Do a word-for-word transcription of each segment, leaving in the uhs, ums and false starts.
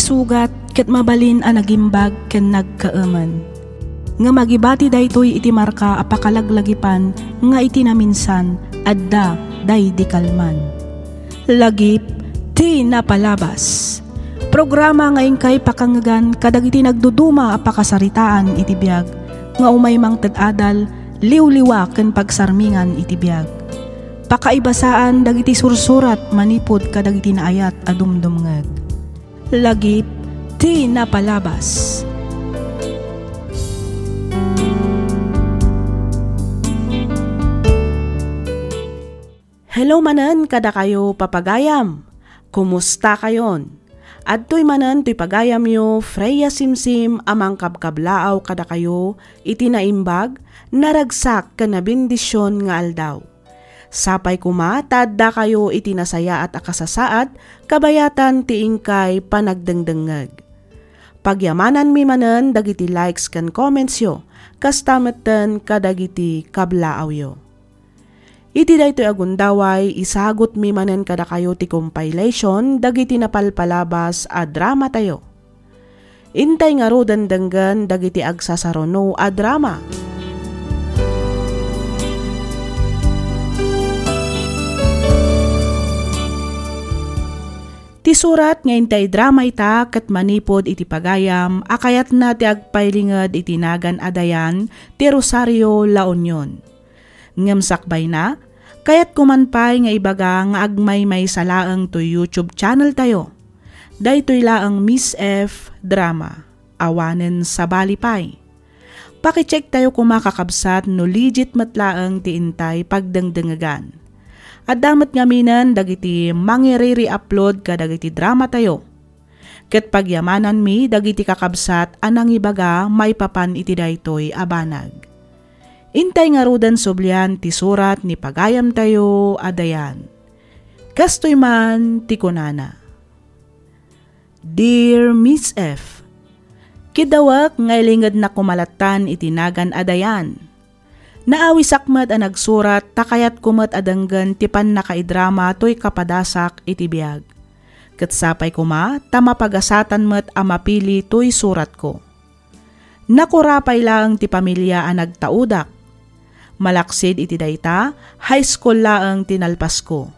sugat ket mabalin a nagimbag ken nagkaemen. Ngem agibati daytoy iti marka a pakalaglagipan nga iti naminsan, adda daydi kalman. Lagip ti napalabas. Programa nga inkay pakangegan kadagiti nagduduma a pakasaritaan iti biag nga umay mangted adal, liwliwa ken pagsarmingan iti biag. Pakaibasaan dagiti sursurat manipud kadagiti naayat a dumdumngeg. Lagip ti napalabas. Hello manen kadakayo, papagayam. Kumusta kayon? Adtoy manen toy pagayamyo, Freya Simsim, a mangkabkablaaw kadakayo iti naimbag, naragsak ken nabendision nga aldaw. Sapay koma ta addakayo iti nasayaat a kasasaad kabayatan ti inkay panagdengdengngeg. Pagyamananmi manen dagiti likes ken commentsyo, kasta metten kadagiti kablaawyo. Iti daytoy a gundaway, isagutmi manen kadakayo ti compilation dagiti napalpalabas a dramatayo. Intay ngaruden denggen dagiti agsasaruno a drama. Ti surat nga intay drama ita ket manipud iti pagayam a kayatna ti agpailinged iti nagan a Dayan ti Rosario La Union. Ngem sakbayna, kayatko man pay nga ibaga nga agmaymaysa laeng toy YouTube channel tayo. Daytoy laeng Miss F Drama. Awanen sabali pay. Pakicheck tayo koma, kakabsat, no legit met laeng ti intay pagdengdengegan. Adda met ngaminen dagiti mangiriri-upload kadagiti drama tayo. Ket pagyamananmi dagiti kakabsat a nangibaga maipapan iti daytoy a banag. Intay ngaruden sublian ti surat ni pagayamtayo a Dayan. Kastoy man ti kunana, "Dear Miss F, kiddawek nga ilingednak koma lattan iti nagan a Dayan. Naawisak met a nagsurat ta kayatko met a denggen ti pannakaidrama toy kapadasak iti biag. Ket sapay koma ta mapagasatan met a mapili toy suratko. Nakurapay laeng ti pamilia a nagtaudak. Malaksid iti dayta, high school laeng ti nalpasko.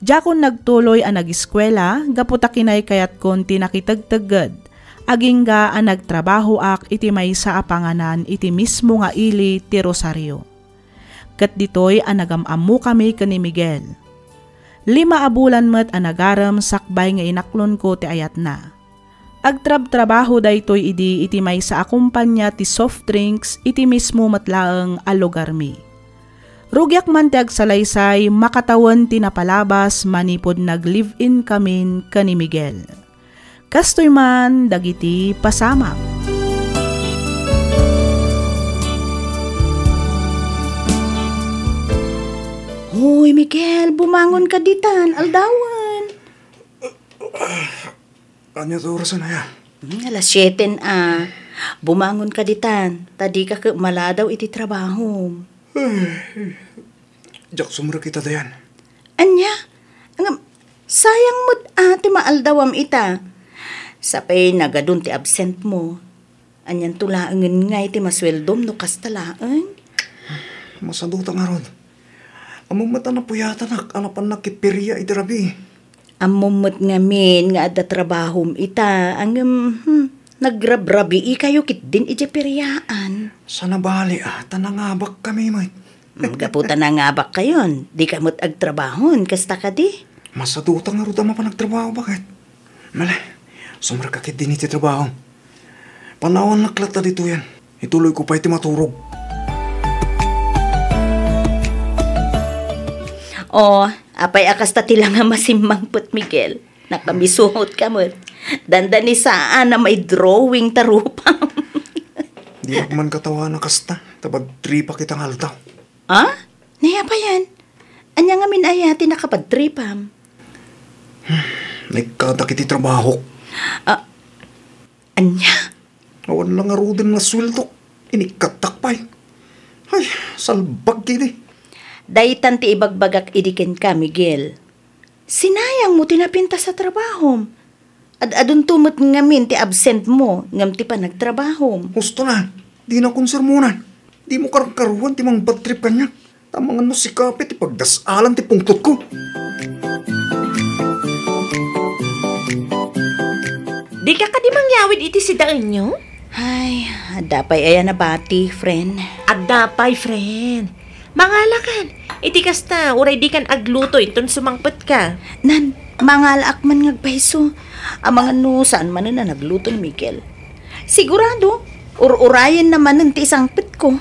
Diakon nagtuloy a nagiskuela gapu ta kinaykayatkon ti nakitegtegged, agingga a nagtrabahoak iti maysa a panganan iti mismo nga ili ti Rosario. Ket ditoy a nagam-ammokami ken ni Miguel. Lima a bulan met a nagarem sakbay nga inaklonko ti ayatna. Agtrabtrabaho daytoy idi iti maysa a kompania ti soft drinks iti mismo met laeng a lugarmi. Rugiak man ti agsalaysay, makatawen ti napalabas manipud nag-live-in kamin ken ni Miguel. Kastoy man dagiti pasamak." "Hoy, Miguel, bumangon ka ditan, aldawen." "Ania ti orasen aya?" "Hmm, alas siete a. Bumangon ka ditan, ta dika ket maladaw iti trabahom." "Diak sumrek ita, Dayan." "Ania? Ngem, sayang met a ti maaldawam ita. Sapay nagadun ti absent mo. Anianto laengen ngay ti masueldom no kasta laeng?" "Masaduta ngarud. Ammom met a napuyatanak a napannak ket feria iti rabii." "Ammom met ngamin nga adda trabahom ita, ngem, hmm, nagrabrabiikayo ketdin idiay feriaan." "Saan a bali a, ta nangabakkami met." "Hmm, gapu ta nangabakkayon, dika met agtrabahon, kasta kadi?" "Masaduta ngarud a mapan agtrabaho, baket. Male, sumrekka ketdin iti trabaho. Panawannak latta ditoyen. Ituloyko pay ti maturog." O, apay a kasta ti langa masimmangpet, Miguel? Nakamisuotka met. Dandanisaan a maidrawing ta rupam." "Diak man katawaen a kasta, ta bad tripak ita nga aldaw." "A? Nayapayan? Ania ngamin aya ti nakabadtripam?" "Naikkatak iti trabahok." "A, ania?" "Awan la ngaruden nga sueldok. Inikkattak pay. Ay, salbag idi." "Daytan ti ibagbagak idi kenka, Miguel. Sinayang mo ti napintas a trabahom. Ad-adunto met ngamin ti absent mo ngem ti panagtrabahom. Husto na, dina kon sermonan. Dimo karkaruan ti mang-bad trip kaniak. Ta amangan no sika pay ti pagdas-alan ti pungtotko. Dika kadi mangyawid iti sidaenyo? Ay, adda pay aya nabati, friend. Adda pay, friend. Mangalakan. Iti kasta, uray dikan agluto inton sumangpetka. Nan, mangalaak man nga agpayso. Amangan no saan manen a nagluto ni Miguel. Sigurado, ur-urayenna manen ti isangpetko.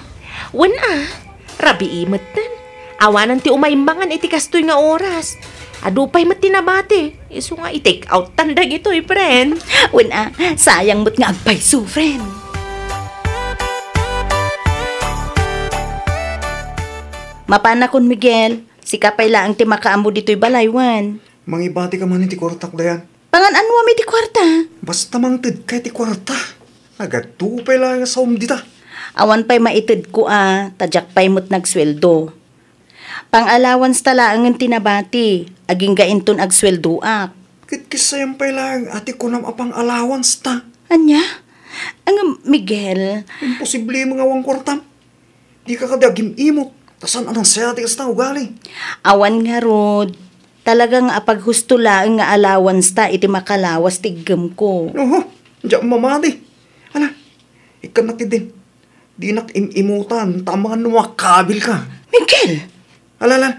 Wen a, rabii metten. Awanan ti umay mangan iti kastoy nga oras. Adu pay met ti nabati. Isu nga i-take out tan dagitoy, friend. Wen a, sayang met nga agpayso, friend. Mapanakon, Miguel. Sika pay laeng ti makaammo ditoy balay, wen. Mangibatika man iti kuartak, Dayan. Pangan-anuam iti kuarta? Basta mangtedka iti kuarta. Nagadu pay laeng a saom dita. Awan pay maitedko a, ta diak pay met nagsueldo. Pang-allowance ta laengen ti nabati, agingga inton agsueldoak. Ket kisayam pay laeng a ti kunam a pang-allowance ta. Ania? Ngem, Miguel. Imposible nga awan kuartam. Dika kadi agim-imot, ta saan a nasayaat ti kasta nga ugali. Awan ngarud, talaga nga apaghusto laeng nga allowance ta iti makalawas ti iggemko. Oho, diak mamati. Ala, ikkannak ketdin. Dinak im-imutan, ta amangan no makabilka. Miguel! Ala, ala,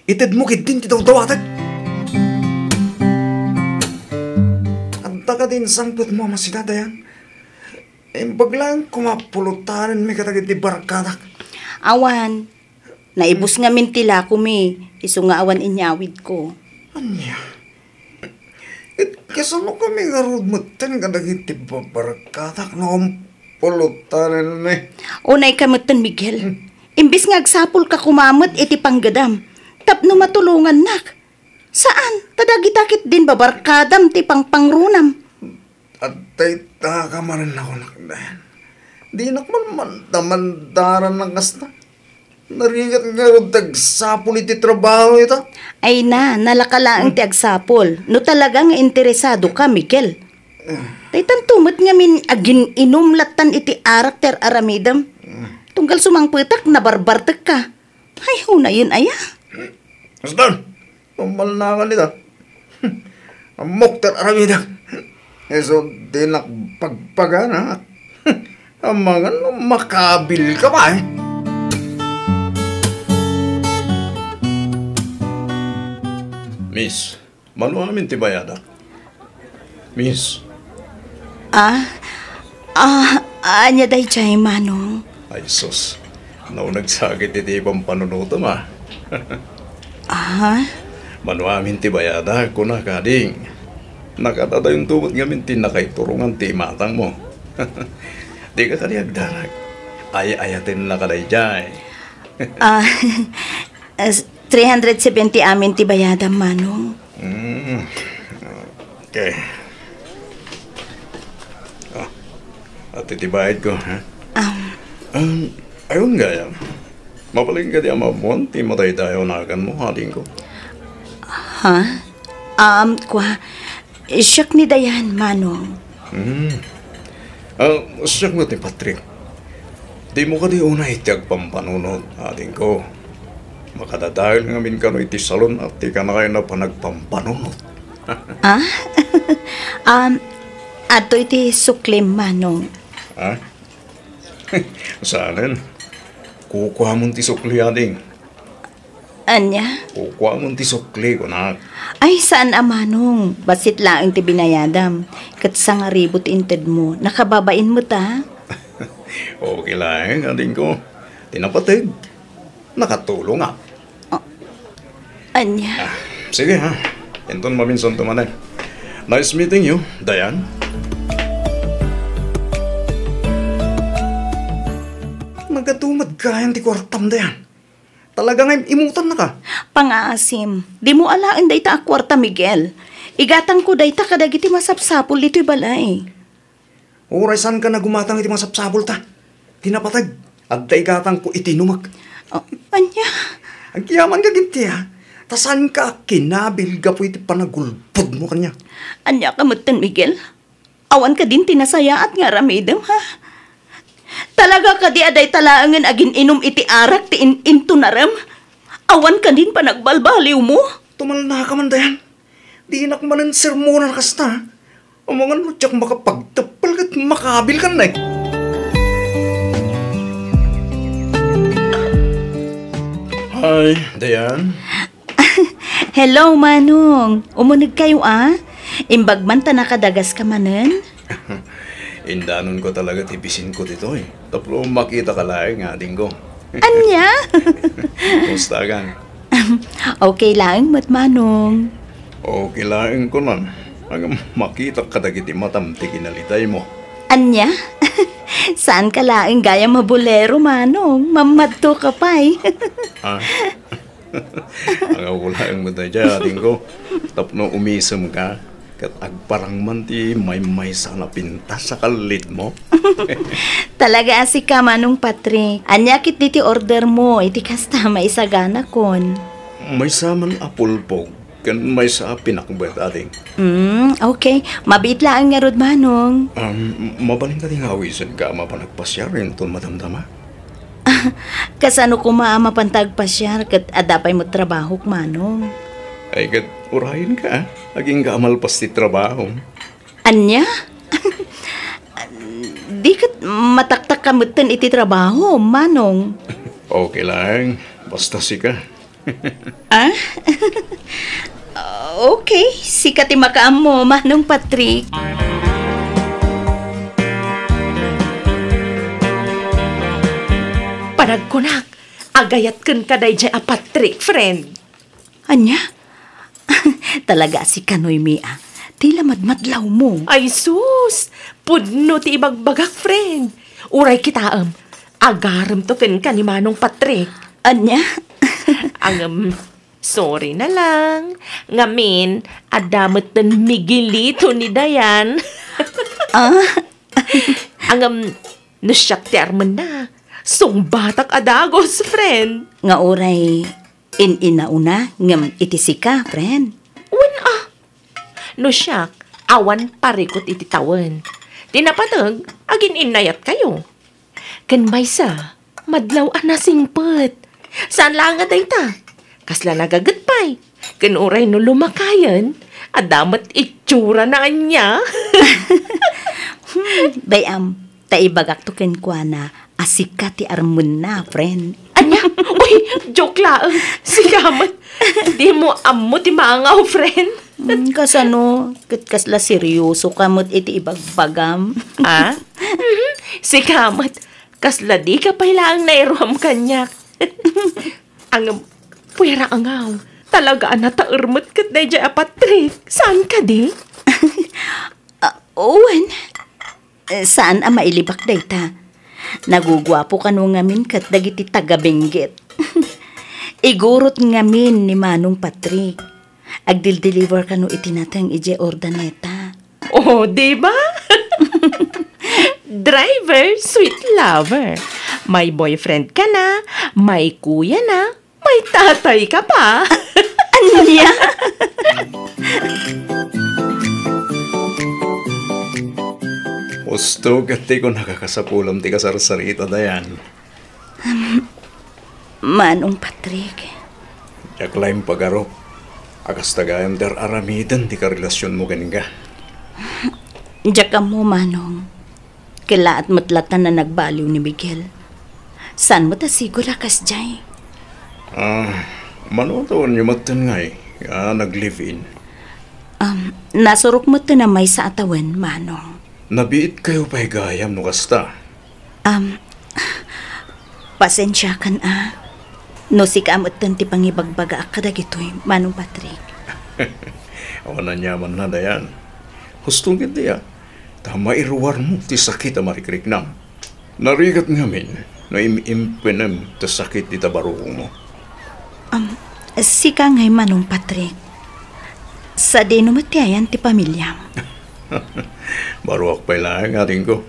itedmo ketdin ti dawdawatek. Adda kadi insangpetmo a masida, Dayan? Imbag laeng koma pulotanenmi kadagiti barkadak. Awan. Naibus ngamin ti lakomi, isu nga awan inyawidko. Ania? Ket kasano kami ngarud metten kadagiti barkadak no pulotanenmi? Unayka metten, Miguel. Hmm. Imbes nga agsapulka koma met iti panggadam, tapno matulongannak. Saan, ta dagita ketdin babarkadam ti pangpangrunam. Adda itaka manen a kunak, Dayan. Dinak man mandamandaran a kasta. Narigat ngarud ti agsapul iti trabaho ita. Ay na, nalaka laeng ti agsapul. No talaga nga interesadoka, Miguel. Daytanto met ngamin agin-inum lattan iti arak ti ar-aramidem. Tunggal sumangpetak, nabarbartekka. Ay, unayen aya? Asdan, pamalnakan ita. Ammok ti ar-aramidek. Isu dinak pagpagana. Amangan no makabilka pay. Miss, mano amin ti bayadak? Miss. Ah, ah, ania daydiay, Manong? Ay, sus. Nauneg sakit iti pampanunotem, a. Ah? Mano amin ti bayadak, kunak, ading. Nakadadayonto met ngamin ti nakaiturongan ti imatangmo. Dika kadi agdarag. Ay-ayatennaka daydiay. Ah, as-, three hundred seventy amin ti bayadam, Manong. Mm. Okay. Ah, ati ti bayadko, ha? Um. Um, ayun gayam. Mabalin kadi a maammuan ti madaydayaw a naganmo, adingko? Ha? Um, kua, siak ni Dayan, Manong. Hmm. Ah, siak met ni Patrick. Dimo kadi unay ti agpampanunot, adingko. Makadadael ngamin kano iti salon a ti kanayon a panagpampanunot. Ah? Um, adto iti suklim, Manong. Ha? Saanen? Kukuamon ti sukli, ading. Ania? Kukuamon ti sukli, kunak. Ay, saan a, Manong. Bassit laeng ti binayadam. Ket sangaribu ti intedmo. Nakababain met, a. Okay laeng, adingko. Ti napateg, nakatulongak. Oh. Ania? Ah, sige, ha. Inton maminsanto manen. Nice meeting you, Dayan. Nagadu met gayam ti kuartam, Dayan. Talaga nga im-imutannaka. Pangaasim, dimo alaen dayta a kuarta, Miguel. Igatangko dayta kadagiti masapsapul ditoy balay. Uray saanka nga gumatang iti masapsapulta. Ti napateg, adda igatangko iti inumek. Oh, ania? Agyamanka ketdi, a. Ta saanka a kinabil gapu iti panagulbodmo kaniak. Ania ka metten, Miguel? Awan kadin ti nasayaat nga aramidem, ha? Talaga kadi a dayta laengen agin-inum iti arak ti in-intunarem? Awan kadin panagbalbaliwmo? Tumalnaka man, Dayan. Dinak manen sermonan a kasta. Amangan no diak makapagteppel ket makabilkan, eh. Hi, Dayan. Hello, Manong. Umunegkayo, a? Imbag man ta nakadagaska manen? Indanonko talaga ti bisinko ditoy tapno makitaka laeng, adingko. Ania? Kumustakan? Okay laeng met, Manong. Okay laeng kunan. Ngem makitak kadagiti matam ti kinalitaymo. Ania? Saanka laeng gayam a bolero, Manong. Mammadtoka pay. Ah. Angawulaeng met daydiay, adingko. Tapno umisemka, ket agparang man ti maymaysa a napintas a kallitmo. Talaga a sika, Manong Patrick. Ania ketdi ti ordermo iti kasta a maisaganakon? Maysa man a pulpog ken maysa a pinakbet, ading. Mm, okay. Mabiit laeng ngarud, Manong. Um, mabalin kadi nga awisenka a mapan agpasiar inton madamdama? Kasano koma a mapanta agpasiar ket adda pay met trabahok, Manong? Ay, ket urayenka, agingga a malpas ti trabahom. Ania? Di ket mataktakka metten iti trabahom, Manong. Okay laeng, basta sika. Ah? Okay, sika ti makaammo, Manong Patrick. Panagkunak, agayat kenka daydiay a Patrick, friend. Ania? Talaga a sika, Noemi, a. Ti la madmadlawmo. Ay sus! Pudno ti ibagbagak, friend. Uray kitaem, agaremto kenka ni Manong Patrick. Ania? Ngem, sorry na lang. Ngamin, adda metten Miguelito ni Dayan. Ah? Ngem, no siak ti armenna, sungbatak a dagus, friend. Nga uray in-inauna ngem iti sika, friend? Wen a. No siak, awan parikut iti tawen. Ti napateg, agin-innayatkayo. Ken maysa, madlaw a nasingpet. Saan laeng a dayta. Kasla nagaget pay. Ken uray no lumakayen, adda met itsura na ania. Hmm, bay-am, ta ibagakto kenkuana a sika ti armenna, friend. Ania? Uy, joke laeng. Sika met. Dimo ammo ti maangaw, friend. Hmm, kasano? Ket kasla seryoso ka met iti ibagbagam. Ah? Mhm. Sika met. Kasla dika pay laeng nairuam kaniak. Ngem, puera angaw. Talaga a nataer met ket daydiay a Patrick. Saan kadi? Ah, wen. Eh, saan a mailibak dayta. Naguguapo kano ngamin ket dagiti taga-Benguet. Igurot ngamin ni Manong Patrick. Agdildeliver kano iti nateng idiay Urdaneta. Oh, di ba? Driver, sweet lover. May boyfriend ka na, may kuya na, may tatay ka pa. Ania? Husto ket ti kunaka, kasapulam ti kasarsarita, Dayan. Manong Patrick. Diak la impagarup a kasta gayam ti ar-aramiden ti karelasionmo kenka. Diak ammo, Manong. Kellaat met latta a nagbaliw ni Miguel. Saan met a sigud a kasdiay? Ah, mano a tawenyo metten ngay a nag-live-in? Um, nasurok metten a maysa a tawen, Manong. Nabiitkayo pay gayam no kasta. Um, pasensiakan a. No sika a metten ti pangibagbagaak kadagitoy, Manong Patrick. Awan aniamanna, Dayan. Husto ketdi a. Ta mairuarmo ti sakit a marikriknam. Narigat ngamin no im-impenem ti sakit dita barukongmo. Um, sika ngay, Manong Patrick. Sadino met ti ayan ti pamiliam? Baruak pay laeng, adingko.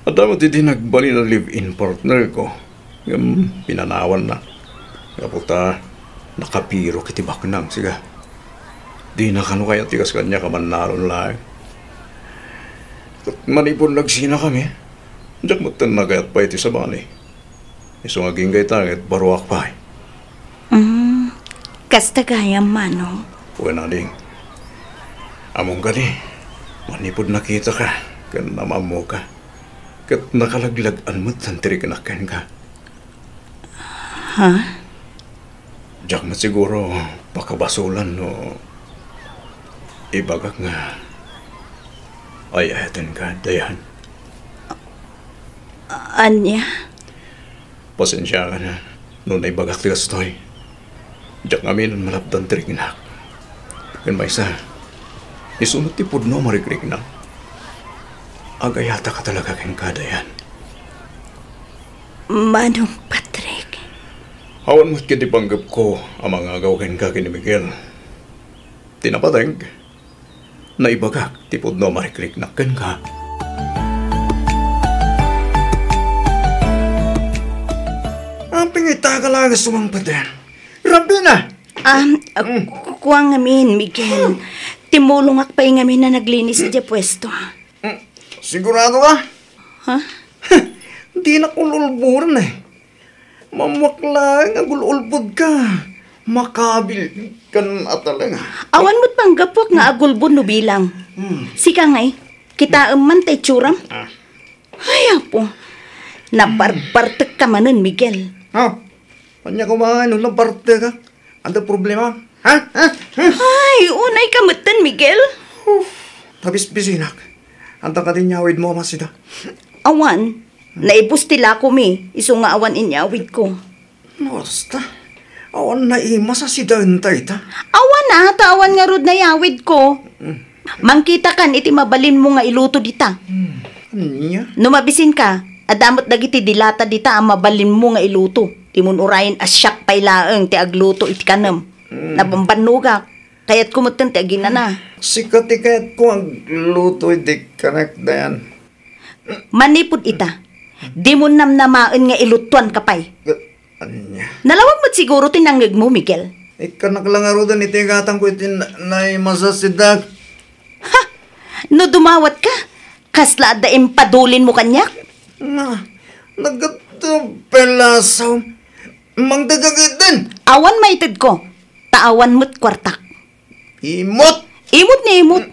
Adda met idi nagbalin a live-in partner ko. Ngem pinanawanna. Gapu ta, Nakapirok iti baknang, sika. Dina kano kayat ti kas kaniak a mannalon laeng. Ket manipud nagsinakami, diak metten nagayat pay iti sabali. Isu nga agingga ita ket baruak pay. Mm, kasta gayam, Manong. Wen, ading. Ammom kadi, manipud nakitaka ken naammoka, ket nakalaglag-an metten ti riknak kenka. Ha? Diak met siguro pakabasolan no ibagak nga ay-ayatenka, Dayan. Ania? Pasensiakan no naibagak ti kastoy. Diak ngamin malapdan ti riknak. Ken maysa, isu met ti pudno a marikriknak. Agayataka talaga kenka, Dayan. Manong Patrick. Awan met ketdi panggepko a mangagaw kenka ken ni Miguel. Ti napateg, naibagak ti pudno a marikriknak kenka. Apay nga ita ka laeng a sumangpet? Rabina! Um, uh, ku-, kua ngamin, Miguel. Timmulongak pay ngamin a naglinis idiay puesto. Mm, sigurado ka? Ha? Dinak ul-ulboden, eh. Maammoak laeng a gul-ulbodka. Makabil kan a talaga. Awan met panggapuak nga agulbod no bilang. Hmm. Sika ngay, kitaem man ta itsuram. Ah. Ay, Apo. Nabarbartekka manen, Miguel. Ha? Ania koma no nabartekka? Adda problema? Ha? Ha? Ha? Ay, unayka metten, Miguel. Uf, nabisbisinak. Adda kadi inyawidmo a masida? Awan. Naibus ti lakomi, isu nga awan inyawidko. Basta, awan naimas a sidaenta ita. Awan a, ta awan ngarud nayawidko. Mm. Mangkitakan iti mabalinmo nga iluto dita. Hmm. Ania? No mabisinka, adda met dagiti dilata dita a mabalinmo nga iluto. Dimon urayen a siak pay laeng ti agluto iti kanem. Hmm. Nabambannogak. Kayatko metten ti aginana. Sika ti kayatko agluto iti kanek, Dayan. Manipud ita, dimon namnamaen nga ilutoanka pay. Ania? Nalawag met siguro ti nangngegmo, Miguel. Ikkanak la ngaruden iti gatangko iti na-, naimas a sidaek. Ha? No dumawatka, kasla adda impadulinmo kaniak? Na, naggatta pelasaw. Mangdagagiden. Awan maitedko, ta awan met kuartak. Imot! Imot ni imot.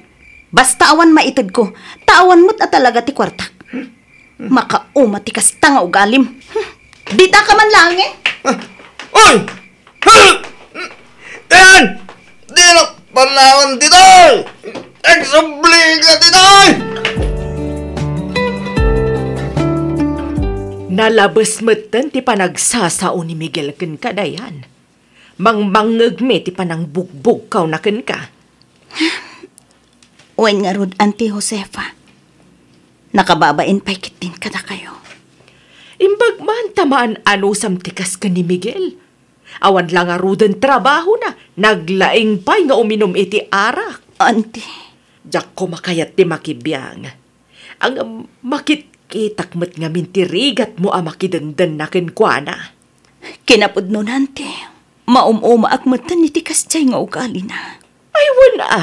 Basta awan maitedko, ta awan met a talaga ti kuartak. Makauma ti kasta nga ugalim. Hmm. Dita ka man laeng, eh. Ah, oy! Ten! Dinak panawan ditoy! Agsubli ka ditoy! Nalabes metten ti panagsasao ni Miguel kenka, Dayan. Mangmangngegmi ti panangbugbugkawna kenka. Wen ngarud, Auntie Josefa. Nakababain pay ketdin kadakayo. Imbag man ta maan-anusam ti kas ken ni Miguel. Awan la ngaruden trabahona, naglaing pay nga uminum iti arak. Auntie. Diak koma kayat ti makibiang. Ngem makitkitak met ngamin ti rigatmo a makidengdenna kenkuana. Kinapudnona, Auntie, maum-umaak metten iti kasdiay nga ugalina. Ay, wen a!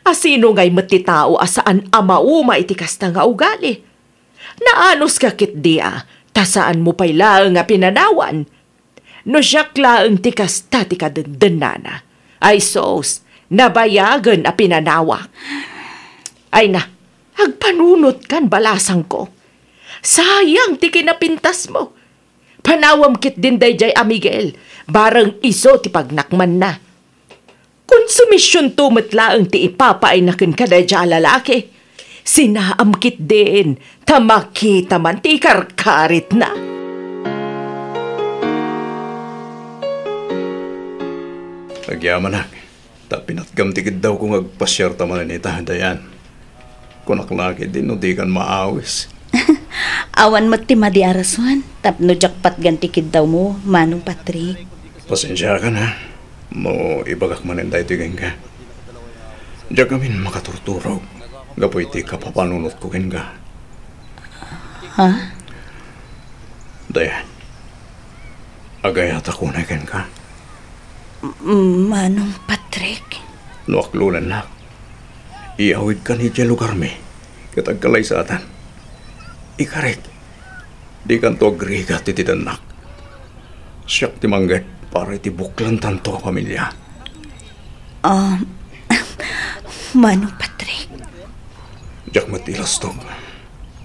A sino ngay met ti tao a saan a mauma iti kasta nga ugali? Naanuska ketdi a, ta saanmo pay laeng a pinanawan. No siak laeng ti kasta ti kadendennana, ay sus, nabayagen a pinanawak. Ay na, agpanunotkan balasangko. Sayang ti kinapintasmo. Panawam ketdin daydiay a Miguel, bareng isu ti pagnakmanna. Konsumisionto met laeng ti ipapaayna kenka daydiay a lalaki. Sinaam ketdin ta makita man ti ikarkaritna. Agyamanak, ta pinatgam ti kiddawko nga agpasiarta manen ita, Dayan. Kunak la ketdi no dikan maawis. Awan met ti madi a rason tapno diak patgan ti kiddawmo, Manong Patrick. Pasensiakan, ha, no ibagak manen daytoy kenka. Diak ngamin makaturturog gapu iti kapapanunotko kenka. Ha? Dayan, agayatak unay kenka. M-, Manong Patrick? No aklonennak, iyawidkan idiay lugarmi ket agkalaysaatan. Ikarik, dikanto agrigat iti dannak. Siak ti mangngeg para iti buklantanto a pamilia. Ah, Manong Patrick. Diak met ilustog.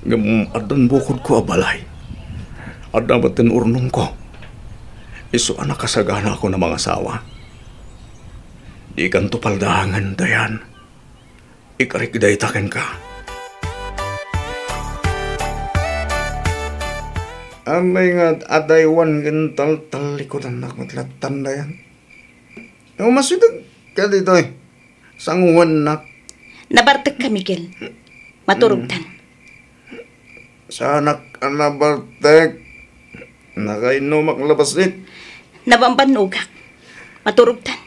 Ngem addan bukodko a balay. Adda met ti urnongko. Isu a nakasaganakon a mangasawa. Dikanto paldaangen, Dayan. Ikarik dayta kenka. Amay nga adaywan ken taltallikudannak met lattan, Dayan. Umasideg ka ditoy. Sanguannak. Nabartekka, Miguel. Maturogtan. Saanak a nabartek. Nakainnomak la bassit. Nabambannogak. Maturogtan.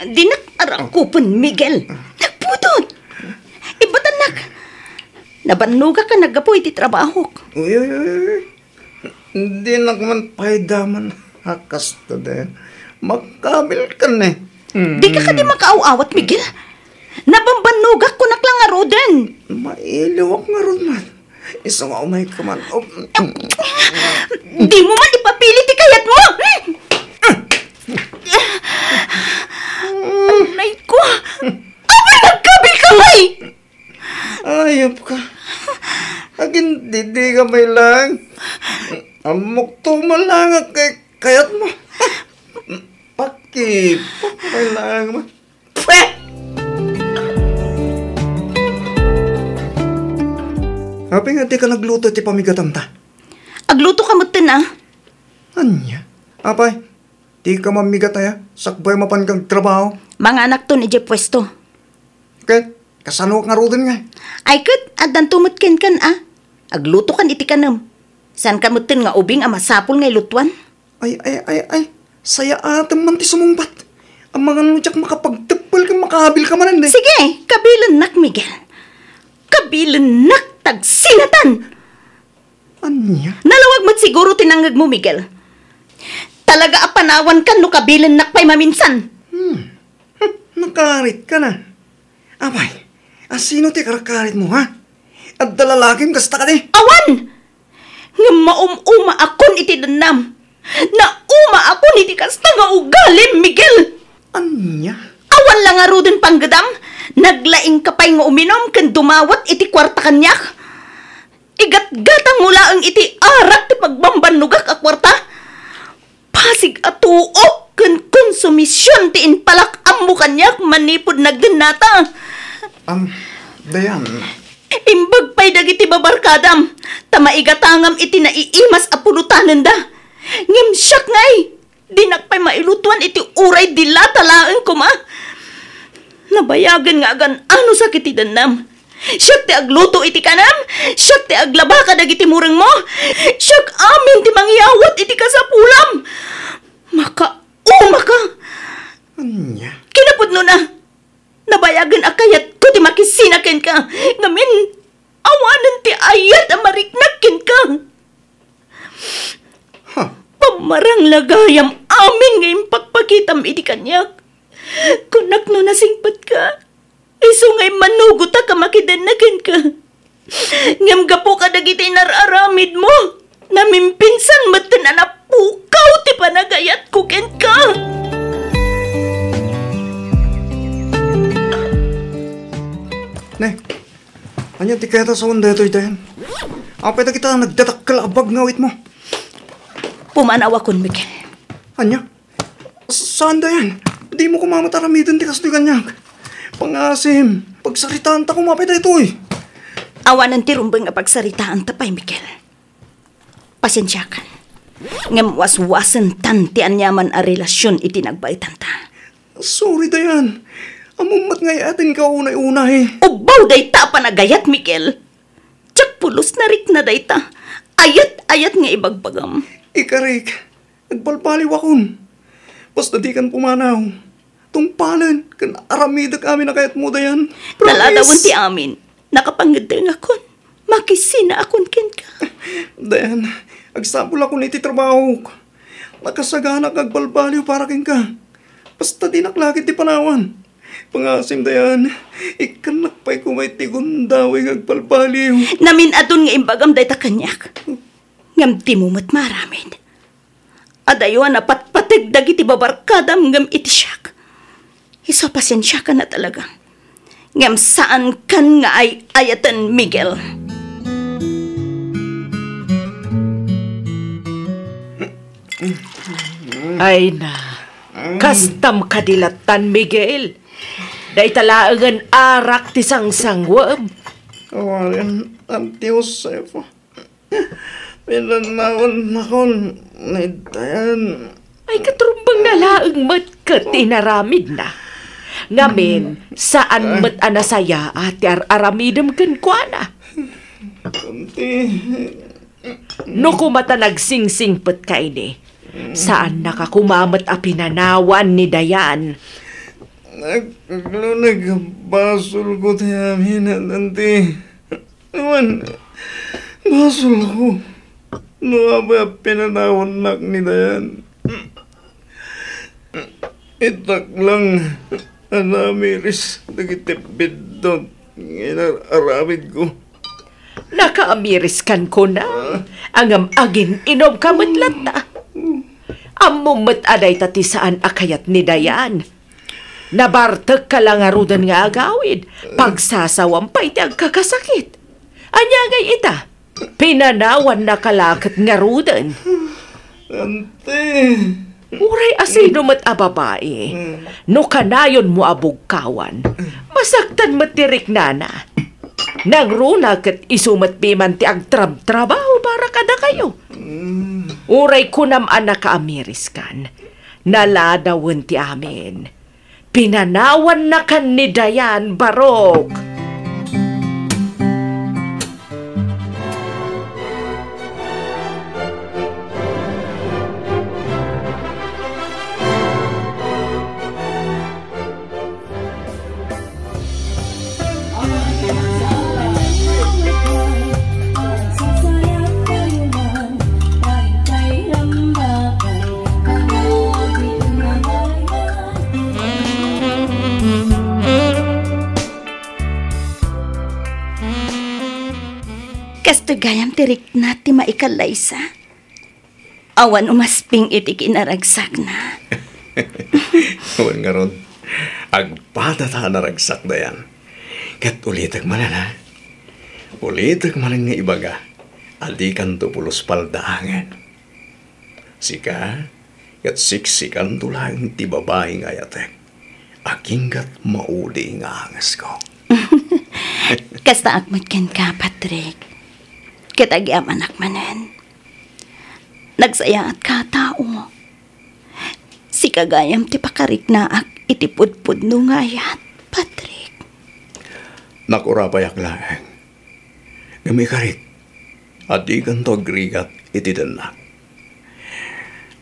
Dinak arakupen, Miguel. Nagpudot. Ibbatannak. Nabannogak a naggapu iti trabahok. Uy, uy, uy, uy. Dinak man pay damon a kasta, Dayan. Makabilkan, eh. Mm. Dika kadi makaaw-awat, Miguel? Nabambannogak, kunak la ngaruden. Mailiwak ngarud man. Isu nga umayka man. Oh. Dimo man ipapili ti kayatmo. Anay ko. Apay, nagkabilka ngay? Ayop ka. Agin didi ka may lang. Ammok to man lang kay kayatmo. Pakipok may lang mo. Pweh! Apay nga dika nagluto iti pamigatam ta? Agluto ka metten, a. Ania? Apay, dika mammigat aya, sakbay mapan kag trabaho? Manganakton idiay puesto. Ket, kasano ngaruden nga? Ay ket, addanto met kenkan, a. Aglutokan iti kanem. Saanka metten nga ubing a masapul nga ilutuan? Ay, ay, ay, ay. Sayaatem man ti sumungbat. Amangan no diak makapagteppel ken makaabilka manen, eh. Sige, kabilennak, Miguel. Kabilennak, tagsinatan! Ania? Nalawag met siguro ti nangngegmo, Miguel. Talaga a panawankan no kabilennak pay maminsan. Hmm. Hmm, nakaritka na. Apay, a sino ti karkaritmo, ha? Adda lalakim kasta kadi? Awan! Ngem maum-umaakon iti dennam. Naumaakon iti kasta nga ugalim, Miguel! Ania? Awan la ngaruden panggedam? Naglaingka pay nga uminum ken dumawat iti kuarta kaniak? Igatgatangmo laeng iti arak ti pagbambannogak a kuarta? Pasig a tuok ken konsumision ti impalak-ammo kaniak manipud nagdennata. Am, Dayan. Imbag pay dagiti babarkadam, ta maigatangam iti naiimas a pulotanenda. Ngem siak ngay, dinak pay mailutuan iti uray dilata laeng koma. Nabayagen nga agan-anusak iti dennam. Siak ti agluto iti kanem, siak ti aglaba kadagiti murengmo, siak amin ti mangyawat iti kasapulam. Makaumaka! Ania? Kinapudnona, nabayagen a kayatko ti makisina kenka, ngamin, awanen ti ayat a mariknak kenka. Ha? Pammarang la gayam amin nga impakpakitam idi kaniak. Kunak no nasingpetka, isu nga immanugotak a makidenna kenka. Ngem gapu kadagiti inar-aramidmo, namimpinsan metten a napukaw ti panagayatko kenka. Ne, ania ti kayatmo a sawen daytoy, Dayan? Apay dagita nagdadakkel a bag nga awitmo? Pumanawakon, Miguel. Ania? Saan, Dayan? Dimo koma met aramiden ti kastoy kaniak. Pangasim, pagsaritaanta koma pay daytoy. Awanen ti rumbeng a pagsaritaanta pay, Miguel. Pasensiakan. Ngem waswasentan ti aniaman a relasion iti nagbaetanta. Sorry, Dayan. Ammom met nga ayatenka unay-unay. Ubbaw dayta a panagayat, Miguel. Diak pulos narikna dayta. Ayat-ayat nga ibagbagam. Ikarik, agbalbaliwakon. Basta dikan pumanaw. Tungpalen ken aramidek amin a kayatmo, Dayan. Promise. Naladawen ti amin. Nakapangeddengakon. Makisinaakon kenka. Dayan, agsapulakon iti trabahok. Nakasaganak nga agbalbaliw para kenka. Basta dinak la ketdi panawan. Pangasim, Dayan, ikkannak pay koma iti gundaway nga agbalbaliw. Namin-adun nga imbagam dayta kaniak. Ngem dimo met maaramid. Adayo a napatpateg dagiti babarkadam ngem iti siak. Isu a pasensiakan a talaga. Ngem saankan nga ay-ayaten, Miguel. Ay na, kastam kadi lattan, Miguel. Dayta laengen arak ti sangsanguem. Awanen, Auntie Josefa. Pinanawannakon ni Dayan. Ay, katrumbeng na laeng met ket inaramidna. Ngamin, saan met a nasayaat ti ar-aramidem kenkuana. Kunti. No koma ta nagsingsingpetka ini, saannaka koma met a pinanawan ni Dayan. Nag-, nagluneg a basolko ti amin, Auntie. Wen, basolko no apay a pinanawannak ni Dayan. Itak lang a namiris dagiti biddut nga inar-aramidko. Nakaamiriskan kuna, ngem agin-inumka met latta. Ammom met a dayta ti saan a kayat ni Dayan. Nabartekka la ngaruden nga agawid, pagsasawam pay ti agkakasakit. Ania ngay ita? Pinanawannaka la ket ngaruden. Auntie. Uray asino met a babai, no kanayonmo a bugkawan, masaktan met ti riknana. Nangruna ket isu met piman ti agtrabtrabaho para kadakayo. Uray kunam a nakaamiriskan, naladawen ti amin. Pinanawannakan ni Dayan, barok. Kastoy gayam ti rikna ti maikallaysa. Awan umasping iti kinaragsakna. Wen ngarud, agpadata a naragsak, Dayan. Ket ulitek manen, ha? Ulitek manen nga ibaga a dikanto pulos paldaangen. Sika, ket siksikanto laeng ti babai nga ayatek. Aginggat maudi nga angesko. Kastaak met kenka, Patrick. Ket agyamanak manen. Nagsayaatka a tao. Sika gayam ti pakariknaak iti pudpudno nga ayat, Patrick. Nakurapayak laeng. Ngem ikarik a dikanto agrigat iti dennak.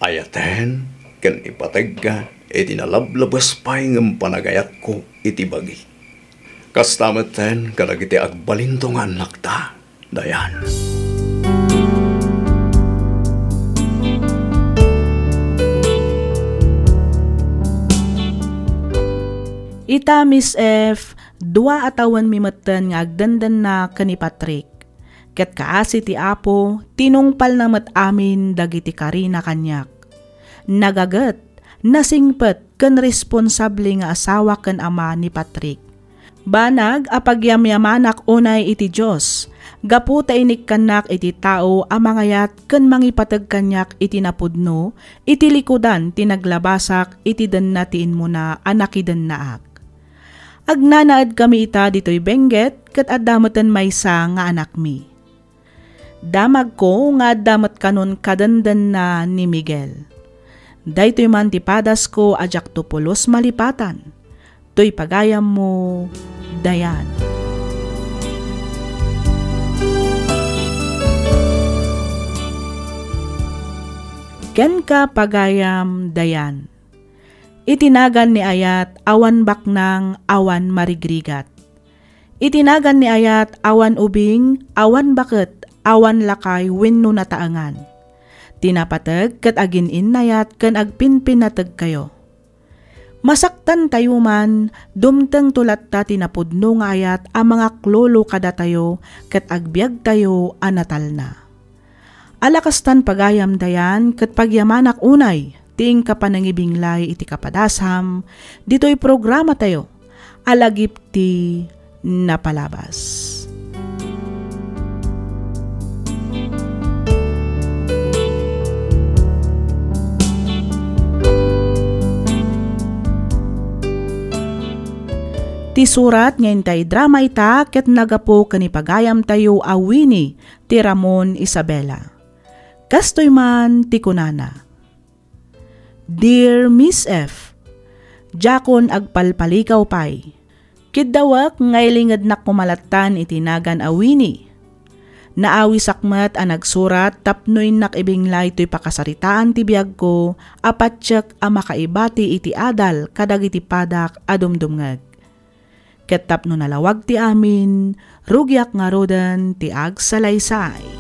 Ayaten ken ipategka iti nalablabes pay ngem panagayatko iti bagi. Kasta metten kadagiti agbalinto nga annakta, Dayan. Ita, Miss F, dua a tawenmi metten nga agdendenna ken ni Patrick. Ket kaasi ti Apo, tinungpalna met amin dagiti karina kaniak. Nagaget, nasingpet, ken responsable nga asawa ken ama ni Patrick. Banag a pagyamyamanak unay iti Dios, gapu ta inikkannak iti tao a mangayat ken mangipateg kaniak iti napudno iti likudan ti naglabasak iti denna ti immuna a nakidennaak. Agnanaedkami ita ditoy Benguet ket adda meten maysa nga anakmi. Damagko nga adda met kanon kadendenna ni Miguel. Daytoy man ti padasko a diakto pulos malipatan. Toy pagayammo, Dayan. Kenka, pagayam, Dayan. Iti nagan ni ayat, awan baknang, awan marigrigat. Iti nagan ni ayat, awan ubing, awan baket, awan lakay wenno nataengan. Ti napateg ket agin-innayat ken agpinpinnategkayo. Masaktantayo man, dumtengto latta ti napudno nga ayat a mangaklolo kadatayo ket agbiagtayo a natalna. Ala kastan pagayam dayan ket pagyamanak unay ti inka panangibinglay iti kapadasam ditoy programatayo a Lagip ti Napalabas. Ti surat nga intay drama ita ket nagapu ken ni pagayamtayo a Winnie ti Ramon Isabela. Kastoy man ti kunana, "Dear Miss F, diakon agpalpalikaw pay. Kiddawek nga ilingednak koma lattan iti nagan a Winnie. Naawisak met a nagsurat tapno innak ibinglay toy pakasaritaan ti biagko a patiek a makaibati iti adal kadagiti padak a dumdumngeg. Ket tapno nalawag ti amin, rugiak ngaruden ti agsalaysay."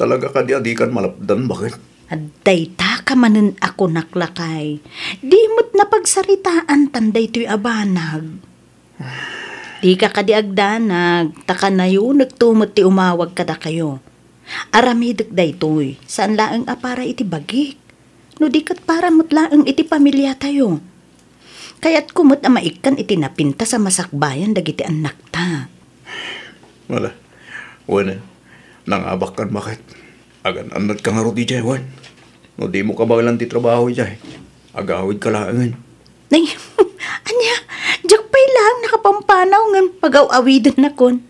Talaga kadi a dikan malapdan, baket? Adda ita ka manen a kunak, lakay. Di met napagsaritaan tan daytoy a banag. Dika kadi agdanag, ta kanayonekto met ti umawag kadakayo. Aramidek daytoy, saan laeng a para iti bagik, no di ket para met laeng iti pamiliatayo. Kayatko met a maikkan iti napintas a masakbayan dagiti annakta. Wala. Wen, nangabakkan, baket? Agan-annatka ngarud idiay, wen? No dimo kabaelan ti trabaho idiay, agawidka laengen. Nay, ania, diak pay laeng nakapampanaw ngem pagaw-awidennakon.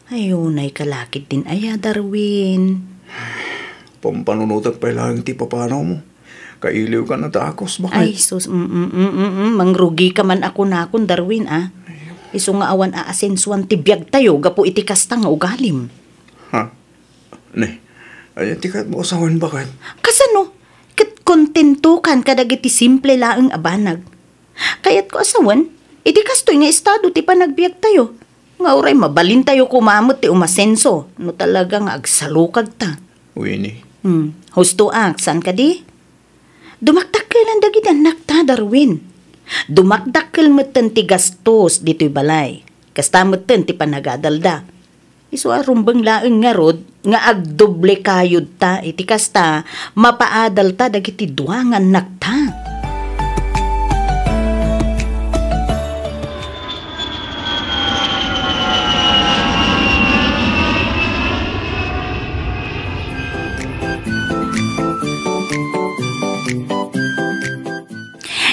Ay, unay ka lakit din aya, Darwin. Pampanunotek pay laeng ti papanawmo. Kailiwka a nadakos, baket? Ay, sus, mm, mm, mm, mm, mm, mangrugika man a kunakon, Darwin, a. Isu nga awan aasensuan ti biagtayo gapu iti kasta nga ugalim. Ha? Ne, aya ti kayatmo a sawen, baket? Kasano? Ket kontentokan kadagiti simple laeng a banag. Kayatko a sawen, iti kastoy nga estado ti panagbiagtayo, nga uray mabalintayo koma met ti umasenso no talaga nga agsalukagta. Winnie. Hmm, hustoak, saan kadi? Dumakdakkelan dagiti annakta, Darwin. Dumakdakkel metten ti gastos ditoy balay. Kasta metten ti panagadalda. Isu a rumbeng laeng ngarud nga agdoble kayodta iti kasta, mapaadalta dagiti dua nga annakta.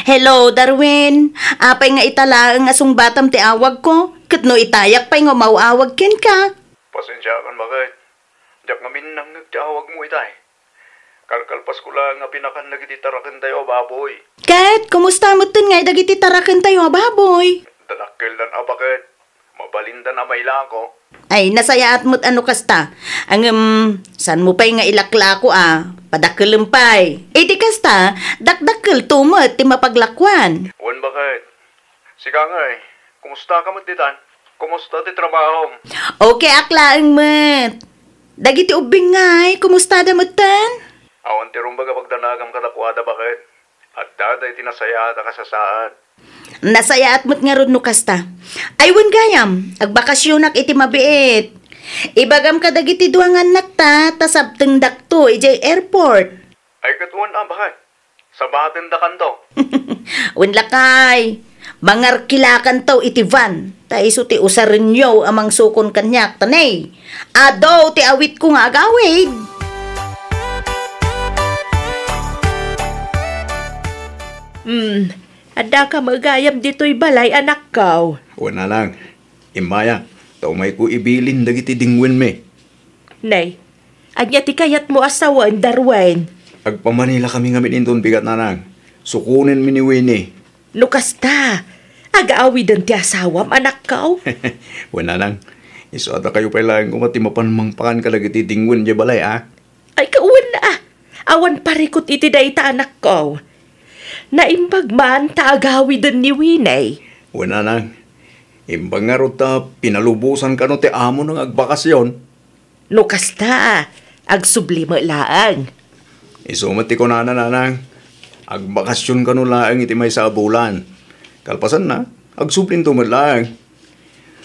Hello, Darwin. Apay nga ita laeng a sungbatam ti awagko? Ket no itayak pay nga umaw-awag kenka? Pasensiakan, baket. Diak ngamin nangngeg ti awagmo itay. Kalkalpasko laeng a pinakan dagiti tarakentayo a baboy. Ket kumusta metten ngay dagiti tarakentayo a baboy? Dadakkeldan a, baket. Mabalindan a mailako. Ay, nasayaat met a no kasta. Ngem, saanmo pay nga ilaklako a? Padakkelem pay. Iti kasta, dakdakkelto met ti mapaglakuan. Wen, baket. Sika ngay, kumusta ka met ditan? Kumusta ti trabahom? Okay ak laeng met. Dagiti ubbing ngay, kumustada metten? Awan ti rumbeng a pagdanagam kadakuada, baket. Addada iti nasayaat a kasasaad. Nasayaat met ngarud no kasta. Ay, wen gayam, agbakasionak iti mabiit. Ibagam kadagiti dua nga annakta, ta sabtengdakto idiay airport. Ay, ket wen a, baket. Sabatendakanto. Wen lakay, mangarkilakanto iti van, ta isu ti usarenyo a mangsukon kaniak, ta ne, adu ti awitko nga agawid. Hmm, addaka met gayam ditoy balay, anakko? Wen, nanang. Immaya, ta umayko ibilin dagiti dingwenmi. Nay, ania ti kayatmo a sawen, Darwin? Agpamanilakami ngamin inton bigat, nanang. Sukonenmi ni Winnie. No kasta, agaawiden ti asawam, anakko? Wen, nanang, isu a dakayo pay laeng koma ti mapan mangpakan kadagiti dingwen idiay balay, a? Ay, kawen a! Awan parikut iti dayta, anakko. Naimbag man ta agawiden ni Winnie. Wen, nanang, Imbag ngarud ta pinalubosan kano ti amona nga agbakasyon. No kasta, agsubli met laeng. Isu met ti kunana, nanang. Agbakasyon kano laeng iti maysa a bulan. Kalpasanna, agsublinto met laeng.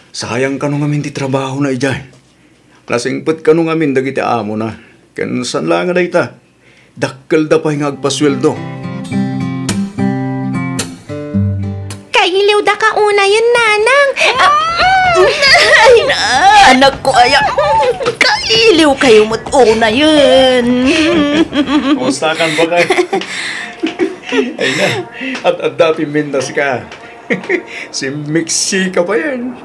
Sayang kano ngamin ti trabahona idiay. Nasingpet kano ngamin dagiti amona. Ken saan laeng a dayta, dakkelda pay nga agpasueldo. Kailiwda ka unayen, nanang. Ah, ay, na, anak ko, aya. Kailiw kayo met unayen. Kumusta kan, bakay? Ay na, at adda pimintas ka. Si Mixi ka pa yan.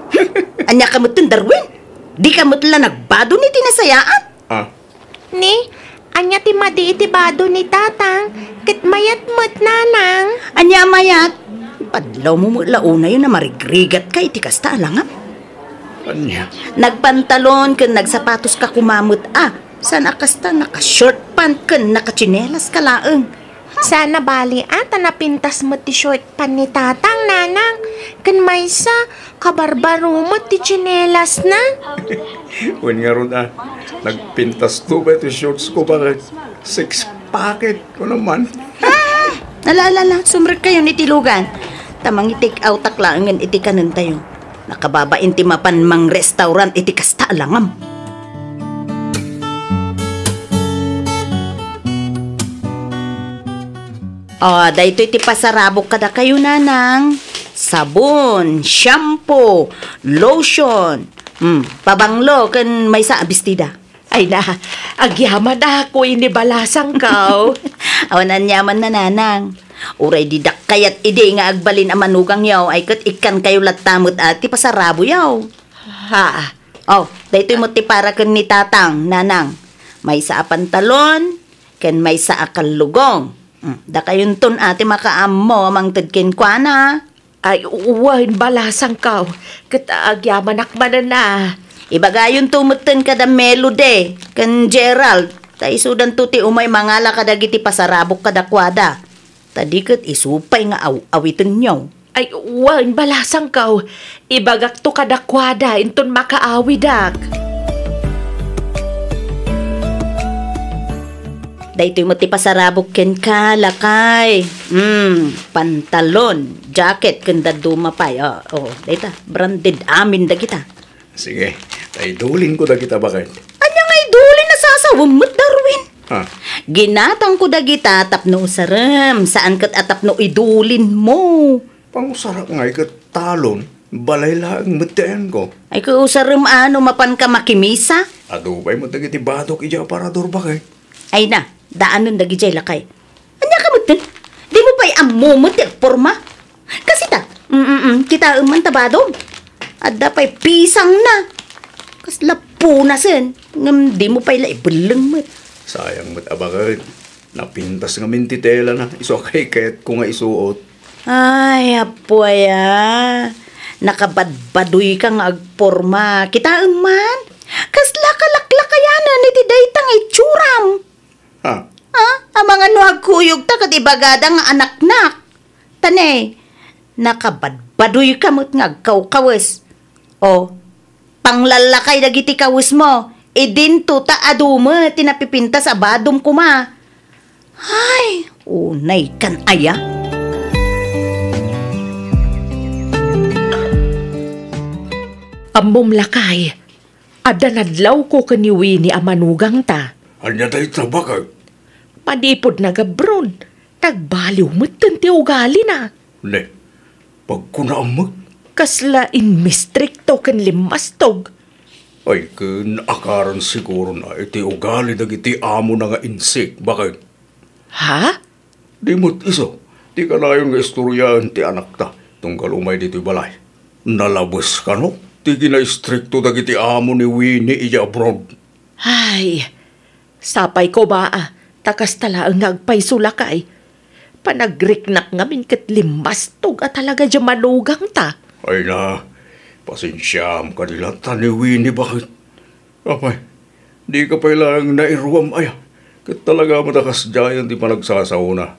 Anya ka met, Darwin? Di ka met la nagbado ni tinasayaan? Ah. Ni, anya ti madi iti bado ni Tatang, ket mayat met, nanang. Anya mayat? Padlaw mo met la unayen a marigrigat ka iti kasta a langam. Anya? Nagpantalon ken nagsapatos ka kuma met a. Saan a kasta naka-short pant ken nakatsinelas ka laeng. Saan a bali a ta napintas met ti short pant ni Tatang, nanang. Ken maysa, kabarbaro met ti tsinelasna. Wen ngarud a, nagpintasto pay ti shorts ko, bakit? Six pocket ko naman. Ah! Ala, ala, ala, sumrek kayo iti lugan. Ta mangi-take out-ak laengen iti kanentayo. Nakababain ti mapan mangrestaurant iti kasta a langam. O, daytoy ti pasarabok kadakayo, nanang. Sabon, shampoo, lotion, hmm, pabanglo, ken maysa a bestida. Ay na, agyamanak, wen ni balasangko. Awan aniamanna, nanang. Uray didak kayat idi nga agbalin a manugangyo, ay ket ikkankayo latta met a ti pasaraboyo. Ha? O, daytoy met ti para ken ni Tatang, nanang. Maysa a pantalon, ken maysa a kallugong. Hmm, dakayonton a ti makaammo a mangted kenkuana. Ay, wen, balasangko. Ket agyamanak manen a. Ibagayonto metten kada Melody ken Gerald, ta isudanto ti umay mangala kadagiti pasarabok kadakuada. Ta di ket isu pay nga aw-awitenyo. Ay, wen, balasangko. Ibagakto kadakuada inton makaawidak. Daytoy met ti pasarabok kenka, lakay. Hmm, pantalon, jacket, ken dadduma pay. O, o, dayta, branded amin dagita. Sige, ta idulinko dagita, baket. Ania nga idulin a sasawem met, Darwin? Ha? Ginatangko dagita tapno usarem, saan ket a tapno idulinmo. Pangusarak ngay ket talon, balay laeng met ti ayanko. Ay, ket usarem a no mapanka makimisa? Adu pay met dagiti badok idiay aparador, baket. Ay na, daanen dagidiay, lakay. Ania ka metten? Dimo pay ammo met ti agporma? Kasita, mm, mm, kitaem man ta badom. Adda pay pisangna. Kasla punasen, ngem dimo pay la ibelleng met. Sayang met a baket. Napintas ngamin ti telana, isu a kaykayatko nga isuot. Ay, apo aya. Nakabadbadoyka nga agporma. Kitaem man? Kasla kalaklakayanen iti dayta nga itsuram. Ha? Ha? Amangan no agkuyogta ket ibagada nga anaknak. Ta ne, nakabadbadoyka met nga agkawkawes. O, panglallakay dagiti kawesmo, idinto ta adu met ti napipintas a badom koma. Ay, unaykan aya? Ammom, lakay, adda nadlawko ken ni Winnie a manugangta. Ania dayta, baket? Manipud nag-abroad, nagbaliw metten ti ugalina. Ne, pagkunaam met? Kasla immistrikto ken limmastog. Ay, ken akaran sigurona iti ugali dagiti amona nga insik, baket. Ha? Di met isu ti kanayon nga istoriaen ti anakta tunggal umay ditoy balay. Nalabes kano ti kinaistrikto dagiti amo ni Winnie idiay abroad. Ay, sapay koma a ta kasta laeng nga agpayso, lakay. Panagriknak ngamin ket limmastog a talaga diay manugangta. Ay na, pasensiaam kadi latta ni Winnie, baket. Apay, dika pay laeng nairuam aya? Ket talaga met a kasdiayen ti panagsasaona.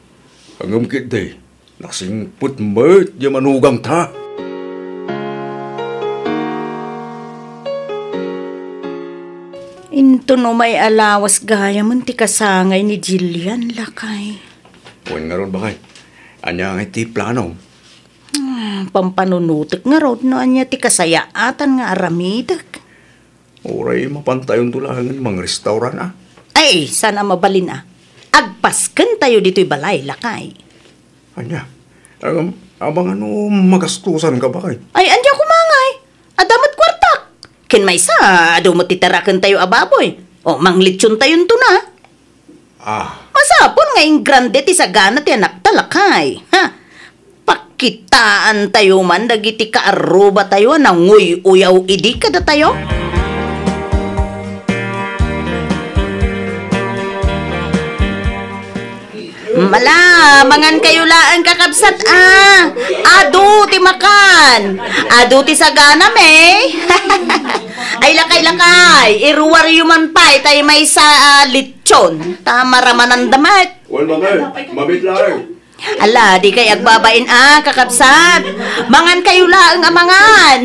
Ngem ketdi, nasingpet met diay manugangta. Inton umay a lawas gayamen ti kasangay ni Jillian, lakay. Wen ngarud, bakay. Ania ngay ti plano? Ah, pampanunotek ngarud no ania ti kasayaatan nga aramidek. Uray mapantayonto laengen mangrestauran, a? Ay, saan a mabalin, a. Agpaskentayo ditoy balay, lakay. Ania? Agam, abangan no magastosanka, bakay. Ay, ania koma ngay? Adda met kuartak. Ken maysa, adu met ti tarakentayo a baboy. O, manglitsontayontona. Ah. Masapul nga ingrande ti sagana ti anakta, lakay. Ha? Pakitaantayo man dagiti kaarrubatayo a nanguy-uyaw idi kadatayo. Mala, mangankayo laeng, kakabsat, a. Adu ti makan. Adu ti sagana, me. Ay, lakay, lakay. Iruaryo man pay tay maysa a litson. Ta maramananda met. Wen, bakay. Mabit laeng. Ala, dikay agbabain, a, kakabsat. Mangankayo laeng a mangan.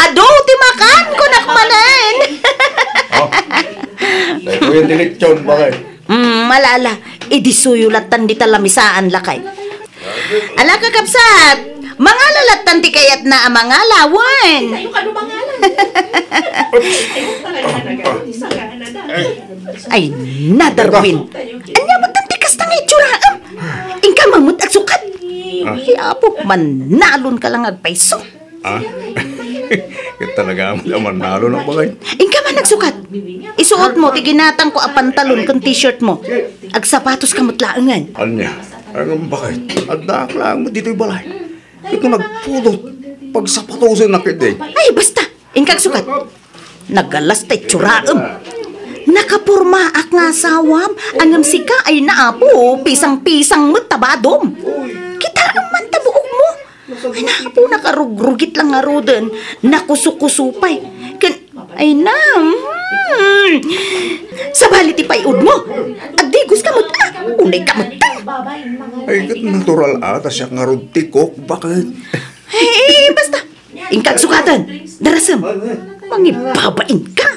Adu ti makan, kunak manen. O. Daytoyen ti litson, bakay. Mm, ala, ala. Idisuyo lattan dita lamisaan, lakay. Ala, kakabsat. Mangala lattan ti kayatna a mangala, wen. Ay, na, Darwin. Ania met ti kasta nga itsuraem? Inka man met agsukat. Ah. Ay, apo, mannalonka lang agpayso. Ah? Ket talaga met a mannalon, bakay. Inka man agsukat. Isuotmo ti ginatangko a pantalon ken t-shirt mo. Agsapatoska met laengen. Ania? Ay, ngem, bakay. Addaak laeng met ditoy balay. Ket no nagpudot, pagsapatosennak iti. Ay, basta. Inka agsukat. Nagalas ta itsuraem. Nakapormaak nga asawam, ngem sika, ay, na, apo, pisang-pisang met ta badom. Kitaem man ta buokmo. Ay, na, apo, nakarugrugit lang ngaruden. Nakusukuso pay. Ken, ay, na, hmm. Sabali ti pay-odmo. Agdigoska met, a. Unayka met, a. Ay, ket natural, a, ta siak ngarud ti kok, bakay. Ay, eh, basta. Inka agsukaten. Darasem. Mangibabainka.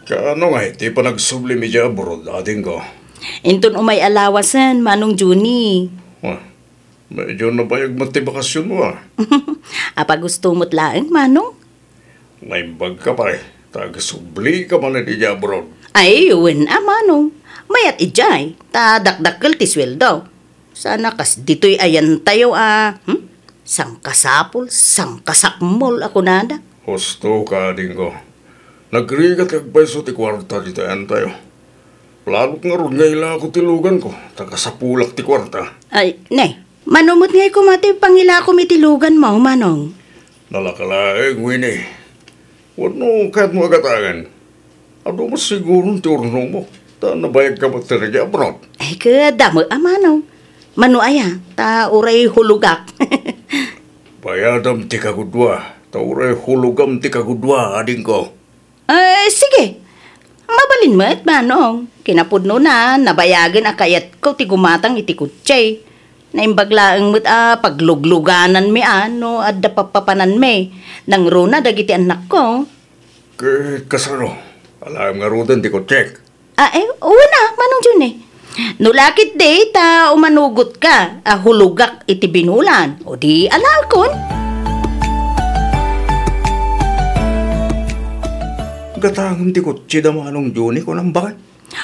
Kaano ngay ti panagsublim idiay abroad, adingko? Inton umay a lawasen, Manong Juni. Ah, medyo nabayag met ti bakasionmo, a. Apa gusto met laeng, Manong? Naimbagka pay, ta agsublika manen idiay abroad. Ay, wen a, Manong. Mayat idiay, ta dakdakkel ti sueldo. Sana kas ditoy ayantayo a, hmm? Sangkasapul, sangkasakmol a kunada. Husto ka, adingko. Nagrigat ti agpayso ti kuarta ditoy ayantayo. Planok ngarud nga ilako ti luganko, ta kasapulak ti kuarta. Ay, ne, mano met ngay koma ti pangilakom iti luganmo, Manong? Nalaka laeng, Winnie. Wenno kayatmo a gatangen? Adu met siguron ti urnomo, ta nabayagka met ti idiay abroad. Ay, ket adda met a, Manong. Mano aya, ta uray hulogak. Bayadam ti kagudua, ta uray hulogam ti kagudua, adingko. Ay, sige. Mabalin met, Manong. Kinapudnona, nabayagen a kayatko ti gumatang iti kotse. Naimbag laeng met a pagluglugananmi a no adda pappapananmi. Nangruna dagiti annakko. Ket kasano? Alaem ngaruden ti kotsek? Ah, eh, wen a, Manong Juni. No lakit di, ta umanugotka a hulogak iti binulan. O di, alaekon. Gatangem ti kotse da Manong Juni, kunam bakay?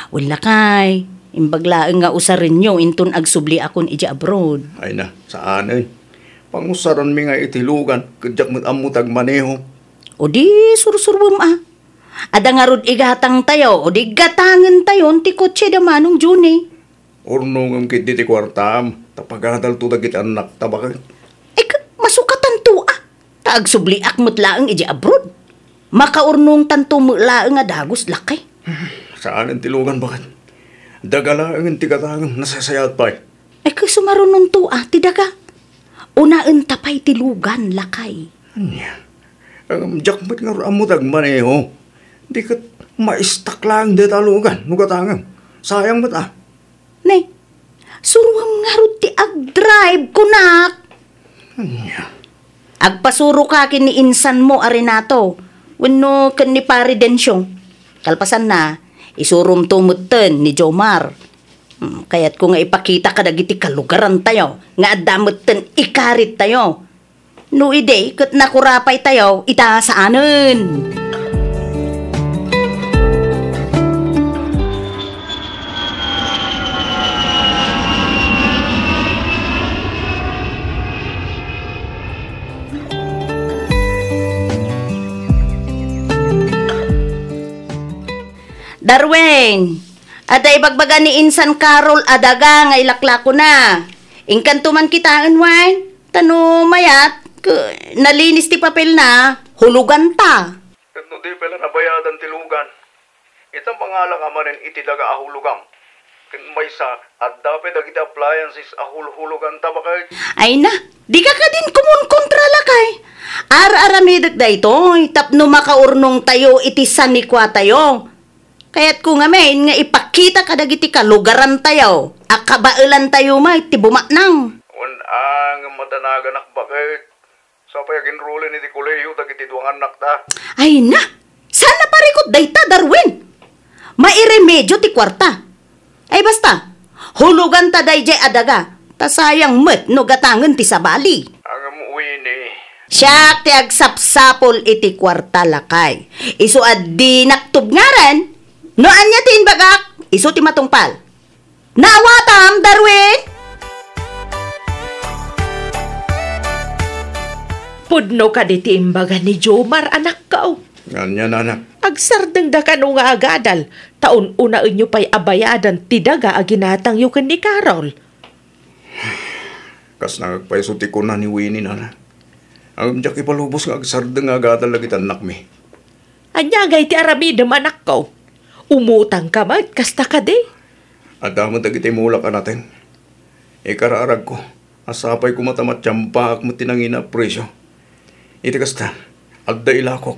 Wen lakay, imbag laeng nga usarenyo inton agsubliakon idiay abroad. Ay na, saanen. Pangusaranmi nga iti lugan, ket diak met ammo ti agmaneho. O di, sursuruem a. Adda ngarud igatangtayo, o di gatangentayon ti kotse da Manong Juni. Urnongem ketdi ti kuartam, ta pagadalto dagiti annakta, bakay. Ay, ket masukatanto a. Ta agsubliak met laeng idiay abroad. Makaurnongtanto met laeng a dagus, lakay. Saanen ti lugan, baket. Daga laengen ti gatangem, nasasayaat pay. Ay, ket sumarunonto a ti daga. Unaenta pay ti lugan, lakay. Ania? Ngem diak met ngarud ammo ti agmaneho. Di ket maistak laeng dayta a lugan no gatangem. Sayang met a. Ne, suroam ngarud ti agdrive, kunak. Ania? Agpasuroka ken ni insanmo a Renato wenno ken ni Pare Dencio. Kalpasanna, isuromto metten ni Jomar. Hmm, kayatko nga ipakita kadagiti kalugarantayo nga adda metten ikarittayo. No idi ket nakurapaytayo ita saanen. Darwin, adda ibagbaga ni Insan Carol a daga nga ilaklakona. Inkanto man kitaen, wen? Ta no mayat, ke-, nalinis ti papelna, huloganta. Ket no di pay la nabayadan ti lugan, ita mangalaka manen iti daga a hulogam. Ket maysa, adda pay dagiti appliances a hulhuloganta, baket. Ay na, dika kadin kumunkontra, lakay. Ar-aramidek daytoy tapno makaurnongtayo iti sanikuatayo. Kayatko ngamin nga ipakita kadagiti kalugarantayo a kabaelantayo met ti bumaknang. Wen, a, ngem madanaganak, baket. Sapay aginrulen iti kolehiyo dagiti dua nga annakta. Ay na! Saan a parikut dayta, Darwin? Mairemedio ti kuarta. Ay basta, huloganta daydiay a daga, ta sayang met no gatangen ti sabali. Ngem, Winnie. Siak ti agsapsapul iti kuarta, lakay. Isu a dinak tubngaran. No ania ti imbagak, isu ti matungpal. Naawatam, Darwin? Pudno kadi ti imbaga ni Jomar, anakko? Ania, nana? Agsardengda kano nga agadal, ta un-unaenyo pay a bayadan ti daga a ginatangyo ken ni Carol. Kas nangagpayso ti kuna ni Winnie, nana. Ngem diak ipalubos nga agsardeng nga agadal dagiti annakmi. Ania ngay ti aramidem, anakko? Umutangka met, kasta kadi? Adda met dagiti mulak a nateng. Ikararagko, a sapay koma ta matiampaak met ti nangina a presio. Iti kasta, adda ilakok.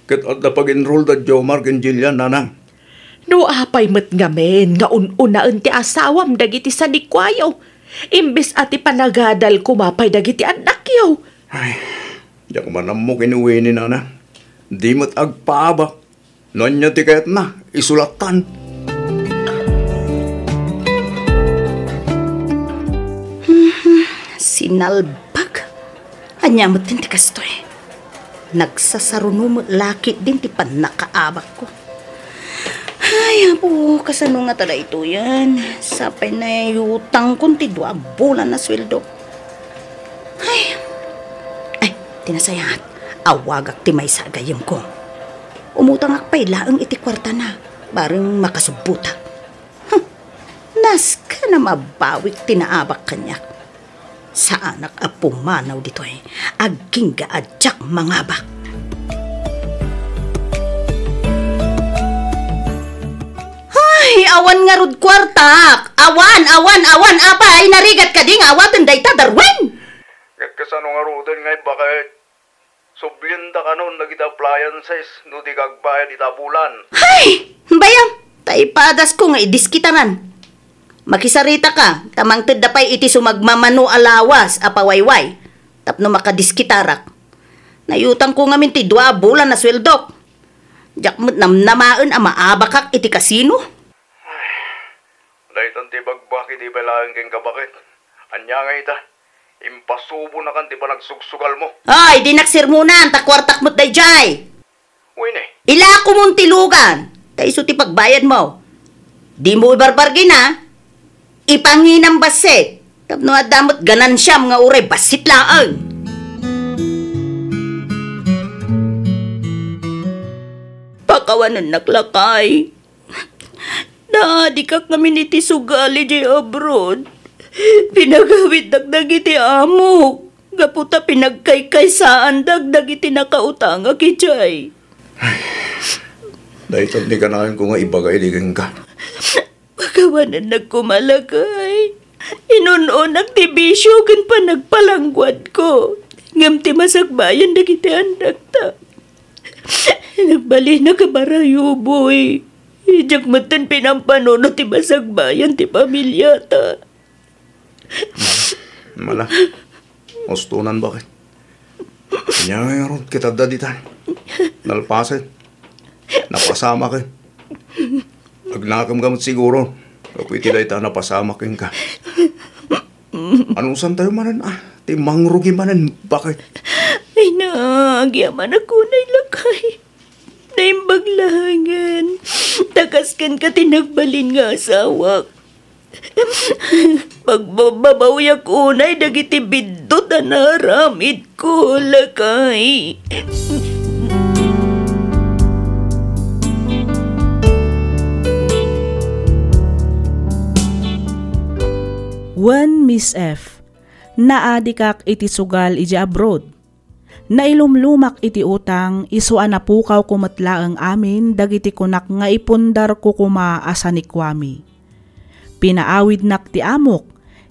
Ket adda pag-enroll da Jomar ken Jillian, nanang. No apay met ngamin nga un-unaen ti asawam dagiti sanikuayo, imbes a ti panagadal koma pay dagiti annakyo? Ay, diak man ammo ken ni Winnie, nana. Di met agpaabak. No ania ti kayatna, isu lattan. Sinalbag. Ania met ti kastoy? Nagsasaruno met la ketdin ti pannakaabakko. Ay, Apo, kasano ngata daytoyen? Sapay nayutangkon ti dua a bulan a sueldo. Ay. Ay, ti nasayaat, awagak ti maysa a gayyemko. Umutangak pay laeng iti kuartana, bareng makasubbotak. Huh, nasken a mabawik ti naabak kaniak. Saanak a pumanaw ditoy, agingga a diak mangabak. Ay, awan ngarud kuartak! Awan, awan, awan! Apay, narigat kadi nga awaten dayta, Darwin? Ket kasano ngaruden nga imbakek? Sublienta kanon dagiti appliances no dika agbayad ita a bulan. Hay! Bayam, ta ipadasko nga idiskitaran. Makisaritaka, ta mangtedda pay iti sumagmamano a lawas a pawayway tapno makadiskitarak. Nayutangko ngamin ti dua a bulan a sueldok. Diak met namnamaen a maabakak iti kasino. Daytan ti ibagbagak idi pay laeng kenka, baket. Ania ngay ita? Impasubonakan ti panagsugsugalmo. Ay, dinak sermonan, ta kuartak met daydiay. Wen, eh. Ilakomon ti lugan, ta isu ti pagbayadmo. Dimo ibarbargin, a. Ipanginam bassit, tapno adda met ganansiam nga uray bassit laeng. Pakawanennak, lakay. Naadikak ngamin iti sugali diay abroad. Pinagawiddak dagiti amok gapu ta pinagkaykaysaandak dagiti nakautangak idiay. Daytan ti kanayon ko nga ibaga idi kenka. Pakawanennak koma, lakay. Inun-onak ti bisio ken panagpalangguadko. Ngem ti masakbayan dagiti annakta. Nagbalinak a barayuboy. Diak metten pinampanunot ti masakbayan ti pamiliata. Mala, ustonan, baket. Ania ngay ngarud ket adda ditan? Nalpasen. Napasamaken. Agnakem ka met siguro gapu iti dayta a napasamak kenka. Anusantayo manen a ti mangrugi manen, baket? Ay na, agyamanak unay, lakay. Naimbag laengen. Ta kas kenka ti nagbalin nga asawak. Pagbababawiak unay dagiti biddut a naaramidko, lakay. Wen, Miss F, naadikak iti sugal idiay abroad. Nailumlumak iti utang, isu a napukawko met laeng amin dagiti kunak nga ipundarko koma a sanikuami. Pinaawidnak ti amok,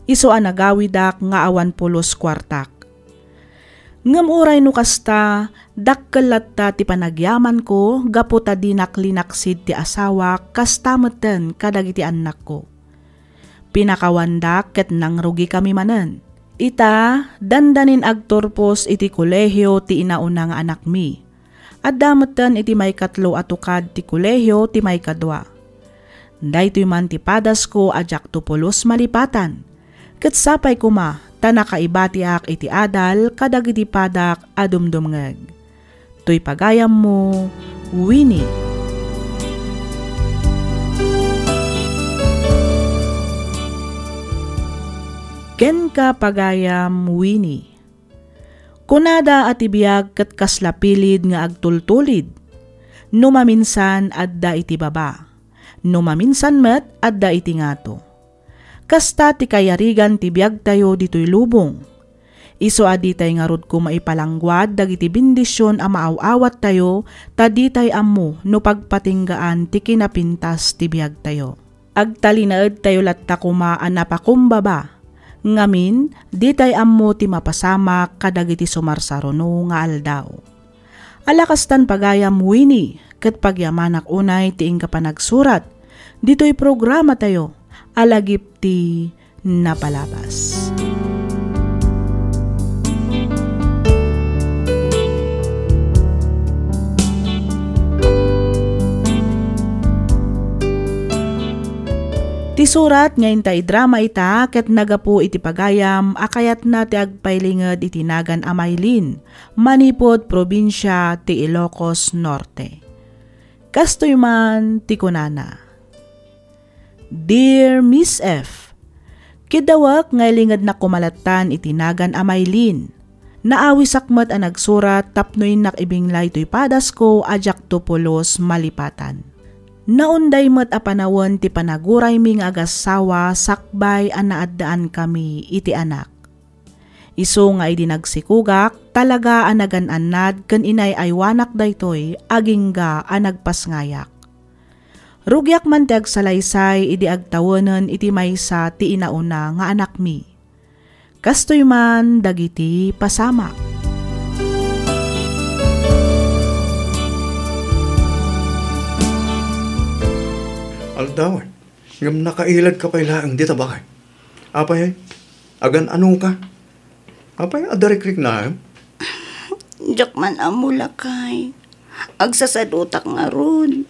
isu a nagawidak nga awan pulos kuartak. Ngem uray no kasta, dakkel latta ti panagyamanko gapu ta dinak linaksid ti asawak, kasta metten kadagiti annakko. Pinakawandak ket nangrugikami manen. Ita, dandanin agturpos iti kolehio ti inauna nga anakmi. Adda metten iti maikatlo a tukad ti kolehio ti maikadua. Daytoy man ti padasko a diakto pulos malipatan. Ket sapay koma ta nakaibatiak iti adal kadagiti padak a dumdumngeg. Toy pagayammo, Winnie. Kenka, pagayam Winnie. Kunada a ti biag ket kasla pilid nga agtultulid. No maminsan, adda iti baba. No maminsan met, adda iti ngato. Kasta ti kayarigan ti biagtayo ditoy lubong. Isu a ditay ngarud koma ipalangguad dagiti bendision a maaw-awattayo, ta ditay ammo no pagpatinggaan ti kinapintas ti biagtayo. Agtalinaedtayo latta koma a napakumbaba. Ngamin, ditay ammo ti mapasamak kadagiti sumarsaruno nga aldaw. Ala kastan, pagayam Winnie, ket pagyamanak unay ti inka panagsurat ditoy programatayo a Lagip ti Napalabas. Ti surat nga inta idrama ita ket naggapu iti pagayam a kayatna ti agpailinged iti nagan a Maylin, manipud probinsia ti Ilocos Norte. Kastoy man ti kunana, "Dear Miss F, kiddawek nga ilingednak koma lattan iti nagan a Maylin. Naawisak met a nagsurat tapno innak ibinglay toy padasko a diakto pulos malipatan. Naunday met a panawen ti panaguraymi nga agassawa sakbay a naaddaankami iti anak. Isu nga idi nagsikugak, talaga a nagan-annad ken inay-aywanak daytoy agingga a nagpasngayak. Rugiak man ti agsalaysay idi agtawenen iti maysa ti inauna nga anakmi. Kastoy man dagiti pasamak." Aldaw, ngem nakailadka pay laeng dita, baket. Apay, agan-anoka? Apay, adda rikriknam? Diak man ammo, lakay. Agsasadutak ngarud.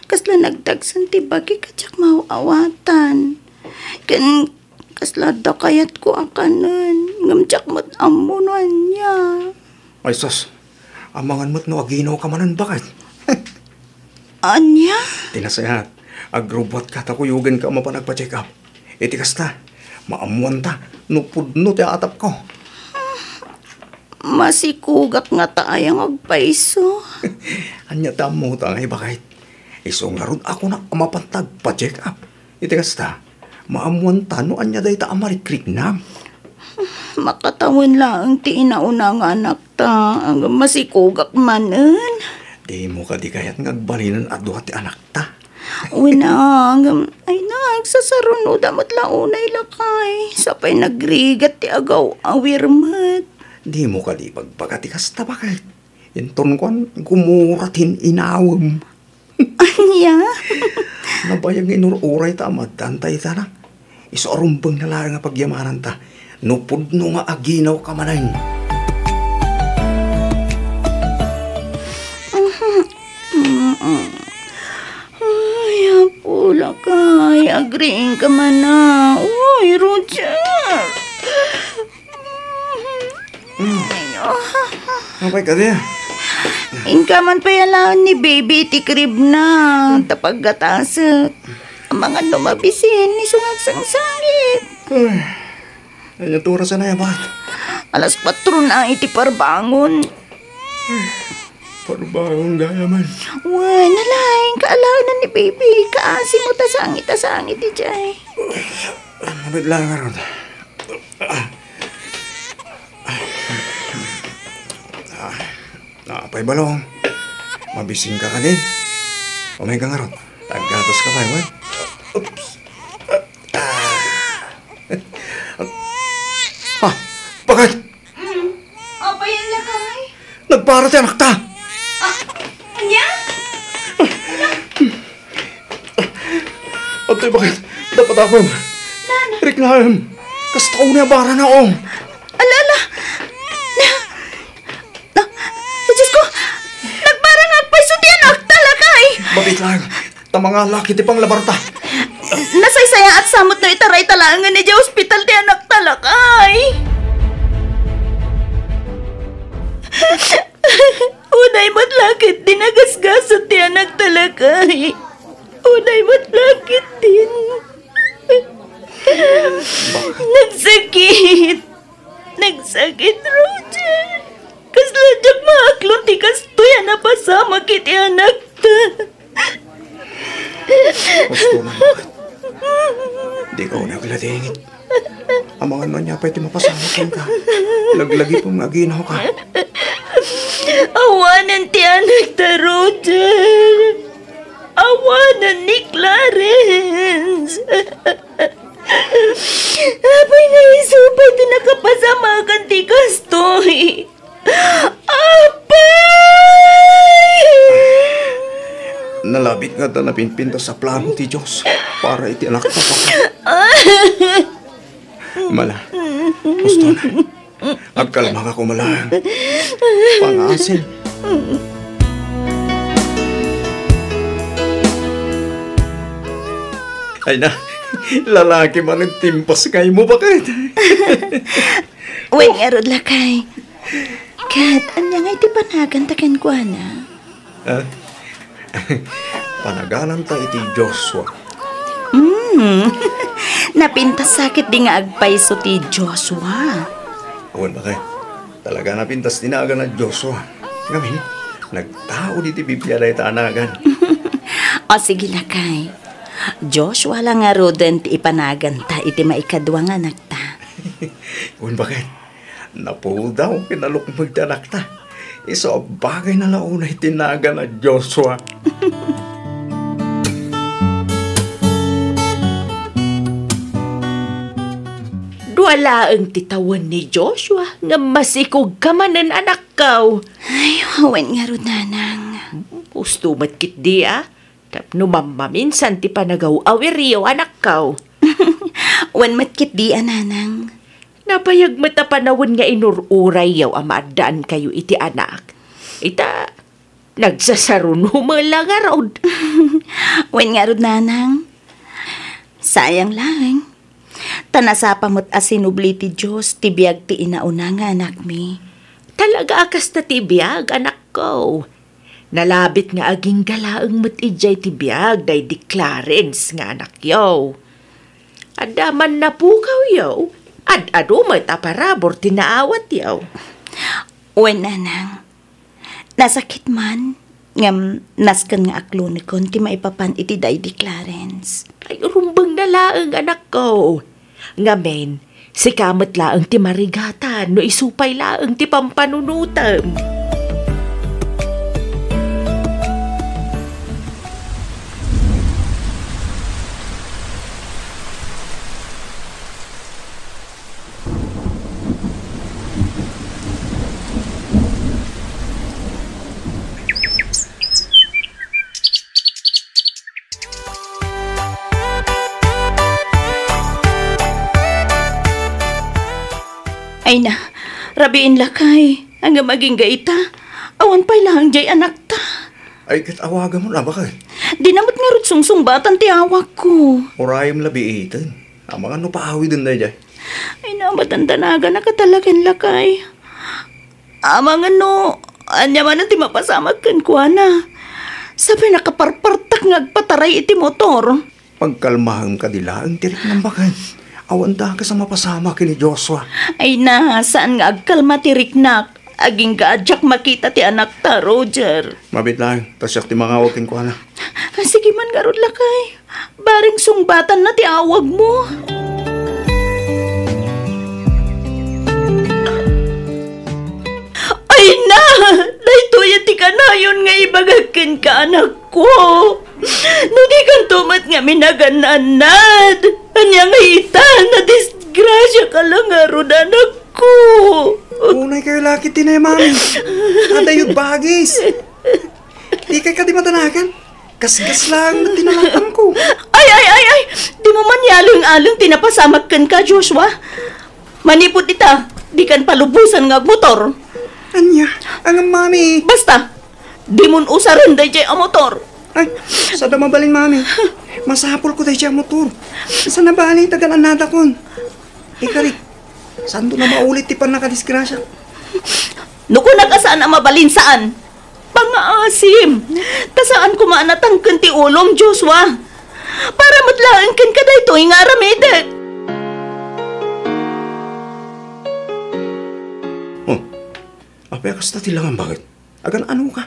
Kasla nagdagsen ti bagik a diak maaw-awatan. Ken kasla adda kayatko a kanen, ngem diak met ammo no ania. Ay sus, amangan met no aginawka manen, baket. Ania? Ti nasayaat, agrubbuatka ta kuyogenka a mapan agpa-check up. Iti kasta, maammuanta no pudno ti atapko. Masikugak ngata aya nga agpayso? Ania ti ammota ngay, baket? Isu ngarud a kunak a mapanta agpa-check up. Iti kasta, maammuanta no ania dayta a marikriknam. Makatawen laeng ti inauna nga anakta, ngem masikugak manen. Dimo kadi kayat nga agbalinen a dua ti anakta? Wen, ngem, ay na, agsasarunoda met la unay, lakay. Sapay nagrigat ti agaw-awir met. Dimo kadi ibagbaga ti kasta, baket? Inton kuan, gumura ti inawem. Ania? Nabayag nga inur-urayta a maaddanta ita na. Isu a rumbengna laeng a pagyamananta no pudno nga aginawka manen. Riingka man a. Uy, Roger. Hmm. Ay, oh. Apay kadi? Inka man pay alaen ni baby iti crib na. Ta paggatasek. Amangan no mabisin, isu nga agsangsangit. Ay, ania ti oras a nayabat? Alas kuatro na iti parbangon. Parbangon gayam. Wen, nalaing kaalaenan ni baby. Kaasi mo ta sangit a sangit idiay. Mabit lang, ngarud. Ah, apay balong. Mabisinka kadi? Umayka ngarud. Aggatos ka pay, wen? Oops. Ah. Ha? Bakit? Apay, lakay? Nagbara ti anakta. Ah, ania? Adtoy bakit? Dapat ako. Nana. Riknaem. Kasta unay a barana, o. Ala, ala. Na, na, Diyos ko, nagbara nga agpayso ti anakta, lakay. Mabit lang. Ta mangalak iti panglabarta. Nasaysayaat sa met no itarayta laengen idiay ospital ti anakta, lakay. Unay met la ketdi nagasgasat ti anakta, lakay. Unay met la ketdi. Nagsakit. Nagsakit, Roger. Kasla diak maaklon ti kastoy a napasamak iti anakta. Husto man, bakit? Dika unay agladingit. Amangan no ania pay ti mapasamak kenka. Laglagipem nga aginawka. Awanen ti anakta, Roger. Awanen ni Clarence. Apay nga isu pay ti nakapasamakan ti kastoy? Apay! Nalabit nga adda napinpintas a plano ti Dios para iti anakta. Mala, husto na. Agkalmaka koma laeng. Pangasim. Ay na, lalaki man ti impas kaymo, bakit? Wen ngarud, lakay. Ket ania ngay ti panaganta kenkuana? Ah? Panagananta iti Joshua. Mm. Napintas ketdi nga agpayso ti Joshua. Wen, bakit? Talaga napintas ti nagan a Joshua. Ngamin, nagtaud iti Biblia dayta a nagan. O, sige, lakay. Joshua la ngaruden ti ipanaganta iti maikadua nga anakta. Wen, bakit? Napudaw ken nalukmeg ti anakta. Isu a bagayna la unay ti nagan a Joshua. Dua laeng ti tawen ni Joshua ngem masikogka manen, anakko. Ay, wen ngarud, nanang. Husto met ketdi a. Tapno mammaminsan ti panagaw-awiryo, anakko. Wen met ketdi a, nanang. Nabayag met a panawen nga inur-urayyo a maaddaankayo iti anak. Ita, nagsasaruno met la ngarud. Wen ngarud, nanang. Sayang laeng. Ta nasapa met a sinubli ti Dios ti biag ti inauna nga anakmi. Talaga a kasta ti biag, anakko. Nalabit nga agingga laeng met idiay ti biag daydi Clarence nga anakyo. Adda man napukawyo, ad-adu met a parabur ti naawatyo. Wen, nanang. Nasakit man, ngem nasken nga aklonekon ti maipapan iti daydi Clarence. Ay, rumbengna laeng, anakko. Ngamin, sika met laeng ti marigatan no isu pay laeng ti pampanunotem. Ay na, rabiin lakay, ngem agingga ita, awan pay laeng diay anakta. Ay, ket awagamon a, bakay. Dina met ngarud sungsungbatan ti awagko. Urayem la biiten. Amangan no paawiden daydiay. Ay, namatandanagan a katalaken lakay. Amangan no, ania manen ti mapasamak kenkuana. Sapay nakaparpartak nga agpataray iti motor. Pagkalmaem kadi laeng ti riknam baket. Awan dakes a mapasamak ken ni Joshua. Ay na, saan nga agkalma ti riknak. Agingga a diak makita ti anakta, Roger. Mabiit laeng, ta siak ti mangawag kenkuana. Ah, sige man ngarud, lakay. Bareng sungbatanna ti awagmo. Ay na! Daytoy ti kanayon nga ibagak kenka, anakko. No dikanto met ngamin agan-annad, ania nga ita, nadisgrasiaka la ngarud, anakko. Unay kayo la ket ti ne, Mami. Adayod bagis. Dikay kadi madanagan? Gasgas laeng met ti nalangtamko. Ay, ay, ay, ay! Dimo man ialeng-aleng ti napasamak kenka, Joshua. Manipud ita, dikan palubosan nga agmotor. Ania? Ngem, Mami. Basta, dimon usaren daydiay a motor. Ay, sada mabalin, Mami. Masapulko daydiay a motor. Saan a bale, tagan-annadakon. Ikarik, saanto a maulit ti pannakadisgrasia? No kunak a saan a mabalin, saan? Pangaasim! Ta saan koma a natangken ti ulom, Joshua. Para met laeng kenka daytoy nga aramidek. Oh, apay a kasta ti langam, baket? Agan-anoka?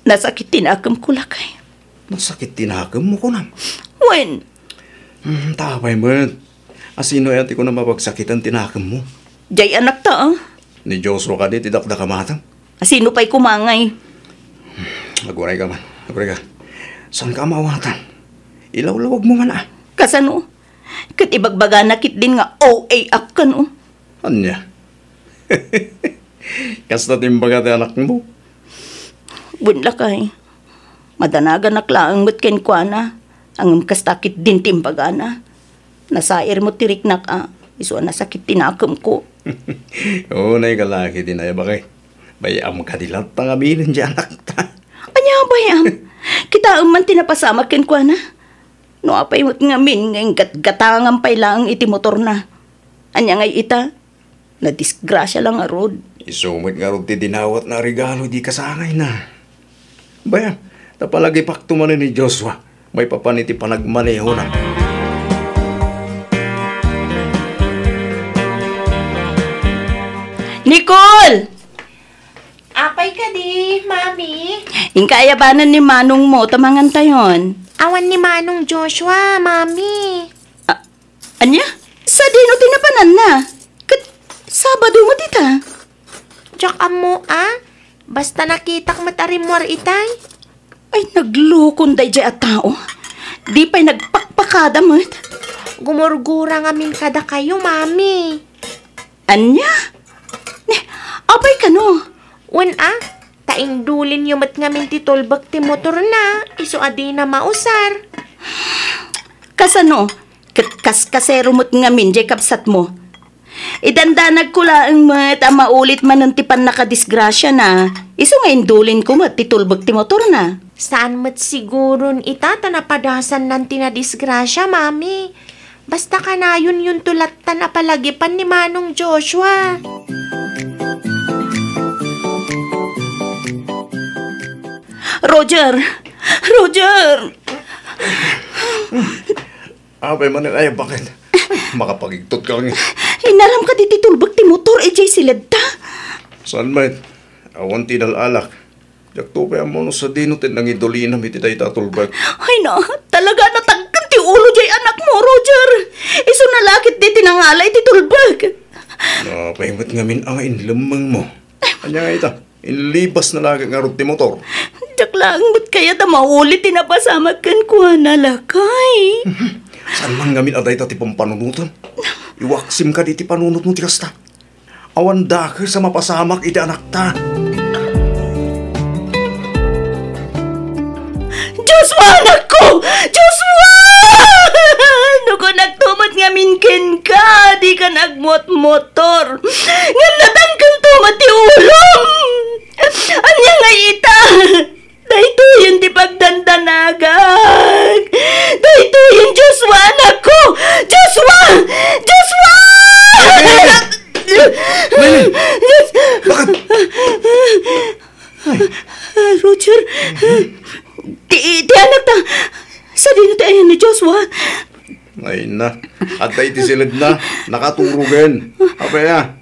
Nasakit ti nakemko, lakay. Nasakit ti nakemmo, kunam? Wen. Hmm, ta apay met. Asino aya ti kunam a pagsakitan ti nakemmo? Diay anakta, ah. Ni Joshua kadi ti dakdakamatam? Asino pay koma ngay? Agurayka man, agurayka. Saanka a maawatan? Ilawlawagmo man, ah. Kasano? Ket ibagbagana ketdin nga O A ak kano. Ania? Kasta ti imbaga ti anakmo? Wen, lakay. Madanaganak laeng met kenkuana, ngem kasta ketdin ti imbagana. Nasair met ti riknak a, isu a nasakit ti nakemko. Unay ka la ket di naibaga. Bay-am kadi latta nga bilin ti anakta. Ania, bay-am? Kitaem man ti napasamak kenkuana. No apay met ngamin nga inggatgatangan pay laeng iti motorna. Ania ngay ita? Nadisgrasia la ngarud. Isu met ngarud ti dinawatna a regalo idi kasangayna. Bay-am, ta palagipakto manen ni Joshua, maipapan iti panagmanehona. Nicole! Apay kadi, Mami? Inka ayabanen ni manongmo ta mangantayon. Awan ni Manong Joshua, Mami. A-, ania? Sadino ti napananna? Ket Sabado met ita. Diak ammo, a. Basta nakitak met a rimmuar itay. Ay, naglukon daydiay a tao. Di pay nagpakpakada met. Gumurgura ngamin kadakayo, Mami. Ania? Ne, apay kano? Wen a, ta indulinyo met ngamin ti tulbek ti motorna, isu a dina mausar. Kasano? Ket kaskasero met ngamin diay kabsatmo. Idandanagko laeng met a maulit manen ti pannakadisgrasiana, isu nga indulinko met ti tulbek ti motorna. Saan met siguron ita ta napadasannan ti nadisgrasia, Mami. Basta kanayonyonto lattan a palagipan ni Manong Joshua. Roger! Roger! Apay manen, ay, baket? Makapagigtot ka lang, eh. Inaram kadi ti tulbek ti motor, eh, jay siledta. Saan met? Awan ti nal-alak. Diakto pay ammo no sadino ti nangidulinam iti dayta a tulbek. Ay na, talaga natangken ti ulo jay anakmo, Roger. Isu na la ketdi ti nangala iti tulbek. Apay met ngamin a nga inlemmengmo? Ania nga ita? Inlibasna la ngarud ti motor. Diak laeng met kayat a maulit ti napasamak kenkuana, lakay. Saan man ngamin a dayta ti pampanunotem? Iwaksim kadi ti panunotmo ti kasta. Awan dakes a mapasamak iti anakta. Joshua, anakko! Joshua! No kunakto met ngamin kenka, dikan agmotmotor. Ngem natangkento met ti ulom. Ania nga ita? Daytoyen ti pag- Ah, Roger, ti, ti anakta, sadino ti ayan ni Joshua? Ay na, adda iti siledna, nakaturogen. Apay a?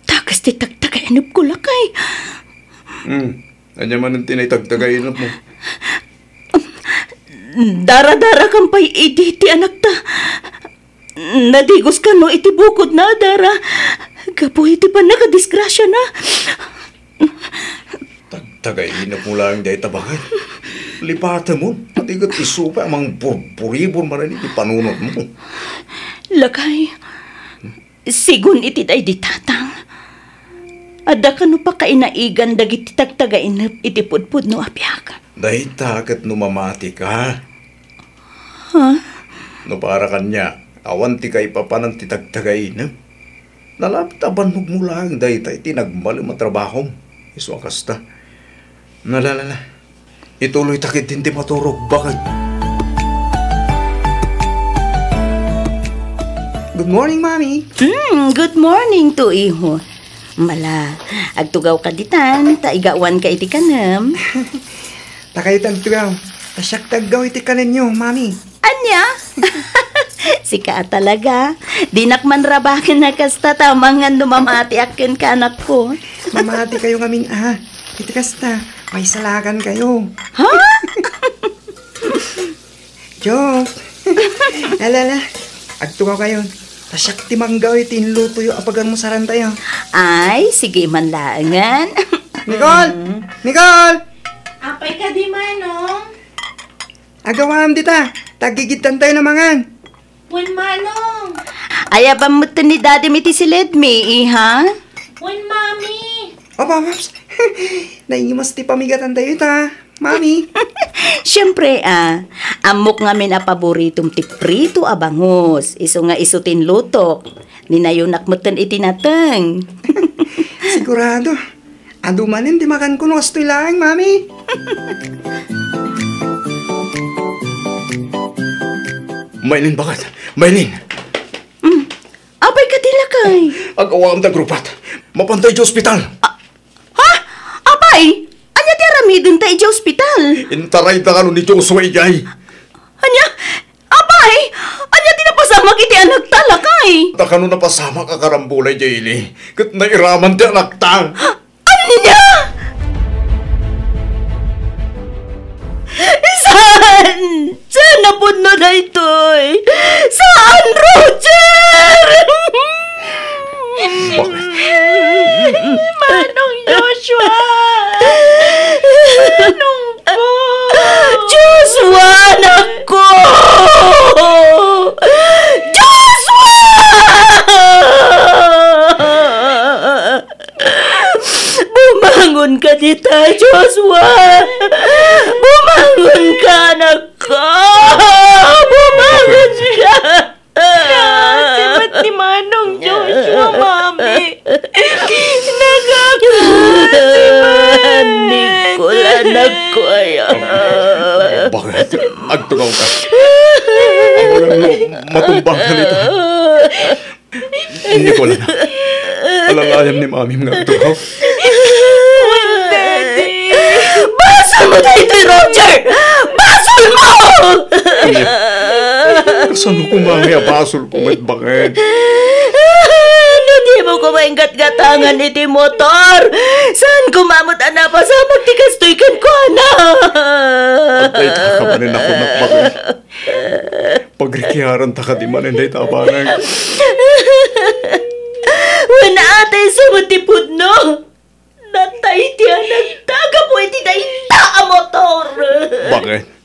Tagas ti tagtagainepko, lakay. Hmm, ania manen ti naitagtagainepmo? Daradarakan pay idi ti anakta. Nadigos kano iti bukodna, Dara, gapu iti pannakadisgrasiana. Tagtagainepmo laeng dayta, baket. Lipatemon, pati ket isu pay a mangburburibur manen iti panunotmo. Lakay, sigun iti daydi tatang, adda kano pakainaigan dagiti tagtagainep iti pudpudno a biag. Dayta ket no mamatika. Ha? No para kaniak, awan ti kaipapanan ti tagtagainep. Nalapit a bannogmo laeng dayta iti nagmalem a trabahom. Isu a kasta. Nalalala. Ituloyta ketdin ti maturog, baket. Good morning, Mami. Hmm, good morning to iho. Mala, agtugawka ditan, ta igawanka iti kanem. Ta kayo ti agtugaw. Ta siak ti aggaw iti kanenyo, Mami. Ania? Sika a talaga. Dinak manrabaken a kasta ta amangan no mamatiak kenka, anakko. Mamati kayo ngamin, ah. Iti kasta, maisalakan kayo. Ha? Joke. Ala, ala. Agtugaw kayo. Ta siak ti manggaw iti inlutoyo a pagarmusarantayo. Ay, sige man laengen. Nicole! Mm. Nicole! Apay kadi, Manong? Agawam dita. Tagigidtantayo na mangan. Wen, Manong. Ayaban metten ni Daddy iti siledmi, iha? Wen, Mami. Opo, Paps. Naingimas ti pamigatantayo ita, Mami. Siempre, ah, ammok ngamin a paboritom ti prito a bangus. Isu nga isu ti inlutok. Ninayonak metten iti nateng. Sigurado. Adu manen ti makanko no kastoy laeng, Mami. Maylin, baket. Maylin. Mm. Apay kadi, lakay? Agawam ti agrupat. Mapanta idiay ospital. Ah, ha? Apay? Ania ti aramidenta idiay ospital? Intarayda kano ni Joshua idiay. Ania? Apay? Ania ti napasamak iti anakta, lakay? Ta kano napasamak a karambola idiay ili, ket nairaman ti anakta. Ania? Saan? Saan a pudno daytoy? Saan, Roger? Manong Joshua! Manong Joshua, anakko! Joshua! Bumangon ka dita, Joshua! Bumangon ka, anakko! Bumangon ka! Naasibat ni Manong Joshua, Mami. Nagkakaasibat. Nicole, anakko, ay. Baket? Agtugaw ka. Amangan no matumbangka dita. Nicole, anak. Alalayam ni Mamim nga agtugaw. Wen, Daddy. Basolmo daytoy, Roger! Basolmo! Nia, kasano koma nga basolko met, baket? No dimo koma inggatgatangan iti motor, saan koma met a napasamak ti kastoy kenkuana? Adda ita ka manen a kunak, baket. Pagrikiaranta kadi manen dayta a banag. Wen, ata isu met ti pudno. Natay ti anakta gapu iti dayta a motor. Baket?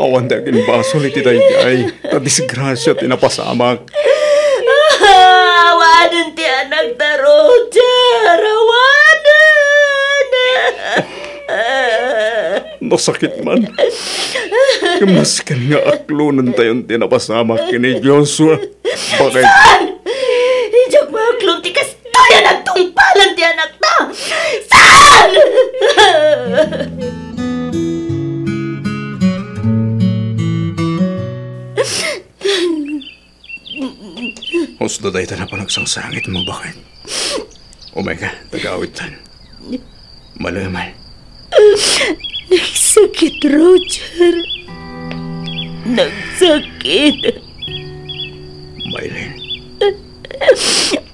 Awan ti agimbasol iti daydiay. Ta disgrasia ti napasamak. Awanen ti anakta, Roger. Awanen. Nasakit man. Masken nga aklonentayon ti napasamak ken ni Joshua. Baket? Saan? Diak maaklon ti kastoy a nagtungpalan ti anakta. Saan? Husda dayta a panagsangsangitmo, baket. Umayka, tagawidtan. Maleman. Nagsakit, Roger. Nagsakit. Maylin.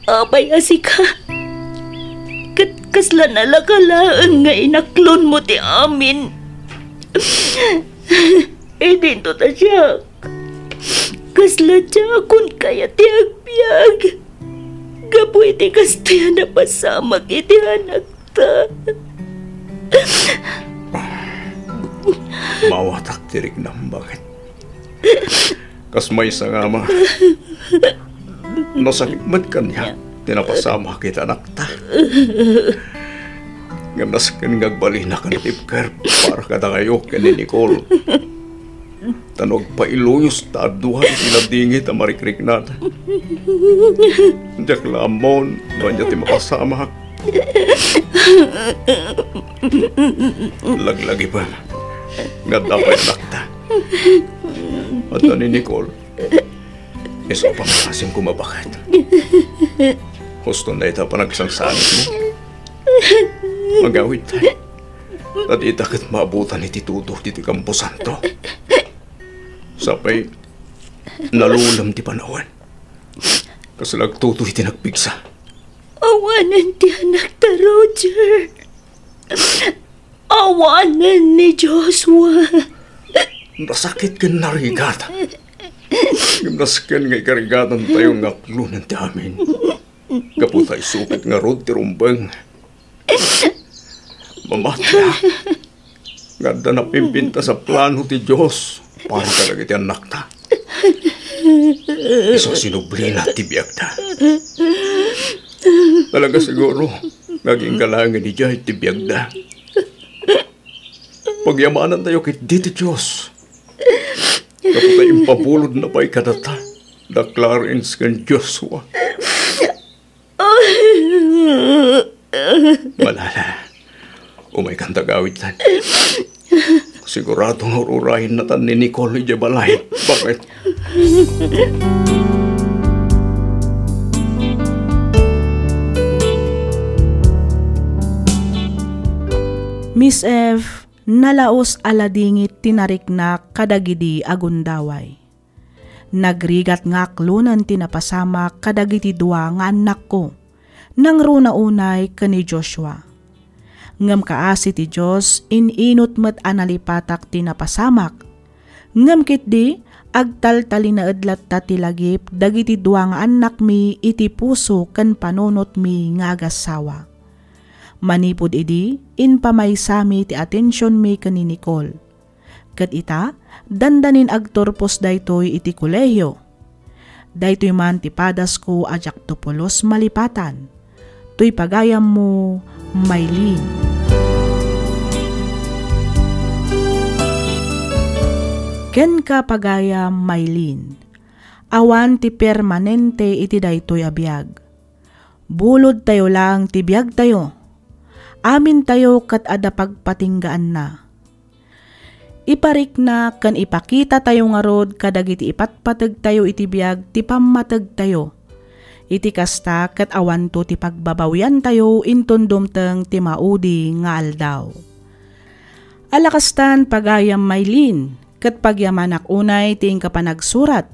Apay a sika? Ket kasla nalaka laeng nga inaklonmo ti amin. Idinto ta siak. Kasla diakon kayat ti agbiag. Gapu iti kastoy a napasamak iti anakta. Maawatak ti riknam, baket. Kas maysa nga ama, nasakit met kaniak ti napasamak iti anakta. Ngem nasken nga agbalinak a natibker para kadakayo ken ni Nicole. Ta no agpailuyos ta adua iti ladingit a marikriknada, diak la ammon no ania ti mapasamak. Laglagipem nga adda pay anakta. Adda ni Nicole. Isu a pangngaasim koma, baket. Husto dayta a panagsansanit mo. Agawidta. Ta dita ket maabutan iti tudo ditoy kamposanto. Sapay, nalulem ti panawen. Kasla agtutoy ti nagpigsa. Awanen ti anakta, Roger. Awanen ni Joshua. Nasakit ken narigat. Ngem nasken nga ikarigatantayo nga aklonen ti amin. Gapu ta isu ket ngarud ti rumbeng. Mamatiak nga adda napimpintas a plano ti Dios para kadagiti annakta. Isu a sinublina ti biagda. Talaga siguro nga agingga laengen idiay ti biagda. Pagyamanantayo ketdi ti Dios. Gapu ta impabulodna pay kadata da Clarence ken Joshua. Malala, umaykan ta agawidtan. Sigurado nga ur-urayennatan ni Nicole idiay balay. Baket? Miss F, nalaus a ladingit ti nariknak kadagidi a gundaway. Nagrigat nga aklonen ti napasamak kadagiti dua nga annakko, nangruna unay ken ni Joshua. Ngem kaasi ti Dios, in-inut met a nalipatak ti napasamak. Ngem ketdi, agtaltalinaed latta ti lagip dagiti dua nga annakmi iti puso ken panunotmi nga agassawa. Manipud idi, impamaysami ti atensionmi ken ni Nicole. Ket ita, dandanin agturpos daytoy iti kolehio. Daytoy man ti padasko a diakto pulos malipatan. Toy pagayammo, Maylin. Kenka, pagayam Maylin, awan ti permanente iti daytoy a biag. Bulodtayo laeng ti biagtayo. Amintayo ket adda pagpatinggaanna. Iparikna ken ipakitatayo ngarud kadagiti ipatpategtayo iti biag ti pammategtayo. Iti kasta, ket awanto ti pagbabawiantayo inton dumteng ti maudi nga aldaw. Ala kastan, pagayam Maylin, ket pagyamanak unay ti inka panagsurat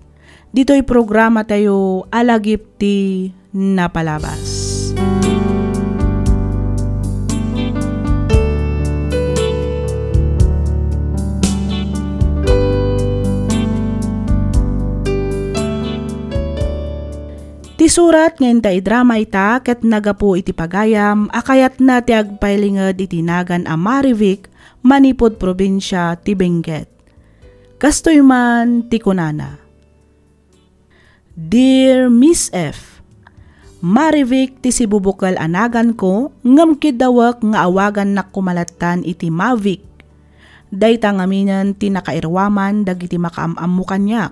ditoy programatayo a Lagip ti Napalabas. Ti surat nga inta idrama ita ket nagapu iti pagayam a kayatna ti agpailinged iti nagan a Marivic manipud probinsia ti Benguet. Kastoy man ti kunana, "Dear Miss F, Marivic ti sibubukel a naganko ngem kiddawek nga awagannak koma lattan iti Mavic. Dayta ngaminen ti nakairuaman dagiti makaam-ammo kaniak.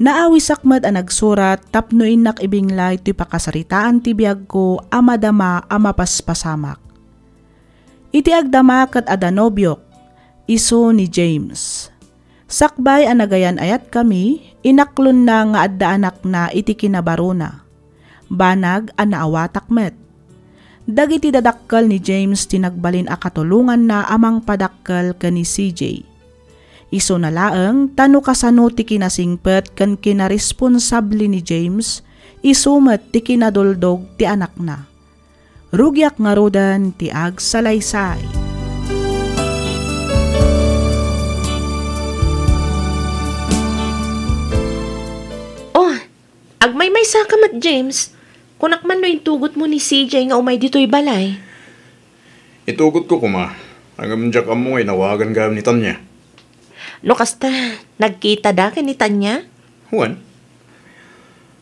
Naawisak met a nagsurat tapno innak ibinglay ti pakasaritaan ti biagko a madama a mapaspasamak. Iti agdama ket adda nobiok, isu ni James. Sakbay a nagayan-ayatkami, inaklonna nga adda anakna iti kinabarona. Banag a naawatak met. Dagiti dadakkel ni James ti nagbalin a katulonganna a mangpadakkel ken ni C J. Isuna laeng ta no kasano ti kinasingpet ken kinaresponsable ni James, isu met ti kinaduldog ti anakna. Rugiak ngaruden ti agsalaysay. Oh, agmaymaysa ka met, James. Kunak man no intugotmo ni C J nga umay ditoy balay. Itugotko koma, ngem diak ammo nga inawagan gayam ni Tanya. No kasta, nagkitada ken ni Tanya? Wen.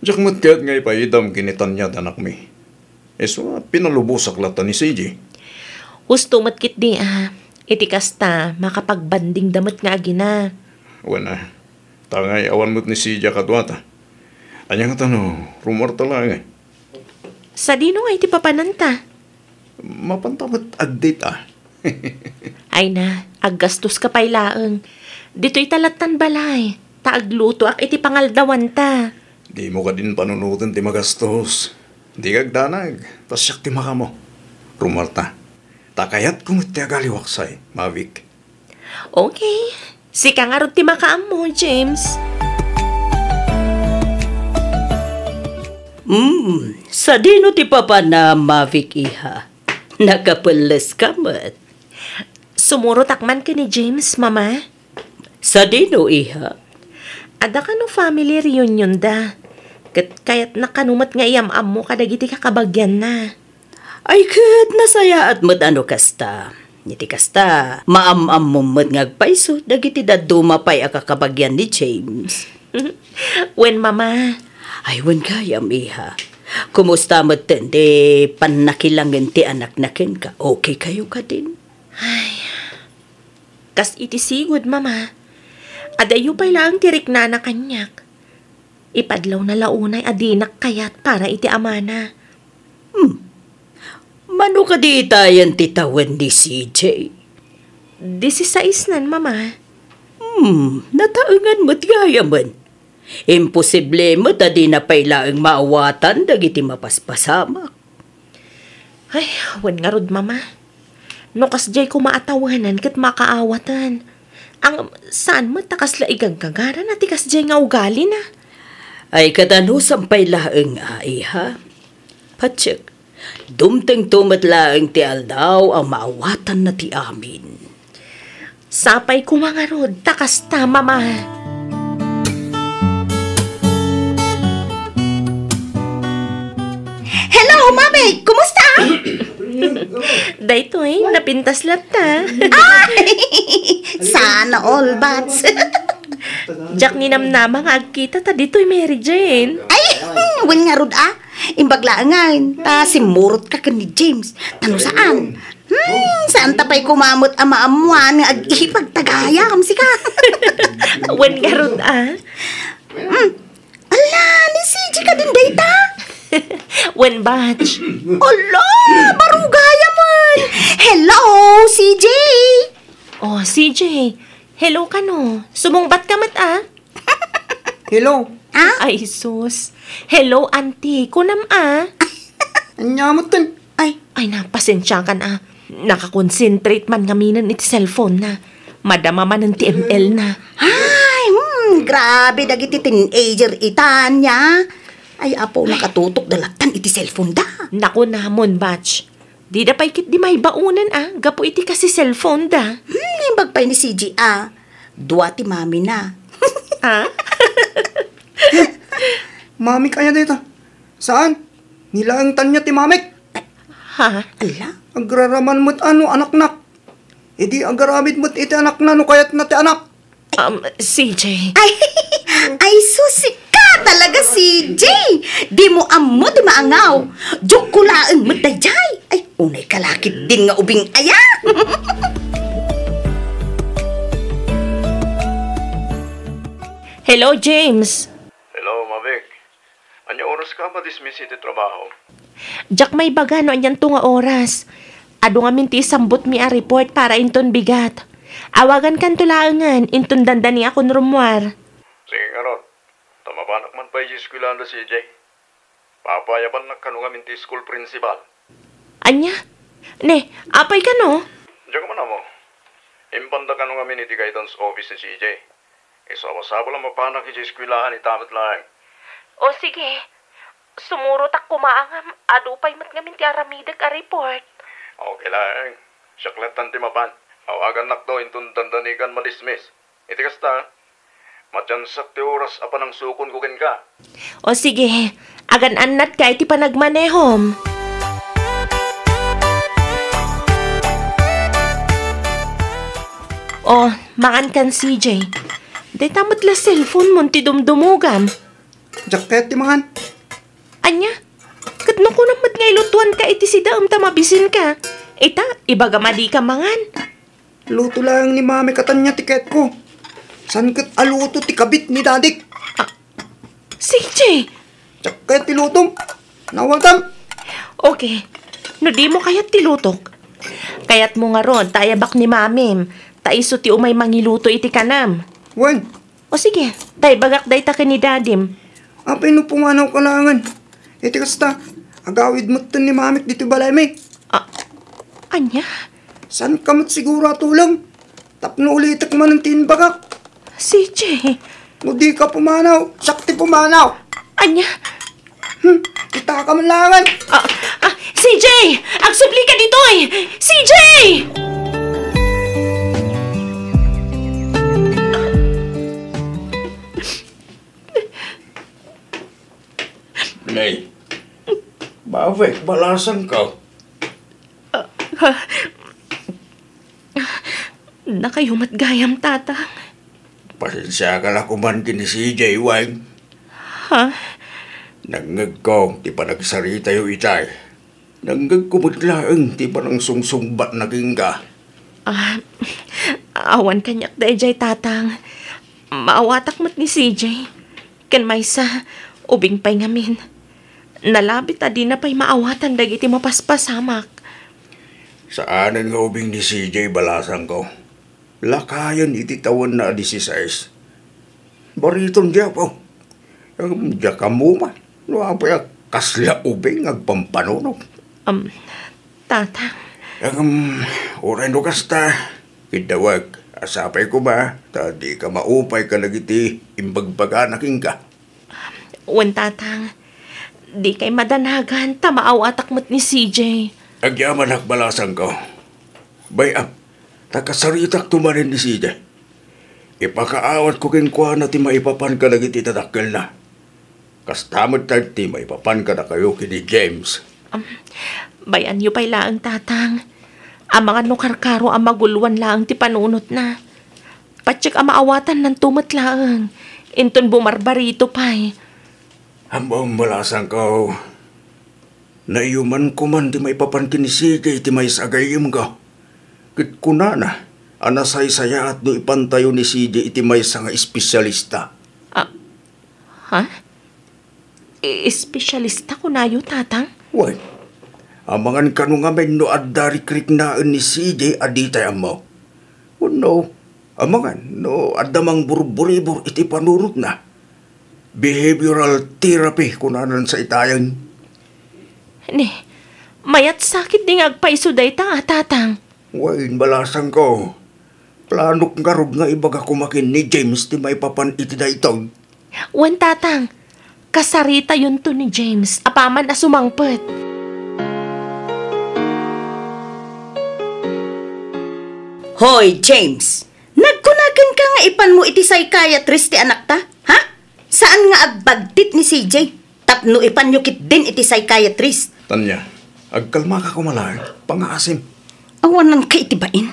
Diak met kayat nga ipaidam ken ni Tanya ti anakmi. Isu a pinalubosak latta ni C J. Husto met ketdi a, iti kasta, makapagbandingda met nga agina. Wen a, ta ngay awan met ni C J a kaduata. Ania ngata no, rumuarta laeng a. Sadino ngay ti papananta? Mapanta met ag-date a. Ay na, aggastoska pay laeng. Ditoy ta lattan balay, ta aglutoak iti pangaldawanta. Dimo kadin panunoten ti magastos. Dika agdanag, ta siak ti makaammo. Rumuarta. Ta kayatko met ti agaliwak say, Mavic. Okay. Sika ngarud ti makaammo, James. Mm, sadino ti papanam, Mavic, iha? Nakapelleska met. Sumurotak man ken ni James, Mama. Sadino, iha? Adda kano family reunion da. Ket kayatna kano met nga iyam-ammo kadagiti kakabagianna. Ay, ket nasayaat met a no kasta. Iti kasta, maam-ammom met nga agpayso dagiti dadduma pay a kakabagian ni James. Wen, Mama. Ay, wen gayam, iha. Kumusta met ti pannakilangen ti anakna kenka? Okay kayo kadin? Ay, kas iti sigud, Mama. Adayo pay laeng ti riknana kaniak. Ipadlawna la unay a dinak kayat para iti amana. Hmm. Mano kadi itayen ti tawen ni C J? Disisaisnan, Mama. Hmm, nataengan met gayamen. Imposible met a dina pay laeng maawatan dagiti mapaspasamak. Ay, wen ngarud, Mama. No kasdiay koma a tawenan ket makaawatan. Ang, saan met ta kasla igaggagarana ti kasdiay nga ugalina? Ay, kadanusan pay laeng a, iha. Patiek, dumtengto met laeng ti aldaw a maawatanna ti amin. Sapay koma ngarud ta kasta, Mama. Hello, Mami! Kumusta? Daytoy, napintas latta. Ay! Sana all, Bats. Diak ninamnama nga agkita ta ditoy, Mary Jane. Ay, wen ngarud a. Imbag laengen, ta simmurotka ken ni James. Ta no saan? Hmm, saan ta pay koma met a maammuan nga ag-ipag ta gayam, sika. Wen ngarud a. Hmm. Ala, ni C J kadin dayta? Wen, batch. Ala, baro gayamen. Hello, C J. Oh, C J. Hello kano. Sumungbat ka met a. Hello. Ah? Ay, sus. Hello, auntie. Kunam a. Ania met ten? Ay. Ay, na, pasensiakan a. Nakakonsentrate man ngaminen iti cellphone na. Madama manen ti M L na. Ay, hmm, grabe dagiti teenager itana. Ay, apo, nakatutok da lattan iti cellphone da. Naku namon, batch. Dida pay ketdi maibaonen a, gapu iti kasi cellphone da. Hmm, naimbag pay ni C J a. Dua ti mami na. Ah? Mamik aya dayta? Saan? Ni laeng Tanya ti mamik. Ha? Ala? Agraraman met a no anaknak. Idi agaramid met iti anakna no kayatna ti anak. Um, C J. Ay, ay, sus, sika talaga, C J. Dimo ammo ti maangaw. Joke ko laeng met daydiay. Ay, unay ka la ketdin nga ubing aya. Hello, James. Hello, Mavic. Ania oras ka madismiss iti trabaho? Diak maibaga no anianto nga oras. Adu ngamin ti isambutmi a report para inton bigat. Awagankanto laengen inton dandaniakon rummuar. Sige ngarud, ta mapanak man pay iti eskuelaan da C J. Papayabannak kano ngamin ti school principal. Ania? Ne, apay kano? Diak man ammo. Imbanda kano ngamin iti guidance office ni C J. Isu a masapul a mapanak idiay eskuelaan ita met laeng. O sige, sumurotak koma ngem adu pay met ngamin ti aramidek a report. Okay laeng. Siak lattan ti mapan. Awagannakto inton dandanigan madismiss. Iti kasta, matiansak ti oras a panangsukonko kenka. O sige, agan-annatka iti panagmanehom. O, mangan kan C J. Dayta met la cellphone mon ti dumdumogam. Diak kayat ti mangan. Ania? Ket no kunam met nga ilutuanka iti sidaem ta mabisinka. Ita, ibagam a dika mangan. Luto laeng ni Mami ket ania ti kayatko. Saan ket a luto ti kabit ni Dadik? Ah, C J! Diak kayat ti lutom. Nawatam. Okay. No dimo kayat ti lutok, kayatmo ngarud ta ayabak ni Mamim, ta isu ti umay mangiluto iti kanam. Wen. O sige, ta ibagak dayta ken ni Dadim. Apay no pumanawka laengen? Iti kasta, agawid metten ni Mamik ditoy balaymi. Ah, ania? Saanka met siguro a tulong? Tapno ulitek manen ti imbagak. C J. No dika pumanaw, siak ti pumanaw. Ania? Hmm, kitaka man laengen. Ah, ah, C J! Agsublika ditoy! C J! Nay, bakit balasangko? Ah, ah, nakayo met gayam, Tatang. Pasensiaka la koman ken ni C J, Weng. Ha? Nangngegko ti panagsaritayo itay. Nangngegko met laeng ti panangsungsungbatna kenka. Ah, awan kaniak daydiay, Tatang. Maawatak met ni C J. Ken maysa, ubing pay ngamin. Nalabit a dina pay maawatan dagiti mapaspasamak. Saanen nga ubing ni C J, balasangko. Lakayen iti tawenna a disisais. Bariton di Apo. Em, diak ammo man no apay a kasla ubing agpampanunot. Am, Tatang. Em, uray no kasta, kiddawek a sapay koma ta dika maupay kadagiti imbagbagana kenka. Wen, Tatang. Dikay madanagan ta maawatak met ni C J. Agyamanak, balasangko. Bay-am, ta kasaritakto manen ni C J. Ipakaawatko kenkuana ti maipapan kadagiti dadakkelna. Kasta met ti maipapan kadakayo ken ni James. Um, bay-anyo pay laeng, Tatang. Amangan no karkaro a maguloan laeng ti panunotna. Patiek a maawatannanto met laeng. Inton bumarbarito pay. Ammom, balasangko. Naiyumanko man ti maipapan ken ni C J iti maysa a gayyemko. Ket kunana a nasaysayaat no ipantayo ni C J iti maysa nga espesialista. Ah, ha? E-, espesialista kunayo, Tatang? Wen, amangan kano ngamin no adda rikriknaen ni C J a ditay ammo. Wenno, amangan no adda mangburburibor iti panunotna. Behavioral therapy, kunanan sa itayen. Ni, mayat sakit di nga agpayso dayta, a, Tatang. Wen, balasangko. Planok ngarud nga ibaga koma ken ni James ti maipapan iti daytoy. Wen, Tatang. Kasaritayonto ni James apaman a sumangpet. Hoy, James! Nagkuna kenka nga ipanmo iti psychiatrist ti anakta, ha? Saan nga agbagtit ni C J tapno ipanyo ketdin iti psychiatrist? Tanya, agkalmaka koma laeng, pangaasim. Awananka iti bain.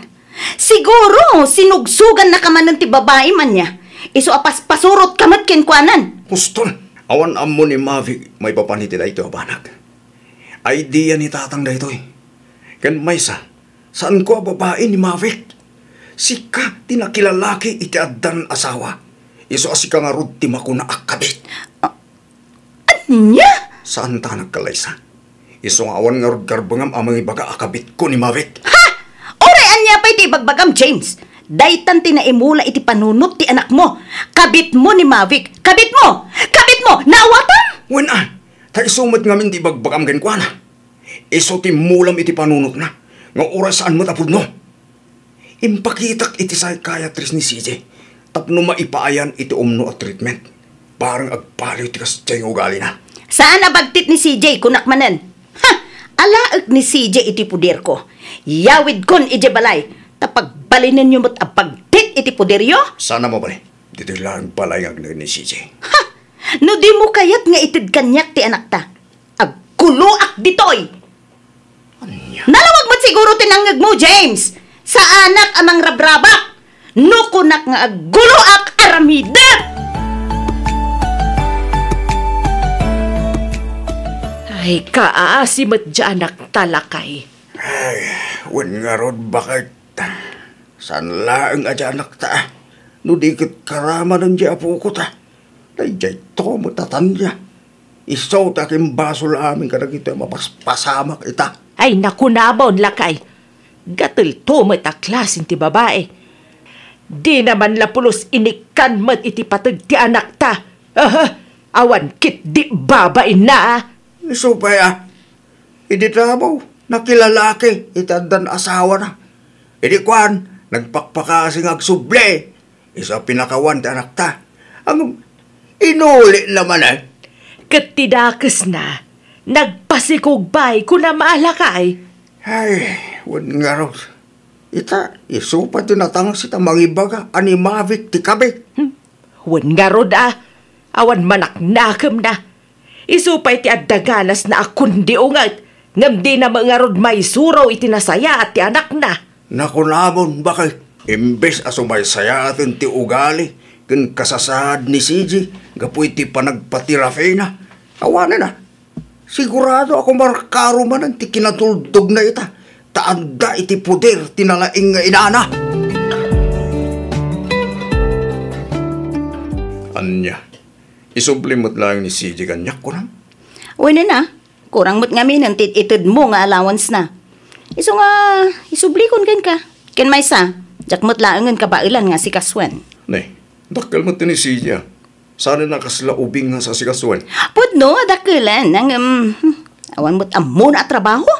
Siguro, sinugsogannaka manen ti babaim ania. Isu a paspasurotka met kenkuanan. Husto, awan ammo ni Mavi maipapan iti daytoy a banag. Idea ni Tatang daytoy. Ken maysa, saanko a babai ni Mavic. Sika ti nakilalaki iti addan asawa. Isu a sika ngarud ti makuna a kabit. A-, ania? Saanta a nagkallaysa. Isu nga awan ngarud karbengam a mangibaga a kabitko ni Mavic. Ha? Uray ania pay ti ibagbagam, James? Daytan ti naimula iti panunot ti anakmo. Kabitmo ni Mavic. Kabitmo! Kabitmo! Naawatam? Wen a, ta isu met ngamin ti ibagbagam kenkuana. Isu ti immulam iti panunotna, nga uray saan met a pudno. Impakitak iti psychiatrist ni C J tapno maipaayan iti umno a treatment. Bareng agpaliw ti kasdiay nga ugalina. Saan a bagtit ni C J, kunak manen. Ha! Alaek ni C J iti poderko. Yawidkon idiay balay, ta pagbalinenyo met a bagtit iti poderyo. Saan a mabalin. Ditoy laeng balay nga agnaed ni C J. Ha! No dimo kayat nga ited kaniak ti anakta, agguloak ditoy! Ania? Nalawag met siguro ti nangngegmo, James! Saanak a mangrabrabak! No kunak nga agguloak, aramidek! Ay, kaasi met diay anakta, lakay. Ay, wen ngarud, baket. Saan laeng a diay anakta, a? No di ket karamanen diay apoko ta. Daydiay to met a Tania. Isu ti akimbasol amin kadagitoy a mapaspasamak ita. Ay, nakunamon, lakay. Gatel to met a klasen ti babai. Dina man la pulos inikkan met iti pateg ti anakta. Aha, awan ketdi babainna, a. Isu pay, a. Idi trabaho, nakilalaki iti addan asawana. Idi kuan, nagpakpakasi nga agsubli. Isu a pinakawan ti anakta. Ngem, inulina manen. Ket ti dakesna, nagpasikog pay, kunam a, lakay. Ay, wen ngarud. Ita, isu pay ti natangsit a mangibaga a ni Mavic ti kabi. Hmm. Wen ngarud, a. Awan manaknakemna. Isu pay ti adda ganasna a kundi unget, ngem dina met ngarud maisuro iti nasayaat ti anakna. Nakunamon, baket, imbes a sumaysayaaten ti ugali ken kasasaad ni C J gapu iti panagpaterapina, awanen, a. Sigurado a kumarkaro manen ti kinatuldogna ita, ta adda iti poder ti nalaing nga inana. Ania? Isubli met laeng ni C J kaniak, kunam? Wen a, kurang met ngaminen ti itedmo nga allowance na. Isu nga, isublikon kenka. Ken maysa, diak met laengen kabaelan nga asikasoen. Ne, dakkel met ti ni C J, a. Saan a kasla ubing nga asikasoen? Pudno a dakkelan, ngem, hmm, awan met ammona a trabaho.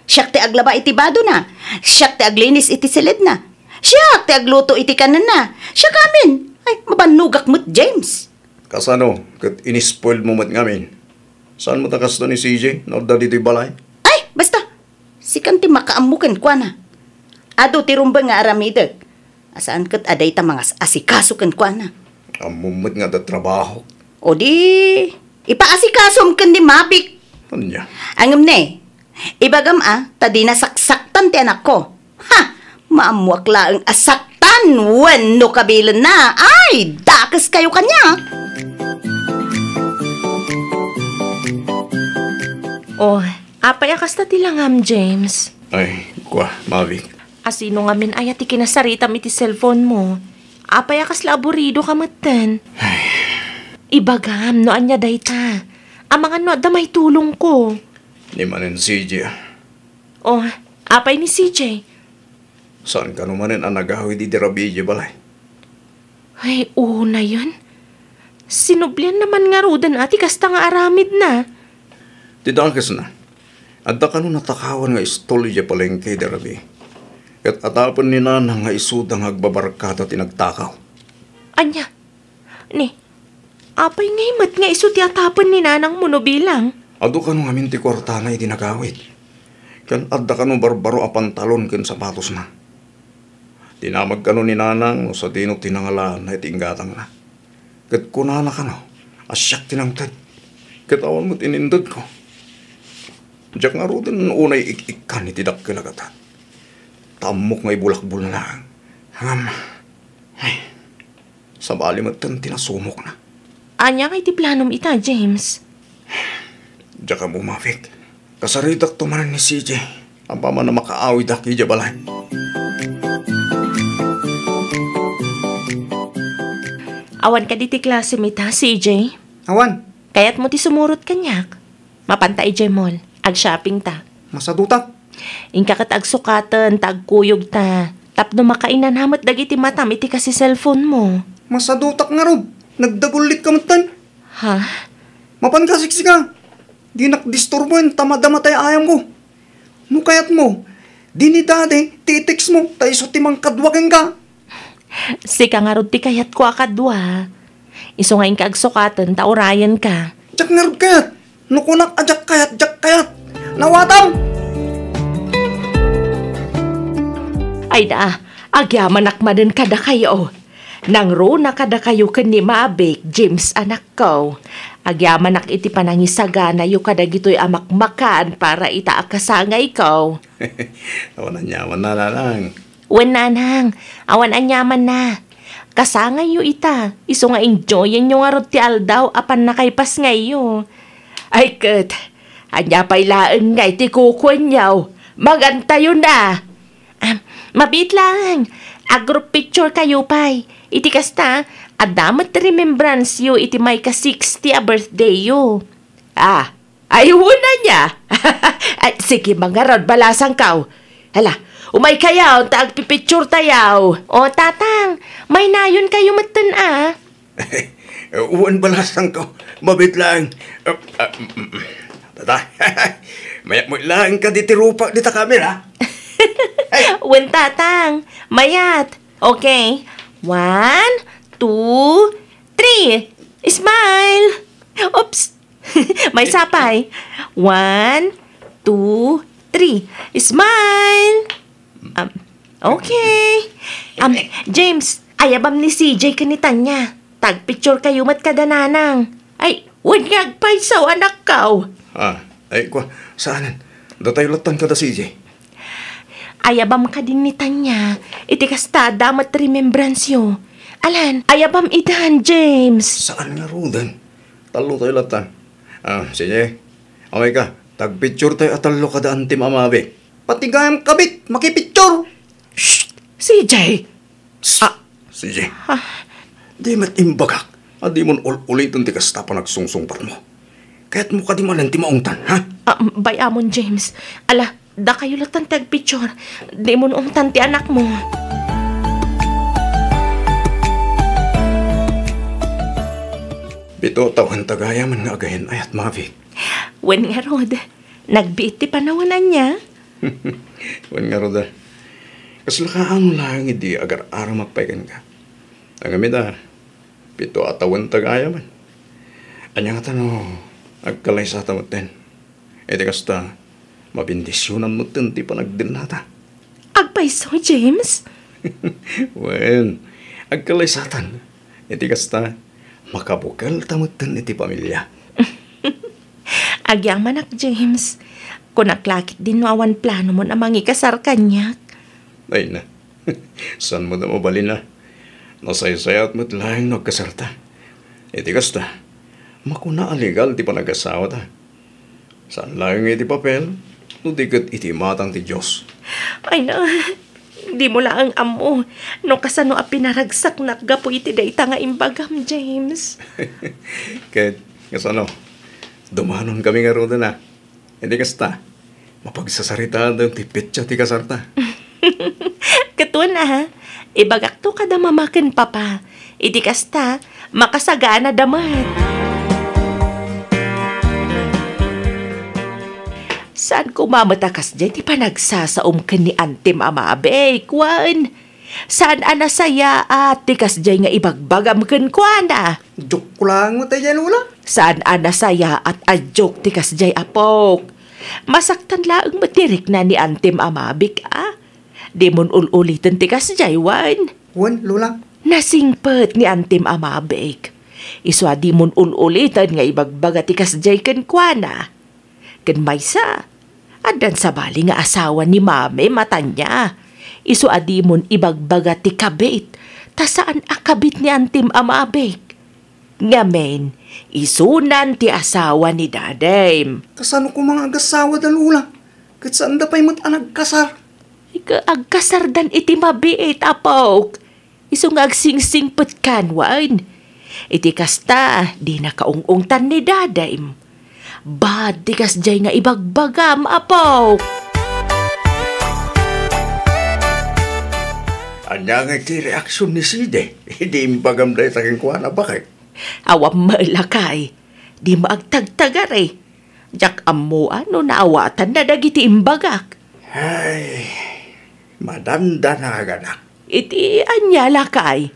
Siak ti aglaba iti badona. Siak ti aglinis iti silidna. Siak ti agluto iti kanenna. Siak amin. Ay, mabannogak met, James. Kasano ket inispoilmo met ngamin? Saan met a kasta ni C J no adda ditoy balay? Ay, basta! Sikan ti makaammo kenkuana. Adu ti rumbeng nga aramidek. A saan ket a dayta mangas-asikaso kenkuana. Ammom met nga adda trabaho. O di, ipaasikasom ken ni Mavic. Ania? Ngem ne, ibagam a, ta dina saksaktan ti anakko. Ha! Maammoak laeng a saktan wenno kabilenna. Ay, dakeskayo kaniak! Oh, apay a kasta ti langam, James? Ay, kua, Mavic. A sino ngamin aya ti kinasaritam iti cellphone mo? Apay a kasla aburido ka metten? Ay. Ibagam no ania dayta. Amangan no adda maitulongko. Ni manen C J. Oh, apay ni C J? Saan kano manen a nagawid iti rabii idiay balay? Ay, unayen. Sinublianna man ngaruden a ti kasta nga aramidna. Ti dakesna, adda kano natakawan nga istol idiay palengke idi rabii. Ket atapen ni Nanang nga isuda nga agbabarkada ti nagtakaw. Ania? Ni, apay ngay met nga isu ti atapen ni nanangmo no bilang? Adu kano ngamin ti kuartana idi nagawid. Ken adda kano barbaro a pantalon ken sapatosna. Dinamag kano ni Nanang no sadino ti nangalaanna iti inggatangna. Ket kunana kano a siak ti nangted. Ket awan met inintedko. Diak ngaruden unay ik-ikkan iti dakkel a gatad. Ta ammok nga ibulakbulna. Ngem, ay, sabali metten ti nasumokna. Ania ngay ti planom ita, James? Diak ammo, Mavic. Kasaritakto manen ni C J. Apaman a makaawidak idiay balay. Awan kadi ti klasem ita, C J? Awan. Kayatmo ti sumurot kaniak? Mapanta idiay mall. Ag-shopping ta. Masadutak. Inka ket agsukaten ta agkuyogta tapno makainanam met dagiti matam iti kasi-cellphone mo. Masadutak ngarud. Nagdagullitka metten. Ha? Mapanka siksika. Dinak disturboen ta madama tay ayamko. No kayatmo, di ni Daddy ti i-text mo, ta isu ti mangkadua kenka. Sika ngarud ti kayatko a kadua. Isu nga inka agsukaten ta urayenka. Diak ngarud kayat. No kunak a diak kayat, diak kayat. Nawatam! Ay da, agyamanak manen kadakayo. Nangruna kadakayo ken ni Mabik, James, anakko. Agyamanak iti panangisaganayo kadagitoy a makmakan para ita a kasangayko. Awan aniamanna, nanang. Wen, nanang, awan aniamanna. Kasangayyo ita, isu nga enjoyenyo ngarud ti aldaw a pannakaipasngayyo. Ay ket, ania pay laeng nga iti kukuenyo? Magantayo na! Ah, mabiit laeng. A-group picture kayo pay. Iti kasta, adda met remembrance yo iti maika sixty a birthday yo. Ah, ay, una niya. Ay, sige, mangarod, balasangkaw. Hala, umay kayo, ta agpipicture tayo. O, tatang, maynayon kayo metten, ah. Wen, balasangko. Mabit lang. Ah, ah, mm, mm. Tata, mayat mo lang ka di ti rupak di ta kamera. Wen, tatang, mayat. Okay. One, two, three. Smile. Oops. Maysa pay. One, two, three. Smile. Um, okay. Um, James, ayabam ni C J ken ni Tanya. Tagpicture kayo met kada nanang. Ay, wen nga agpayso, anakko. Ah, ay, kwa, saanen? Datayo lattan kada C J. Ayabam kadin ni Tanya, iti kasta, adda met remembrance yo. Alan, ayabam idan, James. Saan nga ruden? Tallo tayo lattan. Ah, C J, okay ka. Tagpicture tayo a tallo kada antim a mabi. Pati gayam kabit, makipicture. Shh! C J! Psst! Ah. C J, ah, di met imbagak a dimon ul-uliten ti kasta panagsungsungpatmo. Kayatmo kadi manen ti maungtan, ha? Ah, bay-amon, James. Ala, dakayo lattan ti agpicture. Dimon ungtan ti anakmo. Pito a tawen ta gayam nga agayan-ayat, Mavic. Wen ngarud, nagbiit ti panawen ania? Wen ngarud, a. Kasla kaano laeng idi agar-aramak pay kenka. Ngem ita, pito a tawen ta gayam. Ania ngata no agkalaysata metten? Iti kasta, mabendisionan metten ti panagdennata. Agpayso, James? Wen, agkalaysatan. Iti kasta, makabukelta metten iti pamilia. Agyamanak, James. Kunak la ketdin no awan planomon a mangikasar kaniak. Ay na. Saan met a mabalin a? Nasaysayat met laeng no agkasarta. Iti kasta, makuna a legal ti panagasawata. Saan laeng iti papel, no di ket iti imatang ti Dios. Ay na, dimo laeng ammo no kasano a pinaragsaknak gapu iti dayta nga imbagam, James. Ket, kasano? Dumanonkami ngaruden a. Iti kasta, mapagsasaritaen ti petsa ti kasarta. Ket wen a, ibagakto kada mama ken papa. Iti kasta, makasaganada met. Saan koma met a kasdiay ti panagsasaom ken ni Antim a Mabik, wen? Saan a nasayaat ti kasdiay nga ibagbagam kenkuana? Joke ko laeng met daydiay, Lola. Saan a nasayaat a joke ti kasdiay, apok? Masaktan laeng met ti rikna ni Antim a Mabik, a? Dimon ul-uliten ti kasdiay, wen? Wen, Lola. Nasingpet ni Antim a Mabik. Isu a dimon ul-uliten nga ibagbaga ti kasdiay kenkuana. Ken maysa, addan sabali nga asawa ni Mami a Tanya. Isu a dimon ibagbaga ti kabit, ta saan a kabit ni Antim a Mabik. Ngamin, isunan ti asawa ni Dadem. Kasano koma nga agasawada, Lola? Ket saanda pay met a nagkasar. Ika, agkasardan iti mabiit, apok. Isu nga agsingsingpet kan, wen. Iti kasta, dina kaung-ungtan ni Dadem. Bad ti kasdiay nga ibagbagam, apok. Ania nga iti reaksion ni Side? Idi imbagam dayta kenkuana, bakit? Awan met, lakay. Dimo agtagtagari. Diak ammo a no naawatanna dagiti imbagak. Ay, madandanaganak. Iti ania, lakay?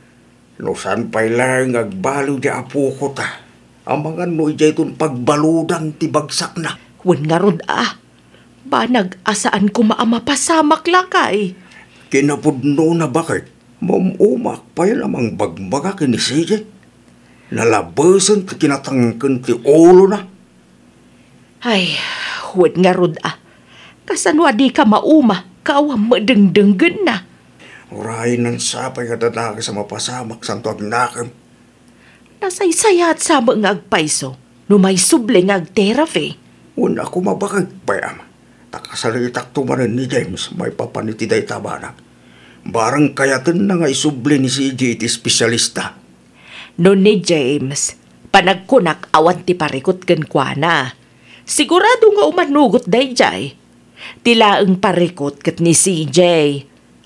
No saan pay laeng nga agbaliw ti apoko ta, amangan no idiayton pagbaludan ti bagsakna. Wen ngarud a, banag a saan koma a mapasamak, lakay. Kinapudnona, baket, maum-umaak pay a mangbagbaga ken ni C J. Nalabesen ti kinatangken ti ulona. Ay, wen ngarud a. Kasano a dika mauma, ka awan met dengdenggenna? Uray, sapay nga dadages a mapasamak, santo agnakem. Nasaysayaat sa met nga agpayso, no maisubli nga agterapi. Wen a koma, baket pay, ama. Ta kasaritakto manen ni James, maipapan iti dayta banag. Barang kayatenna nga isubli ni C J iti espesialista. No ni James, panagkunak awan ti parikut kenkuana. Sigurado nga umanugot daydiay. Ti laeng parikut ket ni C J.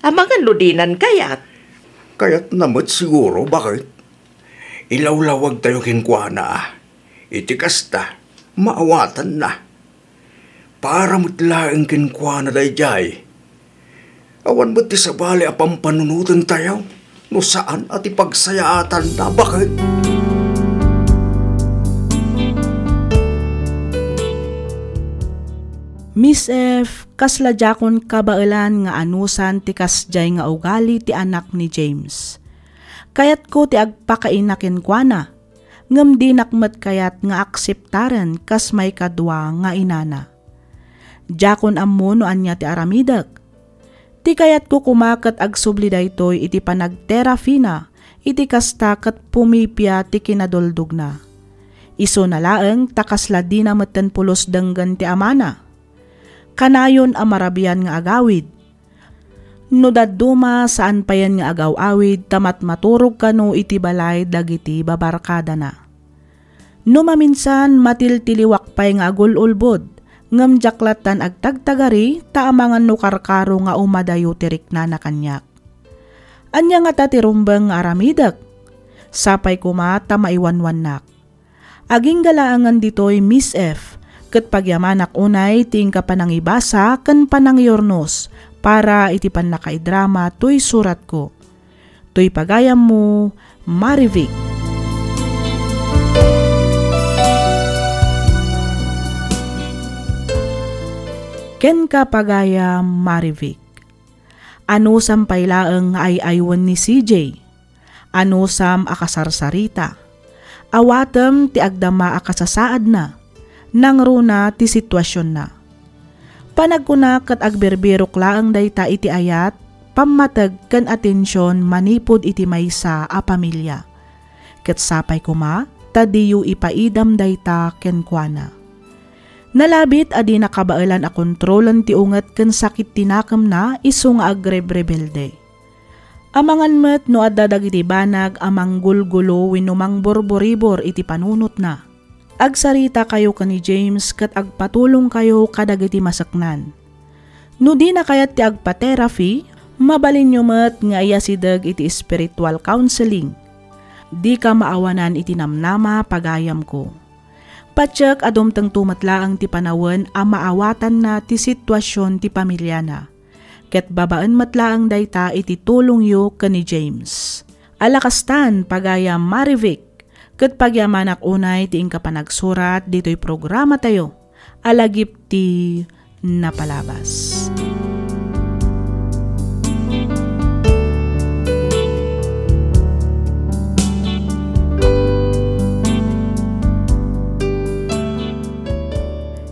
Amangan no dinan kayat. Kayatna met siguro, baket. Ilawlawagtayo kenkuana a. Iti kasta, maawatanna. Para met laeng kenkuana daydiay. Awan met ti sabali a pampanunotentayo no saan a ti pagsayaatanna, baket. Miss F, kasla diakon kabaelan nga anusan ti kasdiay nga ugali ti anak ni James. Kayatko ti agpakaina kenkuana, ngem dinak met kayat nga akseptaren kas maikadua nga inana. Diakon ammo no ania ti aramidek. Ti kayatko koma ket agsubli daytoy iti panagterapina, iti kasta ket pumipia ti kinaduldogna. Isuna laeng ta kasla dina metten pulos denggen ti amana. Kanayon a marabian nga agawid. No dadduma, saan payen nga agaw-awid ta matmaturog kano iti balay dagiti babarkadana. No maminsan, matiltiliwak pay nga agul-ulbod, ngem diak lattan agtagtagari ta amangan no karkaro nga umadayo ti riknana kaniak. Ania ngata ti rumbeng nga aramidek? Sapay koma ta maiwanwannak. Agingga laengen ditoy, Miss F, ket pagyamanak unay ti inka panangibasa ken panangiurnos para iti pannakaidrama toy suratko. Toy pagayammo, Marivic. Kenka, pagayam Marivic. Anusam pay laeng nga ay-aywen ni C J. Anusam a kasarsarita. Awatem ti agdama a kasasaadna. Nangruna ti situasionna. Panagkuna ket agbirbirok laeng dayta iti ayat, pammateg ken atension manipud iti maysa a pamilia. Ket sapay koma ta diyo ipaidam dayta kenkuana. Nalabit a dina kabaelan a kontrolen ti unget ken sakit ti nakemna isu nga agrebrebelde. Amangan met no adda dagiti banag a manggulgulo wenno mangburburibor iti panunotna. Agsaritakayo ken ni James ket agpatulongkayo kadagiti maseknan. No dina kayat ti agpa-therapy, mabalinyo met nga iyasideg iti spiritual counseling. Dika maawanan iti namnama, pagayamko. Patiek a dumtengto met laeng ti panawen a maawatanna ti situasion ti pamiliana. Ket babaen met laeng dayta iti tulongyo ken ni James. Ala kastan, pagayam Marivic, ket pagyamanak unay ti inka panagsurat ditoy programatayo a lagip ti napalabas.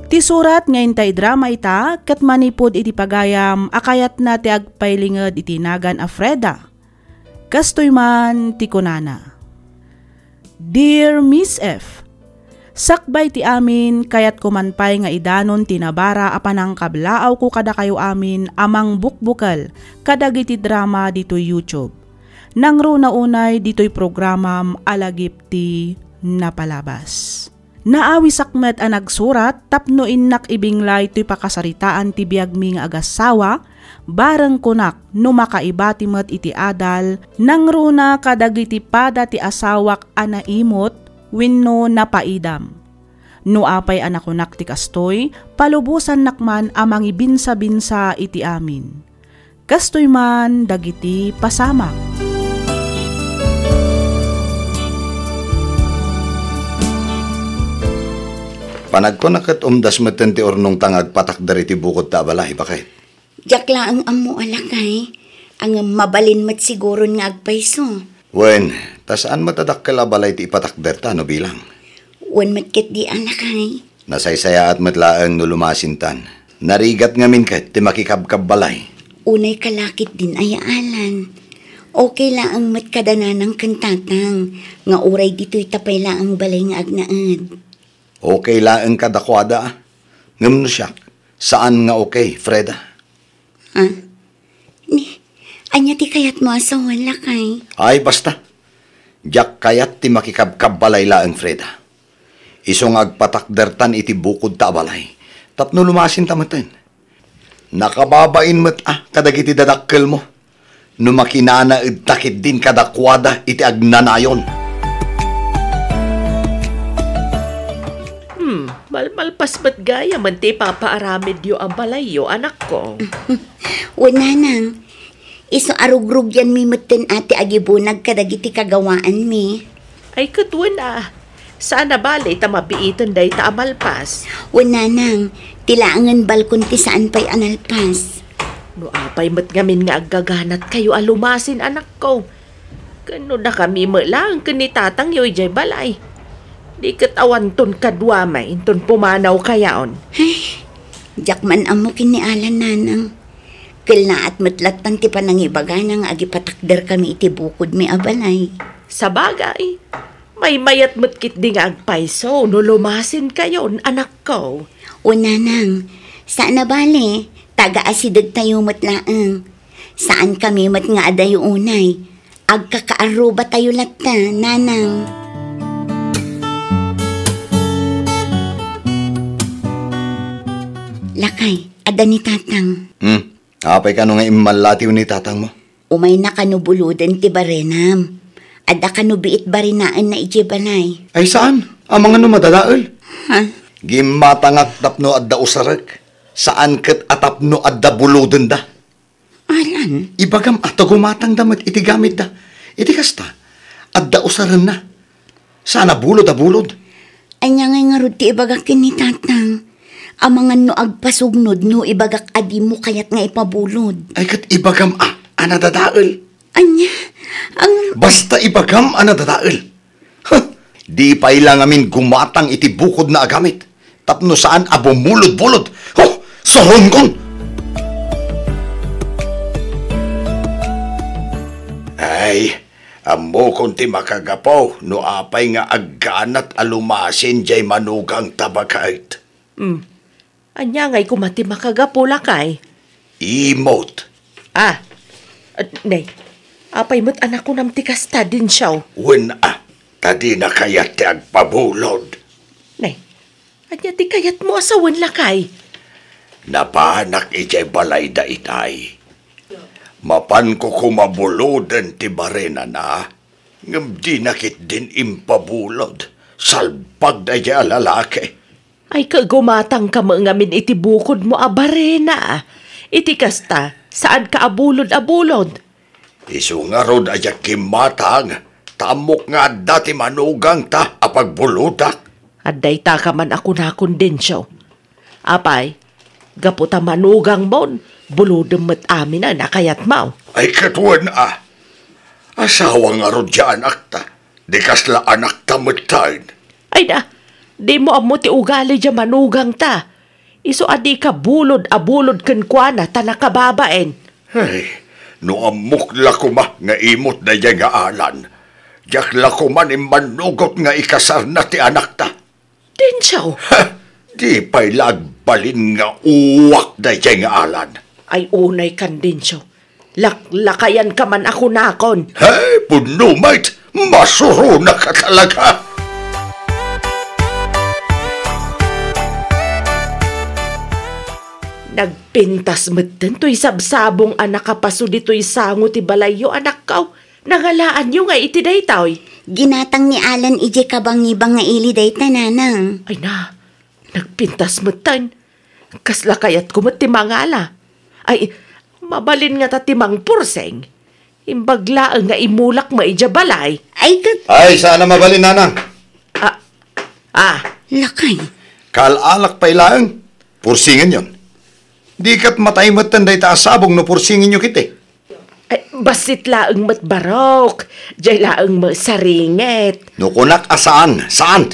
Ti surat nga inta idrama ita ket manipud iti pagayam a kayatna ti agpailinged iti nagan a Freda. Kastoy man ti kunana, Dear Miss F, sakbay ti amin, kayatko man pay nga idanon ti nabara a panangkablaawko kadakayo amin a mangbukbukel kadagiti drama ditoy YouTube. Nangruna unay ditoy programam a lagip ti napalabas. Naawisak met a nagsurat tapno innak ibinglay toy pakasaritaan ti biagmi nga agassawa, bareng kunak no makaibati met iti adal nangruna kadagiti pada ti asawak a naimut wenno napaidam. No apay a nakunak ti kastoy, palubosannak man a mangibinsabinsa iti amin. Kastoy man dagiti pasamak. Panagkuna ket umdas metten ti urnongta nga agpatakder iti bukod ta a balay, baket. Diak laeng ammo a lakay, ngem mabalin met siguron nga agpayso. Wen, ta saan met a dakkel a balay ti ipatakderta no bilang. Wen met ketdi a lakay. Nasaysayaat met laeng no lumasintan. Narigat ngamin ket ti makikabkabbalay. Unay kalakit din aya Alan. Okay laeng met kada nanang ken tatang nga uray ditoy ta pay laeng balay nga agnaed. Okay laeng kadakuada, ngem no siak, saan nga okay, Freda. Ha? Ni, ania ti kayatmo a sawen, lakay? Ay, basta. Diak kayat ti makikabkabbalay laeng, Freda. Isu nga agpatakdertan iti bukod ta a balay, tapno lumasinta metten. Nakababain met a kadagiti dadakkelmo no makinanaedta ketdin kadakuada iti agnanayon. Hmm, malmalpas met gayamen ti ipapaaramidyo a balayyo, anakko. Wen, nanang, isu a rugrugianmi metten a ti agibunag kadagiti kagawaanmi. Ay, ket wen a, saan a bale ta mabiiten dayta a malpas. Wen, nanang, ti laengen balkon ti saan pay a nalpas. No apay met ngamin nga aggaganatkayo a lumasin, anakko. Ken no dakami met laeng ken ni tatangyo idiay balay, di ket awanton kaduami inton pumanawkayon. Ay, diak man ammo ken ni Alan, nanang. Kellaat met lattan ti panangibagana nga agipatakderkami iti bukodmi a balay. Sabagay, maymayat met ketdi nga agpayso no lumasinkayon, anakko. O, nanang, saan a bale, taga-asidegtayo met laeng. Saankami met nga adayo unay. Agkakaarrubatayo latta, nanang. Lakay, adda ni tatang. Hmm. Apay kano nga immallatiw ni tatangmo? Umayna kano buloden ti barenam. Adda kano biit barenaenna idiay balay. Ay, saan? Amangan no madadael? Ha? Gimmatangak tapno adda usarek. Saan ket a tapno adda bulodenda. Alan? Ibagam a ta gumatangda met iti gamitda. Iti kasta, adda usarenna. Saan a bulod a bulod. Ania ngay ngarud ti ibagak ken ni tatang? Amangan no agpasugnod no ibagak a dimo kayat nga ipabulod. Ay, ket ibagam a, a nadadael. Ania? Ang Basta ibagam a nadadael. Huh! Di pay la ngamin gumatang iti bukodna a gamit. Tapno saan a bumulod-bulod. Huh! Saronkon! Ay, ammokon ti makagapu no apay nga agganat a lumasin diay manugangta, baket. Hmm. Ania ngay koma ti makagapu, lakay? Imot. Ah, ah, nay, apay met a nakunam ti kasta, Dencio? Wen a, ta dina kayat ti agpabulod. Nay, ania ti kayatmo a sawen, lakay? Napanak idiay balayda itay. Mapanko koma buloden ti barenana, ngem dina ketdin impabulod. Salbag daydiay a lalaki. Ay, ket gumatangka met ngamin iti bukodmo a barena. Iti kasta, saanka a bulod a bulod. Isu ngarud a diak gimmatang, ta ammok nga adda ti manugangta a pagbulodak. Adda itaka man a kunakon, Dencio. Apay, gapu ta manugangmon, bulodem met aminen a kayatmo. Ay, ket wen a. Asawa ngarud diay anakta. Di kasla anakta metten. Ay na, dimo ammo ti ugali diay manugangta. Isu a dika bulod a bulod kenkuana ta nakababain. Ay, no ammok la koma nga imot daydiay nga Alan, diak la koma immannugot nga ikasarna ti anakta. Dencio! Ha! Di pay la agbalin nga uwak daydiay nga Alan. Ay, unay kan, Dencio. Laklakayanka man a kunakon. Hey, punno met! Masuronaka talaga! Nagpintas metten toy sabsabong a nakapaso ditoy sango ti balayyo, anakko. Nangalaanyo nga iti daytoy? Ginatang ni Alan idiay kabangibang nga ili dayta, nanang. Ay na, nagpintas metten. Kasla kayatko met ti mangala. Ay, mabalin ngata ti mangpursing. Imbag laeng nga imulak met idiay balay. Ay, ket Ay, saan a mabalin, nanang. Ah, ah. Lakay. Kaal-alak pay laeng. Pursingenyon. Di ket matay metten dayta a sabong no pursingenyo ketdi. Ay, bassit laeng met barok. Diay laeng met saringet. No kunak a saan, saan?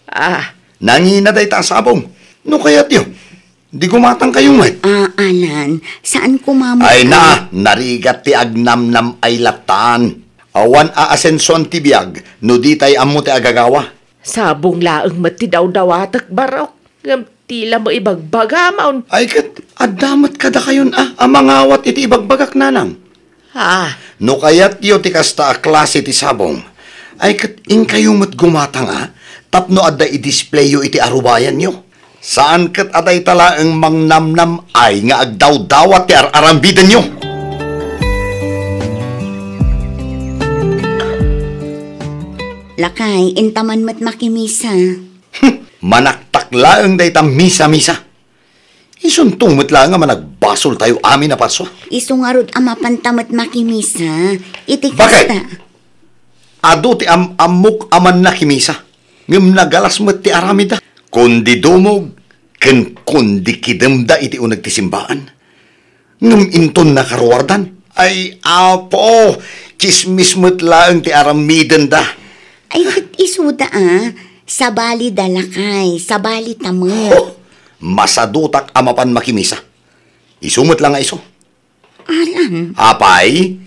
Ah. Nangina dayta a sabong. No kayatyo, di gumatangkayo met. Ah, Alan, saan koma met Ay na, narigat ti agnamnam ay lattan. Awan a asensuan ti biag no ditay ammo ti agagawa. Sabong laeng met ti dawdawatek, barok. Ngem ti la mo ibagbagamon. Ay ket, adda met kadakayon a, a mangawat iti ibagbagak, nanang. Ah. No kayatyo ti kasta a klase ti sabong, ay ket inkayo met gumatang a, tapno adda i-displayyo iti arubayanyo. Saan ket a dayta laeng mangnamnam-ay nga agdawdawat ti ar-arambidenyo. Lakay, intaman met makimisa. Hmm, manaktak laeng dayta misa-misa. Isunto met laeng a managbasoltayo amin a parsua. Isu ngarud a mapanta met makimisa. Iti Bakit? kasta. Adu ti am-ammok a mannakimisa, ngem nagalas met ti aramidda. Kundi dumog, ken kundi kidemda iti uneg ti simbaan. Ngem inton nakaruardan, ay, Apo, tsismis met laeng ti aramidenda. Ay, ket isuda a, sabali da lakay, sabali ta met. Ho! Masadutak a mapan makimisa. Isu met la nga isu. Alan. Apay,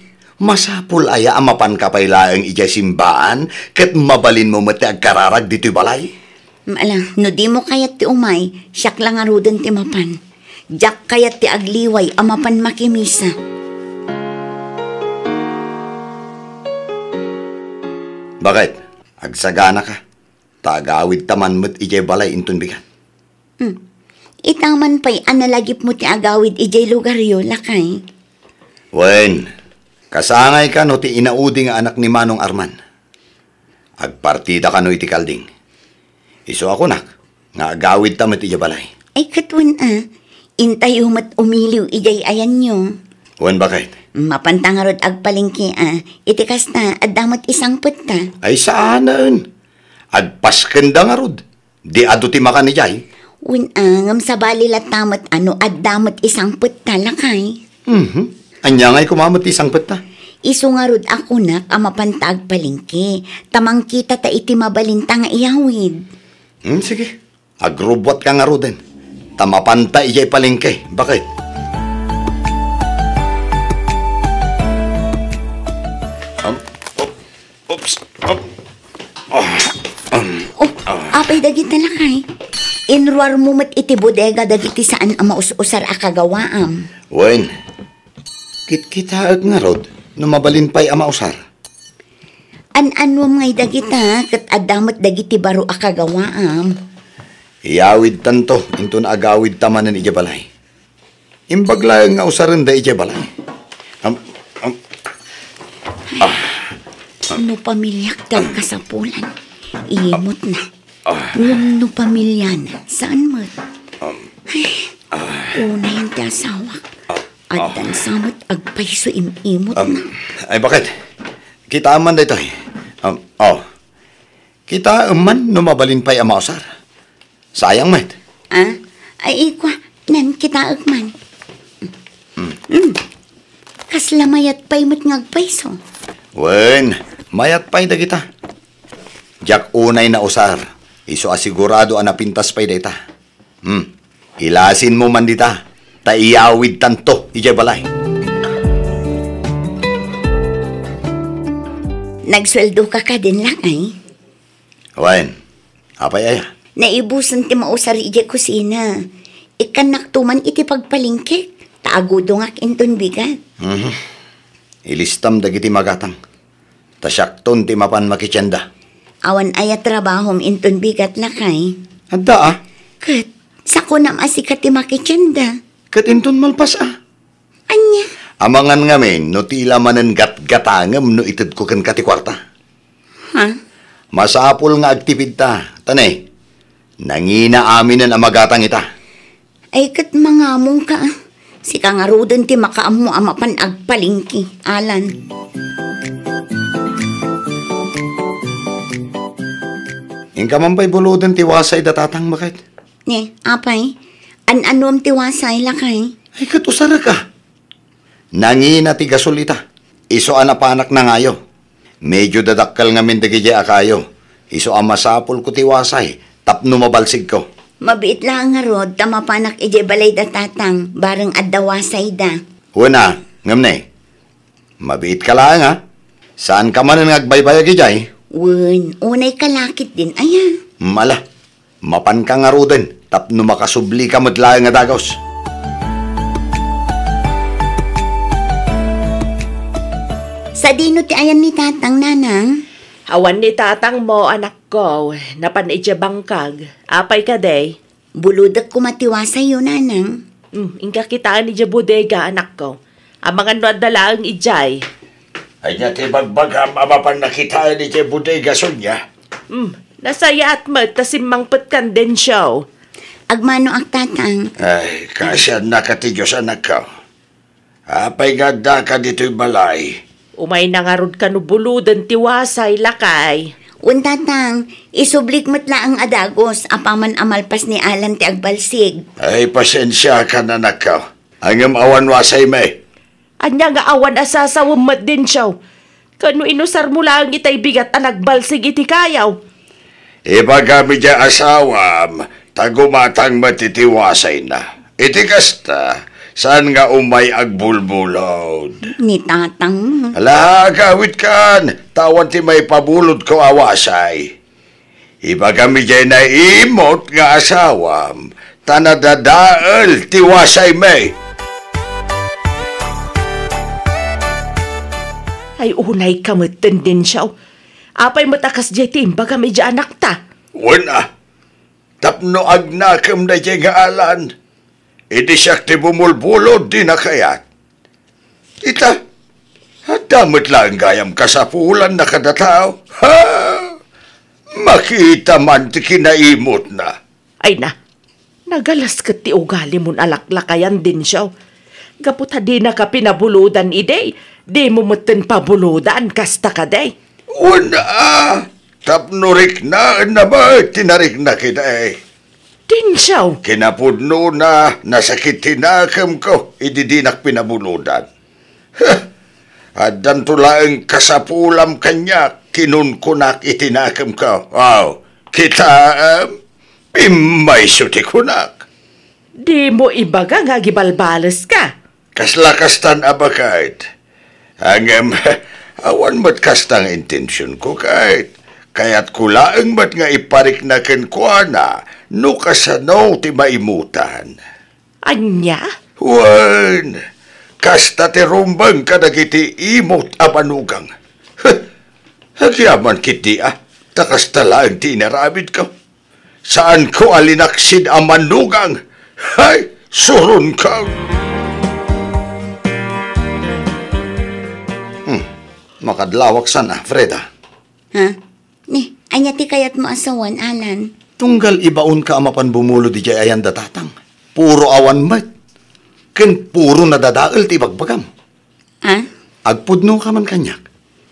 masapul aya a mapanka pay laeng idiay simbaan ket mabalinmo met ti agkararag ditoy balay? Ala, no dimo kayat ti umay, siak la ngaruden ti mapan. Diak kayat ti agliway a mapan makimisa. Bakit? Agsaganaka. Ta agawidta man met idiay balay inton bigat. Hmm. Ita man pay a nalagipmo ti agawid idiay lugaryo, lakay. Wen, kasangayka no ti inaudi nga anak ni Manong Arman. Agpartida kano iti kalding. Isu a kunak, nga agawidta met idiay balay. Ay, ket wen a, intayo met umiliw idiay ayanyo. Wen, bakit? Mapanta ngarud agpalengke a, iti kasta, adda met isangpetta. Ay, saanen. Agpaskenda ngarud. Di adu ti makan idiay. Wen a, ngem sabali latta met a no adda met isangpetta, lakay. Mhm. Ania ngay koma met ti sangpetta? Isu ngarud a kunak a mapanta agpalengke, ta mangkitata iti mabalinta nga iyawid. Hmm, sige. Agrubbuatka ngaruden. Ta mapanta idiay palengke. Bakit? Um, oh. Oops. Oh. Ah, um, Oh, ah. Apay dagita, lakay. Inruarmo met iti bodega dagiti saan a maus-usar a kagawaam. Wen, kitkitaek ngarud no mabalin pay a mausar. An-anuam ngay dagita, ket adda met dagiti baro a kagawaam. Iyawidtanto inton agawidta manen idiay balay. Imbag laeng nga usarenda idiay balay. Am, am, ah. No pamiliak ti agkasapulan, imot na. Ah. Ngem no pamiliana, saan met? Um, Ay, ah. Unayan ti asawak. Ah, ah. Addan sa met agpayso im-imot Am, na. Ay, bakit? Kitaem man daytoy. Am, oh. Kitaem man no mabalin pay a mausar. Sayang met. Ah? Ay, ikwa, nan kitaek man. Hmm. Hmm. Kasla mayat pay met nga agpayso. Wen, mayat pay dagita. Diak unay nausar. Isu a sigurado a napintas pay dayta. Hmm. Ilasinmo man dita, ta iyawidtanto idiay balay. Nagsueldoka kadin, lakay? Wen, apay aya? Naibusen ti mausar idiay kusina. Ikkannakto man iti pagpalingkek, ta agudongak inton bigat. Mhm. Ilistam dagiti magatang. Ta siakton ti mapan makitienda. Awan aya trabahom inton bigat, lakay? Adda, a. Ket, sakunam a sika ti makitienda. Ket inton malpas, a. Ania? Amangan ngamin no ti la manen gatgatangem no itedko kenka ti kuarta. Ha? Masapul nga agtipidta. Ta ne, nangina aminen a magatang ita. Ay, ket mangamongka, a. Sika ngaruden ti makaammo a mapan agpalengke, Alan. Inka man pay buloden ti wasay da tatang, baket? Ne, apay? An-anuem ti wasay, lakay? Ay, ket usarek, a. Nangina ti gasol ita. Isu a napanak nangayo. Medio dadakkel ngamin dagidiay a kayo. Isu a masapulko ti wasay tapno mabalsigko. Mabiit laeng ngarud ta mapanak idiay balay da tatang, bareng adda wasayda. Wen a, ngem ne, mabiitka laeng, a. Saanka manen nga agbaybayag idiay? Wen, unayka la ketdin aya. Mm, ala. Mapanka ngaruden tapno makasublika met laeng a dagus. Sadino ti ayan ni tatang, nanang? Awan ni tatangmo, anakko. Napan idiay bangkag. Apay kadi? Bulodek koma ti wasayyo, nanang. Hmm, inka kitaen idiay bodega, anakko. Amangan no adda laeng idiay. Ania ti bagbagam a mapan nakitaen idiay bodega, Sonia? Hmm, nasayaat met ta simmangpetkan, Dencio. Agmanoak, tatang. Ay, kaasiannaka ti Dios, anakko. Apay nga addaka ditoy balay? Umayna ngarud kano buloden ti wasay, lakay. Wen, tatang, isublik met laeng a dagus apaman a malpas ni Alan ti agbalsig. Ay, pasensiakan, anakko. Ngem awan wasaymi. Ania nga awan a sasawem met, Dencio? Kano inusarmo laeng itay bigat a nagbalsig iti kayaw? Ibagam idiay asawam ta gumatang met iti wasayna. Iti kasta, saan nga umay agbulbulod. Ni tatang. Ala, agawidkan, ta awan ti maipabulodko a wasay. Ibagam idiay naimut nga asawam, ta nadadael ti wasaymi. Ay, unayka met, Dencio. Apay met a kasdiay ti imbagam idiay anakta? Wen a, tapno agnakem daydiay nga Alan. Idi siak ti bumulbulod, dina kayat. Ita, adda met laeng gayam kasapulanna kada tao. Ha? Makita man ti kinaimutna. Ay na, nagalas ket ti ugalimon a laklakayan, Dencio. Gapu ta dinaka pinabulodan idi, dimo metten pabulodan, kasta kadi? Wen a, tapno riknaenna met ti nariknak idi. Dencio! Kinapudnona, nasakit ti nakemko idi dinak pinabulodan. Huh! Addanto laeng kasapulam kaniak, kinunkunak iti nakemko. Aw, kitaem? Pimmayso ti kunak. Dimo ibaga nga agibalbaleska. Kasla kastan a baket. Ngem, awan met kasta nga intensionko, ket kayatko laeng met nga iparikna kenkuana no kasano ti maimutan. Ania? Wen, kasta ti rumbeng kadagiti imut a manugang. Huh, agyamankon idi, a, ta kasta laeng ti inaramidko. Saanko a linaksid a manugang. Hay, suronko! Hmm, makadlawak sana, Freda. Ha? Ni, ania ti kayatmo a sawen, Alan? Tunggal ibaonka a mapan bumulod idiay ayan da tatang. Puro awan met. Ken puro nadadael ti ibagbagam. Ah? Agpudnoka man kaniak.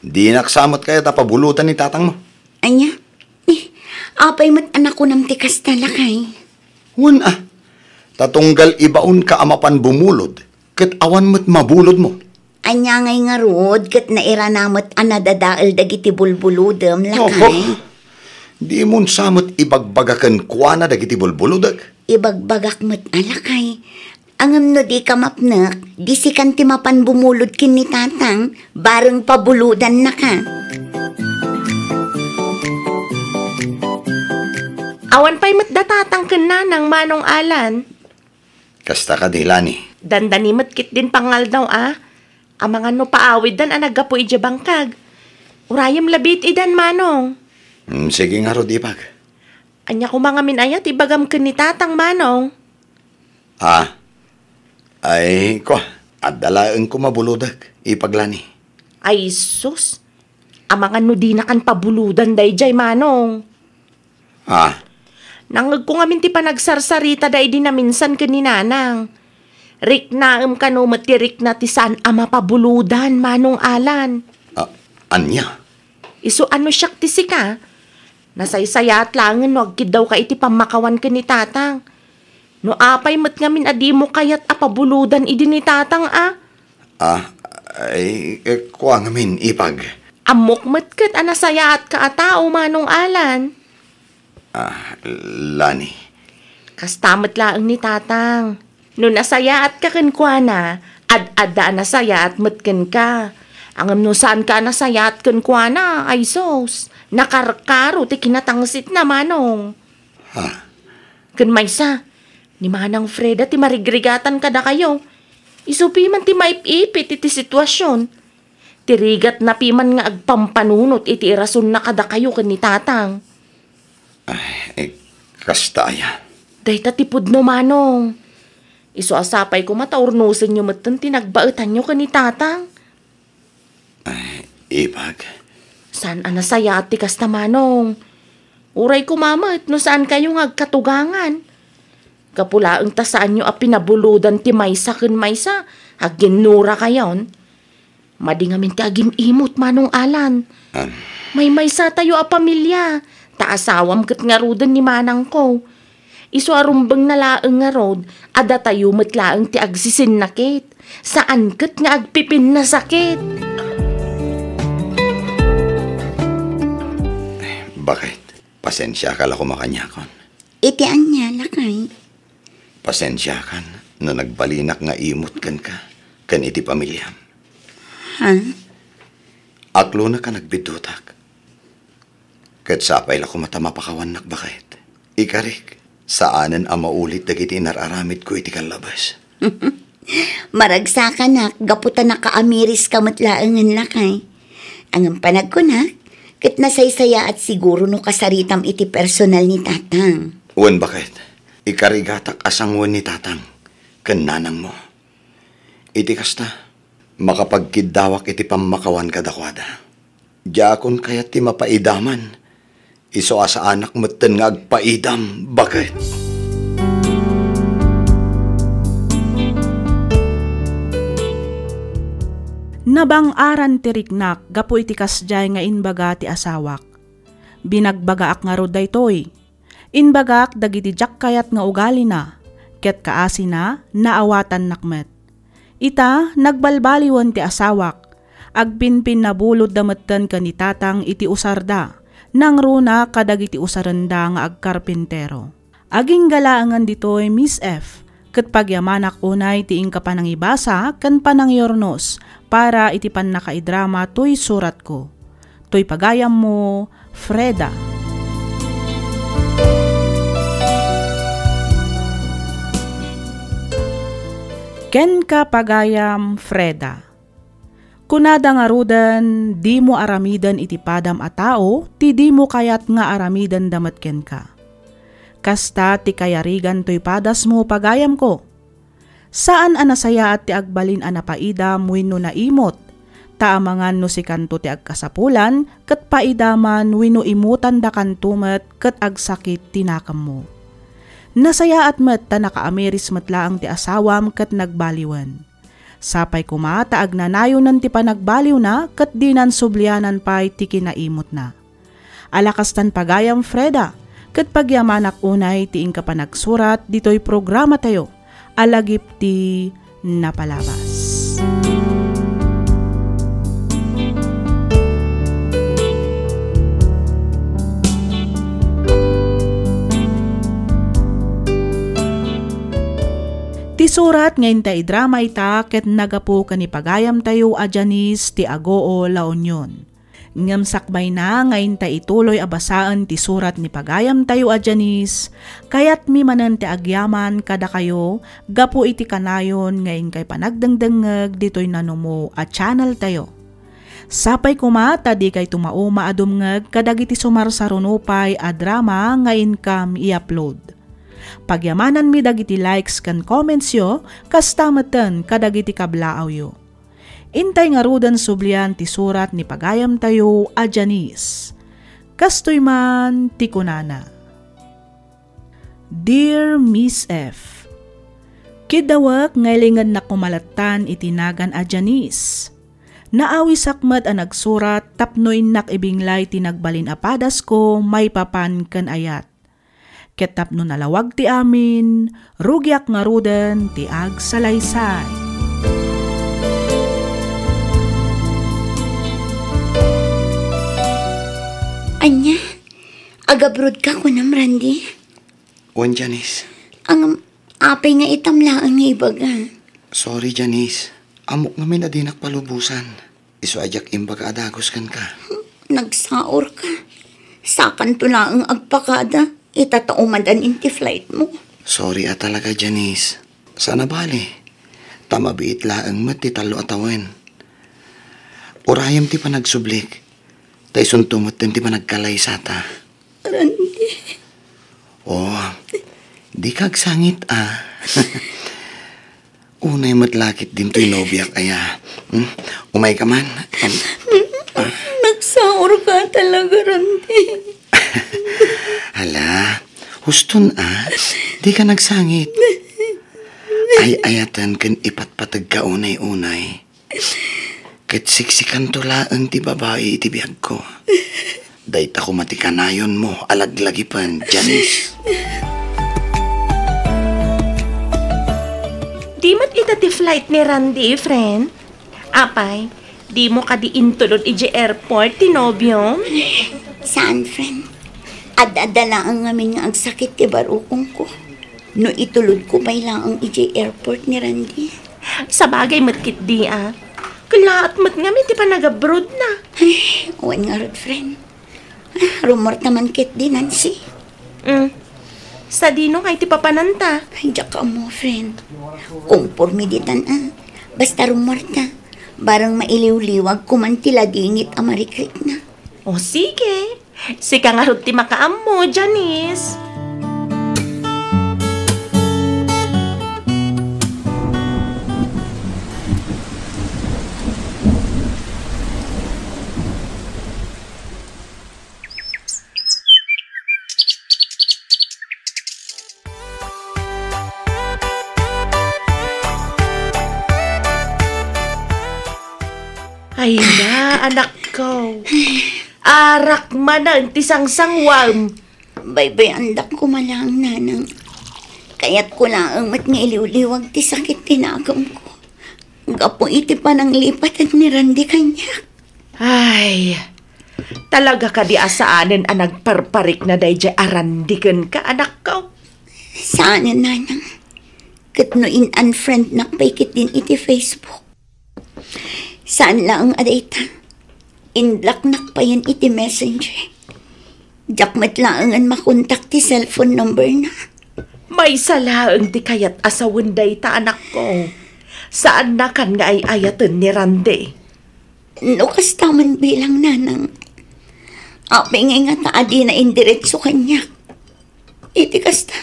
Dinak sa met kayat a pabulodan ni tatangmo. Ania? Eh, apay met a nakunam ti kasta, lakay? Wen a, ta tunggal ibaonka a mapan bumulod, ket awan met mabulodmo. Ania ngay ngarud ket nairana met a nadadael dagiti bulbulodem, lakay? Oho. Dimon sa met ibagbaga kenkuana dagiti bulbulodek? Ibagbagak met a, lakay. Ngem no dika mapnek, di sikan ti mapan bumulod ken ni tatang, bareng pabulodannaka. Awan pay met da tatang ken nanang, Manong Alan. Kasta kadi, Lani? Dandani met ketdin pangaldaw a. Amangan no paawiddan a naggapu idiay bangkag. Urayem labiit idan, Manong. Hmm, sige ngarud, ipag. Ania koma ngamin aya ti ibagam ken ni tatang, Manong? Ah. Ay, kua, adda laeng koma bulodek, ipag Lani. Ay, sus. Amangan no dinakan pabuludan daydiay, Manong. Ah? Nangngegko ngamin ti panagsarsaritada idi naminsan ken ni Nanang. Riknaem kano met ti rikna ti saan a mapabuludan, Manong Alan. Ah, ania? Isu a no siak ti sika, nasaysayaat laengen no agkiddawka iti pammakawan ken ni Tatang. No apay met ngamin a dimo kayat a pabuludan idi ni Tatang a? Ah, ay, eh, kua ngamin, ipag. Ammok met ket a nasayaatka a tao, Manong Alan. Ah, Lani. Kasta met laeng ni Tatang. No nasayaatka kenkuana, ad-adda a nasayaat met kenka. Ngem no saanka a nasayaat kenkuana, ay sus, nakarkaro ti kinatangsitna, Manong. Ha? Ken maysa, ni Manang Freda ti marigrigatan kadakayo. Isu piman ti maip-ipit iti situasion. Ti rigatna piman nga agpampanunot iti irasonna kadakayo ken ni Tatang. Ay, eh, kasta aya. Dayta ti pudno, Manong. Isu a sapay koma ta urnosenyo metten ti nagbaetanyo ken ni Tatang. Ay, ipag. Saan a nasayaat ti kasta, Manong. Uray koma met no saankayo nga agkatugangan. Gapu laeng ta saanyo a pinabuludan ti maysa ken maysa, aginnurakayon. Madi ngamin ti agim-imot, Manong Alan. Am. Maymaysatayo a pamilia, ta asawam ket ngaruden ni manangko. Isu a rumbengna laeng ngarud, a datayo met laeng ti agsisinnakit. Saan ket nga agpipinnasakit. Bakit? Pasensiaka la koma kaniakon. Iti ania, lakay? Pasensiakan no nagbalinak nga imot kenka ken iti pamiliam. Ha? Aklonak a nagbiddutak. Ket sapay la koma ta mapakawannak, baket. Ikarik, saanen a maulit dagiti inar-aramidko iti kallabes. Maragsakanak gapu ta nakaamiriska met laengen, lakay. Ngem panagkunak, ket nasaysayaat siguro no kasaritam iti personal ni Tatang. Wen, baket, ikarigatak a sangoen ni Tatang ken nanangmo. Iti kasta, makapagkiddawak iti pammakawan kadakuada. Diakon kayat ti mapaidaman. Isu a saanak metten nga agpaidam, baket. Nabang-aran ti riknak gapu iti kasdiay nga imbaga ti asawak. Binagbagaak ngarud daytoy. Imbagak dagiti diak kayat nga ugalina, ket kaasina, naawatannak met. Ita, nagbalbaliwen ti asawak. Agpinpinnabulodda metten ken ni Tatang iti usarda, nangruna kadagiti usarenda nga agkarpintero. Agingga laengen ditoy, Miss F, ket pagyamanak unay ti inka panangibasa ken panangiurnos para iti pannakaidrama toy suratko. Toy pagayammo, Freda. Kenka, pagayam Freda. Kunada ngaruden, dimo aramiden iti padam a tao ti dimo kayat nga aramidenda met kenka. Kasta ti kayarigan toy padasmo, pagayamko. Saan a nasayaat ti agbalin a napaidam wenno naimot, ta amangan no sikanto ti agkasapulan ket paidaman wenno imutandakanto met ket agsakit ti nakemmo. Nasayaat met ta nakaamiris met laeng ti asawam ket nagbaliwen. Sapay koma ta agnanayonen ti panagbaliwna ket dinan sublianan pay ti kinaimutna. Ala kastan pagayam, Freda, ket pagyamanak unay ti inka panagsurat ditoy programatayo a lagip ti napalabas. Ti surat nga inta idrama ita ket nagapu ken ni pagayamtayo a Janice ti Agoo, La Union. Ngem sakbayna nga inta ituloy a basaen ti surat ni pagayamtayo a Janice, kayatmi manen ti agyaman kadakayo gapu iti kanayon nga inkay panagdengdengngeg ditoy nanumo a channeltayo. Sapay koma ta dikay tumauma a dumngeg kadagiti sumarsaruno pay a drama nga inkam i-upload. Pagyamananmi dagiti likes ken commentsyo, kasta metten kadagiti kablaawyo. Intay ngaruden sublian ti surat ni pagayamtayo a Janice. Kastoy man ti kunana, Dear Miss F, kiddawek nga ilingennak kumalattan iti nagan a Janice. Naawisak met a nagsurat tapno innak ibinglay ti nagbalin a padasko maipapan ken ayat. Ket tapno nalawag ti amin, rugiak ngaruden ti agsalaysay. Ania? Agabroad ka kunam, Randy? Wen, Janice. Ngem, apay nga itam laeng nga ibaga? Sorry, Janice. Ammok ngamin a dinak palubosan. Isu a diak imbaga a dagus kenka. Nagsaor ka. Sakanto laeng agpakada, ita ta umadan iti flight mo. Sorry a talaga, Janice. Saan a bale. Ta mabiit laeng met ti tallo a tawen. Urayem ti panagsublik. Ta isunto metten ti panagkalaysata. Randy. Oh, dika agsangit, a. Unay met la ketdin toy nobiak aya. Hmm? Umayka man. Am, a. Nagsaor ka talaga, Randy. Hala, huston, a. Dika agsangit. Ay-ayaten ken ipatpategka unay-unay. Ket siksikanto laeng ti babai iti biagko. Dayta koma ti kanayonmo a laglagipen, Janice. Di met ita ti flight ni Randy, friend? Apay, dimo kadi intulod idiay airport ti nobiom? Saan, friend. Ad-adda laeng ngamin nga agsakit ti barukongko. No itulodko pay laeng idiay airport ni Randy. Sabagay met ketdi a. Kellaat met ngamin ti panagabroadna. Ay, wen ngarud, friend. Ah, rummuarta man ketdi, Nancy. Mm. Sadino ngay ti papananta? Ay, diak ammo, friend. Komporme ditan a. Basta rummuarta. Bareng mailiwliwagko man ti ladingit a marikrikna. O, sige. Sika ngarud ti makaammo, Janice. Ay na, anakko. Arak manen ti sangsangwam. Baybay-andak koma laeng, nanang. Kayatko laeng met nga iliwliwag ti sakit ti nakemko. Gapu iti pananglipaten ni Randy kaniak. Ay, talaga kadi a saanen a nagparparikna daydiay a Randy kenka, anakko? Saanen, nanang. Ket no in-unfriendnak pay ketdin iti Facebook. Saan laeng a dayta. In-blocknak payen iti Messenger. Diak met laengen makontak ti cellphone number na. Maysa laeng ti kayat a sawen dayta, anakko. Saannakan nga ay-ayaten ni Randy. No kasta man bilang, nanang, apay ngay ngata a dina indiretso kaniak? Iti kasta,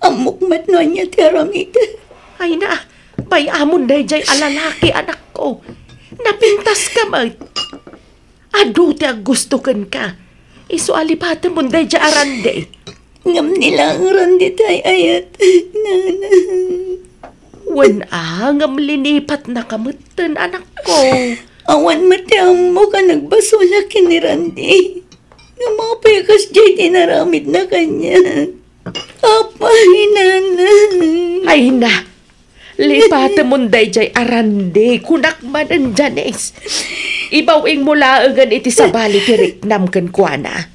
ammok met no ania ti aramiden. Ay na, bay-amon daydiay a lalaki, anakko. Napintaska met. Adu ti aggusto kenka. Isu a lipatemon daydiay a Randy. Ngem ni laeng Randy ti ay-ayat, nanang. Wen a, ngem linipatnaka metten, anakko. Awan met ti ammok a nagbasolak ken ni Randy. Ngem apay a kasdiay ti inaramidna kaniak? Apay, nanang. Ay na, lipatemon daydiay a Randy, kunak manen, Janice. Ibaw-ingmo laengen iti sabali ti riknam kenkuana.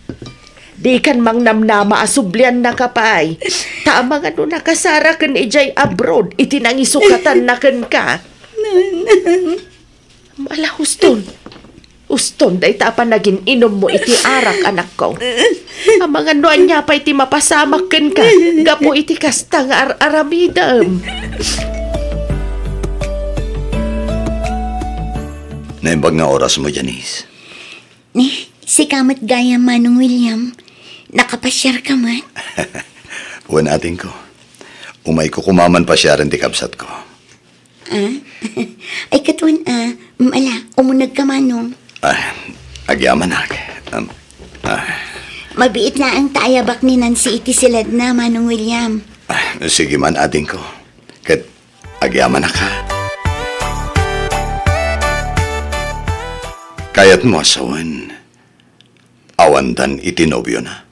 Dikan mangnamnama a subliannaka pay. Ta amangan no nakasara ken idiay abroad iti nangisukatanna kenka. Nanang. Ala, huston. Huston dayta a panagin-inummo iti arak, anakko. Amangan no ania pay ti mapasamak kenka gapu iti kasta nga ar-aramidem. Naimbag nga orasmo, Janice. Ni, sika met gayam, Manong William. Nakapasiarka met? Wen, atingko. Umayko koma man pasiaren ti kabsatko. Ah? Ay, ket wen a, Mm, ala, umunegka, Manong. Ah, agyamanak. Um, ah. Mabiit laeng ta ayabak ni Nancy iti siledna, Manong William. Ah, sige man, adingko. Ket agyamanak, ha? Kayatmo a sawen, awandan iti nobiona?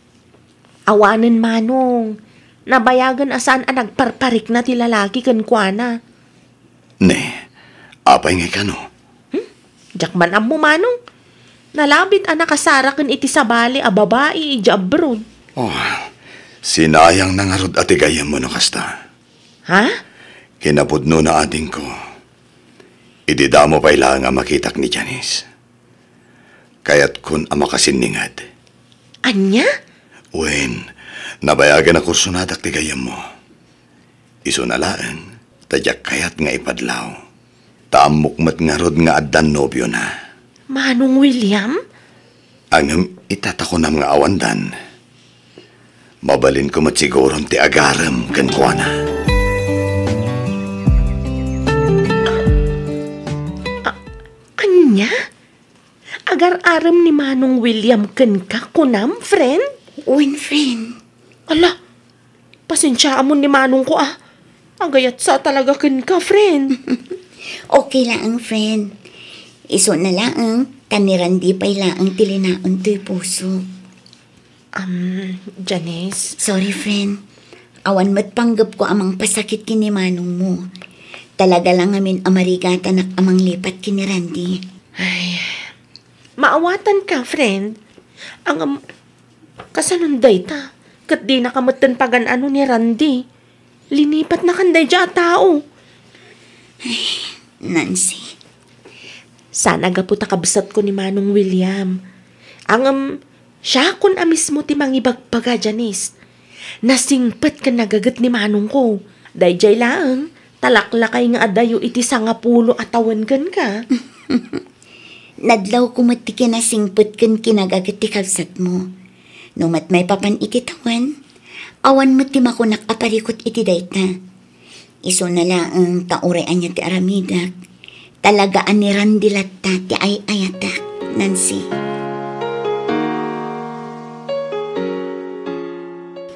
Awanen, Manong. Nabayagen a saan a nagparparikna ti lalaki kenkuana. Ne, apay ngay kano? Hmm? Diak man ammo, Manong. Nalabit a nakasaraken iti sabali a babai idiay abroad. Oh, sinayangna ngarud a ti gayyemmo no kasta. Ha? Kinapudnona, adingko. Idi damo pay laeng a makitak ni Janice, kayatkon a makasinninged. Ania? Wen, nabayagen a kursonadak ti gayyemmo. Isuna laeng, ta diak kayat nga ipadlaw. Ta ammok met ngarud nga addan nobiona. Manong William? Ngem ita ta kunam nga awandan, mabalinko met siguron ti agarem kenkuana. A-, ania? Agar-arem ni Manong William kenka, kunam, friend? Wen, friend. Ala, pasensiaamon ni Manongko, a. Agayatsa talaga kenka, friend. Okay laeng, friend. Isuna laeng, ta ni Randy pay laeng ti linaen toy puso. Um, Janice? Sorry, friend. Awan met panggepko a mangpasakit ken ni Manongmo. Talaga la ngamin a marigatanak a manglipat ken ni Randy. Ay, maawatanka, friend. Ngem, kasanon dayta? Ket dinaka metten pagan-ano ni Randy. Linipatnakan daydiay a tao. Ay, Nancy. Saan a gapu ta kabsatko ni Manong William. Ngem, siakon a mismo ti mangibagbaga, Janice. Nasingpet ken nagaget ni Manongko. Daydiay laeng, ta laklakay nga adayo iti sangapulo a tawen kenka. Nadlawko met ti kinasingpet ken kinagaget ti kabsatmo. No met maipapan iti tawen, awan met ti makunak a parikut iti dayta. Isuna laeng ta uray ania ti aramidek, talaga a ni Randy latta ti ay-ayatek, Nancy.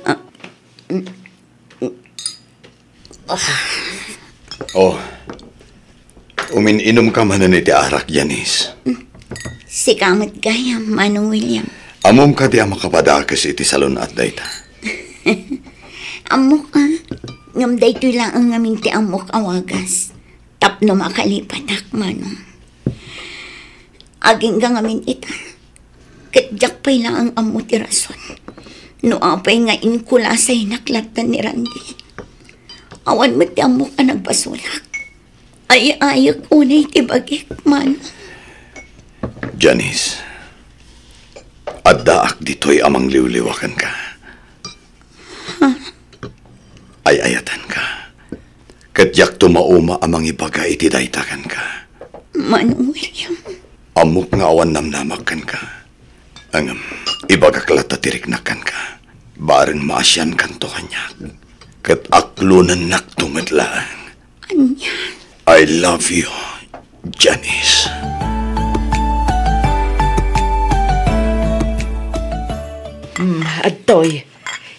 Ah, mm, mm. Ah. Oh. Umin-inumka manen iti arak, Janice. Sika met gayam, Manong William. Ammom kadi a makapadakes iti salun-at dayta? Ammok, a. Ngem daytoy laeng ngamin ti ammok a wagas tapno makalipatak, Manong. Agingga ngamin ita. Ket diak pay laeng ammo ti rason no apay nga inkulasaynak latta ni Randy. Awan met ti ammok a nagbasolak. Ay-ayek unay ti bagik, Manong. Janice, addaak ditoy a mangliwliwa kenka. Ay-ayatenka. Ket diakto mauma a mangibaga iti dayta kenka. Manong William. Ammok nga awan namnamak kenka. Ngem, ibagak latta ti riknak kenka. Bareng maasiankanto kaniak. Ket aklonennakto met laeng. Ania? I love you, Janice. Hmm, adtoy.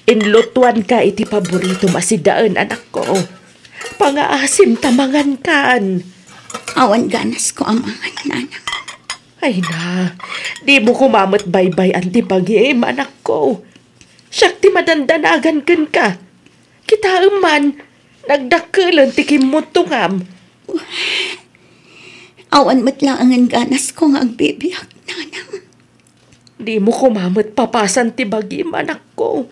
Inlutuanka iti paboritom a sidaen, anakko. Pangaasim ta mangankan. Awan ganasko a mangan, nanang. Ay na, dimo koma met baybay-an ti bagim, anakko. Siak ti madandanagan kenka. Kitaem man, nagdakkelen ti kimmuttongam. Awan met laengen ganasko nga agbibiag, nanang. Dimo koma met papasan ti bagim, anakko.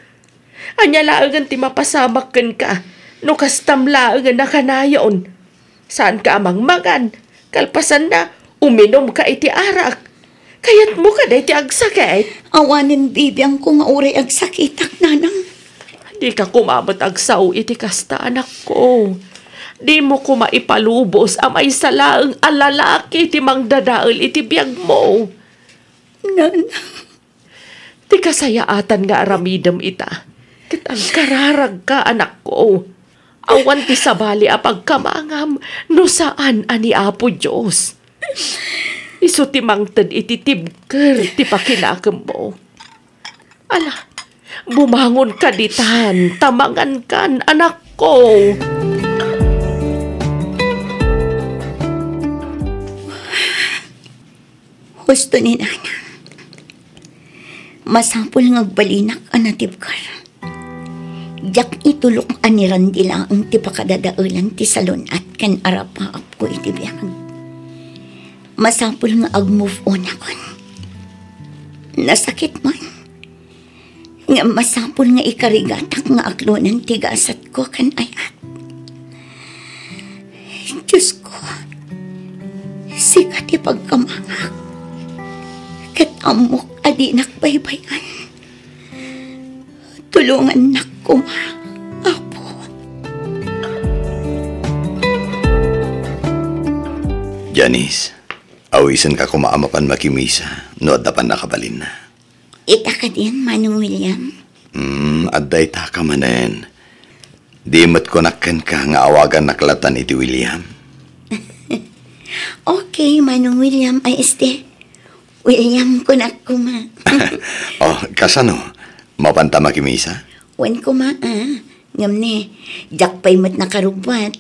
Ania laengen ti mapasamak kenka no kastam laengen a kanayon? Saanka a mangmangan, kalpasanna, uminumka iti arak. Kayatmo kadi ti agsakit? Awanen bibiangko nga uray agsakitak, nanang. Dika koma met agsao iti kasta, anakko. Dimo koma ipalubos a maysa laeng a lalaki ti mangdadael iti biagmo. Nanang. Ti kasayaatan nga aramidem ita, ket agkararagka, anakko. Awan ti sabali a pagkamangam no saan a ni Apo Dios. Isu ti mangted iti tibker ti pakinakemmo. Ala, bumangonka ditan, ta mangankan, anakko. Husto ni Nanang. Masapul nga agbalinak a natibker. Diak itulok a ni Randy laeng ti pakadadaelan ti salun-at ken arapaapko iti biag. Masapul nga ag-move on akon. Nasakit man. Ngem masapul nga ikarigatak nga aklonan ti gasatko ken ay-at. Diosko, sika ti pagkamangak, ket ammok a dinak baybay-an. Tulongannak koma, Apo. Janice, awisenka koma a mapan makimisa no adda pannakabalinna. Ita kadin, Manong William? Hmm, adda itaka manen. Di met kunak kenka nga awagannak latan iti William. Okay, Manong William, ay este. William, kunak koma. Oh, kasano? Mapanta makimisa? Wen koma, ah. Ngem ne, diak pay met nakarubbuat.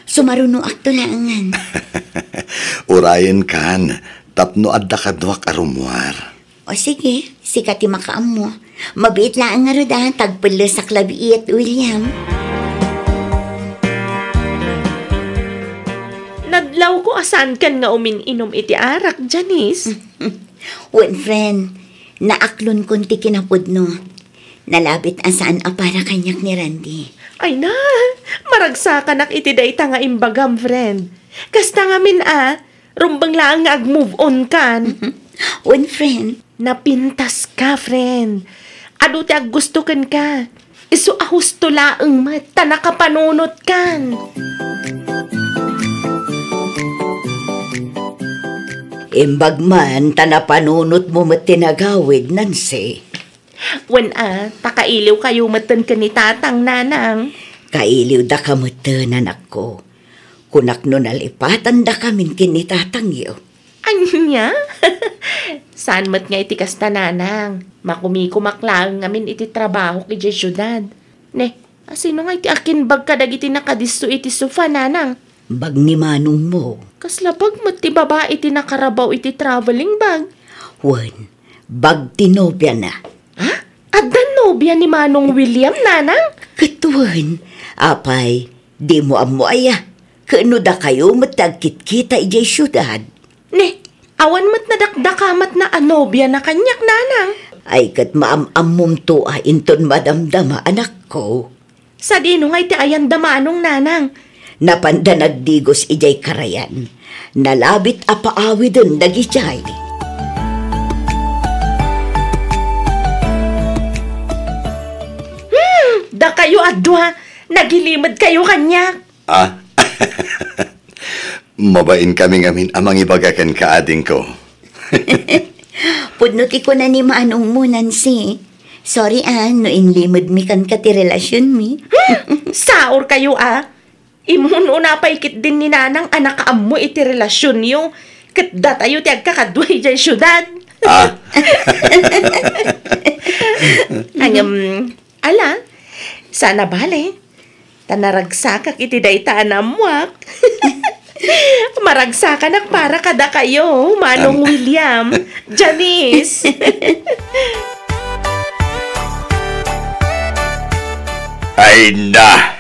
Sumarunoakto laengen. Urayenkan, tapno adda kaduak a rummuar. O sige, sika ti makaammo. Mabiit laeng ngarud a, ta agpellesak labiit, William. Nadlawko a saankan nga umin-inum iti arak, Janice. Wen, friend, naaklonkon ti kinapudno. Nalabit a saan a para kaniak ni Randy. Ay na, maragsakanak iti dayta nga imbagam, friend. Kasta ngamin a, rumbeng laeng nga ag-move on kan. Wen, friend. Napintas ka, friend. Adu ti aggusto kenka. Isu a husto laeng met ta nakapanunot kan. Imbag man ta napanunotmo met ti nagawid, Nancy. Wen a, ta kailiwkayo metten ken ni Tatang, Nanang. Kailiwdaka metten, anakko. Kunak no nalipatandakamin ken ni Tatangyo. Ania? Saan met nga iti kasta, Nanang. Makumikumak laeng ngamin iti trabahok idiay siudad. Ne, asino nga iti akimbag kadagiti nakadisso iti sofa, Nanang? Bag ni manongmo. Kasla bag met ti babai ti nakarabaw iti traveling bag? Wen, bag ti nobiana. Ha? Adda nobia ni Manong William, Nanang? Ket wen, apay, dimo ammo aya? Ket no dakayo met ti agkitkita idiay siudad. Ne, awan met nadakdakamatna a nobiana kaniak, Nanang. Ay, ket maam-ammomto a inton madamdama, anakko. Sadino nga iti ayanda manong, Nanang? Napanda nagdigos idiay karayan. Nalabit a paawiden dagidiay. Hmm, dakayo a dua, nagilimedkayo kaniak. Ah? Mabainkami ngamin a mangibaga kenka, adingko. Pudno ti kuna ni manongmo, Nancy. Sorry, ah, no inlimedmi kenka ti relasionmi. Hmm! Saorkayo, ah. Immun-una pay ketdin ni Nanang a nakaammo iti relasionyo. Ket datayo ti agkakadua idiay siudad. Ah. Ngem, ala, saan a bale. Ta naragsakak iti dayta a naammoak. Maragsakanak para kadakayo, Manong William, Janice. Ay na!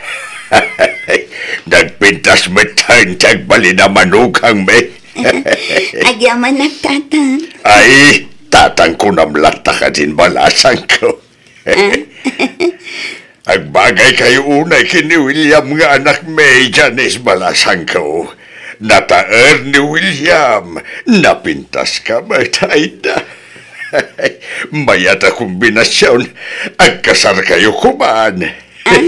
Nagpintas met ti agbalin a manukangmi. Agyamanak, Tatang. Ay, tatangko, namlatta kadin balasangko. Ah? Agbagaykayo unay ken ni William nga anakmi, Janice, balasangko. Nataer ni William. Napintaska met, ay na. Mayat a kombinasion. Agkasarkayo koman. Ah?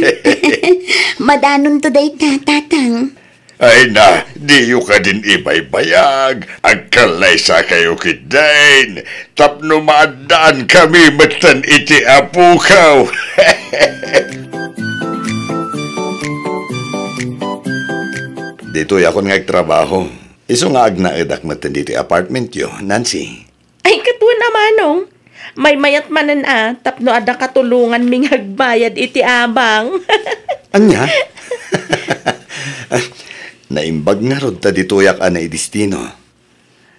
Madanonto dayta, Tatang. Ay na, diyo kadin ibaybayag. Agkallaysakayo ketdin tapno maaddankami metten iti apokaw. Ditoyakon nga agtrabaho. Isu nga agnaedak met ditoy apartmentyo, Nancy. Ay, ket wen a, Manong. Maymayat manen a, tapno adda katulonganmi nga agbayad iti abang. Ania? Naimbag ngarud ta ditoyak a naidestino.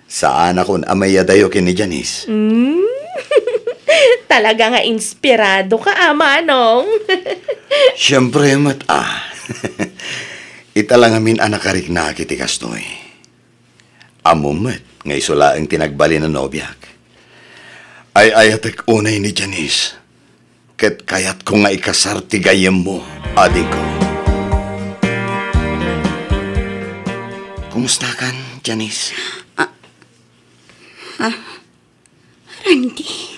Saanakon a mayadayo ken ni Janice. Hmm? Talaga nga inspirado ka, a, Manong. Siempre met, a. Ita la ngamin a nakariknaak iti kastoy. Ammom met nga isu laeng ti nagbalin a nobiak. Ay-ayatek unay ni Janice, ket kayatko nga ikasar ti gayyemmo, adingko. Kumustakan, Janice? Ah, ah, Randy.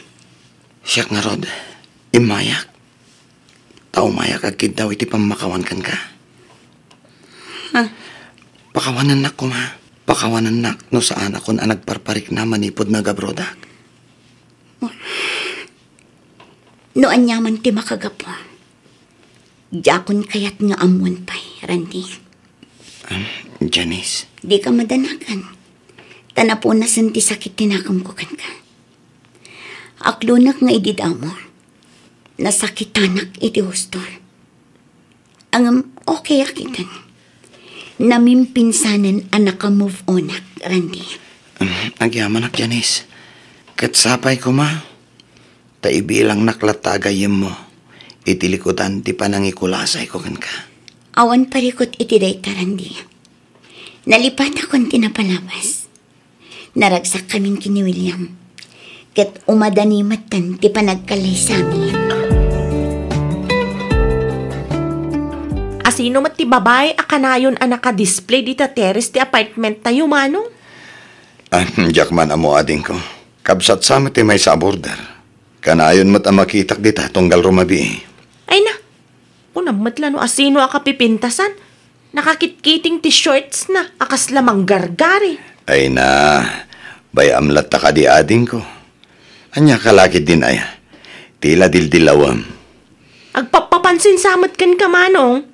Siak ngarud, immayak. Ta umayak agkiddaw iti pammakawan kenka. Ha? Pakawanennak koma. Pakawanennak no saanakon a nagparparikna manipud nagabrodak. No aniaman ti makagapu, diakon kayat nga ammoen pay, Randy. Am, Janice. Dika madanagan. Ta napunasen ti sakit ti nakemko kenka. Aklonek nga idi damo, nasakitanak iti hustor. Ngem okay ak iten. Namimpinsanen a naka-move on ak, Randy. Am, agyamanak, Janice. Ket sapay koma, ta ibilangnak latta a gayyemmo iti likudan ti panangikulasayko kenka. Awan parikut iti dayta, Randy. Nalipatakon ti napalabas. Naragsak kamin ken ni William. Ket umadani metten ti panagkallaysami. Asino met ti babai a kanayon a naka-display dita terrace ti apartment tayo, Manong? Ah, diak man ammo, adingko. Kabsat sa met ti maysa a border. Kanayon met a makitak dita tunggal rumabii. Ay na, kunam met la no asino a kapipintasan. Nakakitkiting ti shorts na a kasla manggargari. Ay na, bay-am latta kadi, adingko. Ania ka lakid din aya? Tila dildilawem. Agpappapansin sa met kenka, Manong.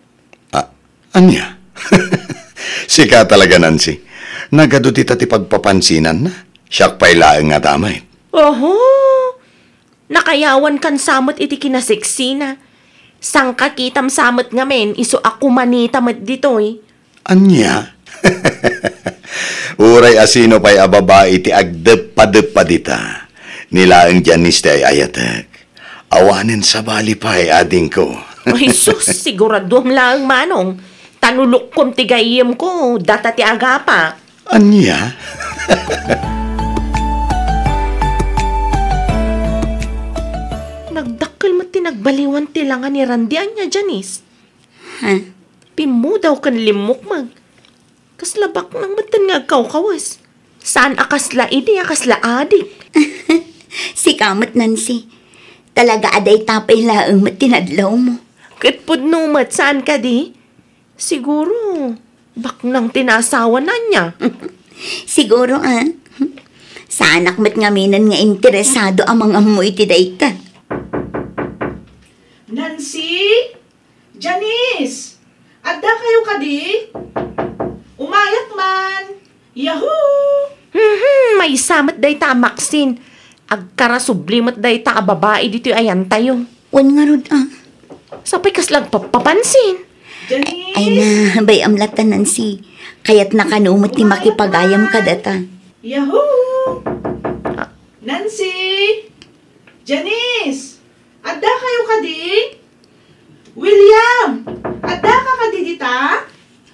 Ah, ania? Sika talaga, Nancy. Nagadu dita ti pagpapansinan na. Siak pay laeng nga damay. Oho. Nakayawan kan sa met iti kinaseksina. Sangkakitam sa met ngamin isu a kumanita met ditoy. Ania? Uray asino pay a babai ti agdeppadeppa dita. Ni laeng Janice ti ay-ayatek. Awanen sabali pay, adingko. Ay sus, siguraduam laeng, Manong. Ta no lukkom ti gayyemko, data ti agapa. Ania? Nagdakkel met ti nagbaliwan ti langa ni Randy. Ania, Janice? Ha? Pimmudaw ken limmukmeg. Kasla baknang metten nga agkawkawes. Saan a kasla idi a kasla adik. Sika met, Nancy. Talaga a dayta pay laeng met ti nadlawmo. Ket pudno met, saan kadi? Siguro, baknang ti naasawana niya. Siguro, ah. Saanak met ngaminen nga interesado a mangammo iti dayta. Nancy? Janice! Adda kayo kadi? Umayak man! Yahoo! Mhm, maysa met dayta a Maxine. Agkarasubli met dayta a babai ditoy ayantayo. Wen ngarud, ah. Sapay kasla agpappapansin. Janice! Ay na, bay-am latta, Nancy. Kayatna kano met ti makipagayam kadata. Yahoo! Ah. Nancy! Janice! Adda kayo kadi? William! Adda ka kadi dita?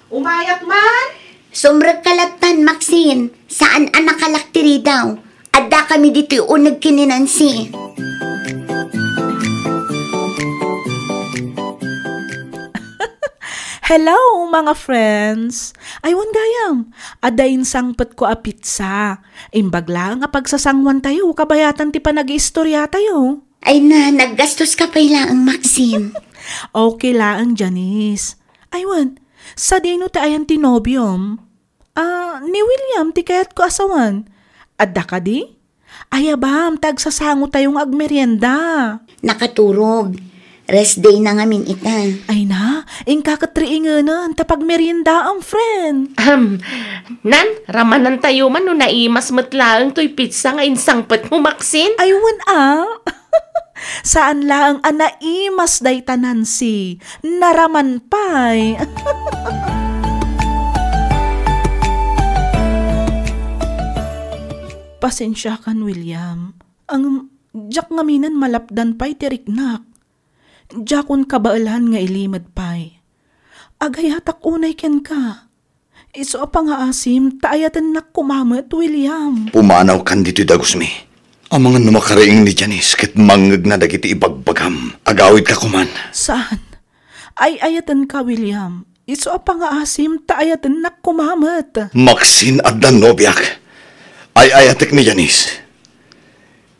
Umayak man? Sumrek ka lattan, Maxine. Saan a nakalak ti ridaw. Adda kami ditoy uneg ken ni Nancy. Hello, mga friends! Aywan gayam, adda insangpetko a pizza. Imbag laeng a pagsasanguan tayo, kabayatan ti panagiistorya tayo. Ay na, naggastos ka pay laeng, Maxine. Okay laeng, Janice. Aywan, sadino ti ayan ti nobiom? Ah, ni William ti kayatko a sawen. Adda kadi? Ayabam, ta agsasango tayo nga agmerienda. Nakaturog. Rest day na ngamin ita. Ay na, inka ket riingenen ta pagmeriendaam, friend. Ahem. Nan, ramanantayo man no naimas met laeng toy pizza nga insangpetmo, Maxine. Ay, wen a. Saan laeng a naimas dayta, Nancy. Naraman pay. Pasensiakan, William. Ang diak ngaminen malapdan pay ti riknak. Diakon kabaelan nga ilimed pay. Agayatak unay kenka. Isu a pangaasim ta ayatennak koma met, William. Pumanawkan ditoy dagusmi. Amangan no makariing ni Janice ket mangngegna dagiti ibagbagam, agawidka koman. Saan? Ay-ayatenka, William. Isu a pangaasim ta ayatennak koma met. Maxine, adda nobiak. Ay-ayatek ni Janice.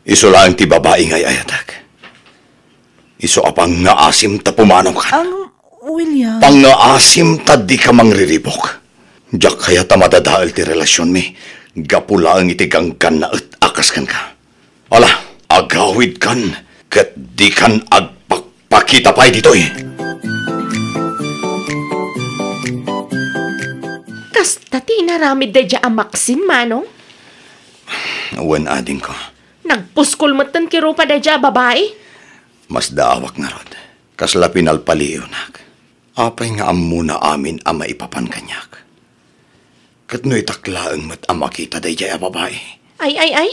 Isu laeng ti babai nga ay-ayatek. Isu a pangngaasim ta pumanawkan. Ang, William. Pangngaasim ta dika mangriribuk. Diak kayat a madadael ti relasionmi gapu laeng iti ganggannaet a kas kenka. Ala, agawidkan ket dikan agpakpakita pay ditoy. Kasta ti inaramid daydiay a Maxine, Manong? Wen, adingko. Nagpuskol metten ti rupa daydiay a babai? Masdaawak ngarud. Kasla pinalpaliiwnak. Apay nga ammona amin a maipapan kaniak? Ket no itak laeng met a makita daydiay a babai? Ay, ay, ay.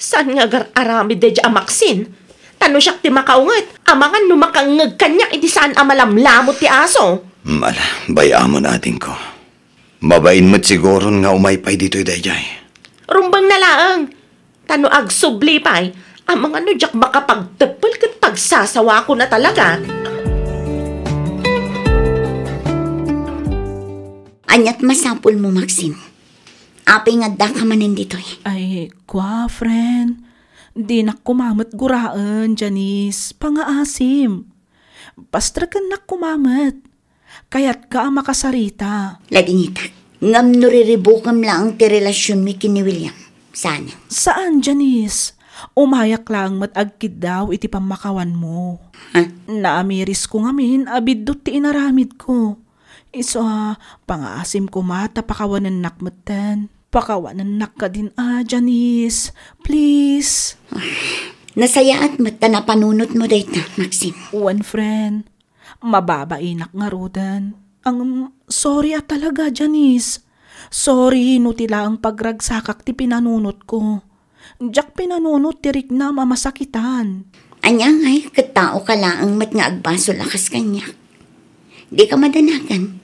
Saan nga agar-aramid daydiay a Maxine? Ta no siak ti makaunget, amangan no makangngeg kaniak iti saan a malamlamut ti aso. Mm, ala, bay-amon, adingko. Mabain met siguron nga umay pay ditoy daydiay. Rumbeng na laeng. Ta no agsubli pay, amangan no diak makapagteppel ket pagsasawakon a talaga. Ania ti masapulmo, Maxine? Apay nga addaka manen ditoy? Ay, kua, friend. Dinak koma met guraen, Janice. Pangaasim. Pastrekennak koma met. Kayatka a makasarita. Ladingitak. Ngem no riribukem laeng ti relasionmi ken ni William, saan? Saan, Janice. Umayak laeng met agkiddaw iti pammakawanmo. Ha? Naamirisko ngamin a biddut ti inaramidko. Isu a, pangaasim koma ta pakawanennak metten. Pakawanennak kadin a, Janice. Please. Nasayaat met ta napanunotmo dayta, Maxine. Wen, friend. Mababainak ngaruden. Ang, sorry a talaga, Janice. Sorry no ti laeng pagragsakak ti pinanunotko. Diak pinanunot ti riknam a masakitan. Ania ngay, ket taoka laeng met nga agbasol a kas kaniak. Dika madanagan.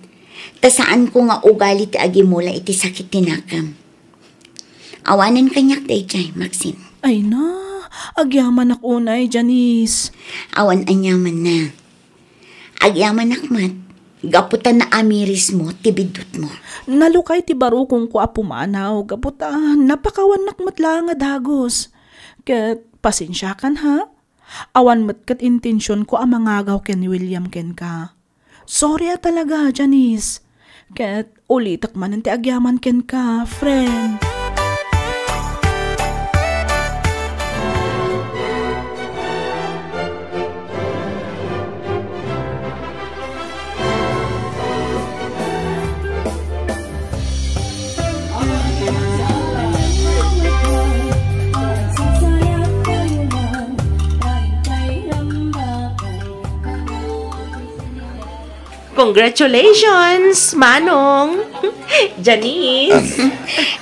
Ta saanko nga ugali ti agimula iti sakit ti nakem. Awanen kaniak daydiay, Maxine. Ay na, agyamanak unay, Janice. Awan aniamanna. Agyamanak met, gapu ta naamirismo ti biddutmo. Nalukay ti barukongko a pumanaw, gapu ta napakawannak met laeng a dagus. Ket, pasensiakan, ha? Awan met ket intensionko a mangagaw ken ni William kenka. Sorry a talaga, Janice. Ket ulitek manen ti agyaman kenka, friend. Congratulations, Manong! Janice!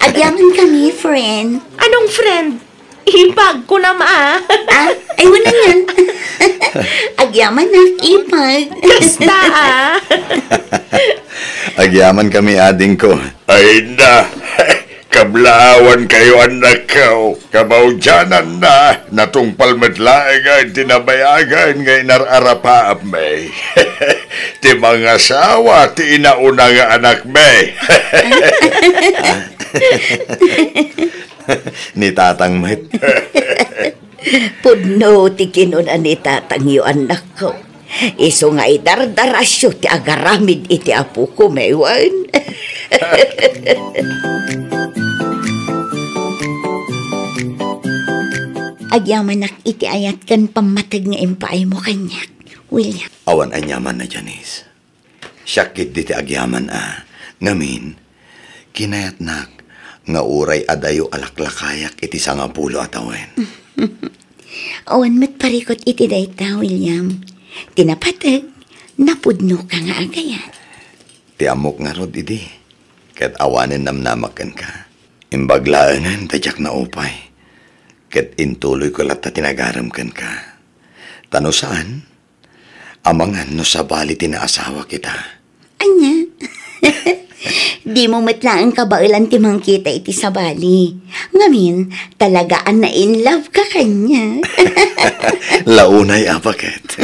Agyaman kami, friend. Anong friend? Ipag ko na, ma. Ah, ay, wala yan. Agyamanak, ipag. Kasta, ah. Agyaman kami, adingko. Ay na, kablaawan kayo, annakko. Kamaudiananna, natungpal met laeng ti nabayagen nga inar-arapaapmi. Ti mangasawa ti inauna nga anakmi. Ni tatang met. Pudno ti kinuna ni tatangyo, annakko. Isu nga idardarasyo ti agaramid iti apoko, mewan. Agyamanak iti ayat ken pammateg nga impaaymo kaniak. William. Awan aniamanna, Janice. Siak ketdi ti agyaman a. Ngamin, kinayatnak nga uray adayo a laklakayak iti sangapulo a tawen. Awan met parikut iti dayta, William. Ti napateg, napudnoka nga agayat. Ti ammok ngarud idi, ket awanen namnamak kenka. Imbag laengen ta diak naupay, ket intuloyko latta ti nagarem kenka. Ta no saan, amangan no sabali ti naasawak ita. Ania? Dimo met laeng kabaelan ti mangkita iti sabali. Ngamin, talaga a na-in love ka kaniak. Launay a baket.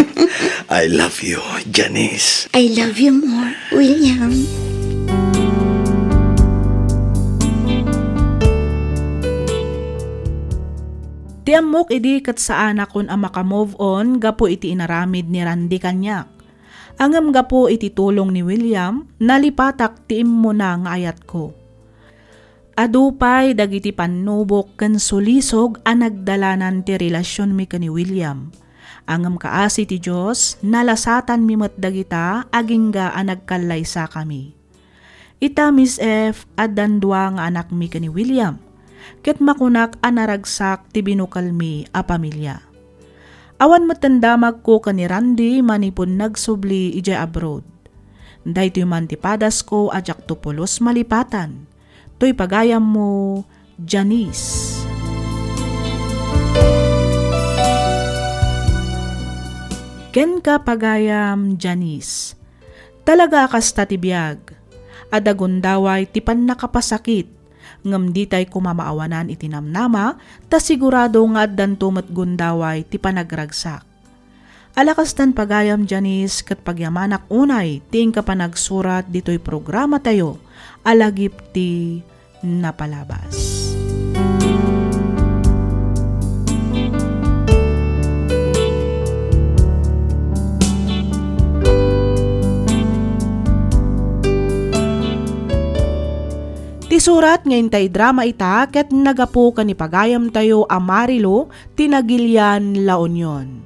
I love you, Janice. I love you more, William. Ti ammok idi ket saanakon a maka-move on gapu iti inaramid ni Randy kaniak. Ngem gapu iti tulong ni William, nalipatak ti immuna nga ayatko. Adu pay dagiti pannubok ken sulisog a nagdalanan ti relasionmi ken ni William. Ngem kaasi ti Dios, nalasatanmi met dagita agingga a nagkallaysakami. Ita, Miss F, addan dua nga anakmi ken ni William, ket makunak a naragsak ti binukelmi a pamilia. Awan metten damagko ken ni Randy manipud nagsubli idiay abroad. Daytoy man ti padasko a diakto pulos malipatan. Toy pagayammo, Janice. Kenka, pagayam, Janice. Talaga a kasta ti biag. Adda gundaway ti pannakapasakit, ngem ditay koma maawanan iti namnama, ta sigurado nga addanto met gundaway ti panagragsak. Alakastan pagayam, Janice, ket pagyamanak unay ti inka panagsurat ditoy programatayo a Lagip ti Napalabas. Ti surat nga intay drama ita ket nagapu ken ni pagayamtayo a Marilu ti Nagilian, La Union.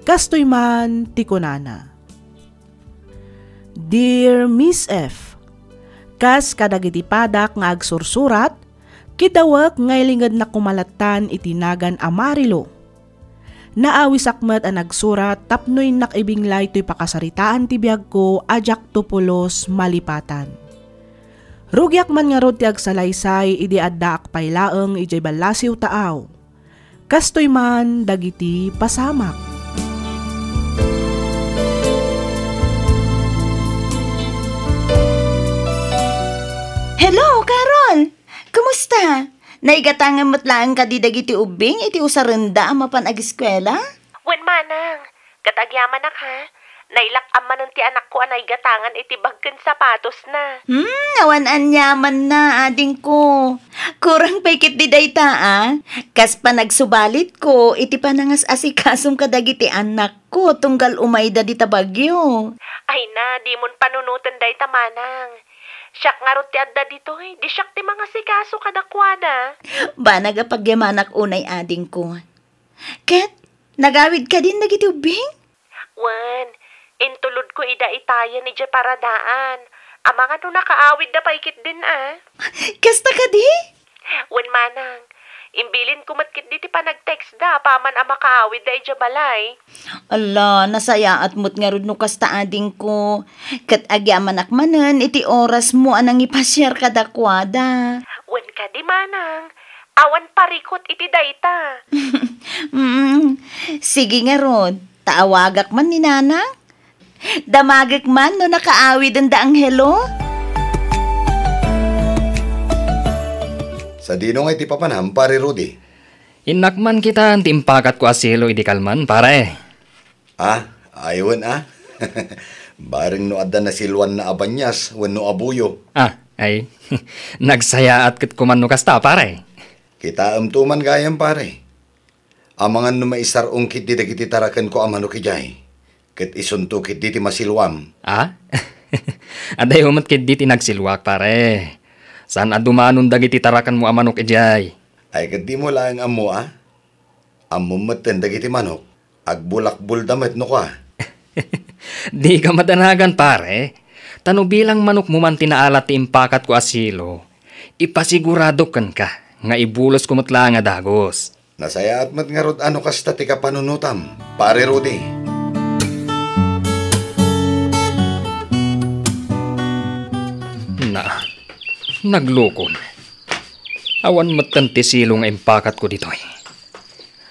Kastoy man ti kunana, Dear Miss F, kas kadagiti padak nga agsursurat, kidawek nga ilingednak koma lattan iti nagan a Marilu. Naawisak met a nagsurat tapno innak ibinglay toy pakasaritaan ti biagko a diakto pulos malipatan. Rugiak man ngarud ti agsalaysay idi addaak pay laeng idiay ballasiw taaw. Kastoy man dagiti pasamak. Hello, Carol! Kumusta? Naigatangan met laeng kadi dagiti ubbing iti usarenda a mapan agiskuela? Wen, manang, ket agyamanak, ha? Nailak-am manen ti anakko a naigatangan iti bag ken sapatosna. Hmm, awan aniamanna, adingko. Kurang pay ketdi dayta, a? Kas panagsubalitko iti panangas-asikasom kadagiti anakko tunggal umayda dita bagyo. Ay na, dimon panunoten dayta, manang. Siak ngarud ti adda ditoy, di siak ti mangasikaso kadakuada. Banag a pagyamanak unay, adingko. Ket, nagawid kadin dagiti ubbing? Wen, intulodko ida itayen idiay paradaan. Amangan no nakaawidda pay ketdin, a? Kasta kadi? Wen, manang, imbilinko met ketdi ti panagtextda apaman a makaawidda idiay balay. Ala, nasayaat met ngarud no kasta, adingko. Ket agyamanak manen iti orasmo a nangipasiar kadakuada. Wen kadi, manang, awan parikut iti dayta. Mm, sige ngarud, ta awagak man ni Nanang. Damagek man no nakaawiden da Angelo. Sadino nga iti papanam, Pare Rudy? Innak man kitaan ti impakatko a silo idi kalman, pare. Ah, ay wen, a. Bareng no adda nasiluanna a banias wenno a buyo. Ah, ay. Nagsayaat ket kuman no kasta, pare. Kitaemto man gayam, pare. Amangan no maisar-ong ketdi dagiti tarakenko a manok idiay, ket isunto ketdi ti masiluam. Ah? Adayo met ketdi ti nagsiluak, pare. Saan a dumanon dagiti tarakenmo a manok idiay. Ay, ket dimo laeng ammo, a? Ammom metten dagiti manok, agbulakbolda met no kua. Dika madanagan, pare. Ta no bilang manokmo man ti naalat ti impakatko a silo, ipasigurado kenka nga ibulosko met laeng a dagus. Nasayaat met ngarud a no kasta ti kapanunotam, Pare Rudy. Na, naglukon. Awan metten ti silo nga impakatko ditoy.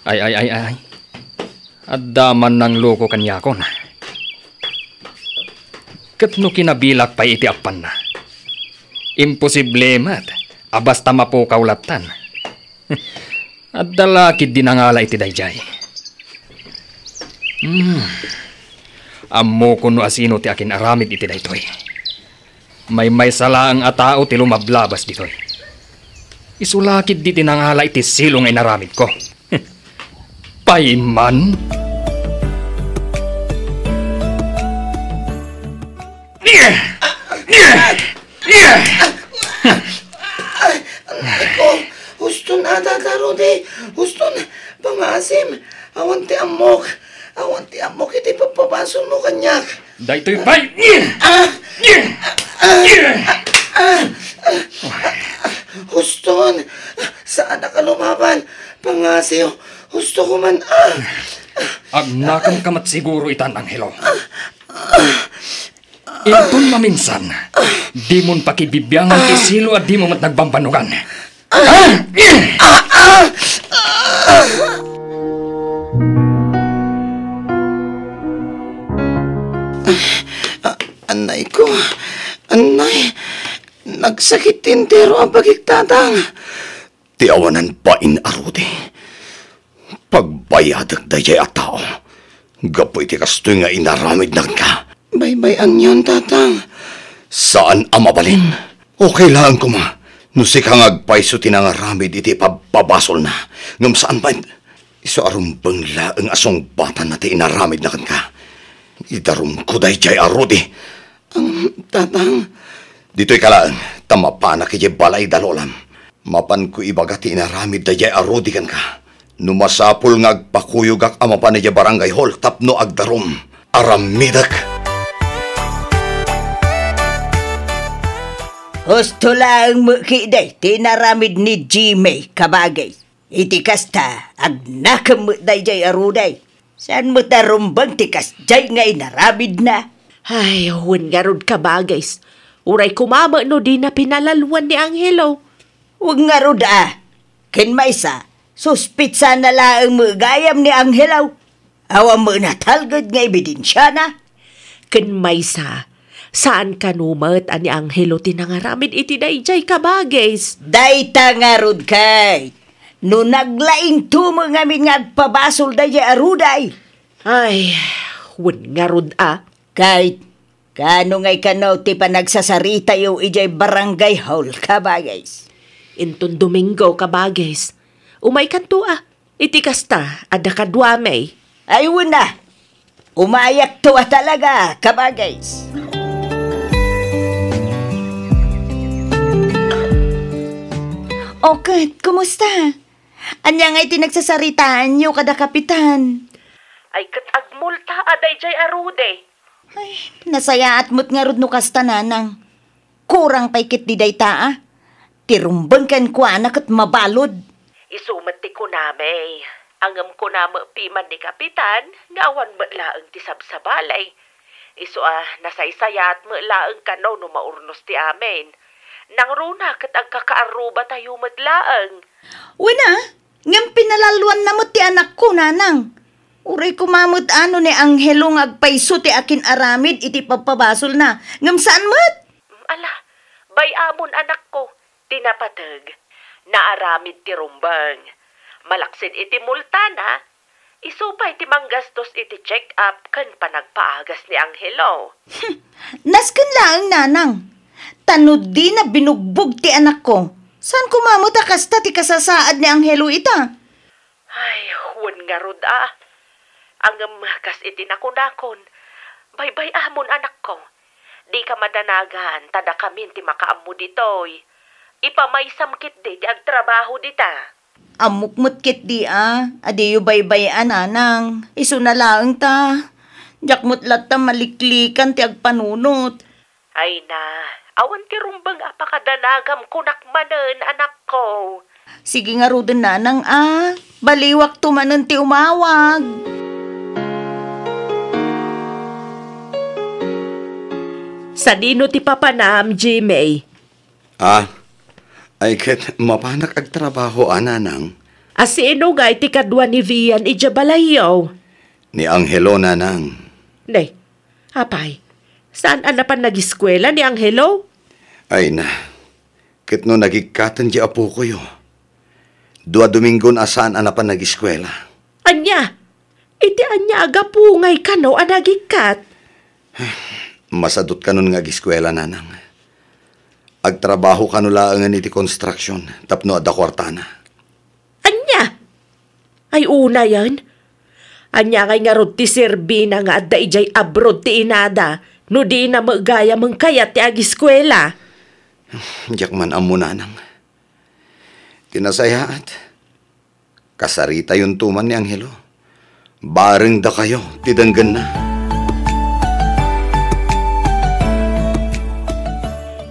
Ay, ay, ay, ay. Adda man nangloko kaniakon. Ket no kinabilak pay iti appanna, imposible met a basta mapukaw lattan. Adda la ketdi nangala iti daydiay. Hmm. Ammokon no asino ti akin-aramid iti daytoy. Maymaysa laeng a tao ti lumablabas ditoy. Isu la ketdi ti nangala iti silo nga inaramidko. Payman? Ay, anay ko! Huston, a, Tata Rudy! Huston, pangasim! Awan ti ammok! Awan ti ammok iti pagpabasolmo kaniak! Daytoy pay! Ah! Ah! Ah! Huston! Saanak a lumaban! Pangasiw! Hustoko man! Ah! Agnakemka met siguro itan, Angelo. Inton maminsan, dimon pakibibiangan ti silo a dimo met nagbambannogan. Ah, anay ko. Anay. Nagsakit ti entero a bagik, Tatang. Ti awanan bain a Rudy. Pagbayadek daydiay a tao gapu iti kastoy nga inaramidna kenka. Baybay-anyon, Tatang. Saan a mabalin. Okay laeng koma no sika nga agpayso ti nangaramid iti pagpabasolna. Ngem saan met. Isu a rumbeng laeng a sungbatanna ti inaramidna kenka. Idarumko daydiay a Rudy. Ang, Tatang. Ditoyka laeng, ta mapanak idiay balay da lolam. Mapanko ibaga ti inaramid daydiay a Rudy kenka. No masapul nga agpakuyogak a mapan idiay barangay hall tapno agdarum, aramidek. Husto laeng met ketdi ti inaramid ni Jimmy, kabagis. Iti kasta, agnakem met daydiay a Rudy. Saan met a rumbeng ti kasdiay nga inaramidna? Ay, wen ngarud, kabagis. Uray koma met no dina pinalalwan ni Angelo. Wen ngarud a. Ken maysa, suspitsana laeng met gayam ni Angelo. Awan met natalged nga ebidensiana. Ken maysa, saan kano met a ni Angelo ti nangaramid iti daydiay, kabagis. Dayta ngarud, Kate. No naglaingto met ngamin nga agpabasol daydiay a Rudy. Ay, wen ngarud a. Kate, kaano ngay kano ti panagsasaritayo idiay barangay hall, kabagis? Inton Domingo, kabagis. Umaykanto a. Iti kasta, adda kaduami. Ay, wen a. Umayakto a talaga, kabagis. O ket, kumusta? Ania ngay ti nagsasaritaanyo kada Kapitan? Ay, ket agmulta a daydiay a Rudy. Ay, nasayaat met ngarud no kasta, Nanang. Kurang pay ketdi dayta a. Ti rumbeng kenkuana ket mabalud. Isu met ti kunami. Ngem kuna met piman ni Kapitan nga awan met laeng ti sabsabali. Isu a nasaysayaat met laeng kano no maurnos ti amin. Nangruna ket agkakaarrubatayo met laeng. Wen a, ngem pinalalwanna met ti anakko, Nanang. Uray koma met a no ni Angelo nga agpayso ti akin-aramid iti pagpabasolna, ngem saan met. Ala, bay-amon, anakko, ti napateg. Naaramid ti rumbeng. Malaksid iti multana, isu pay ti manggastos iti check-up ken panagpaagas ni Angelo. Nasken laeng, Nanang. Ta no dina binugbog ti anakko, saan koma met a kasta ti kasasaad ni Angelo ita? Ay, wen ngarud a. Ngem kas iti nakunakon, baybay-amon, anakko. Dika madanagan, ta dakamin ti makaammo ditoy. Ipamaysam ketdi ti agtrabaho dita. Ammok met ketdi a, a diyo baybay-an, Nanang. Isuna laeng ta. Diak met latta maliklikan ti agpanunot. Ay na, awan ti rumbeng a pakadanagam kunak manen, anakko. Sige ngaruden, nanang, a. Baliwakto manen ti umawag. Sadino ti papanam, Jimmy? Ah, ay ket mapanak agtrabaho a, nanang. A sino ngay ti kadua ni Vian idiay balayyo? Ni Angelo, nanang. Ne, apay, saan a napan nagiskuela ni Angelo? Ay na, ket no nagikkaten di apokoyo. Dua Dominggon a saan a napan nagiskuela. Ania? Iti ania a gapu ngay kano a nagikkat? Masadut kanon nga agiskuela, nanang. Agtrabaho kano laengen iti konstruksion tapno adda kuartana. Ania? Ay unayen? Ania ngay ngarud ti serbina nga adda idiay abroad ti inada no dina met gayam kayat ti agiskuela? Diak man ammo, nanang. Ti nasayaat, kasaritayonto man ni Angelo. Bareng dakayo ti denggenna.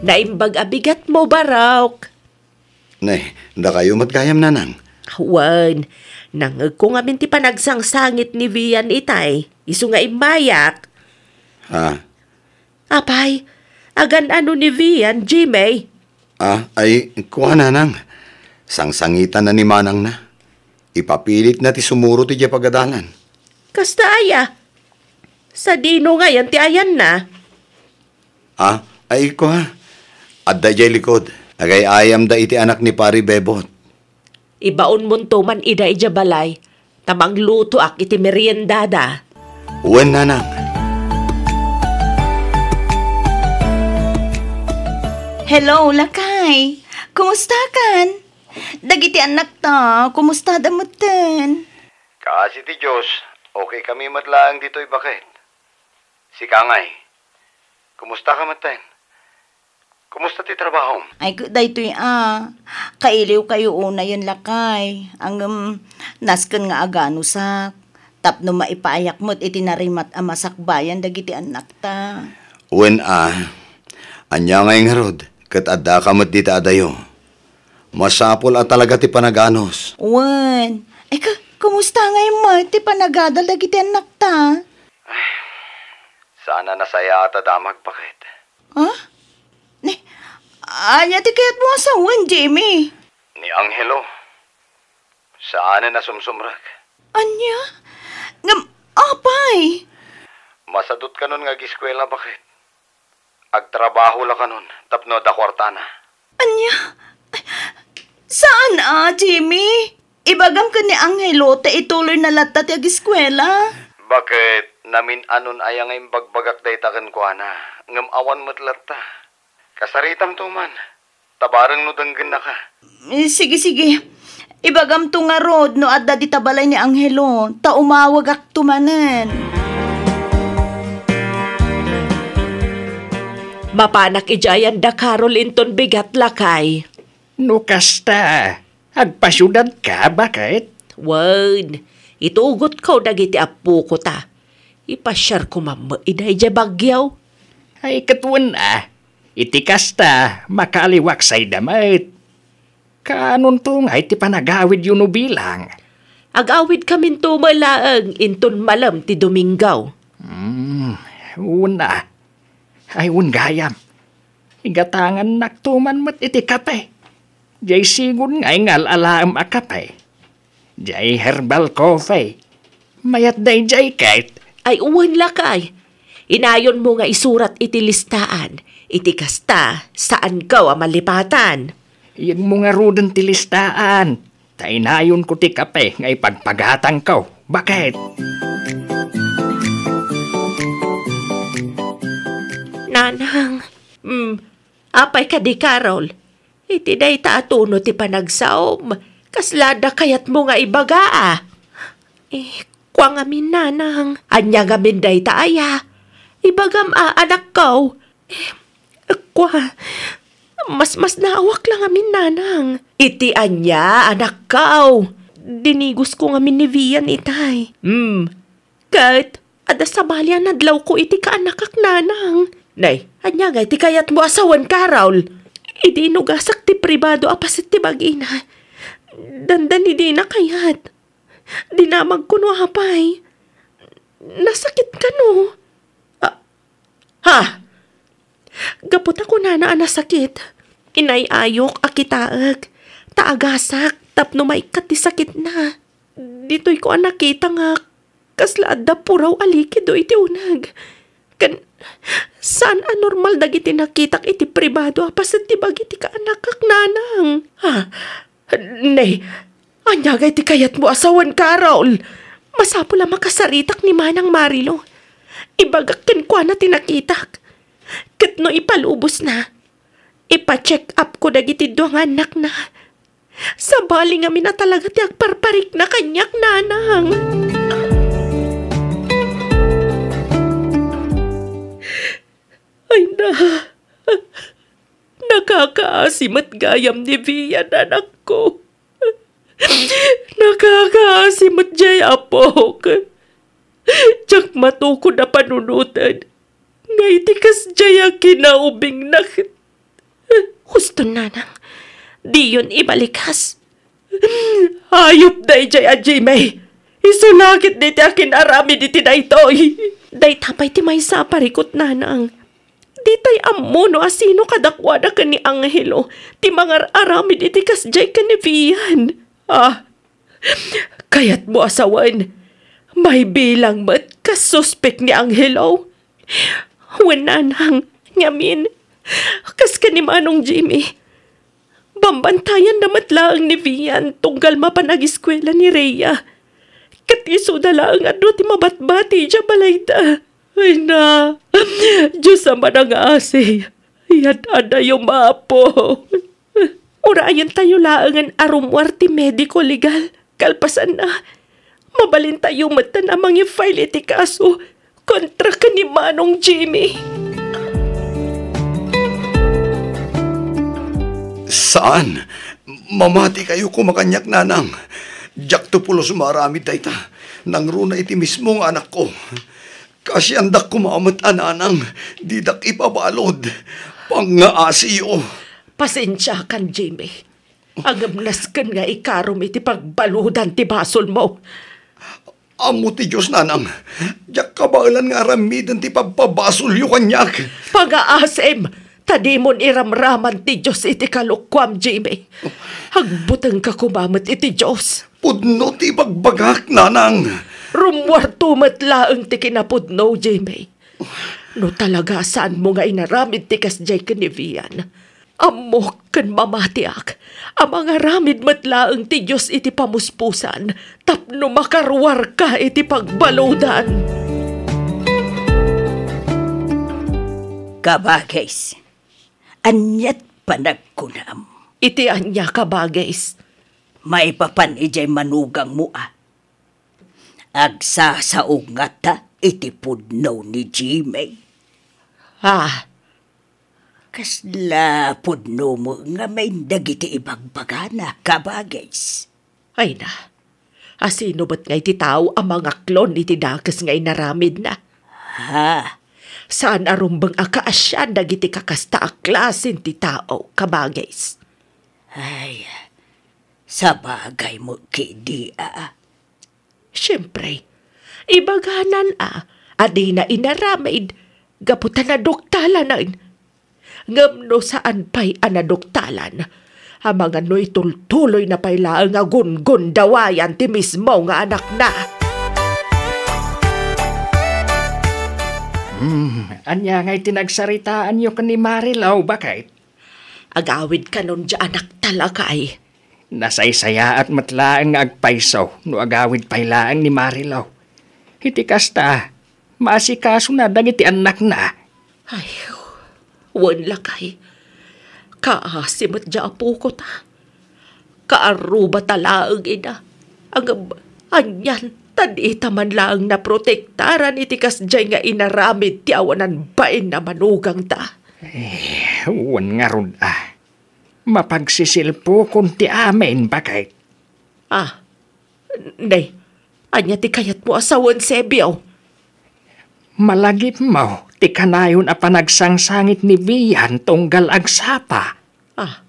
Naimbag a bigatmo, Barok. Ne, dakayo met gayam, nanang. Wen, nangngegko ngamin ti panagsangsangit ni Vian itay, isu nga immayak. Ha? Apay, agan-ano ni Vian, Jimmy? Ah, ay, kua, nanang. Sangsangitanna ni manangna. Ipapilitna ti sumurot idiay pagadalan. Kasta aya? Sadino ngayen ti ayanna? Ah, ay, kua. Adda idiay likod. Agay-ayamda iti anak ni Pari Bebot. Ibaonmonto man ida idiay balay, ta manglutoak iti meriendada. Wen, nanang. Hello, lakay. Kumustakan? Dagiti annakta, kumustada metten? Kaasi ti Dios, okay kami met laeng ditoy, baket. Sika ngay, kumusta ka metten? Kumusta ti trabahom? Ay, ket daytoy a, kailiwkayo unayen, lakay. Ngem nasken nga aganusak tapno maipaayak met iti narimat a masakbayan dagiti annakta. Wen a, ania ngay ngarud, ket addaka met dita adayo. Masapul a talaga ti panaganus. Wen. Ay, ka-, kumusta ngay met ti panagadal dagiti annakta? Saan a nasayaat a damag, baket. Ha? Ni, ania ti kayatmo a sawen, Jimmy? Ni Angelo. Saan a nasumsumrek. Ania? Ngem, apay? Masadut kanon nga agiskuela, baket. Agtrabaho la kanon tapno adda kuartana. Ania? Saan a, Jimmy? Ibagam ken ni Angelo ta ituloyna latta ti agiskuela. Baket, namin-anon aya nga imbagbagak dayta kenkuana, ngem awan met latta. Kasaritamto man, ta bareng no denggennaka. Eh, sige, sige. Ibagamto ngarud no adda dita balay ni Angelo, ta umawagakto manen. Mapanak idiay ayan da Carol inton bigat, lakay. No kasta, agpasiudadka, baket? Wen, itugotko dagiti appoko ta. Ipasiarko man met ida idiay Baguio. Ay, ket wen a, iti kasta, makaaliwak sayda met. Kaanonto ngay ti panagawidyo no bilang? Agawidkaminto met laeng inton malem ti Domingo. Hmm, wen a. Ay, wen gayam. Igatangannakto man met iti kape. Diay sigun nga ingal-alaem a kape. Diay herbal coffee. Mayat daydiay ket. Ay, wen lakay. Inayonmo nga isurat iti listaan. Iti kasta, saanko a malipatan. Iyegmo ngaruden ti listaan. Ta inayonko ti kape nga ipagpagatangko. Baket? Nanang, mm, apay kadi, Carol? Iti dayta a tono ti panagsaom, kasla adda kayatmo nga ibaga a? Eh, kua ngamin, nanang. Ania ngamin dayta aya? Ibagam a, anakko. Eh, kua, masmasnaawak la ngamin, nanang. Iti ania, anakko? Dinigosko ngamin ni Vian itay. Hmm. Ket, Adda sabali a nadlawko iti kaanakak, nanang. Nay, ania ngay ti kayatmo a sawen, Carol? Idi inugasak ti pribado a paset ti bagina, dandani dina kayat. Dinamagko no apay. Nasakit kano? Ah, ha? Gapu ta kunana a nasakit, inay-ayok a kitaek, ta agasak tapno maikkat ti sakitna. Ditoyko a nakita nga kasla adda puraw a likido iti uneg. Ken saan a normal dagiti nakitak iti pribado a paset ti bagi ti kaanakak, nanang. Ha? Nay, ania ngay ti kayatmo a sawen, Carol? Masapul a makasaritak ni Manang Marilo. Ibagak kenkuana ti nakitak. Ket no ipalubosna, ipa-check up ko dagiti dua nga annakna. Sabali ngamin a talaga ti agparparikna kaniak, nanang. Ay na, nakakaasi met gayam ni Vian, anakko. Nakakaasi met jay apok. Diak matukod a panunoten nga iti kasjay a kinaubingna. Husto, nanang, diyon ibalikas. Hayop dayjay a Jimmy. Isu la ketdi ti akin-aramid iti daytoy. Dayta pay ti maysa a parikut, nanang. Ditay ammo no asino kadakuada ken ni Angelo ti mangar-aramid iti kasjay ken ni Vian. Ah, kayatmo a sawen, maibilang met kas suspek ni Angelo? Wen, nanang, ngamin, kas ken ni Manong Jimmy, bambantayanna met laeng ni Vian tunggal mapan agiskuela ni Rhea. Ket isuda laeng a dua ti mabatbati idiay balayda. Ay na, Dios a manangasi, yad-adayo, Apo. Urayentayo laengen a rummuar ti medico legal. Kalpasanna, mabalintayo metten a mangi-file iti kaso kontra ken ni Manong Jimmy. Saan. Mamatikayo koma kaniak, nanang. Diakto pulos maaramid dayta. Nangruna iti mismo nga anakko. Kaasiandak koma met a nanang, didak ipabalud. Pangngaasiyo. Pasensiakan, Jimmy. Ngem nasken nga ikarom iti pagbaludan ti basolmo. Ammo ti Dios, nanang. Diak kabaelan nga aramiden ti pagpabasolyo kaniak. Pangngaasim, ta dimon iramraman ti Dios iti kalokuam, Jimmy. Agbutengka koma met iti Dios. Pudno ti ibagbagak, nanang. Rummuarto met laeng ti kinapudno, Jimmy. No talaga a saanmo nga inaramid ti kasdiay ken ni Vian, ammok ken mamatiak a mangaramid met laeng ti Dios iti pamuspusan tapno makaruarka iti pagbaludan. Kabagis, aniat panagkunam? Iti ania, kabagis? Maipapan idiay manugangmo a. Agsasao ngata iti pudno ni Jimmy. Ah. Kasla pudno met ngamin dagiti ibagbagana, kabagis? Ay na, asino met ngay ti tao a mangaklon iti dakes nga inaramidna? Ha? Saan a rumbeng a kaasian dagiti kakasta a klasen ti tao, kabagis? Ay, sabagay met ketdi a. Siempre, ibaganan a, a dina inaramid gapu ta naduktalanen. Ngem no saan pay a naduktalan, amangan no itultuloyna pay laeng a gungundawayan ti mismo nga anakna. Hmm, ania ngay ti nagsaritaanyo ken ni Marilou, baket? Agawid kanon diay anakta, lakay. Nasaysayaat met laeng nga agpayso no agawid pay laeng ni Marilou. Iti kasta, maasikasona dagiti annakna. Ay, wen, lakay. Kaasi met diay apoko ta. Kaarrubata laeng ida. Ngem anian ta dita man laeng naprotektaran iti kasdiay nga inaramid ti awanan bain a manugangta? Eh, wen ngarud a. Mapagsisilpokon ti amin, baket. Ah, nay, ania ti kayatmo a sawen, Sebio? Malagipmo ti kanayon a panagsangsangit ni Bian tunggal agsapa. Ah,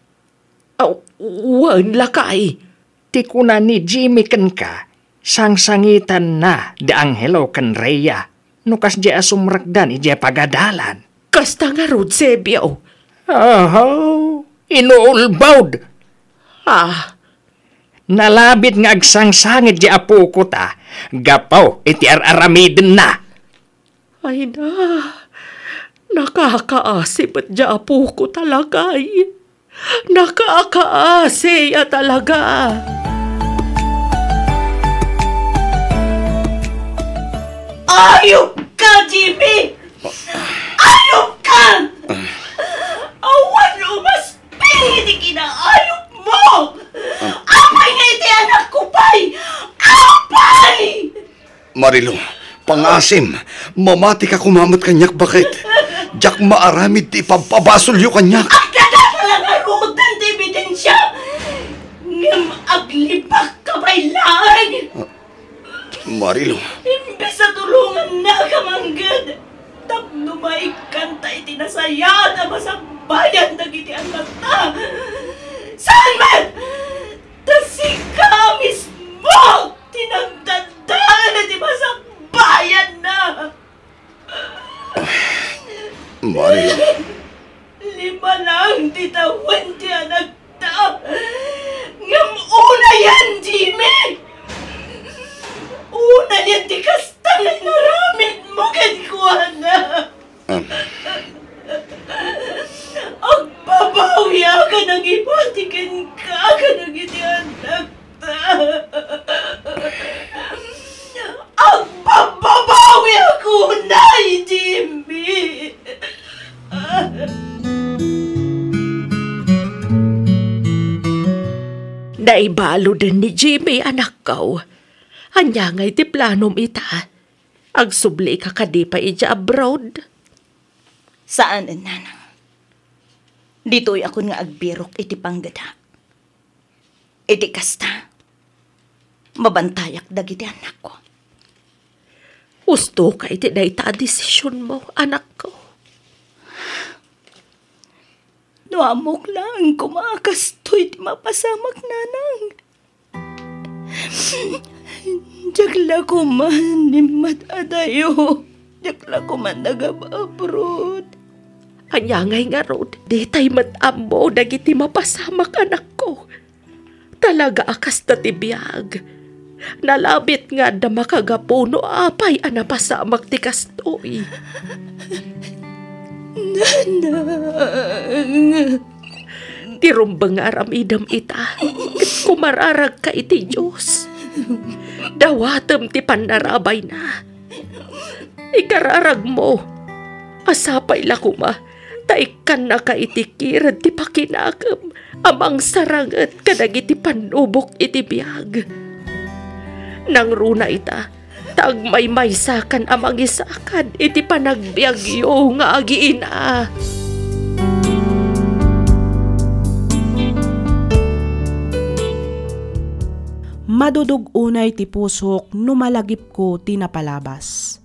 aw, wen lakay. Ti kuna ni Jimmy kenka, sangsangitanna da Angelo ken Rhea no kasdiay a sumrekdan idiay pagadalan. Kasta ngarud, Sebio. Ahaw, inuulbod. Ah. Nalabit nga agsangsangit di apoko ta, gapu iti ar-aramidenna. Ay na, nakakaasi met di apoko ta lakay. Nakakaasi a talaga. Ayop ka, Jimmy! Ayop ka! Awan umasping iti kinaayop mo! Apay nga iti anak ko pay? Apay! Marilo, pangasim, mamati ka koma met kaniak baket. Diak maaramid ti ipabpabasolyo kaniak. Agdadala ngaruden ti ebidensia, ngem aglibak ka pay laeng. Marilo. Imbes a tulongannaka mangged, tapno maikkanta iti nasayaat a masakbayan dagiti annakta. Saan met? Ta sika mismo ti nagdadael iti masakbayanna. Marilo. Lima lang ti tawen ti anakta. Ngem unayen, Jimmy! Unayen ti kasta nga inaramidmo kenkuana. Am. Agbabawiak a nangibati kenka kadagiti annakta. Agbababawiak unay, Jimmy. Naibaluden ni Jimmy, anakko. Ania ngay ti planom ita? Agsublika kadi pay idiay abroad? Saanen, nanang. Ditoyakon nga agbirok iti panggeda. Iti kasta, mabantayak dagiti annakko. Ustoka iti dayta a desisionmo, anakko. No ammok laeng koma a kastoy ti mapasamak, nanang. Diak la koma immat-adayo. Diak la koma nagab-abroad. Ania ngay ngarud, ditay met ammo dagiti mapasamak, anakko. Talaga a kasta ti biag. Nalabit nga adda makagapu no apay a napasamak ti kastoy. Nanang. Ti rumbeng nga aramidem ita, ket kumararagka iti Dios. Dawatem ti pannarabayna. Ikararagmo a sapay la koma ta ikkannaka iti kired ti pakinakem a mangsaranget kadagiti pannubok iti biag. Nangruna ita, ta agmaymaysakan a mangisakad iti panagbiagyo nga agiina. Madudog unay ti pusok no malagipko ti napalabas.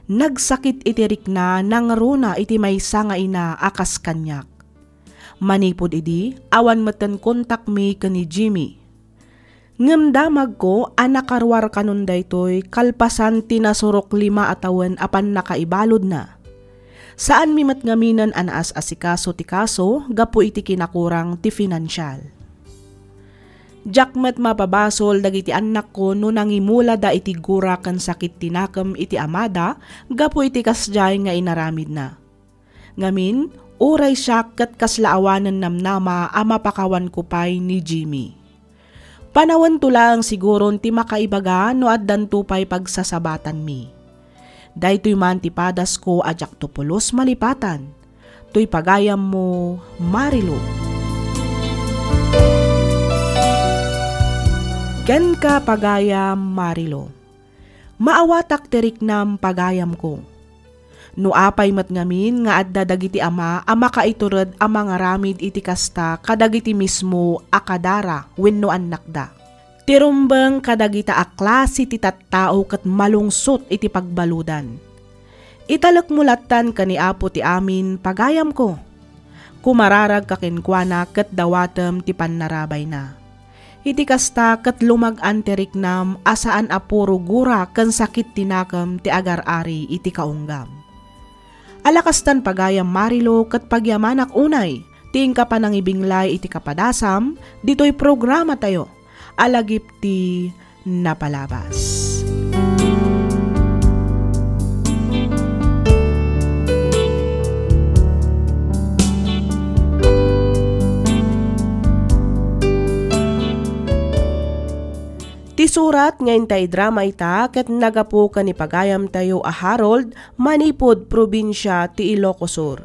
Nagsakit iti rikna nangruna iti maysa nga ina a kas kaniak. Manipud idi, awan metten kontakmi ken ni Jimmy. Ngem damagko a nakaruar kanon daytoy kalpasan ti nasurok lima a tawen a pannakaibaludna. Saanmi met ngaminen a naas-asikaso ti kaso gapu iti kinakurang ti finansial. Diak met mapabasol dagiti annakko no nangimulada iti gura ken sakit ti nakem iti amada gapu iti kasdiay nga inaramidna. Ngamin, uray siak ket kasla awanen namnama a mapakawanko pay ni Jimmy. Panawento laeng siguron ti makaibaga no addanto pay pagsasabatanmi. Daytoy man ti padasko a diakto pulos malipatan. Toy pagayammo, Marilou. Kenka, pagayam Marilou. Maawatak ti riknam, pagayamko. No apay met ngamin nga adda dagiti ama a makaitured a mangaramid iti kasta kadagiti mismo a kadara wenno annakda. Ti rumbeng kadagita a klase ti tattao ket malungsot iti pagbaludan. Italekmo lattan ken ni Apo ti amin, pagayamko. Kumararagka kenkuana ket dawatem ti pannarabayna. Iti kasta, ket lumag-an ti riknam a saan a puro gura ken sakit ti nakem ti agar-ari iti kaunggam. Ala kastan, pagayam Marilo, ket pagyamanak unay ti inka panangibinglay iti kapadasam ditoy programatayo a lagip ti napalabas. Ti surat nga inta idrama ita ket nagapu ken ni pagayamtayo a Harold manipud probinsia ti Ilocos Sur.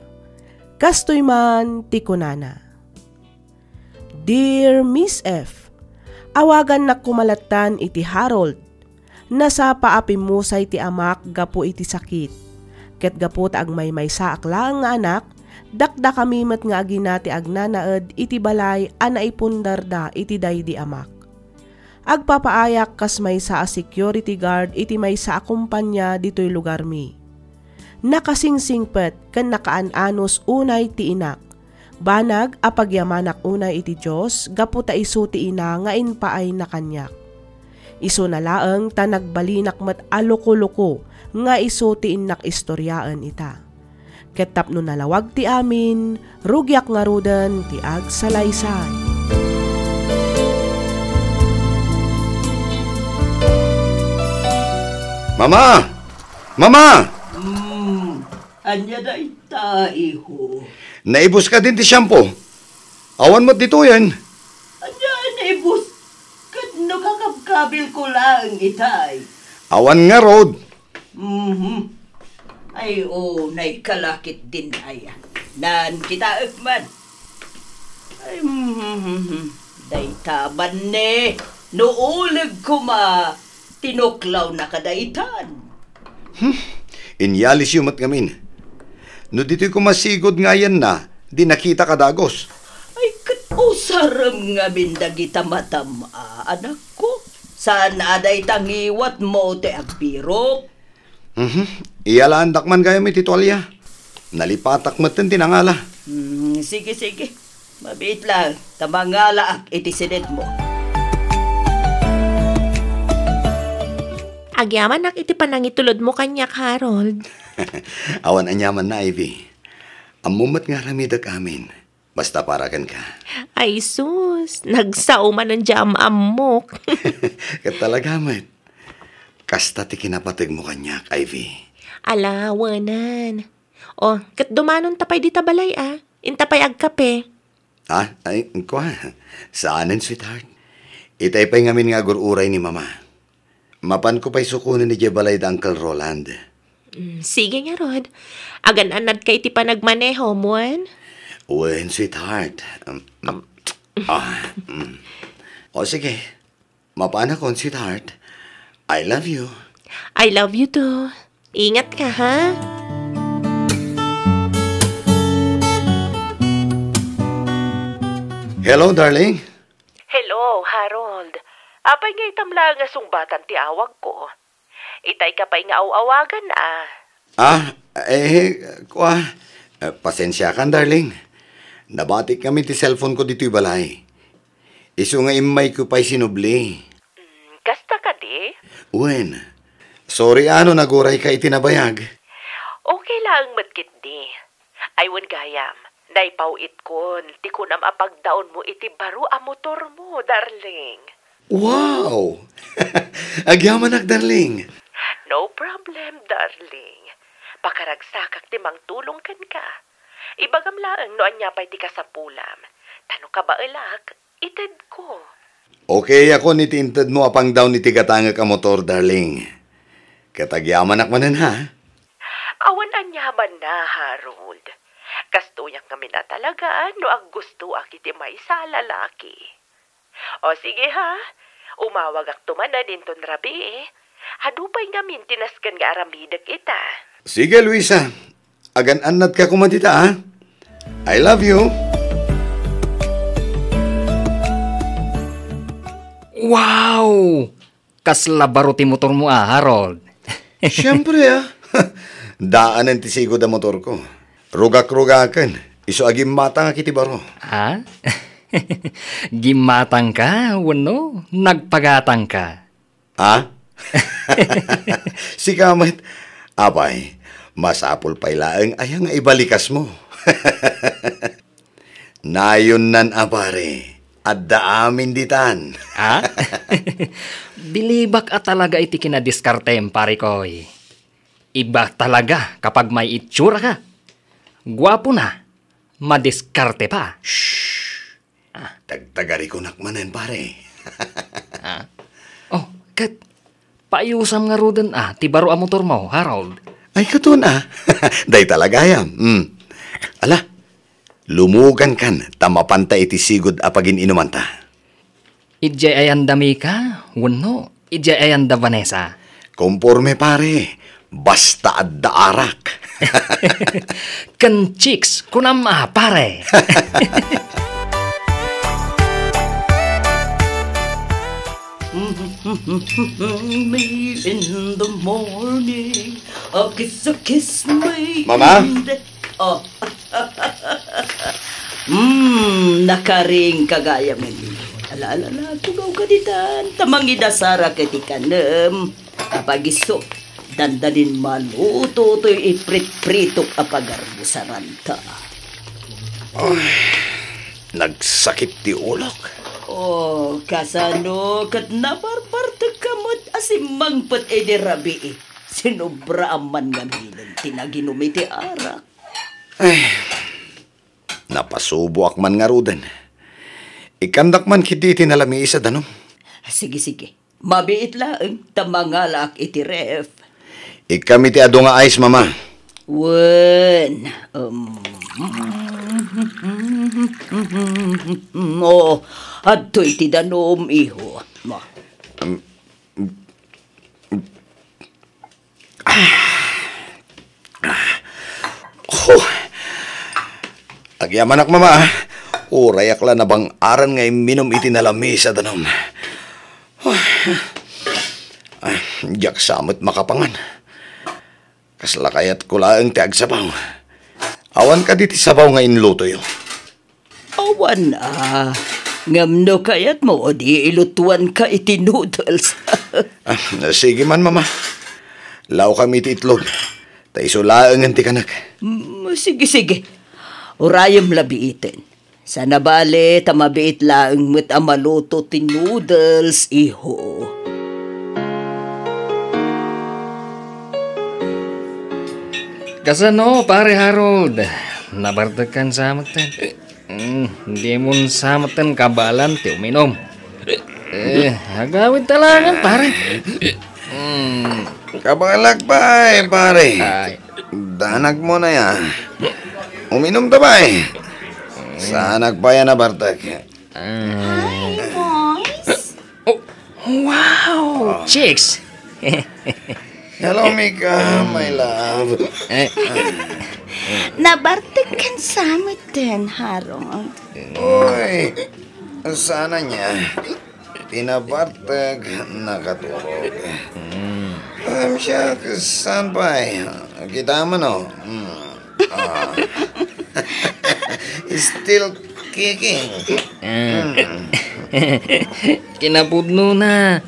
Kastoy man ti kunana, "Dear Miss F, awagannak koma lattan iti Harold. Nasapa a pimmusay ti amak gapu iti sakit. Ket gapu ta agmaymaysaak laeng nga anak, dakdakami met nga agina ti agnanaed iti balay a naipundarda iti daydi amak. Agpapaayak kas maysa a security guard iti maysa a kompania ditoy lugarmi. Nakasingsingpet ken nakaan-anus unay ti inak. Banag a pagyamanak unay iti Dios gapu ta isu ti ina nga impaayna kaniak. Isuna laeng ta nagbalinak met a loko-loko nga isu ti innak istoriaen ita. Ket tapno nalawag ti amin, rugiak ngaruden ti agsalaysay." Mama! Mama! Hmm, ania dayta, iho? Naibus kadin ti shampoo? Awan met ditoyen. Ania naibus? Ket no kakabkabilko laeng itay? Awan ngarud. Mhm. Ay, o, naikala ketdin aya. Naan kitaek man. Ay, mhm. Dayta man ne, no uleg koma, tinuklawna kadaytan. Hmm, inyalisyo met ngamin. No ditoy koma sigud nga ayanna, di nakitak a dagus. Ay, ket usarem ngamin dagita matam-a, anakko. Saan a dayta ngiwatmo ti agbirok? Mhm. Iyalaandak man gayam iti tualia. Nalipatak metten ti nangala. Hmm, sige, sige. Mabiit lang, ta mangalaak iti sinedmo. Agyamanak iti panangitulodmo kaniak, Harold. Awan aniamanna, Ivy. Ammom met nga aramidek amin. Basta para kenka. Ay sus, nagsao manen ti am-ammok. Ket talaga met. Kasta ti kinapategmo kaniak, Ivy. Ala, awanan. O, ket dumanonta pay dita balay, a. Inta pay agkape. Ah, ay, kua. Saanen, sweetheart. Itay pay ngamin nga agur-uray ni Mama. Mapanko pay sukonen idiay balay da Uncle Roland. Mm, sige ngarud. Agan-annadka iti panagmanehom, wen? Wen, sweetheart. Um, um, ah, mm. O sige. Mapanakon, sweetheart. I love you. I love you too. Ingatka, ha? Hello, darling. Hello, Harold. Apay nga itam laeng nga sungbatan ti awagko? Itay ka pay nga aw-awagan, a. Ah, eh, kua, eh, pasensiakan, darling. Nabatik ngamin ti cellphone ko ditoy balay. Isu nga immayko pay sinubli. Mm, kasta kadi? Wen, sorry a no nagurayka iti nabayag. Okay laeng met ketdi. Ay, wen gayam, naipaw-itkon ti kunam a pagdaonmo iti baro a motormo, darling. Wow! Agyamanak, darling. No problem, darling. Pakaragsakak ti mangtulong kenka. Ibagam laeng no ania pay ti kasapulam. Ta no kabaelak, itedko. Okay akon iti intedmo a pangdaon iti gatangek a motor, darling. Ket agyamanak manen, ha? Awan aniamanna, Harold. Kastoyak ngamin a talaga no aggustoak iti maysa a lalaki. O sige, ha? Umawagakto manen inton rabii. Adu pay ngamin ti nasken nga aramidek ita. Sige, Luisa. Agan-annadka koma dita, ha? I love you. Wow! Kasla baro ti motormo a, Harold. Siyempre, ah. Daanen ti sigud a motorko. Rugak-rugaken, isu a gimmatangak iti baro. Ha? Gimmatangka wenno nagpagatangka? Ha? Sika met, apay, masapul pay laeng aya nga ibalikasmo. Nayonnan a pare, adda amin ditan. Ha? Bilibak a talaga iti kinadiskartem, parekoy. Iba talaga kapag may itsura ka. Guapo na, madiskarte pa. Shh! Ah. Tagtagarikonak manen, pare. Ah. Oh, ket paayusam ngaruden a ti baro a motormo, Harold. Ay, katon a. Dayta la gayam. Hmm. Ala, lumugankan ta mapanta iti sigud a pagin-inumanta. Idiay ayanda Mika, wenno idiay ayanda Vanessa? Komporme, pare. Basta adda arak. Ken chicks, kunam a, pare. Me in the morning, a kiss, a kiss me Mama? In the Oh. Hmm, nakaring ka gayam. Ala, ala, ala, tugawka ditan, ta mangidasarak iti kanem. Apay isu, dandanin maluto toy ipritpritok a pagarmusaranta. Ay, nagsakit ti ulok. Oh, kasano ket nabarbartek ka met a simmangpet idi rabii? Sinubra a man ngamin ti naginum iti arak. Ay, napasuboak man ngaruden. Ikkandak man ketdi iti nalamiis a danum. Sige, sige. Mabiit laeng ta mangalaak iti ref. Ikkam iti adu nga ice, Mama. Wen, um, oo, adtoy ti danum, iho. Ma. Um, Ah. Ah. Huh. Agyamanak, Mama, ah. Urayak la nabang-aran nga imminum iti nalamiis a danum. Huh. Ah, diak sa met makapangan. Kasla kayatko laeng ti agsabaw. Awan kadi ti sabaw nga inlutoyo? Awan a. Ngem no kayatmo, di ilutuanka iti noodles. Ah, sige man, Mama. Lawkam iti itlog. Ta isu laengen ti kanak. Mm, sige, sige. Urayem la biiten. Sana bale ta mabiit laeng met a maluto ti noodles, iho. Kasano, Pare Harold? Nabartekkan sa metten. Mm, dimon sa metten kabaelan ti uminum. Eh, agawidta laengen, pare. Mm. Kabaelak pay, pare. Ay. Danagmo na ya. Uminumta pay. Saanak pay a nabartek. Ah. Hi, boys. Oh, wow, chicks. Hello, Mika, my love. Eh. Nabartekkan sa metten, Harold. Oy, saan aya? Ti nabartek, nakaturog. Hmm. Em, siak, saan pay? Kita man, oh. Hmm. Ah. Still kicking. Ah. Hmm. Kinapudnona.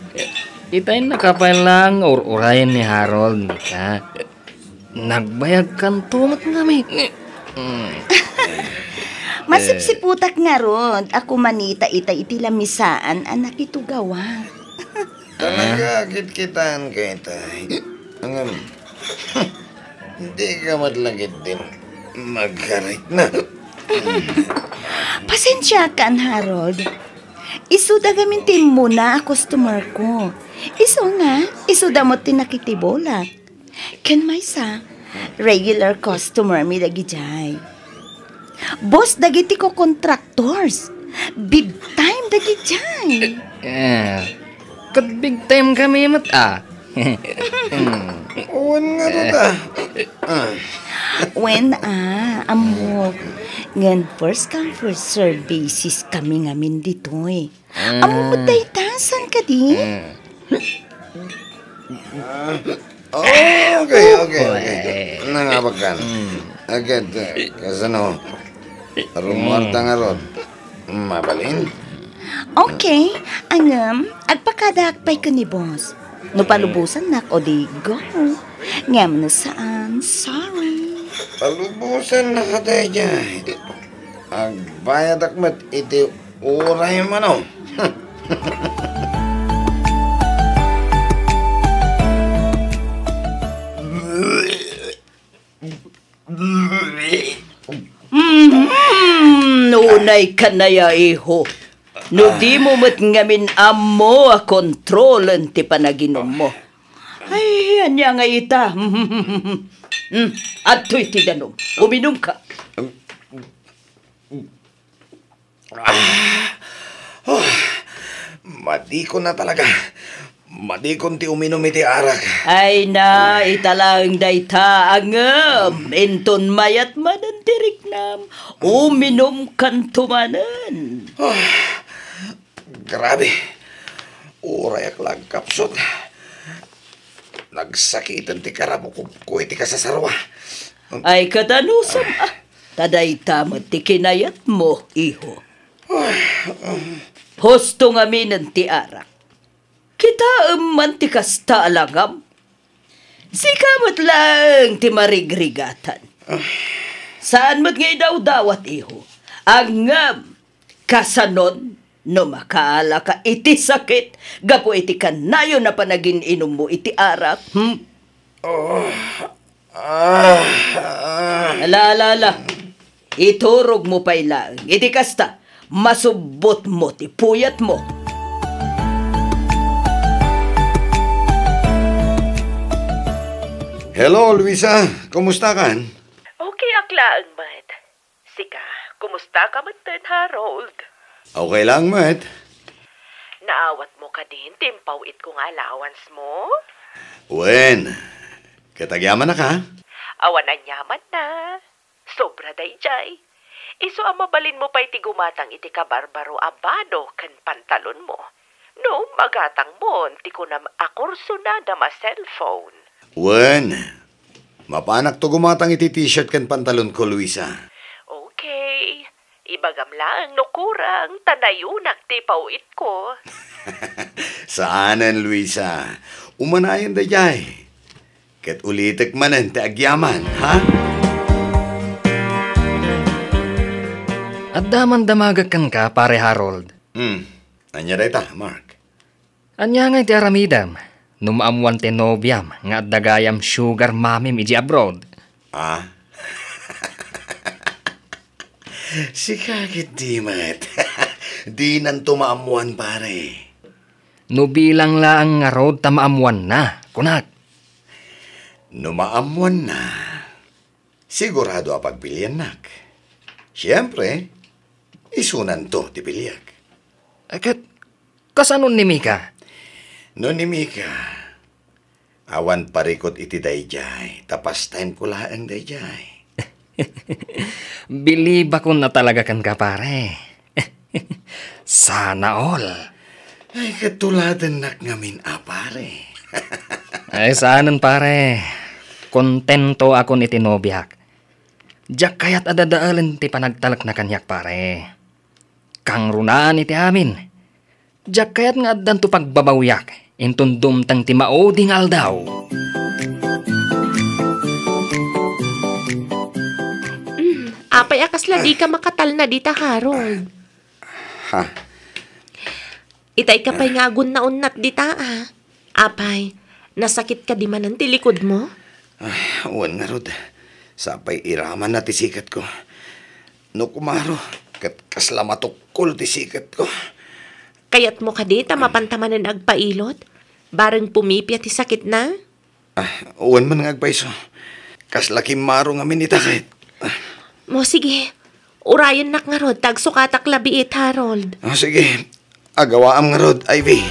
Itay nakapay lang ur-urayen ni Harold, Mika. Nagbayagkanto met ngamin. Mm. Masipsiputak ngarud a kumanita ita iti lamisaan a nakitugawak. Talaga, kitkitaan ka itay. Ngem, di ka met la ketdin magkarit na. Pasensiakan, Harold. Isuda ngamin ti immuna a customer ko. Isu nga, isuda met ti nakitibulak. Ken maysa, regular customer mi dagidiay. Boss dagiti co-contractors. Big time dagidiay. Eh, ket big time kami met, ah. Wen nga, Ruda. Ah. Wen, ah, ammok. Ngan first come, first serve basis kami ngamin ditoy. Ah. Ammom met dayta, saan kadi? Ah. Ah, Okay, okay, okay. Nangabak ka. Agad, kasano? Rumuarta ngarud. Mabalin? Okay, ngem, agpakadaak pay ken ni boss. No palubosannak, o di go. Ngem no saan, sorry. Palubosannak daydiay. Agbayadak met iti uray mano. Mhm. Unay ka na ya, iho. No dimo met ngamin ammo a kontrolen ti panaginummo. Ay, ania nga ita? Mm, adtoy ti danum. Uminumka. Ah. Oh, madikon na talaga. Madikon ti uminum iti arak. Ay na, ita laeng dayta, ngem inton mayat manen ti riknam, uminumkanto manen. Ah, grabe. Urayak la agkapsut. Nagsakiten ti karabukobko iti kasasarua. Ay, ket anusam, ah, ta dayta met ti kinayatmo, iho. Husto ngaminen ti arak. Kitaem man ti kasta a langam. Sika met laeng ti marigrigatan. Saan met nga idawdawat, iho. Ngem, kasanon no makaalaka iti sakit gapu iti kanayon a panagin-inummo iti arak, hmm? Oh, ah, ah. Ala, ala, ala. Iturogmo pay laeng. Iti kasta, masubbotmo ti puyatmo. Hello, Luisa. Kumusta kan? Okay ak laeng met. Sika, kumusta ka metten, Harold? Okay lang met. Naawatmo kadin ti impaw-itko nga allowance mo? Wen, ket agyaman a ka? Awan aniaman na. Sobra daydiay. Isu a mabalinmo pay ti gumatang iti kabarbaro a bado ken pantalonmo. No, magatangmon ti kunam a kursunada a cellphone. Wen, mapanakto gumatang iti t-shirt ken pantalonko, Luisa. Okay. Ibagam laeng no kurang, ta nayunak ti paw-itko. Saanen, Luisa. Umanayon daydiay. Ket ulitek manen ti agyaman, ha? Adda man damagek kenka, Pare Harold. Hmm. Ania dayta, Mark? Ania ngay ti aramidem no maammuan ti nobiam nga adda gayam sugar mamim idiay abroad? Ah? Sika ketdi met. Dinanto maammuan, pare. No bilang laeng ngarud ta maammuanna, kunak. No maammuanna, sigurado a pagpiliannak. Siempre, isunanto ti piliek. Eh, ket, kasano ni Mika? No ni Mika, awan parikut iti daydiay, ta pastime ko laeng daydiay. Bilibakon a talaga kenka, pare. Sana all. Ay, katuladennak ngamin a, pare. Ay, saanen, pare. Kontento akon iti nobiak. Diak kayat a dadaelen ti panagtalekna kaniak, pare. Kangrunaan iti amin. Diak kayat nga addanto pagbabawiak inton dumteng ti maudi nga aldaw. Mm, apay a kasla dika makatalna dita, Harold? Ha? Itay ka pay nga agunnaonnat dita, a. Apay, nasakit kadi manen ti likudmo? Ah, wen ngarud. Sapay iramanna ti siketko. No kumaro, ket kasla matukkol ti siketko. Kayatmo kadi ta mapanta manen agpailot? Bareng pumipia ti sakitna? Ah, wen man nga agpayso. Kasla kimmaro ngamin ita ket. Mo, sige. Urayennak ngarud, ta agsukatak labiit, Harold. Ah, sige. Agawaam ngarud, Ivy.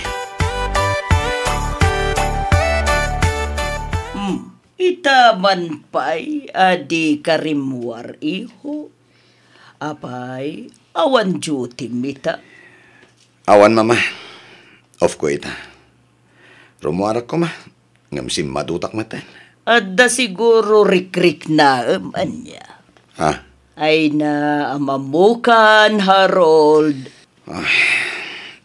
Hmm, ita man pay a dika rimmuar, iho. Apay, awan duty-m ita? Awan, Mama. Off ko ita. Rummuarak koma. Ngem simmadutak metten. Adda siguro rikriknaem ania. Ha? Ay na, ammokan, Harold. Ay,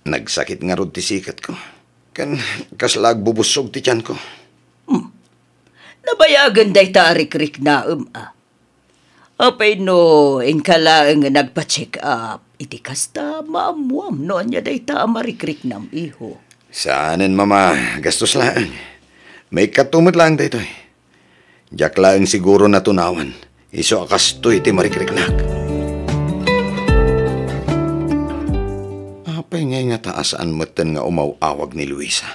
nagsakit ngarud ti siketko. Ken kasla agbubussog ti tianko. Hmm. Nabayagen dayta a rikriknaem, a. Apay no inka laeng nga nagpa-check up? Iti kasta, maammuam no ania dayta a marikriknam, iho. Saanen, Mama. Gastos laeng. Maikkato met laeng daytoy. Diak laeng siguro natunawan. Isu a kastoy ti marikriknak. Apay ngay ngata a saan metten nga umaw-awag ni Luisa?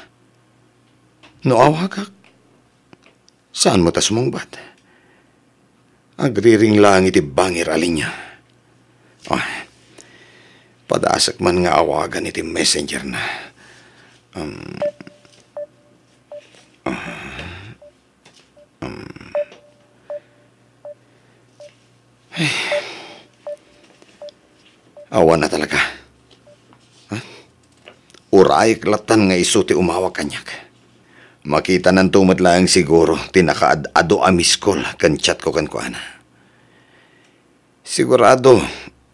No awagak, saan met a sumungbat? Agriring laeng iti bangir a linia. Ah, padasek man nga awagan iti messenger na. Um, ah, um. Ay. Awan a talaga. Ha? Urayek lattan nga isu ti umawag kaniak. Makitananto met laeng siguro ti nakaad-ado a miss call ken chatko kenkuana. Sigurado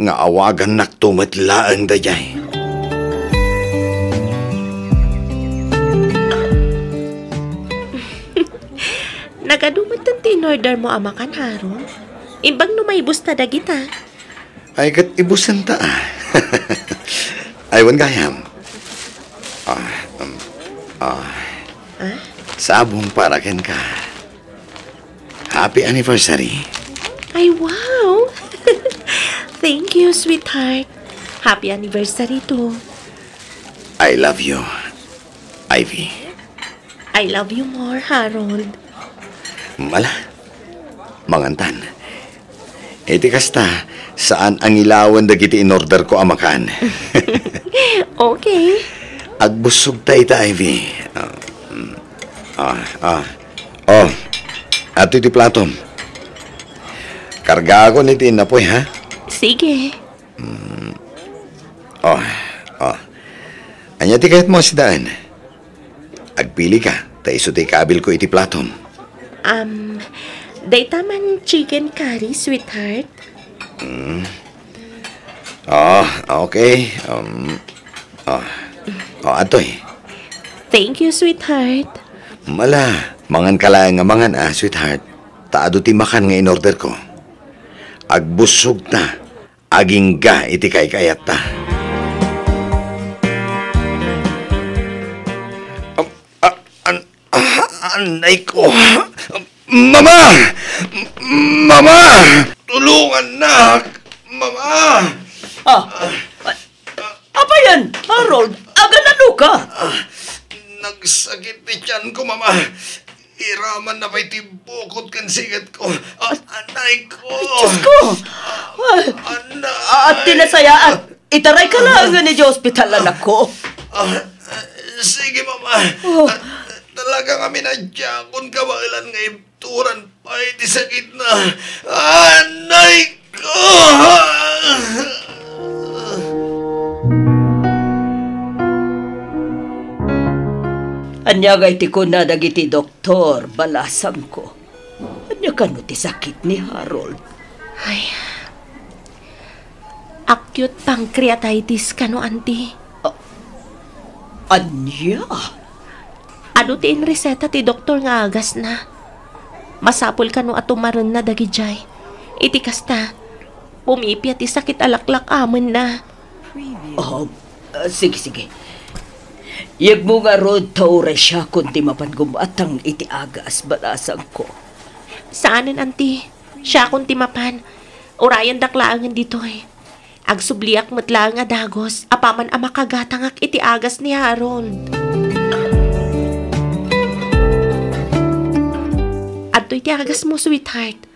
nga awagannakto met laeng daydiay. Nagadu metten ti in-order mo a makan, Harold. Imbag no maibusta dagita. Ay, ket ibusenta, a. Ay, wen gayam. Ah, um, ah. Ah? Sabong para kenka. Happy anniversary. Ay, wow! Thank you, sweetheart. Happy anniversary too. I love you, Ivy. I love you more, Harold. Ala, mangantan. Iti kasta, saan a ngilawen dagiti in-order ko a makan. Okay. Agbussog ta ita, Ivy. Ah, mm. Ah, ah. Oh, adtoy ti platom. Kargaakon iti innapoy, ha? Sige. Mm. Oh, oh. Ania ti kayatmo a sidaen? Agpilika, ta isu ti ikaabilko iti platom. Um, dayta man chicken curry, sweetheart. Mm. Oh, okay. Um, oh. Oh, adtoy. Thank you, sweetheart. Ala, manganka laeng a mangan, a, sweetheart. Ta adu ti makan nga in-order ko. Agbussog ta. Agingga iti kaykayat ta. Am-, a-, an-, a-, anay ko. Mama! Mama! Tulungannak! Mama! Ah, a-, apayen, Harold? Aganano ka? Ah, nagsakit ti tiyan ko, Mama. Iraman na pay ti bukot ken siket ko. Ah, anay ko. Diyos ko! Ah, anay. Ah, at tinasayaat. Itaray ka laengen iti ospital, anak ko. Ah, sige, Mama. Oh. Ah, talaga nga minadyaakon kabaelan nga ibturan pay ti sakit na. Anay ko! Ania ngay ti kuna dagiti doktor, balasangko? Ania kano ti sakit ni Harold? Ay, acute pancreatitis kano, Auntie. A-, ania? Adu ti inreseta ti doktor nga agasna. Masapul kano a tumarenna dagidiay. Iti kasta, pumipia ti sakit a laklak-amenna. Ah, ah, sige, sige. Yegmo ngarud ta uray siakon ti mapan gumatang iti agas, balasangko. Saanen, Auntie. Siakon ti mapan. Urayendak laengen ditoy. Agsubliak met laeng a dagus apaman a makagatangak iti agas ni Harold. Adtoy ti agasmo, sweetheart.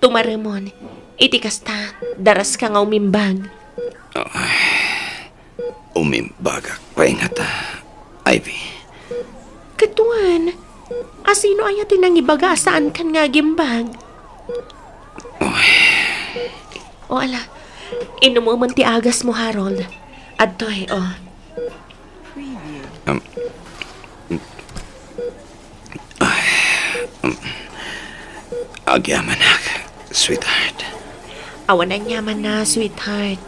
Tumaremon. Iti kasta, daraska nga umimbag. Ay, umimbagak pay ngata, Ivy. Ket wen, asino aya ti nangibaga a saankan nga agimbag? Ay. O ala, inumemen ti agasmo, Harold. Adtoy, o. Um, Agyamanak, sweetheart. Awan aniamanna, sweetheart.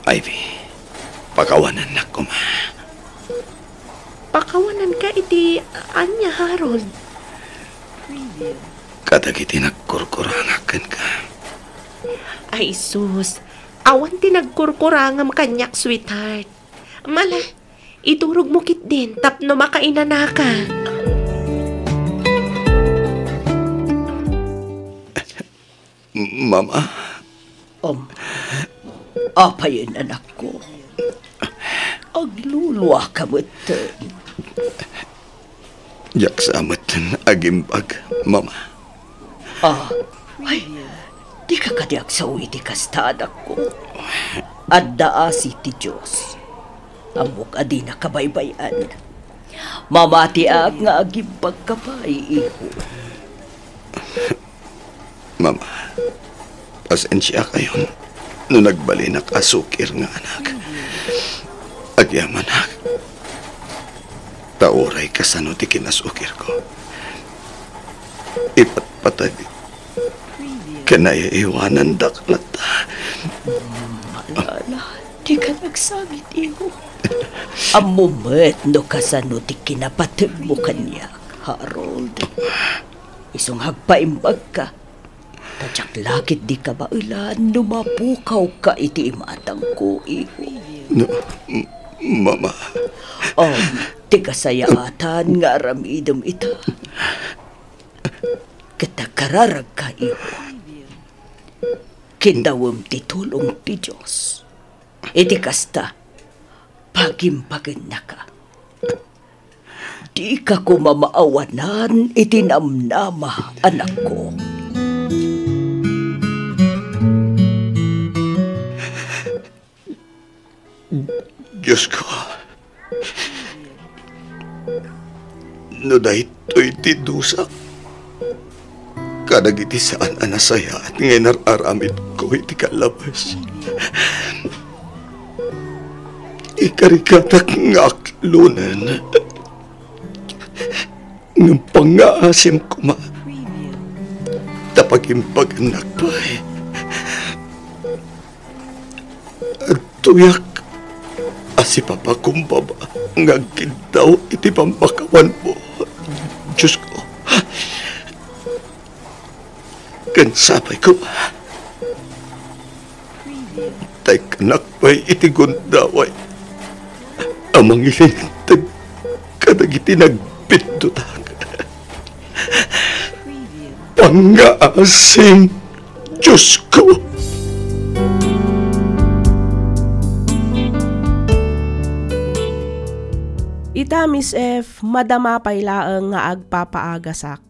Ivy, pakawanannak koma. Pakawananka iti ania, Harold? Kadagiti nagkurkurangak kenka. Ay, sus. Awan ti nagkurkurangam kaniak, sweetheart. Mala, iturogmo ketdin tapno makainanaka. Mama. Um, apayen, anakko? Agluluaka metten. Diak sa metten agimbag, Mama. Ah, ay, dika kadi agsao iti kasta, anakko. Adda asi ti Dios. Ammok a dina kabaybay-an. Mamatiak nga agimbagka pay, iho. Mama, pasensiakayon no nagbalinak a sukir nga anak. Agyamanak. Ta uray kasano ti kinasukirko, ipatpateg ken naiiwanandak latta. Ala, dika nagsangit, iho. Ammom met no kasano ti kinapategmo kaniak, Harold. Isu nga agpaimbagka, ta diak la ketdi kabaelan no mapukawka iti imatangko, iho. No, m-, Mama. Um, ti kasayaatan nga aramidem ita. Ket agkararagka, iho. Kiddawem ti tulong ti Dios. Iti kasta, pagimbagennaka. Dika koma maawanan iti namnama, anakko. Diosko, no daytoy ti dusa kadagiti saan a nasayaat nga inar-aramidko iti kallabes, ikarigatak nga aklonen. Ngem pangngaasim koma ta pagimbagannak pay. Adtoyak a sipapakumbaba nga agkiddaw iti pammakawanmo, Diosko. Ken sapay koma, ta ikkanak pay iti gundaway a mangilinteg kadagiti nagbiddutak. Pangngaasim, Diosko! Ita, Miss F, madama pay laeng nga agpapaagasak.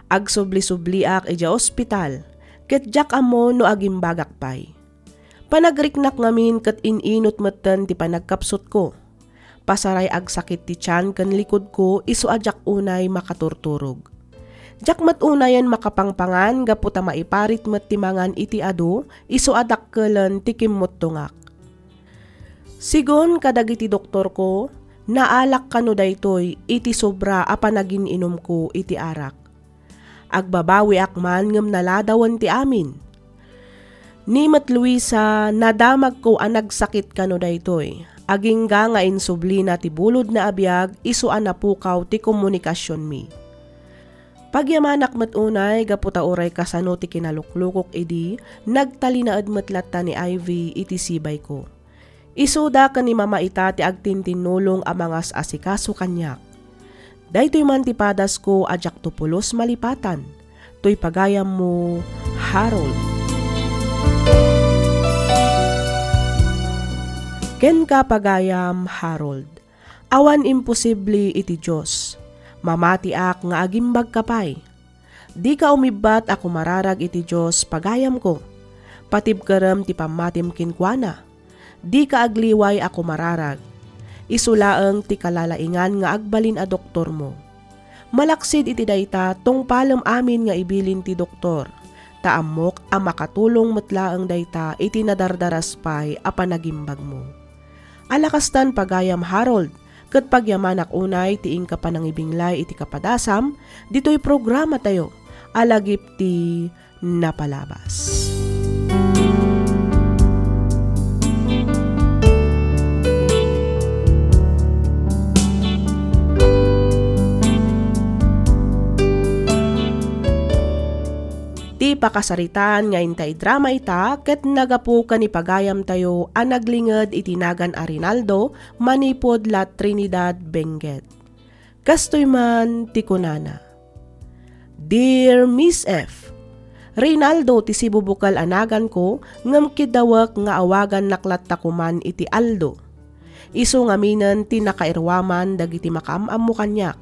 Agsubli-subliak idiay ospital, ket diak ammo no agimbagak pay. Panagriknak ngamin ket in-inut metten ti panagkapsutko. Pasaray agsakit ti tian ken likudko isu a diak unay makaturturog. Diak met unayen makapangpangan gapu ta maiparit met ti mangan iti adu isu a dakkelen ti kimmuttongak. Sigun kadagiti doktorko, naalak kano daytoy iti sobra a panagin-inumko iti arak. Agbabawiak man ngem naladawen ti amin. Ni met Luisa, nadamagko a nagsakit kano daytoy, agingga nga insublina ti bulodna a biag isu a napukaw ti komunikasionmi. Pagyamanak met unay gapu ta uray kasano ti kinaluklukok idi, nagtalinaed met latta ni Ivy iti sibayko. Isuda ken ni Mama ita ti agtintinnulong a mangas-asikaso kaniak. Daytoy man ti padasko a diakto pulos malipatan. Toy pagayammo, Harold. Kenka, pagayam Harold, awan imposible iti Dios. Mamatiak nga agimbagka pay. Dika umibbat a kumararag iti Dios, pagayamko. Patibkerem ti pammatim kenkuana. Dika agliway a kumararag. Isu laeng ti kalalaingan nga agbalin a doktormo. Malaksid iti dayta, tungpalem amin nga ibilin ti doktor, ta ammok a makatulong met laeng dayta iti nadardaras pay a panagimbagmo. Ala kastan, pagayam Harold, ket pagyamanak unay ti inka panangibinglay iti kapadasam ditoy programatayo a lagip ti napalabas. Ti pakasaritaan nga inta idrama ita ket nagapu ken ni pagayamtayo a naglinged iti nagan a Rinaldo manipud La Trinidad, Benguet. Kastoy man ti kunana, "Dear Miss F, Rinaldo ti sibubukel a naganko ngem kiddawek nga awagannak latta koman iti Aldo. Isu ngaminen ti nakairuaman dagiti makaam-ammo kaniak.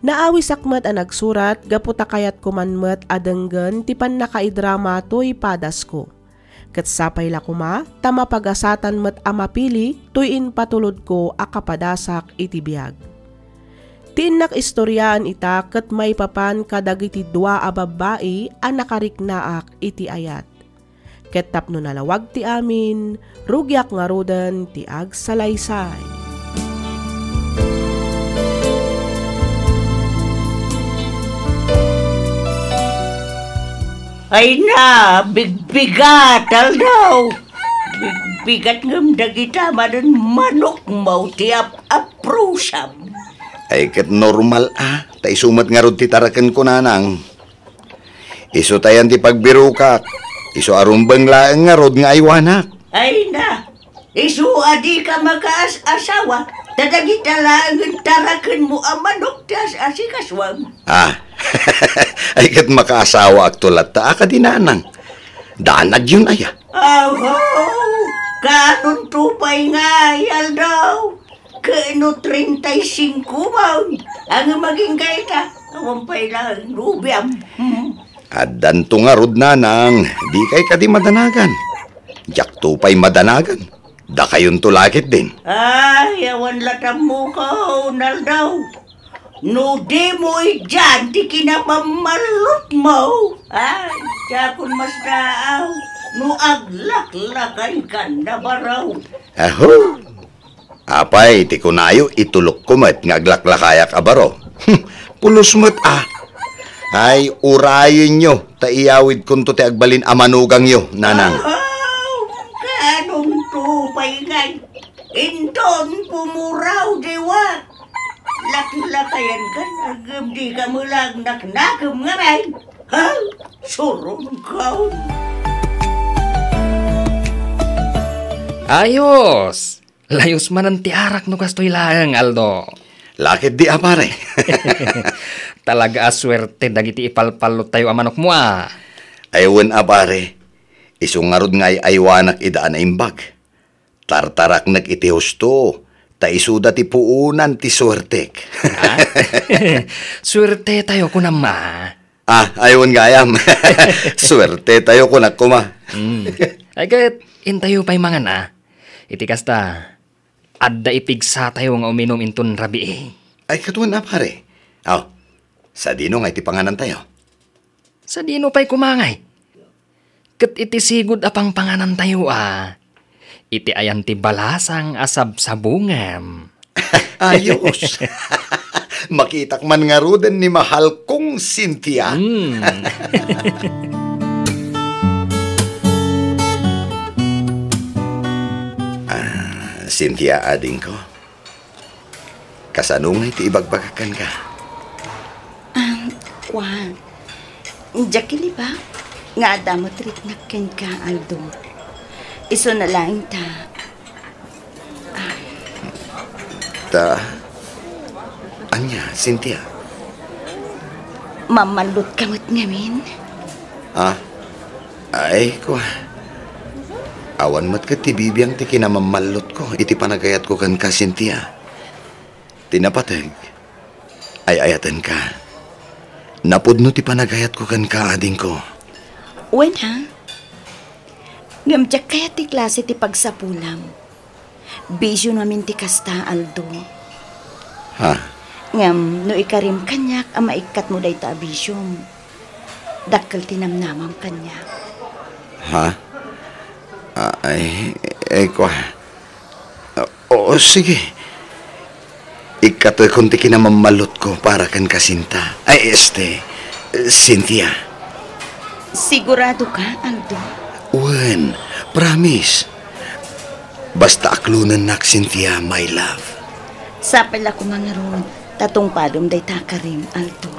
Naawisak met a nagsurat gapu ta kayatko man met a denggen ti pannakaidrama toy padasko. Ket sapay la koma ta mapagasatan met a mapili toy impatulodko a kapadasak iti biag." Ti innak istoriaan ita ket maipapan kadagiti dua a babbai a nakariknaak iti ayat. Ket tapno nalawag ti amin, rugiak ngaruden ti agsalaysay. Ay na, bigbigat, Aldo! Bigbigat ngem dagita manen manokmo ti ap-aprusam. Ay ket normal a, ta isu met ngarud ti tarakenko, nanang. Isu tayan ti pagbirokak. Isu a rumbeng laeng ngarud nga aywanak. Ay na, isu a dika makaas-asawa, ta dagita laengen tarakenmo a manok ti as-asikasuam. Ah, ay ket makaasawaakto latta a kadi, nanang. Danagyon aya. Aho, kaanonto pay ngay, Aldo? Ket no treinta y cinco man, ngem agingga ita, awan pay laeng nobiam. Hmm. Addanto ngarud, nanang, dikay kadi madanagan. Diakto pay madanagan. Dakayonto la ketdin. Ay, awan latta muko, Aldo. No dimo idian ti kinamammallotmo, ay, diakon masdaaw no aglaklakaykan a baro. Aho! Apay, ti kunayo, itulokko met nga aglaklakayak a baro. Pulos met a. Ay, urayenyo, ta iyawidkonto ti agbalin a manugangyo, nanang. Aw, kaanonto pay ngay? Inton pumuraw diwa, laklakayankan, ngem dika met la naknakem ngamin. Ha? Surongkaw. Ayos! Layos manen ti arak no kastoy laeng, Aldo. La ketdi a, pare. Talaga a suerte dagiti ipalpallottayo a manokmo a. Ay wen a, pare. Isu ngarud nga ay-aywanak ida a naimbag. Tartaraknek iti husto, ta isuda ti puonan ti suertek. Ha? Suertetayo, kunam a. Ah, ay wen gayam. Suertetayo, kunak koma. Mm. Ay ket, intayo pay mangan a. Iti kasta, adda ipigsatayo nga uminum inton rabii. Ay, ket wen a, pare. Aw, sadino nga iti panganantayo? Sadino pay koma ngay? Ket iti sigud a pangpanganantayo a, iti ayan ti balasang a sabsabungem. Ayos! Makitak man ngaruden ni mahal kong Cynthia. Hmm. Ah, Cynthia, adingko. Kasano ngay ti ibagbagak kenka? Ah, kuan. Diak ilibak nga adda met riknak kenka, Aldo. Isuna laeng ta. Ah. Ta, ania, Cynthia? Mammallotka met ngamin? Ah, ay, kua. Awan met ket ti bibiang ti kinamammallotko iti panagayatko kenka, Cynthia. Ti napateg, ay-ayatenka. Napudno ti panagayatko kenka, adingko. Wen a. Ngem diak kayat ti klase ti pagsapulam. Bisio ngamin ti kasta, Aldo. Ha? Ngem no ikarim kaniak a maikkatmo dayta a bisiom, dakkel ti namnamam kaniak. Ha? Ah, ay, ay, kua. Ah, oo, sige. Ikkatekon ti kinamammallotko para kenka, Cynthia. Ay, este, Cynthia. Sigurado ka, Aldo? Wen, promise. Basta aklonennak, Cynthia, my love. Sapay la koma ngarud, ta tungpalem dayta a karim, Aldo.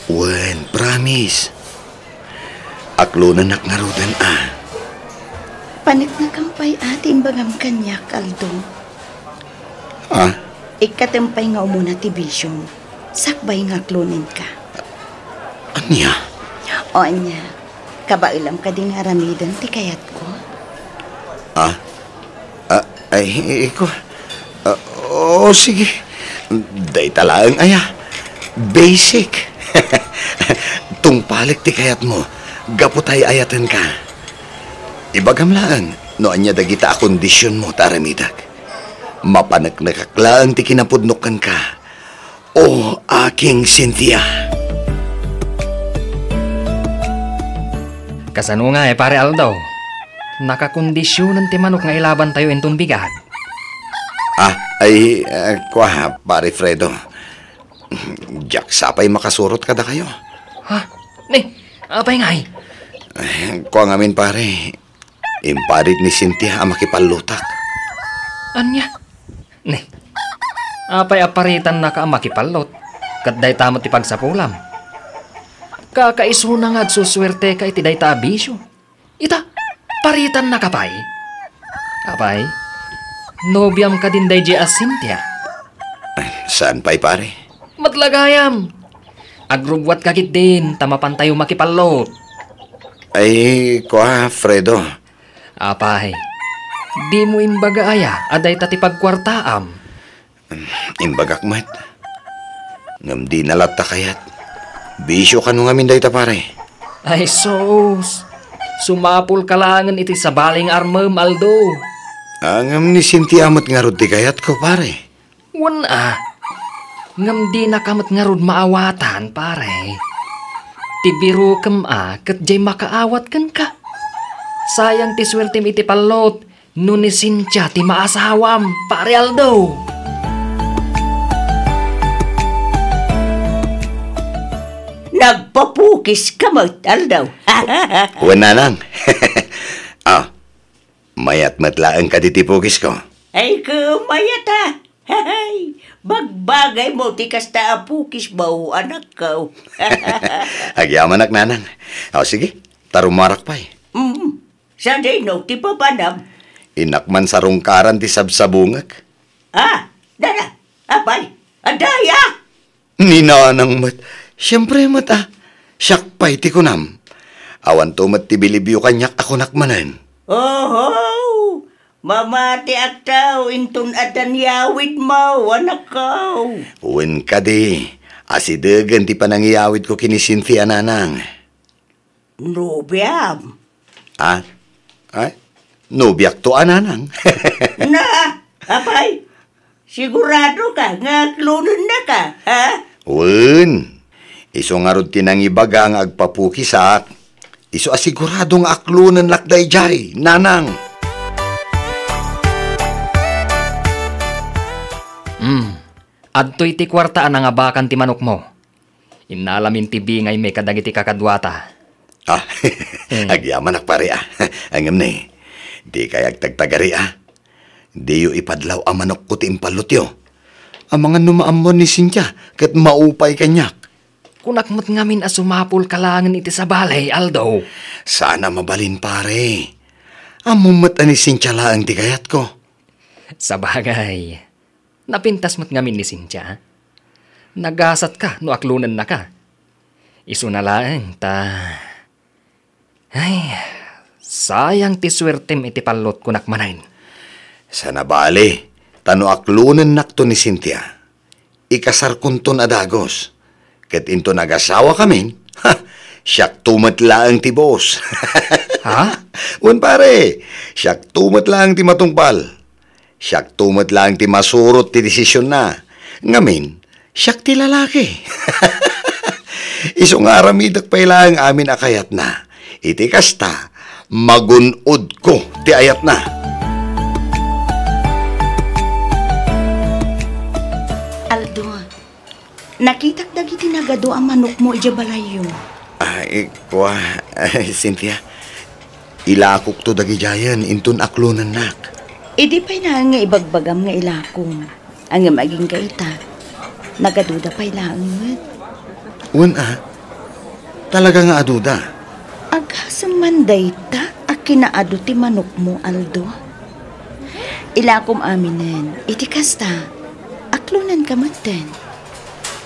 Wen, promise. Aklonennak ngaruden a. Paneknekam pay a ti imbagam kaniak, Aldo. Ah? Ikkatem pay nga umuna ti bisiom, sakbay nga aklonenka. Ania? O ania, kabaelam kadi nga aramiden ti kayatko? Ah? Ah, ay, iko. Ah, oo, sige. Dayta laeng aya. Basic. Tungpalek ti kayatmo. Gapu ta ay-ayatenka. Ibagam laeng no ania dagita a kondisionmo ta aramidek. Mapaneknekak laeng ti kinapudnok kenka. O aking Cynthia. Kasano nga, eh, Pare Aldo? Nakakondisionen ti manok nga ilabantayo inton bigat. Ah, ay, ah, kua, Pare Fredo. Diak sapay makasurot kadakayo. Ha? Ni, apay ngay? Eh, kua ngamin, pare. Imparit ni Cynthia a makipallotak. Ania? Ni, apay a paritannaka a makipallot? Ket dayta met ti pagsapulam. Kakaisuna nga agsusuerteka iti dayta a bisio. Ita, paritannaka pay? Apay, nobiam kadin daydiay a Cynthia? Saan pay, pare? Met la gayam. Agrubbuatka ketdin ta mapantayo makipallot. Ay, kua, Fredo. Apay, dimo imbaga aya a dayta ti pagkuartaam? Imbagak met. Ngem dina latta kayat. Bisio kano ngamin dayta, pare? Ay, sus! Sumapulka laengen iti sabali nga armem, Aldo. Ah, ngem ni Cynthia met ngarud ti kayatko, pare. Wen a. Ngem dinaka met ngarud maawatan, pare. Ti birokem a ket diay makaawat kenka. Sayang ti suertem iti pallot no ni Cynthia ti maasawam, Pare Aldo. Nagpapukis ka met, Aldo. Wen, nanang. Ah, mayat met laeng kadi ti pukisko? Ay, ket mayat a. Hay, bagbagaymo ti kasta a pukismo, anakko. Agyamanak, nanang. O, sige, ta rumarak pay. Mm, sadino ti papanam? Innak man sarungkaran ti sabsabungek. Ah, dada, apay, adda aya? Ni nanang met. Siempre met a. Siak pay ti kunam. Awanto met ti bilibyo kaniak a kunak manen. Oho! Mamatiakto inton addan yawidmo, anakko. Wen kadi, asidegen ti panangiyawidko ken ni Cynthia, nanang. Nobiam. Ah? Ay? Nobiakto a, nanang. Na, apay, siguradoka nga aklonennaka, ha? Wen. Isu ngarud ti nangibaga nga agpapukisak, isu a sigurado nga aklonennak daydiay, nanang. Hmm. Adtoy ti kuarta a nangabakan ti manokmo. Innalamin ti bingaymi kadagiti kakaduata. Ah, hmm. Agyamanak, pare, ah. Ngem ni, dikay agtagtagari, ah. Diyo ipadlaw a manokko ti impallotyo. Amangan no maammuan ni Cynthia ket maupay kaniak. Kunak met ngamin a sumapulka laengen iti sabali, Aldo. Saan a mabalin, pare. Ammom met a ni Cynthia laeng ti kayatko. Sabagay, napintas met ngamin ni Cynthia. Nagasatka no aklonennaka. Isuna laeng ta, ay, sayang ti suertem iti pallot, kunak manen. Saan a bali, ta no aklonennakto ni Cynthia, ikasarkonton a dagus. Ket inton agasawakamin, ha, siakto met laeng ti boss. Ha? Wen, pare, siakto met laeng ti matungpal. Siakto met laeng ti masurot ti desisionna. Ngamin, siak ti lalaki. Isu nga aramidek pay laeng amin a kayatna. Iti kasta, magun-odko ti ayatna. Aldo, Nakitak dagiti nagadu a manokmo idiay balayyo. Ay, kua, Cynthia, ilakokto dagidiayen inton aklonennak. Idi pay laeng nga ibagbagam nga ilakom, ngem agingga ita, nagaduda pay laeng met. Wen a, talaga nga aduda. Agasem man dayta a kinaadu ti manokmo, Aldo. Ilakom aminen, iti kasta, aklonenka metten.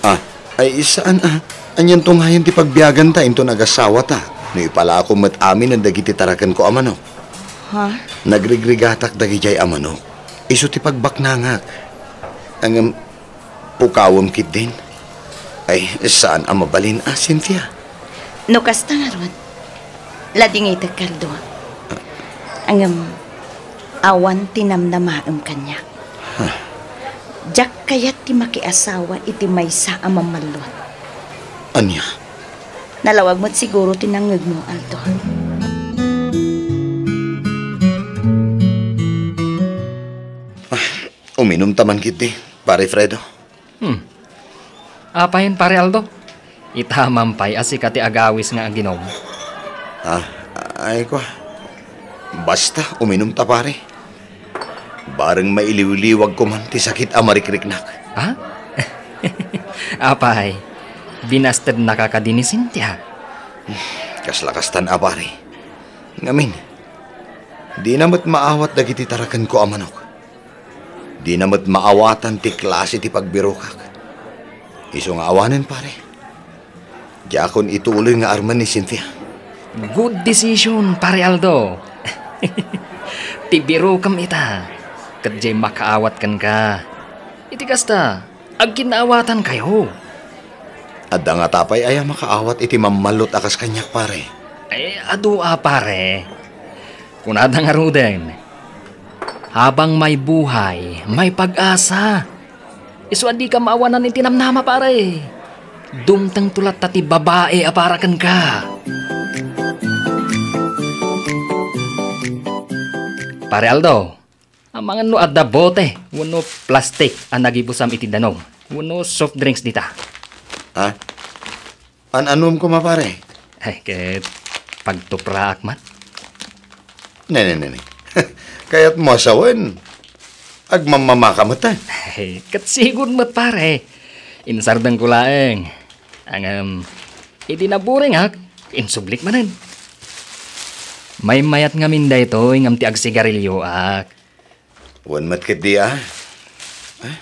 Ah, ay, saan a. Anianto ngayen ti pagbiaganta inton agasawata no ipalakom met aminen dagiti tarakenko a manok? Ha? Nagrigrigatak dagidiay a manok. Isu ti pagbaknangak. Ngem, pukawem ketdin. Ay, saan a mabalin a, Cynthia? No kasta ngarud, ladingitek, Aldo. Ngem, awan ti namnamaem kaniak. Huh. Diak kayat ti makiasawa iti maysa a mammalluan. Ania? Nalawag met siguro ti nangngegmo, Aldo. Ah, uminumta man ketdi, Pare Fredo. Hmm. Apayen, Pare Aldo? Itamam pay a sika ti agawis nga aginom. Ah, ay, kua. Basta, uminumta, pare. Bareng mailiwliwag ko man ti sakit a marikriknak. Ha? Apay, binastednaka kadi ni Cynthia? Kasla kastan a, pare. Ngamin, dina met maawat dagiti tarakenko a manok. Dina met maawatan ti klase ti pagbirokak. Isu nga awanen, pare. Diakon ituloy nga armen ni Cynthia. Good decision, Pare Aldo. Ti birokem ita, ket diay makaawat kenka. Iti kasta, agkinnaawatankayo. Adda ngata pay aya makaawat iti mammallot a kas kaniak, pare? Ay, adu a, pare. Kunada ngaruden, habang may buhay, may pag-asa. Isu a dika maawanan iti namnama, pare. Dumtengto latta ti babai a para kenka. Pare Aldo, amangan no adda bote wenno plastik a nagibusam iti danum wenno soft drinks dita. Ha? An-anuem koma, pare? Ay, ket pagtupraak met. Ne, ne, ne, ne. Kayatmo a sawen, agmamamaka met, eh. Ay, ket sigud met, pare. Insardengko laeng. Ngem, idi naburingak, insublik manen. Maymayat ngamin daytoy ngem ti agsigarilioak. Wen met ketdi, a. Ah,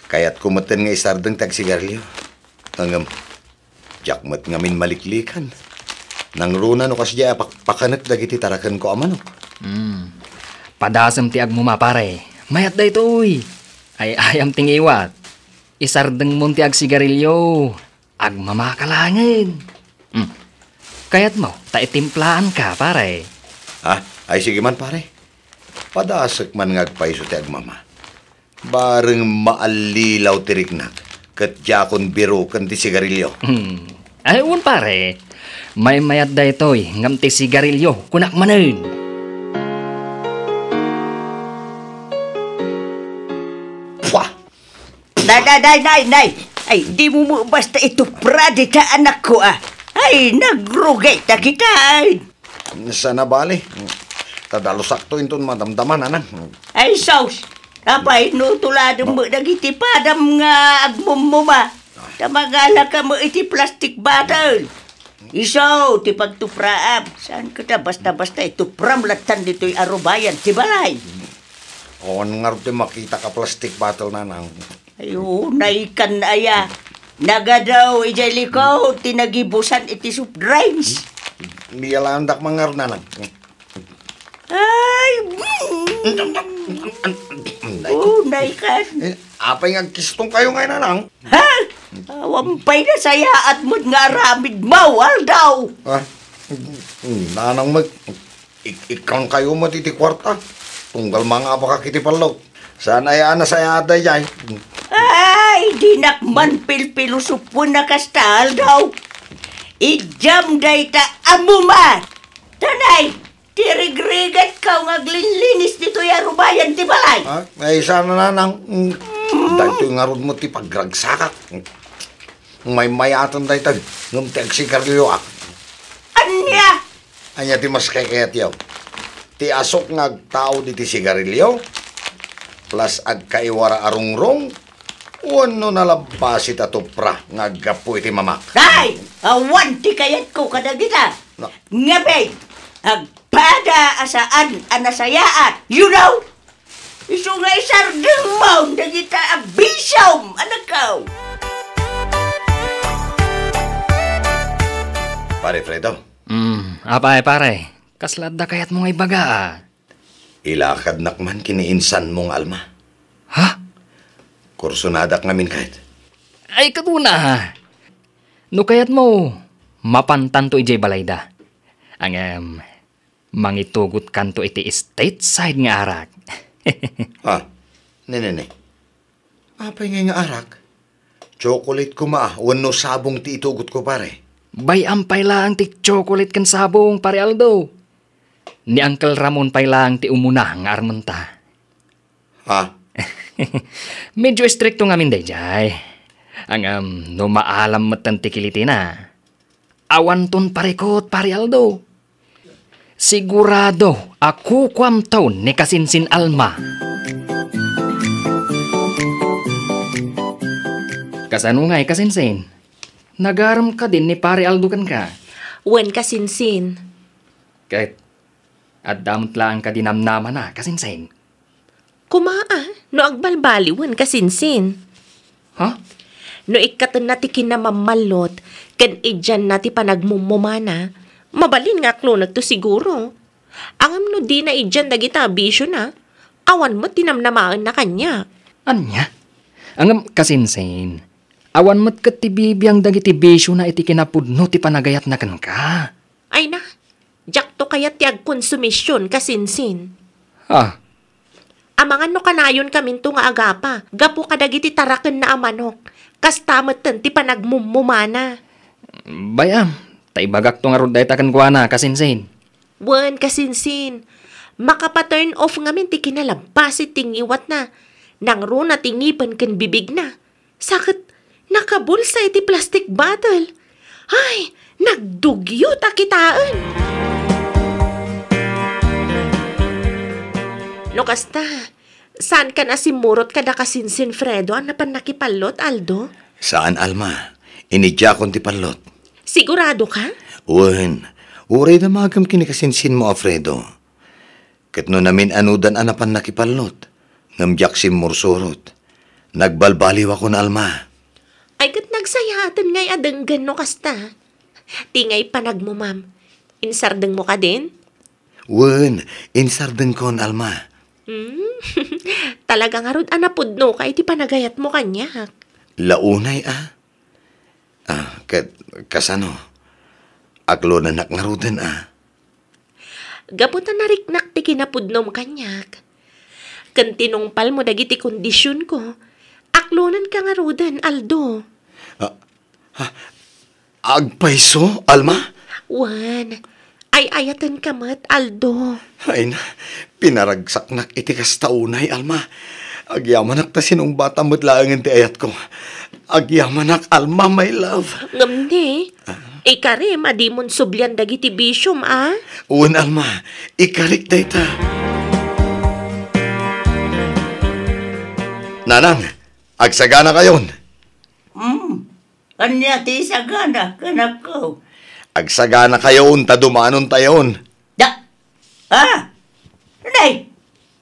kayatko metten nga isardeng ti agsigarilio. Ngem, diak met ngamin maliklikan. Nangruna no kasdiay a pakpakanek dagiti tarakenko a manok. Hmm. Padasem ti agmuma, pare. Mayat daytoy. Ay-ayam ti ngiwat. Isardengmon ti agsigarilio. Agmamaka laengen. Hmm. Kayatmo, ta itimplaanka, pare? Ah, ay, sige man, pare. Padasek man nga agpayso ti agmama. Bareng maallilaw ti riknak, ket diakon biroken ti sigarilio. Hmm. Ay, wen, pare. Maymayat daytoy, ngem ti sigarilio, kunak manen. Pua! Nay, nay, nay, nay, nay! Ay, dimo met basta itupra dita anakko, a. Ay, nagrugay ta kita, ay. Saan a bali. Ta dalusakto inton madamdama, nanang. Ay, sus! Apay, no tuladem met dagiti padam nga agmumuma. Ta magalaka met iti plastic bottle. Isu ti pagtupraam. Saan kata basta-basta itupram lattan ditoy a rubayan ti balay? Awan ngarud ti makitak a plastic bottle, nanang. Ay, unay kan aya. Nagadu idiay likod ti nagibusan iti soft drinks. Bialaandak man ngarud, nanang. Ay, mm. Unay kan. Eh, apay nga agkiston kayo ngay, nanang? Ha? Awan pay nasayaat met nga aramidmo, Aldo. Ah, nanang met, ik-, ikkan kayo met iti kuarta. Tunggal mangabakak iti pallot. Saan aya a nasayaat daydiay? Ay, dinak man pilpilosopoen a kasta, Aldo. Idiam dayta a muma. Tanay, ti rigrigatko nga aglinlinis ditoy a rubayan ti balay. Ah, ay, saan a, nanang. Mm. Daytoy ngarud met ti pagragsakak. Maymayaten daytoy, ngem ti agsigarilioak. Ania? Ania ti mas kaykayatyo? Ti asuk nga agtaud iti sigarilio? Plus agkaiwara a rungrong? Wenno nalabbasi ta tupra nga aggapu iti mamak? Ay! Awan ti kayatko kadagita! Na- Ngem, agpada a saan a nasayaat, you know? Isu nga isardengmo dagita a bisiom, anakko. Pare Fredo. Mm, apay, pare? Kasla adda kayatmo nga ibaga, a? Ilakadnak man ken ni insanmo nga Alma. Ha? Kursonadak ngamin kayat. Ay, kaduna, ha? No kayatmo, mapantanto idiay balayda. Ngem, mangitugotkanto iti stateside nga arak. Ha? Ne, ne, ne. Apay ngay nga arak? Chocolate koma wenno sabong ti itugotko, pare? Bay-am pay laeng ti chocolate ken sabong, Pare Aldo. Ni Uncle Ramon pay laeng ti umuna nga armenta. Ha? Medyo istrikto ngamin daydiay. Ngem, no maalam metten ti kilitina, awanton parikut, Pare Aldo. Sigurado a kukuamto ni Kasinsin Alma. Kasano ngay, Kasinsin? Nagarem kadin ni Pare Aldo kenka? Wen, Kasinsin. Ket, adda met laeng kadi namnamana, Kasinsin? Koma, a, no agbalbaliwen, Kasinsin. Ha? No ikkatenna ti kinamammallot ken idianna ti panagmummumana, mabalin nga aklonekto siguro. Ngem no dina idian dagita a bisiona, awan met ti namnamaenna kaniak. Ania? Ngem, Kasinsin, awan met ket ti bibiang dagiti bisiona iti kinapudno ti panagayatna kenka. Ay na, diakto kayat ti agkonsumision, Kasinsin. Ah. Amangan no kanayon kaminto nga agapa, gapu kadagiti tarakenna a manok. Kasta metten ti panagmummumana. Bay-am, ta ibagakto ngarud dayta kenkuana, Kasinsin. Wen, Kasinsin. Makapa-turn off ngamin ti kinalabbasi ti ngiwatna. Nangruna ti ngipen ken bibigna. Sa ket nakabulsa iti plastic bottle. Ay, nagdugyot a kitaen. No kasta, saankan a simmurot kada Kasinsin Fredo a napan nakipallot, Aldo? Saan, Alma. Inidiakon ti pallot. Sigurado ka? Wen, uray damagem ken ni Kasinsinmo a Fredo. Ket no namin-anudan a napan nakipallot, ngem diak simmursurot, nagbalbaliwakon, Alma. Ay, ket nagsayaaten ngay a denggen no kasta. Ti ngay panagmumam, insardengmo kadin? Wen, insardengkon, Alma. Hmm? Talaga ngarud a napudnoka iti panagayatmo kaniak. Launay, a? Ah, ket kasano? Aklonanak ngaruden, a? Gapu ta nariknak ti kinapudnom kaniak. Ken tinungpalmo dagiti kondisionko, aklonanka ngaruden, Aldo. Ah, ha? Agpayso, Alma? Wen, ay-ayatenka met, Aldo. Ay na, pinaragsaknak iti kasta unay, Alma. Agyamanak ta sinungbatam met laengen ti ayatko. Agyamanak, Alma, my love. Ngem ni, ah, ikarim a dimon sublian dagiti bisiom, a? Wen, Alma, ikarik dayta. Nanang, agsaganakayon. Mm. Ania ti isagana, anakko? Agsaganakayon ta dumanontayon. Da-, ah, nay,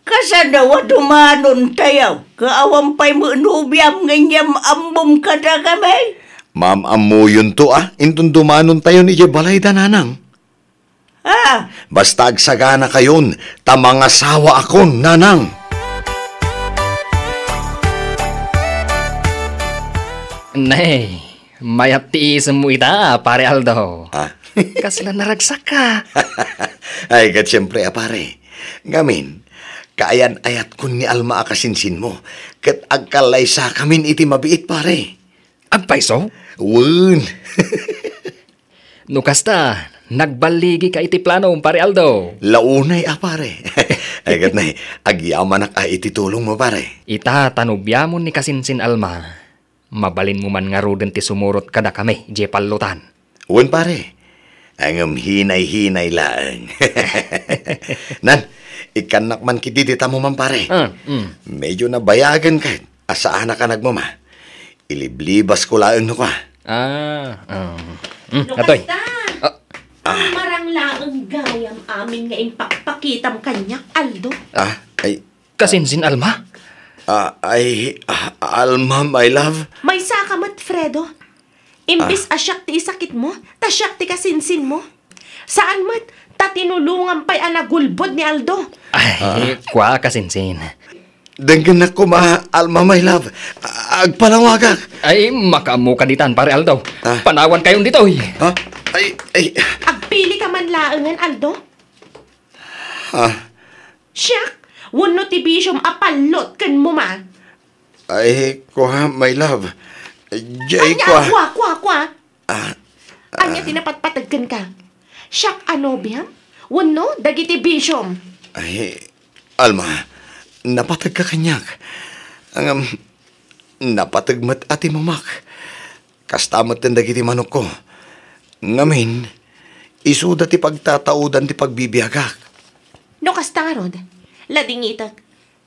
kasano a dumanontayo? Ket awan pay met nobiam ngem ammom kadakami? Maam-ammoyonto, a, inton dumanontayon idiay balayda, nanang. Ah! Basta agsaganakayon, ta mangasawaakon, nanang. Nay, mayat ti isemmo ita, Pare Aldo. Ah? Kasla naragsakka. Ay, ket siempre, a pare. Ngamin, kaayan-ayatkon ni Alma a kasinsinmo, ket agkallaysakamin iti mabiit, pare. Agpayso? Wen. No kasta, nagballigika iti planom, Pare Aldo. Launay a, pare. Ay, ket nay, agyamanak a iti tulongmo, pare. Ita ta nobiamon ni kasinsin Alma. Mabalinmo man ngaruden ti sumurot kadakami, diay pallotan. Wen, pare. Ngem hinay-hinay laeng. Nan, ikkannak man ketdi dita, Mama, pare. Ah, mm. Medyo nabayagen ket a saanak a nagmama. Iliblibasko laeng no kua. Ah, um, mm, No atoy. Kasta, Ah. Marang laeng gayam amin nga impakpakitam kaniak, Aldo. Ah, ay, Kasinsin, Alma? Ah, ay, ah, Alma, my love. Maysa ka met, Fredo. Imbes Ah. a siak ti isakitmo, ta siak ti kasinsinmo. Saan met, ta tinulongam pay a nagulbod ni Aldo. Ay, Ah. kua, kasinsin. Denggennak koma, Alma, my love. Ah, agpalawagak. Ay, makaammoka ditan, Pare Aldo. Ah. Panawankayon ditoy. Ha? Ay, ay. Agpili ka man laengen, Aldo? Ha? Siak, wenno ti bisiom a pallot ken mama? Ay, kua, my love. Jay, Ania, kua. kua, kua, kua? Ah, Ania ah. ti napatpateg kenka? Siak a nobiam? Wenno dagiti bisiom? Ay, Alma, napategka kaniak. Ngem, napateg met a ti mamak. Kasta met dagiti manokko. Ngamin, isuda ti pagtataudan ti pagbibiagak. No kasta ngarud, ladingitek,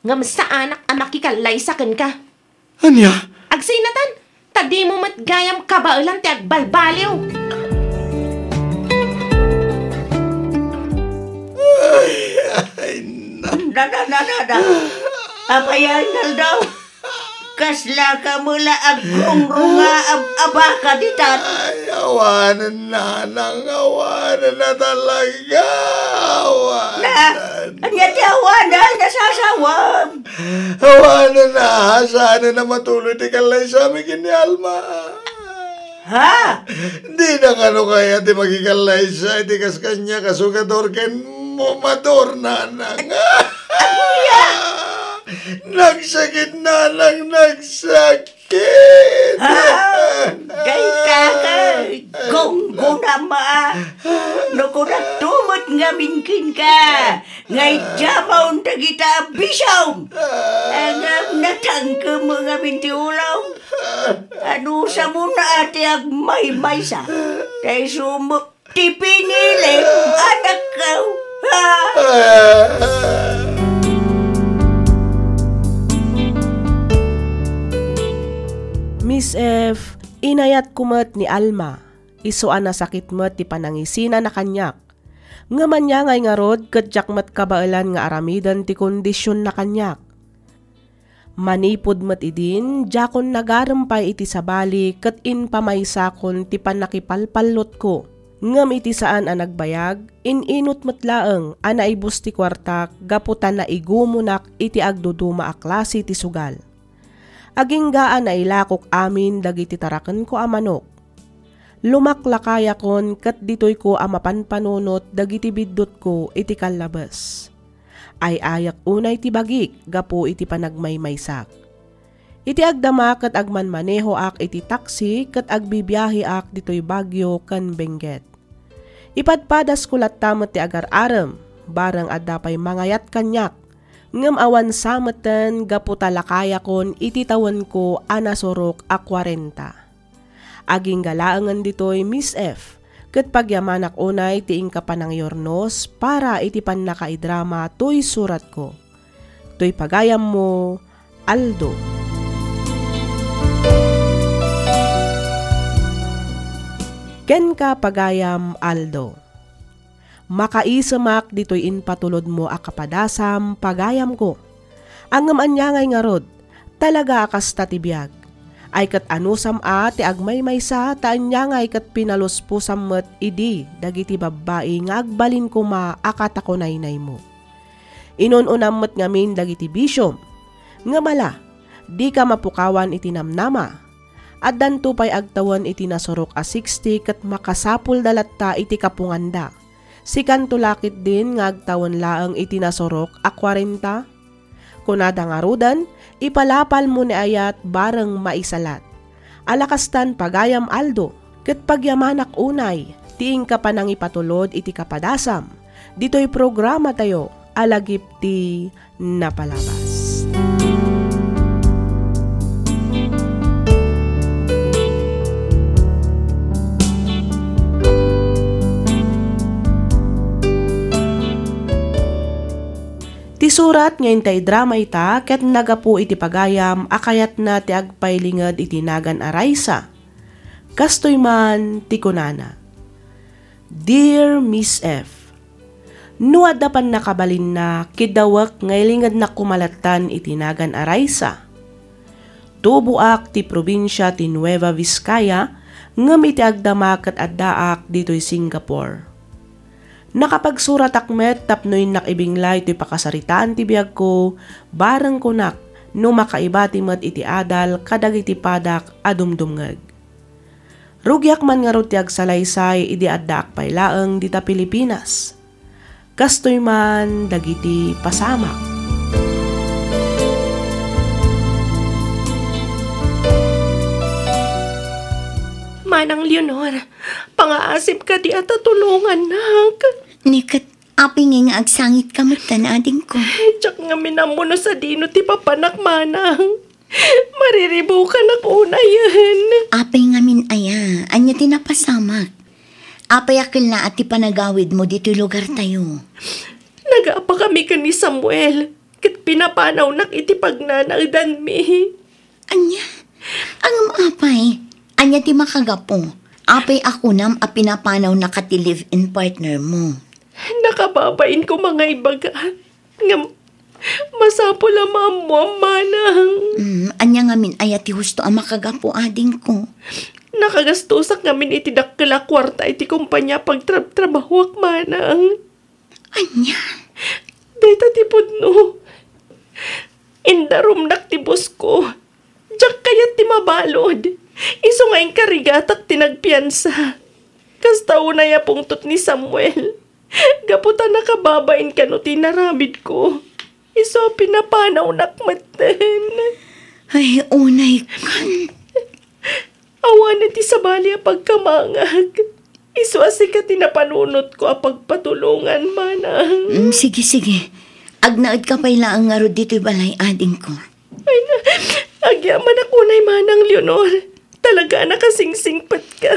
ngem saanak a makikallaysa kenka. Ania? Agsinatan, ta dimo met gayam kabaelan ti agbalbaliw. Ay, ay, na. Da, da, da, da, da. Apay, Arnaldo? Kasla ka met la agrungrunga a, a baka ditan. Ay, awanen, nanang, awanen na talaga. Awanen. Na, ania ti awanen? Nasasawem. Awanen na, saan na matuloy ti kallaysami ken ni Alma. Ha? Dina kano kaya ti makikallaysa iti kas kaniak a sugador ken mumador, nanang. Aguya! Nagsakit, nanang, nagsakit. Ha? Dayta ka, gunggunam a. No kunakto met ngamin kenka, nga idiamon dagita a bisiom. Ngem natangkem ngamin ti ulom. Anusam a ti agmaymaysa, ta isu met ti pinilim, anakko. Ha? Miss F, inayatko met ni Alma. Isu a nasakit met ti panangisinana kaniak. Ngem ania ngay ngarud ket diak met kabaelan nga aramiden ti kondisionna kaniak. Manipud met idin, diakon nagarem pay iti sabali ket impamaysakon ti pannakipalpallotko. Ngem iti saan a nagbayag, in-inut met laeng a naibus ti kuartak gapu ta naigumunak iti agduduma a klase ti sugal. Agingga a nailakok amin dagiti tarakenko a manok. Lumaklakayakon ket ditoyko a mapanpanunot dagiti biddutko iti kallabes. Ay-ayak unay ti bagik gapu iti panagmaymaysak. Iti agdama ket agmanmanehoak iti taksi ket agbibiaheak ditoy Baguio ken Benguet. Ipadpadasko latta met ti agar-arem, bareng adda pay mangayat kaniak, ngem awan sa metten gapu ta lakayakon iti tawenko a nasurok a kuarenta. Agingga laengen ditoy, Miss F, ket pagyamanak unay ti inka panangyurnos para iti pannakaidrama toy suratko. Toy pagayammo, Aldo. Kenka, pagayam Aldo. Makaisemak ditoy impatulodmo a kapadasam, pagayamko. Ngem ania ngay ngarud, talaga a kasta ti biag. Ay ket anusam a ti agmaymaysa ta ania ngay ket pinaluspusam met idi dagiti babbai nga agbalin koma a katakunaynaymo. Inun-unam met ngamin dagiti bisiom. Ngem ala, dika mapukawan iti namnama. Addanto pay agtawen iti nasurok a sixty ket makasapulda latta iti kapunganda. Sikanto la ketdin nga agtawen laeng iti nasurok a kuarenta? Kunada ngaruden, ipalapalmo ni ayat bareng maisalat. Ala kastan, pagayam Aldo, ket pagyamanak unay ti inka panangipatulod iti kapadasam ditoy programatayo a Lagip ti Napalabas. Surat nga inta idrama ita ket nagapu iti pagayam a kayatna ti agpailinged iti nagan a Raisa. Kastoy man ti kunana, "Dear Miss F, no adda pannakabalinna, kidawek nga ilingednak koma lattan iti nagan a Raisa. Tuboak ti probinsia ti Nueva Vizcaya, ngem iti agdama ket addaak ditoy Singapore. Nakapagsuratak met tapno innak ibinglay toy pakasaritaan ti biagko, bareng kunak no makaibati met iti adal kadagiti padak a dumdumngeg. Rugiak man ngarud ti agsalaysay idi addaak pay laeng dita Pilipinas. Kastoy man dagiti pasamak." Manang Leonor, pangaasim kadi a ta tulongannak. Ni ket, apay ngay nga agsangitka metten, adingko? Diak ngamin ammo no sadino ti papanak, manang. Mariribukanak unayen. Apay ngamin aya? Ania ti napasamak? Apay a kellaat ti panagawidmo ditoy lugartayo? Nagapakami ken ni Samuel, ket pinapanawnak iti pagnanaedanmi. Ania? Ngem apay? Ania ti makagapu? Apay a kunam a pinapanawnaka ti live-in partner mo? Nakababain koma nga ibaga. Ngem, masapul a maammoam, manang. Mm, ania ngamin aya ti husto a makagapu, adingko? Nakagastosak ngamin iti dakkel a kuarta iti kompania a pagtrabtrabahoak, manang. Ania? Dayta ti pudno. Indarumnak ti bosko. Diak kayat ti mabalud. Isu nga inkarigatak ti nagpiansa. Kasta unay a pungtot ni Samuel. Gapu ta nakababain kano ti inaramidko. Isu a pinapanawnak metten. Ay, unay kan. Awan ti sabali a pagkamangag. Isu a sika ti napanunotko a pagpatulongan, manang. Mm, sige, sige. Agnaedka pay laeng ngarud ditoy balay, adingko. Ay na, agyamanak unay, manang Leonor. Talaga a nakasingsingpetka.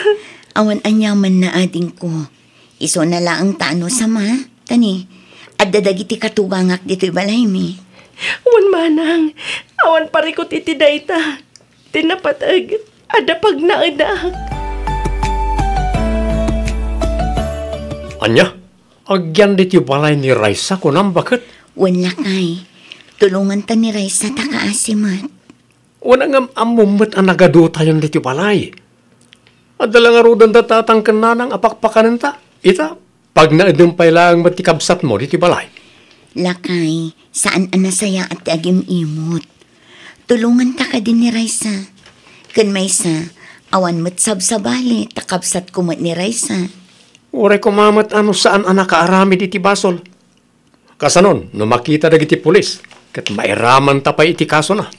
Awan aniamanna, adingko. Isuna laeng ta no sama, tani, adda dagiti katugangak ditoy balaymi. Wen, manang, awan parikut iti dayta. Ti napateg, adda pagnaedak. Ania? Agyan ditoy balay ni Raisa, kunam, baket? Wen, lakay. Tulonganta ni Raisa ta kaasi met. Wen, ngem ammom met a nagaduatayon ditoy balay. Adda la ngaruden da tatang ken nanang a pakpakanenta. Ita, pagnaedem pay laeng met ti kabsatmo ditoy balay. Lakay, saan a nasayaat ti agim-imot. Tulonganta kadi ni Raisa. Ken maysa, awan met sabsabali ta kabsatko met ni Raisa. Uray koma met a no saan a nakaaramid iti basol. Kasanon, no makita dagiti pulis, ket mairamanta pay iti kasona?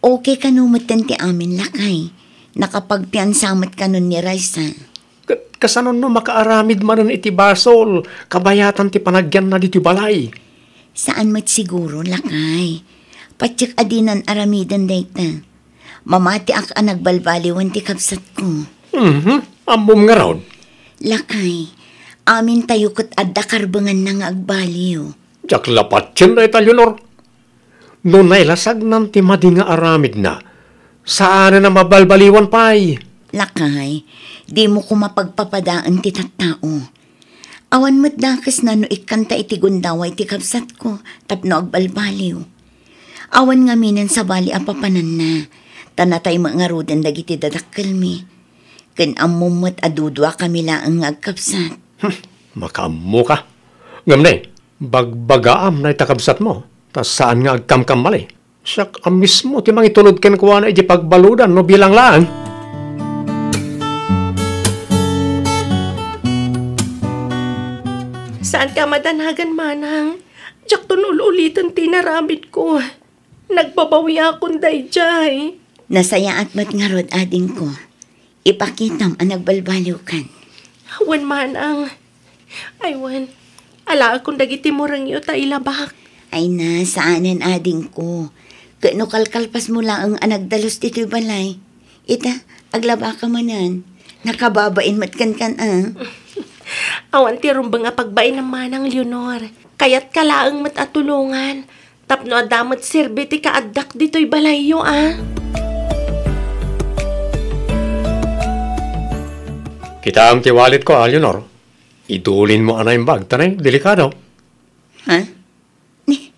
Okay kano metten ti amin, lakay. Nakapagpiansa met kanon ni Raisa. Ket kasanon no makaaramid manen iti basol, kabayatan ti panagyanna ditoy balay? Saan met siguro, lakay. Patiek a dinan aramiden dayta. Mamatiak a nagbalbaliwen ti kabsatko. Mhm. Ammom ngarud? Lakay, amintayo ket adda karbenganna nga agbaliw. Diak la patien dayta, Leonor. No nailasagnan ti madi nga aramidna, saanen a mabalbaliwan pay. Lakay, dimo koma pagpapadaen ti tattao. Awan met dakesna no ikkanta iti gundaway ti kabsatko tapno agbalbaliw. Awan ngaminen sabali a papananna, ta natay met ngaruden dagiti dadakkelmi. Ken ammom met a duduakami laeng nga agkabsat. Hmm, makaammoka. Ngem ne, bagbagaam dayta kabsatmo, ta saan nga agkamkamali. Siak a mismo ti mangitulod kenkuana iti pagbaludan no bilang laeng. Saanka a madanagan, manang. Diakton ul-uliten ti inaramidko. Nagbabawiakon daydiay. Nasayaat met ngarud, adingko. Ipakitam a nagbalbaliwkan. Wen, manang. Ay, wen. Alaekon dagiti murengyo ta ilabak. Ay na, saanen, adingko. Ket no kalkalpasmo laeng a nagdalus ditoy balay, ita, aglabaka manen. Nakababain met kenkan, a. Awan ti rumbeng a pagbainam, manang Leonor. Kayatka laeng met a tulongan, tapno adda met serbi ti kaaddak ditoy balayyo, a? Kitaem ti walletko, a, Leonor. Idulinmo a naimbag, ta naimbag, delikado. Ha? Ni,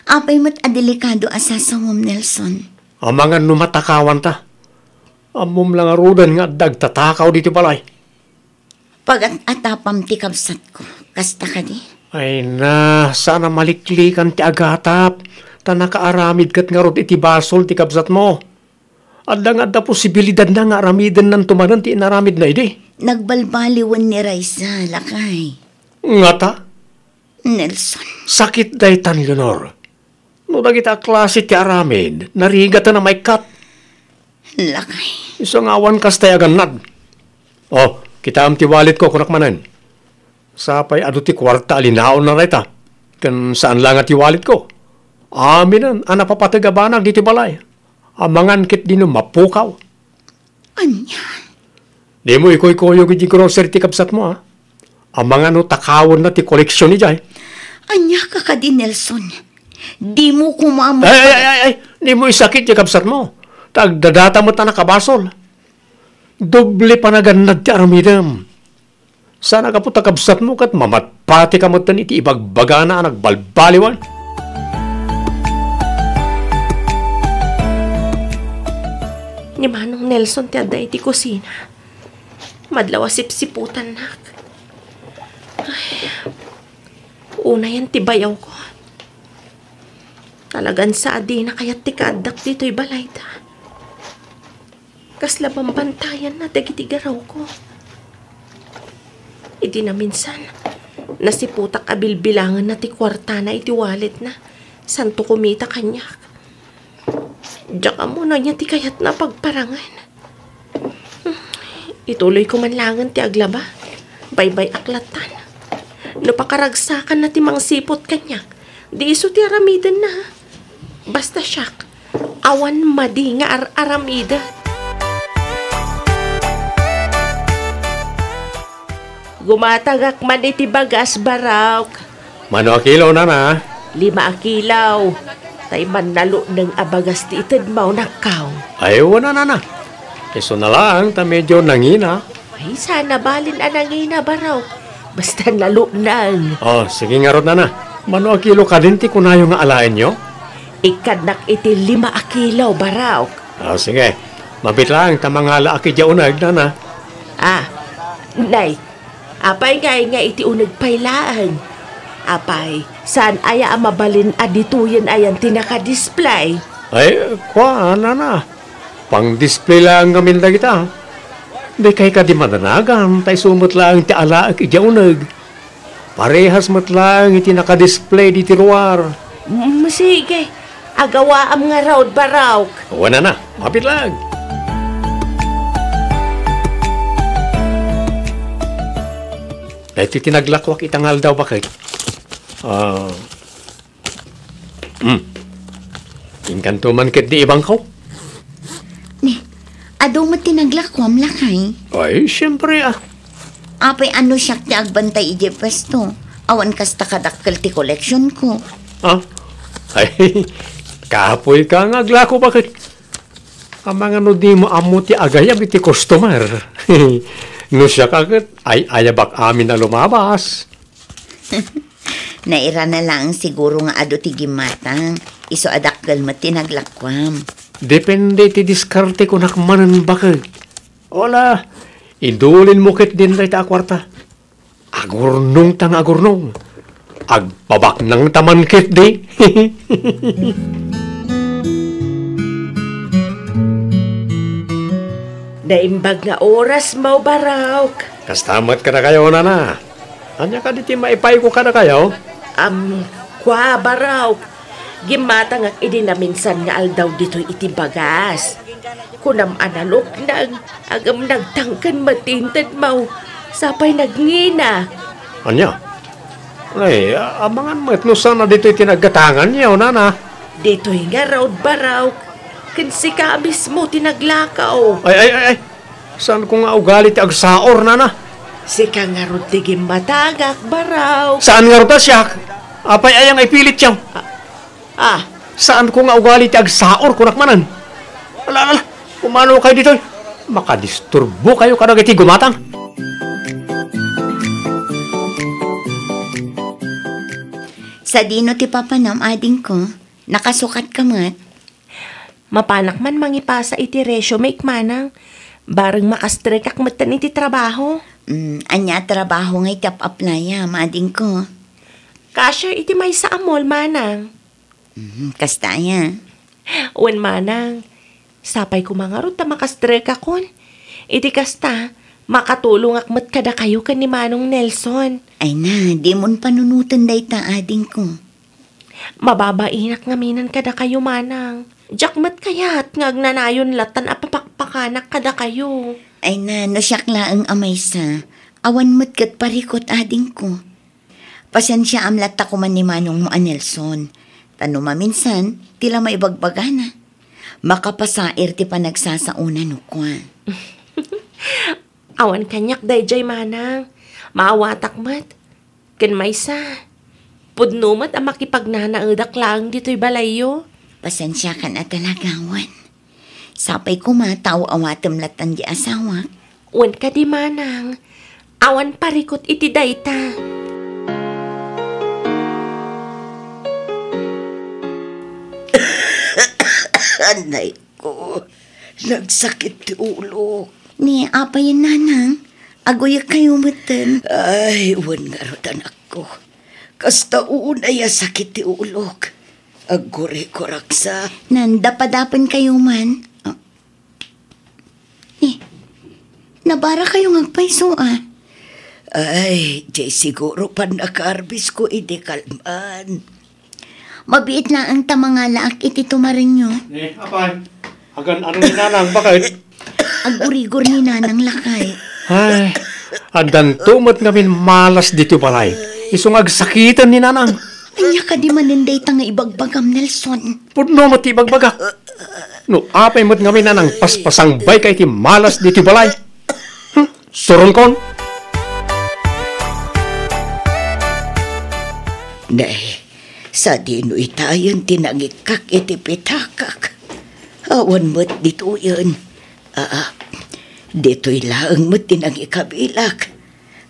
apay met a delikado a sasawem, Nelson? Amangan no matakawanta. Ammom la ngaruden nga adda agtatakaw ditoy balay. Pagat-atapam ti kabsatko. Kasta kadi? Ay na, saan a maliklikan ti agatap. Ta nakaaramid ket ngarud iti basol ti kabsatmo. Adda nga adda posibilidadna nga aramidennanto manen ti inaramidna idi. Nagbalbaliwen ni Raisa, lakay. Ngata? Nelson. Sakit daytan, Leonor. No dagita a klase ti aramid, narigaten a maikkat. Lakay. Isu nga awan kasta ti agannad. Oh, kitaem ti walletko, kunak manen. Sapay adu ti kuarta a linaonna dayta. Ken saan la nga ti walletko. Aminen a napapateg a banag ditoy balay. Amangan ketdi no mapukaw. Ania? Dimo ikuykuyog iti grocery ti kabsatmo, a? Amangan no takawenna ti koleksion idiay. Ania ka kadi, Nelson? Dimo koma mo... Ay, ay, ay, ay, ay! Dimo isakit ti kabsatmo. Ta agdadata met a nakabasol. Doble panagannad ti aramidem. Saan a gapu ta kabsatmo ket mamatpatika metten iti ibagbagana a nagbalbaliwan. Ni Manong Nelson ti adda iti kusina. Madlaw a sipsiputannak. Ay, unayen ti bayawko. Talagan sa a dina kayat ti kaaddak ditoy balayda. Kasla bambantayanna dagiti garawko. Idi naminsan, nasiputak a bilbilangenna ti kuartana iti walletna, santo kumita kaniak. Diak ammo no ania ti kayatna a pagparangen. Ituloyko man laengen ti aglaba. Baybay-ak lattan. No pakaragsakanna ti mangsiput kaniak, di isu ti aramidenna. Basta siak, awan madi nga ar-aramida. Gumatangak man iti bagas, Barok. Mano a kilo, nana? Lima a kilo. Tay mannaluneng a bagas ti itedmo, nakkaw. Ay, wen a, nana. Isu na laeng ta medyo nangina. Ay, saan a balin a nangina, Barok. Basta naluneng. Oh, sige ngarud, nana. Mano a kilo kadin ti kunayo nga alaenyo? Ikkannak iti lima a kilo, Barok. Oh, sige. Mabiit laeng ta mangalaak idiay uneg, nana. Ah, nay, apay ngay nga iti uneg pay laeng? Apay, saan aya a mabalin a ditoyen ayan ti naka-display? Ay, kua, nana. Pang-display laeng ngamin dagita. Dikay kadi madanagan, ta isu met laeng ti alaek idiay uneg. Parehas met laeng iti naka-display ditoy ruar. Mm, sige. Agawaam ngarud, Barok. Wen a, mabiit laeng. Daytoy ti naglakuak ita nga aldaw, baket. Ah, Hmm. Inkanto man ketdi ibangko? Ni, adu met ti naglakuam, lakay? Ay, siempre, ah. Apay, no siak ti agbantay idiay puesto? Awan kasta kadakkel ti koleksionko. Ah? Ay, kapoyka nga aglako, baket? Amangan no dimo ammo ti agayab iti customer. No siak a ket, ay-ayabak amin a lumabas. Nairana laeng siguro nga adu ti gimmatang, isu a dakkel met ti naglakuam. Depende ti diskarte, kunak manen, baket. Wala, idulinmo ketdin dayta a kuarta. Agurnongta nga agurnong. Agpabaknangta man ketdi. Naimbag nga orasmo, Barok. Kasta met kadakayo, nana. Ania kadi ti maipayko kadakayo? Am, kua, Barok. Gimmatangak idi naminsan nga aldaw ditoy iti bagas. Kunam a naluknang, ngem nagtangken met ti intedmo. Sapay nagngina. Ania? Ay, a-, amangan met no saan a ditoy ti naggatanganyo, nana. Ditoy ngarud, Barok. Ken sika mismo ti naglakaw. Ay, ay, ay, ay. Saanko nga ugali ti agsaor, nana. Sika ngarud ti gimmatangak, Barok. Saan ngarud a siak? Apay aya nga ipilityo? Ah, ah. Saanko nga ugali ti agsaor, kunak manen. Ala, ala, ala. Umano kayo ditoy. Makadisturbo kayo kadagiti gumatang. Sadino ti papanam, adingko? Nakasukat ka met? Mapanak man mangipasa iti resume, manang. Bareng makastrekak metten iti trabaho. Mm, ania a trabaho nga iti ap-aplayam, adingko? Cashier iti maysa a mall, manang. Mm, kasta aya? Wen, manang. Sapay koma ngarud ta makastrekakon. Iti kasta, makatulongak met kadakayo ken ni Manong Nelson. Ay na, dimon panunoten dayta, adingko. Mababainak ngaminen kadakayo, manang. Diak met kayat nga agnanayon latan a papakpakanak kadakayo. Ay na, no siak laeng a maysa, awan met ket parikut, adingko. Pasensiaam latta koman ni manongmo a Nelson. Ta no maminsan, ti la maibagbagana. Makapasair ti panagsasaona no kua. Awan kaniak daydiay, manang. Maawatak met. Ken maysa, pudno met a makipagnanaedak laeng ditoy balayyo. Pasensiakan a talaga, wen. Sapay koma ta aw-awatem latan di asawak. Wen kadi, manang, awan parikut iti dayta. Anay ko, nagsakit ti ulok. Ni apay, nanang? Aguyek kayo metten. Ay, wen ngarud, anakko. Kasta unay a sakit ti ulok. Aggurigor ak sa. Nandapadapen kayo man. Ah. Eh, nabara kayo nga agpayso, ah. Ay, jay siguro pannakarbis ko idi kalman. Mabiit laeng ta mangalaak iti tumarenyo. Eh, apay, agan-ano ni Nanang, baket? Agurigor ni Nanang lakay. Ay, addanto met ngamin malas ditoy balay. Isu nga agsakiten ni Nanang. Ania kadi manen dayta nga ibagbagam, Nelson? Pudno met ti ibagbagak. No apay met ngamin, Nanang, paspasangbay ka iti malas ditoy balay. Hmm, suronkon. Nay, sadino itayen ti nangikkak iti pitakak? Awan met ditoyen. Aa, ditoy laeng met ti nangikabilak.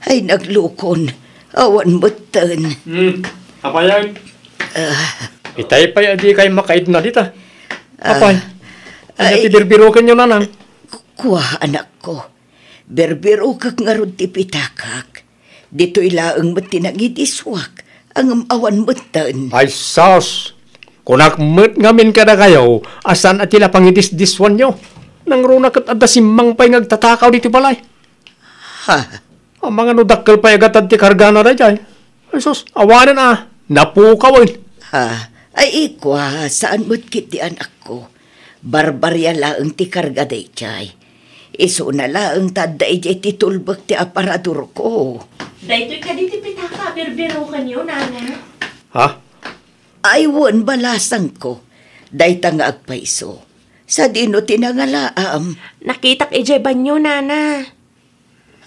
Ay, naglukon. Awan metten. Hmm, apayan? Ah. Itay pay a dikay makaidna dita. Ah. Apay? Ania ti birbirokenyo, Nanang? Kua, anakko. Birbirokek ngarud ti pitakak. Ditoy laeng met ti nangidissuak, ngem awan metten. Ay, sus! Kunak met ngamin kadakayo a saan a ti la pangidisdissuanyo. Nangruna ket adda simmang pay nga agtatakaw ditoy balay. Ha? Amangan no dakkel pay a gatad ti kargana daydiay. Ay, sus, awanen a, napukawen. Ha? Ay, ikua, saan met ketdi, anakko. Barbaria laeng ti karga daydiay. Isuna laeng ta adda idiay ti tulbek ti aparadorko. Daytoy kadi ti pitaka a birbirokenyo, Nana? Ha? Ay, wen, balasangko. Dayta nga agpayso. Sadino ti nangalaam? Nakitak idiay banyo, Nana.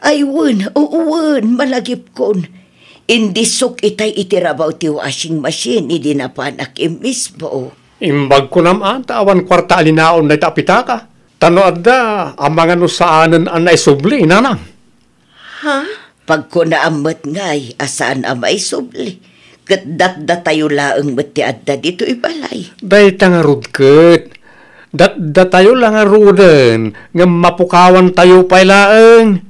Ay, wen, oo, wen, malagipkon. Indissok itay iti rabaw ti washing machine idi napanak immisbo. Imbag kunam a, ta awan kuarta a linaon dayta a pitaka. Ta no adda, amangan no saanen a naisubli, Nanang. Ha? Pagkunaam met ngay a saan a maisubli. Ket datdatayo laeng met ti adda ditoy balay. Dayta ngarud ket, datdatayo la ngaruden ngem mapukawantayo pay laeng.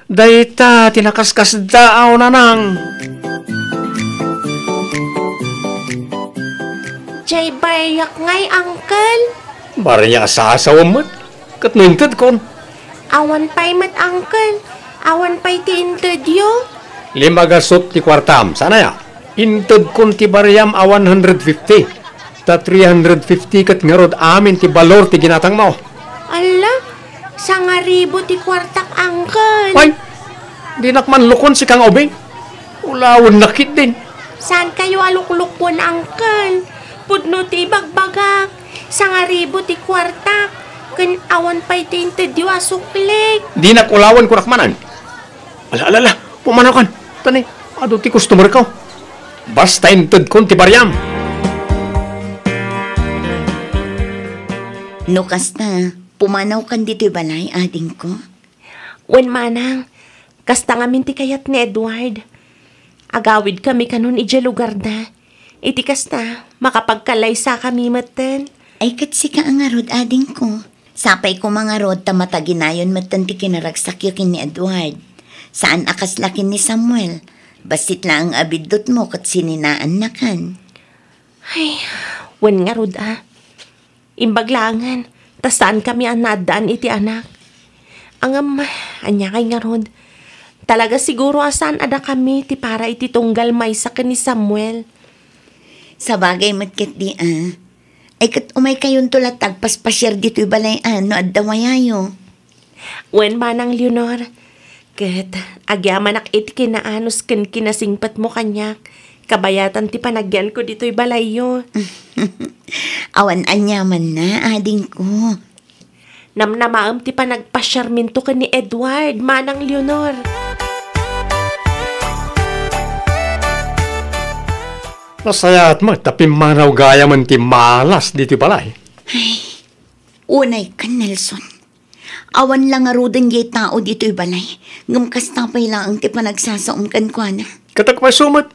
Dayta ti nakaskasdaaw, Nanang. Jay, bariak ngay, Uncle. Bariak a sasawem met. Ket no intedkon? Awan pay met, Uncle. Awan pay ti intedyo. Lima gasut ti kuartam. Saan aya? Intedkon ti bariam a one hundred fifty. Ta three hundred fifty ket ngarud amin ti balor ti ginatangmo. Alla, sangaribu ti kuartak, Uncle. Ay, dinak man lukon, sika nga ubing. Ulawennak ketdin. Saan kayo a luklukon, Uncle? Pudno ti ibagbagak. Sangaribu ti kuartak, ken awan pay ti intedyo a suklik. Dinak ulawen, kunak manen. Ala, ala, ala, pumanawkan. Tani, adu ti customer ko. Basta intedkon ti bariam. No kasta, pumanawkan ditoy balay, adingko? Wen, manang, kasta ngamin ti kayat ni Edward. Agawidkami kanon idiay lugarda. Iti kasta, makapagkallaysakami metten. Ay, ket sika a ngarud, adingko. Sapay koma ngarud ta mataginayon metten ti kinaragsakyo ken ni Edward. Saan a kasla ken ni Samuel. Bassit laeng a biddutmo ket sininaannakan. Ay, wen ngarud a. Imbag laengen, ta saankami a naaddaan iti anak. Ngem, ania kay ngarud? Talaga siguro a saan a dakami ti para iti tunggal maysa ken ni Samuel. Sabagay met ketdi a. Ay, ket umaykayonto latta agpaspasiar ditoy balay a no adda wayayo. Wen, manang Leonor, ket agyamanak iti kinaanus ken kinasingpetmo kaniak, kabayatan ti panagyanko ditoy balayyo. Awan aniamanna, adingko. Namnamaem ti panagpasiarminto ken ni Edward, manang Leonor. Nasayaat met ta pimmanaw gayamen ti malas ditoy balay. Ay, unay ken Nelson. Awan la ngaruden diay tao ditoy balay, ngem kasta pay laeng ti panagsasaom kenkuana. Ket agpayso met,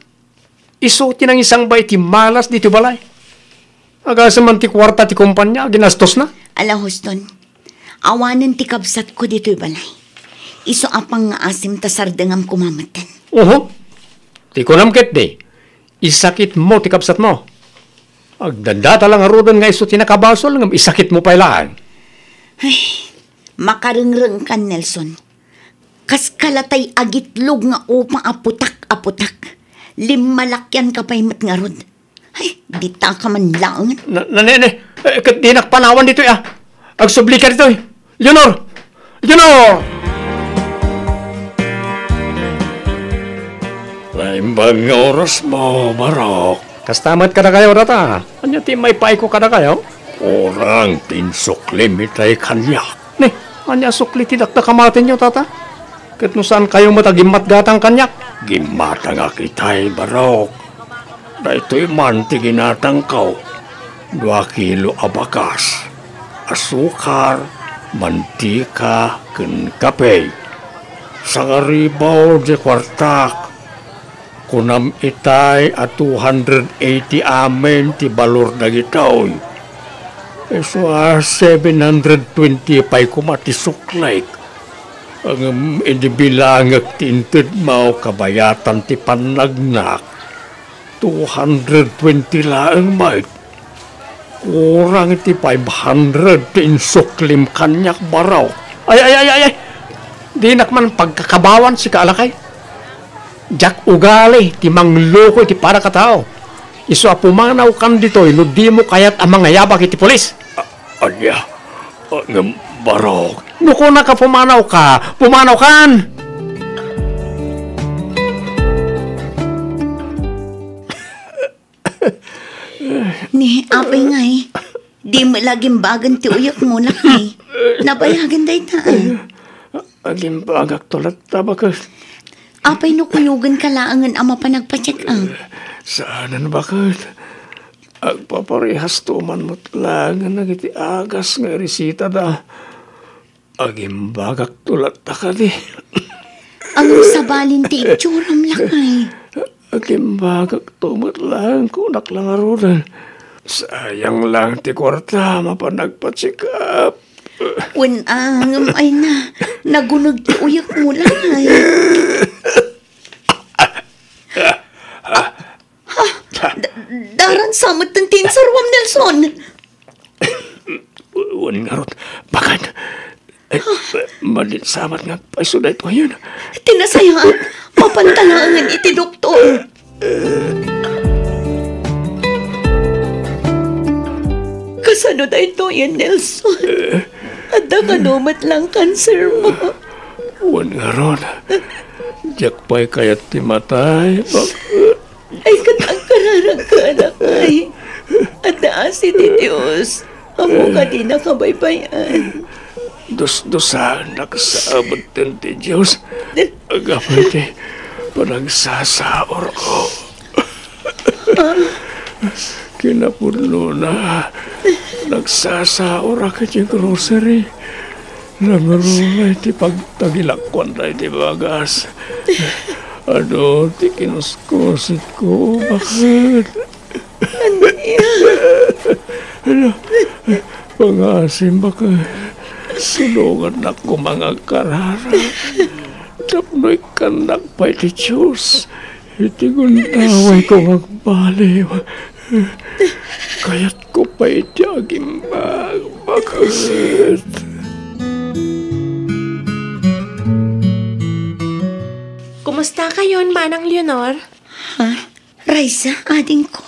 isu ti nangisangbay ti malas ditoy balay. Agasem man ti kuarta ti kompania a ginastosna. Ala, Houston, awanen ti kabsatko ditoy balay. Isu a pangngaasim ta sardengam koma metten. Oho. Ti kunam ketdi, isakitmo ti kabsatmo. Agdadata la ngaruden nga isu ti nakabasol ngem isakitmo pay laeng. Ay, makarengrengkan, Nelson. Kas kalatay agitlog nga upa a putak a putak. Limmalakyanka pay met ngarud. Ay, ditaka man laeng. Na, na, ne, ne. Eh, ket dinak panawan ditoy, ah. Agsubli ka ditoy. Leonor! Leonor! Naimbag nga orasmo, Barok. Kasta met kadakayo, tata. Ania ti maipaayko kadakayo? Kurang ti insuklim itay kaniak. Ne, ania sukli ti dakdakamatenyo, tata? Ket no saankayo met a gimmatgatang kaniak? Gimmatangak itay, Barok. Daytoy man ti ginatangko, dua kilo a bakas, asukar, mantika, ken kape. Sangaribaw ti kuartak, kunam itay a two hundred eighty amin ti balor dagitoy. Isu a seven hundred twenty pay koma ti suklik. Ngem idi bilangek ti intedmo kabayatan ti pannagnak, two hundred twenty laeng met. Kurang iti five hundred ti insuklim kaniak, Barok. Ay, ay, ay, ay, ay! Dinak man pagkakabawan, sika a lakay. Diak ugali ti mangloko iti padaka a tao. Isu a pumanawkan ditoy no dimo kayat a mangayabak iti pulis. A-, ania? A, ngem, Barok. No kunaka pumanawka, pumanawkan! Ni, apay ngay, di met la gimbagen ti uyekmo, lakay. Nabayagen dayta, ah. Agimbagakto latta, baket. Apay no kuyogenka laengen a mapan agpa-check up? Saanen, baket. Agpaparehasto man met laengen dagiti agas nga iresitada. Agimbagakto latta kadi. Ania sabalin ti itsuram, lakay? Agimbagakto met laeng, kunak la ngaruden. Sayang laeng ti kuarta, mapan nagpa-check up. Wen, a, ngem ay na, naguneg ti uyekmo, lakay. Ha? Da-, daran sa met ti insaruam, Nelson. Wen ngarud, baket. Eh, malinsamat nga agpayso daytoyen. Ti nasayaat, mapanta laengen iti doktor. Kasano daytoyen, Nelson? Adda kano met la a kansermo? Wen ngarud, diak pay kayat ti matay, baket. Ay, ket agkararagka, anakay. Adda asi ti Dios. Ammo nga dinaka baybay-an. Dusdusaennak sa metten ti Dios. Gapu iti panagsasaurko. Kinapudnona, nagsasaorak iti grocery. Nangruna iti pagtagilakkuan daydi bagas. Adu ti kinuskusetko, baket. Ania? Hala, pangaasim, baket. Tulongannak koma nga agkararag tapno ikkannak pay ti Dios iti gundawayko nga agbaliw. Kayatko pay ti agimbag, baket. Kumusta kayon, Manang Leonor? Ha? Raisa, adingko.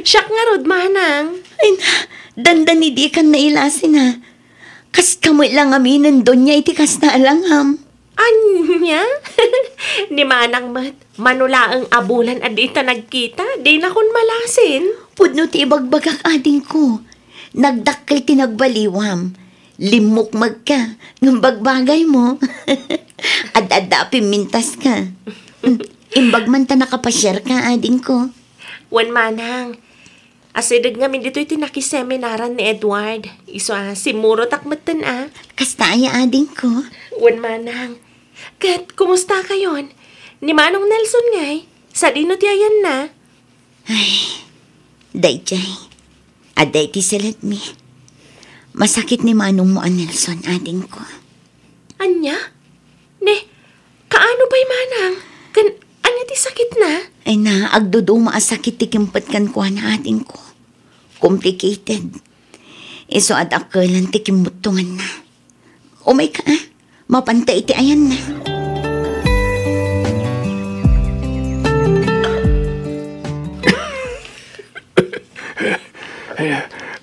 Siak ngarud, manang. Ay na, dandani dikan nailasin, a. Kas kamoy la ngamin, Donya, iti kasta a langam. Ania? Ni manang met, mano laeng a bulan a dita nagkita, dinakon malasin. Pudno ti ibagbagak, adingko. Nagdakkel ti nagbaliwam. Limmukmagka, ngem bagbagaymo. Ad-adda a pimmintaska. Imbag man ta nakapasiarka, adingko. Wen manang, asideg ngamin ditoy ti nakiseminaran ni Edward. Isu a, simmurotak metten a. Kasta aya, adingko? Wen manang. Ket, kumusta kayon? Ni Manong Nelson ngay? Sadino ti ayanna? Ay, daydiay. Adda iti seledmi. Masakit ni manongmo a Nelson, adingko. Ania? Ne, kaano pay manang? Ken ania ti sakitna? Ay na, agduduma a sakit ti kimpet kenkuana, adingko. Complicated. Isu a dakkelan ti kimmuttonganna. Umayka, a. Mapanta iti ayanna.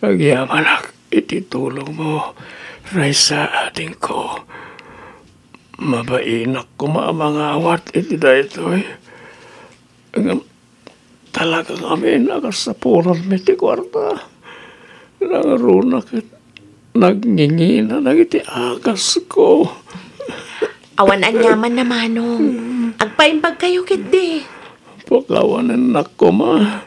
Agyamanak iti tulongmo, Raisa, adingko. Mabainak koma a mangawat iti daytoy. Ngem talaga ngamin a kasapulanmi ti kuarta. Nangruna ket nagngingina dagiti agasko. Awan aniamanna, manong. Agpaimbagkayo ketdi. Pakawanennak koma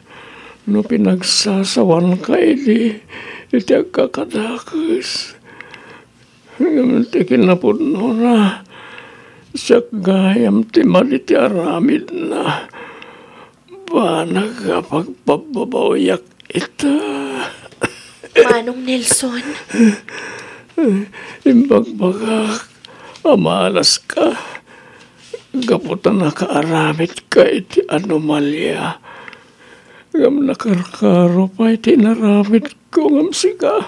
no pinagsasawanka idi iti agkakadakes. Ngem ti kinapudnona, siak gayam ti madi ti aramidna. Banag a pagpabbabaoyak ita. Manong Nelson? Imbagbagak a malaska gapu ta nakaaramidka iti anomalia. Ngem nakarkaro pay ti inaramidko ngem sika.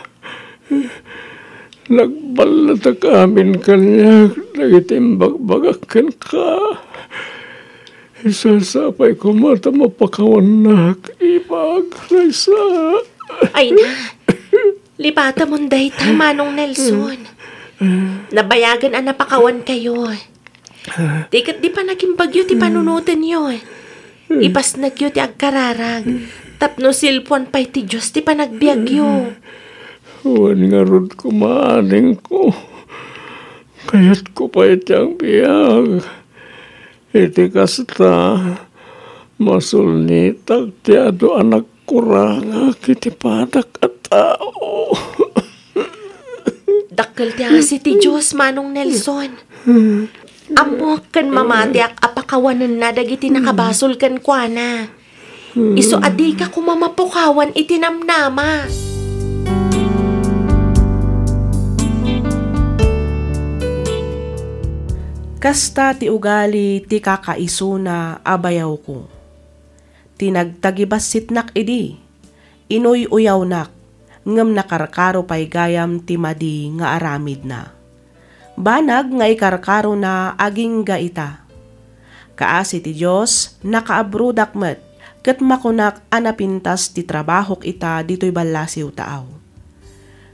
Nagballatak amin kaniak dagiti imbagbagak kenka. Isasapay koma ta mapakawannak, ibag, Raisa. Ay na, lipatamon dayta, Manong Nelson. Nabayagen a napakawankayo. Ti ket di panagimbagyo ti panunotenyo. Ipasnekyo ti agkararag tapno silpuan pay ti Dios ti panagbiagyo. Wen ngarud koma, adingko. Kayatko pay ti agbiag. Iti kasta, masulnitak ti adu a nagkurangak iti padak a tao. Dakkel ti asi ti Dios, Manong Nelson. Ammok ken mamatiak a pakawanenna dagiti nakabasol kenkuana. Isu a dika koma mapukawan iti namnama. Kasta ti ugali ti kakaisuna a bayawko. Ti nagtagibassitnak idi, inuy-uyawnak, ngem nakarkaro pay gayam ti madi nga aramidna. Banag nga ikarkarona agingga ita. Kaasi ti Dios, nakaabrodak met, ket makunak a napintas ti trabahok ita ditoy ballasiw taaw.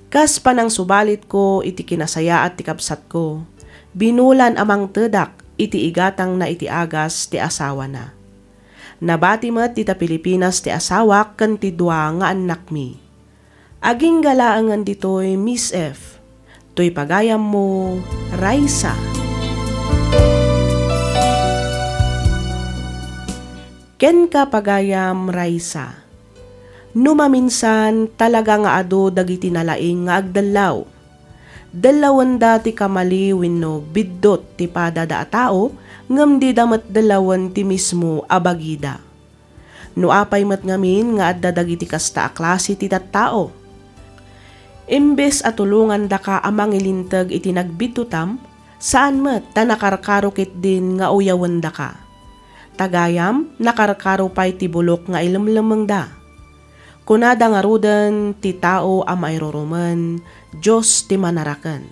Kas panangsubalitko iti kinasayaat ti kabsatko, binulan a mangtedak iti igatangna iti agas ti asawana. Nabati met dita Pilipinas ti asawak ken ti dua nga annakmi. Agingga laengen ditoy, Miss F. Toy pagayammo, Raisa. Enka pagayam, Raisa. No maminsan, talaga nga adu dagiti nalaing nga agdellaw. Dellawenda ti kamali wenno biddut ti padada a tao, ngem dida met dellawen ti mismo a bagida. No apay met ngamin nga adda dagiti kasta a klase ti tattao? Imbes a tulongandaka a mangilinteg iti nagbiddutam, saan met ta nakarkaro ketdin nga uyawendaka. Ta gayam, nakarkaro pay ti bulok nga ilemlemmengda. Kunada ngaruden ti tao a mairurumen, Dios ti manaraken.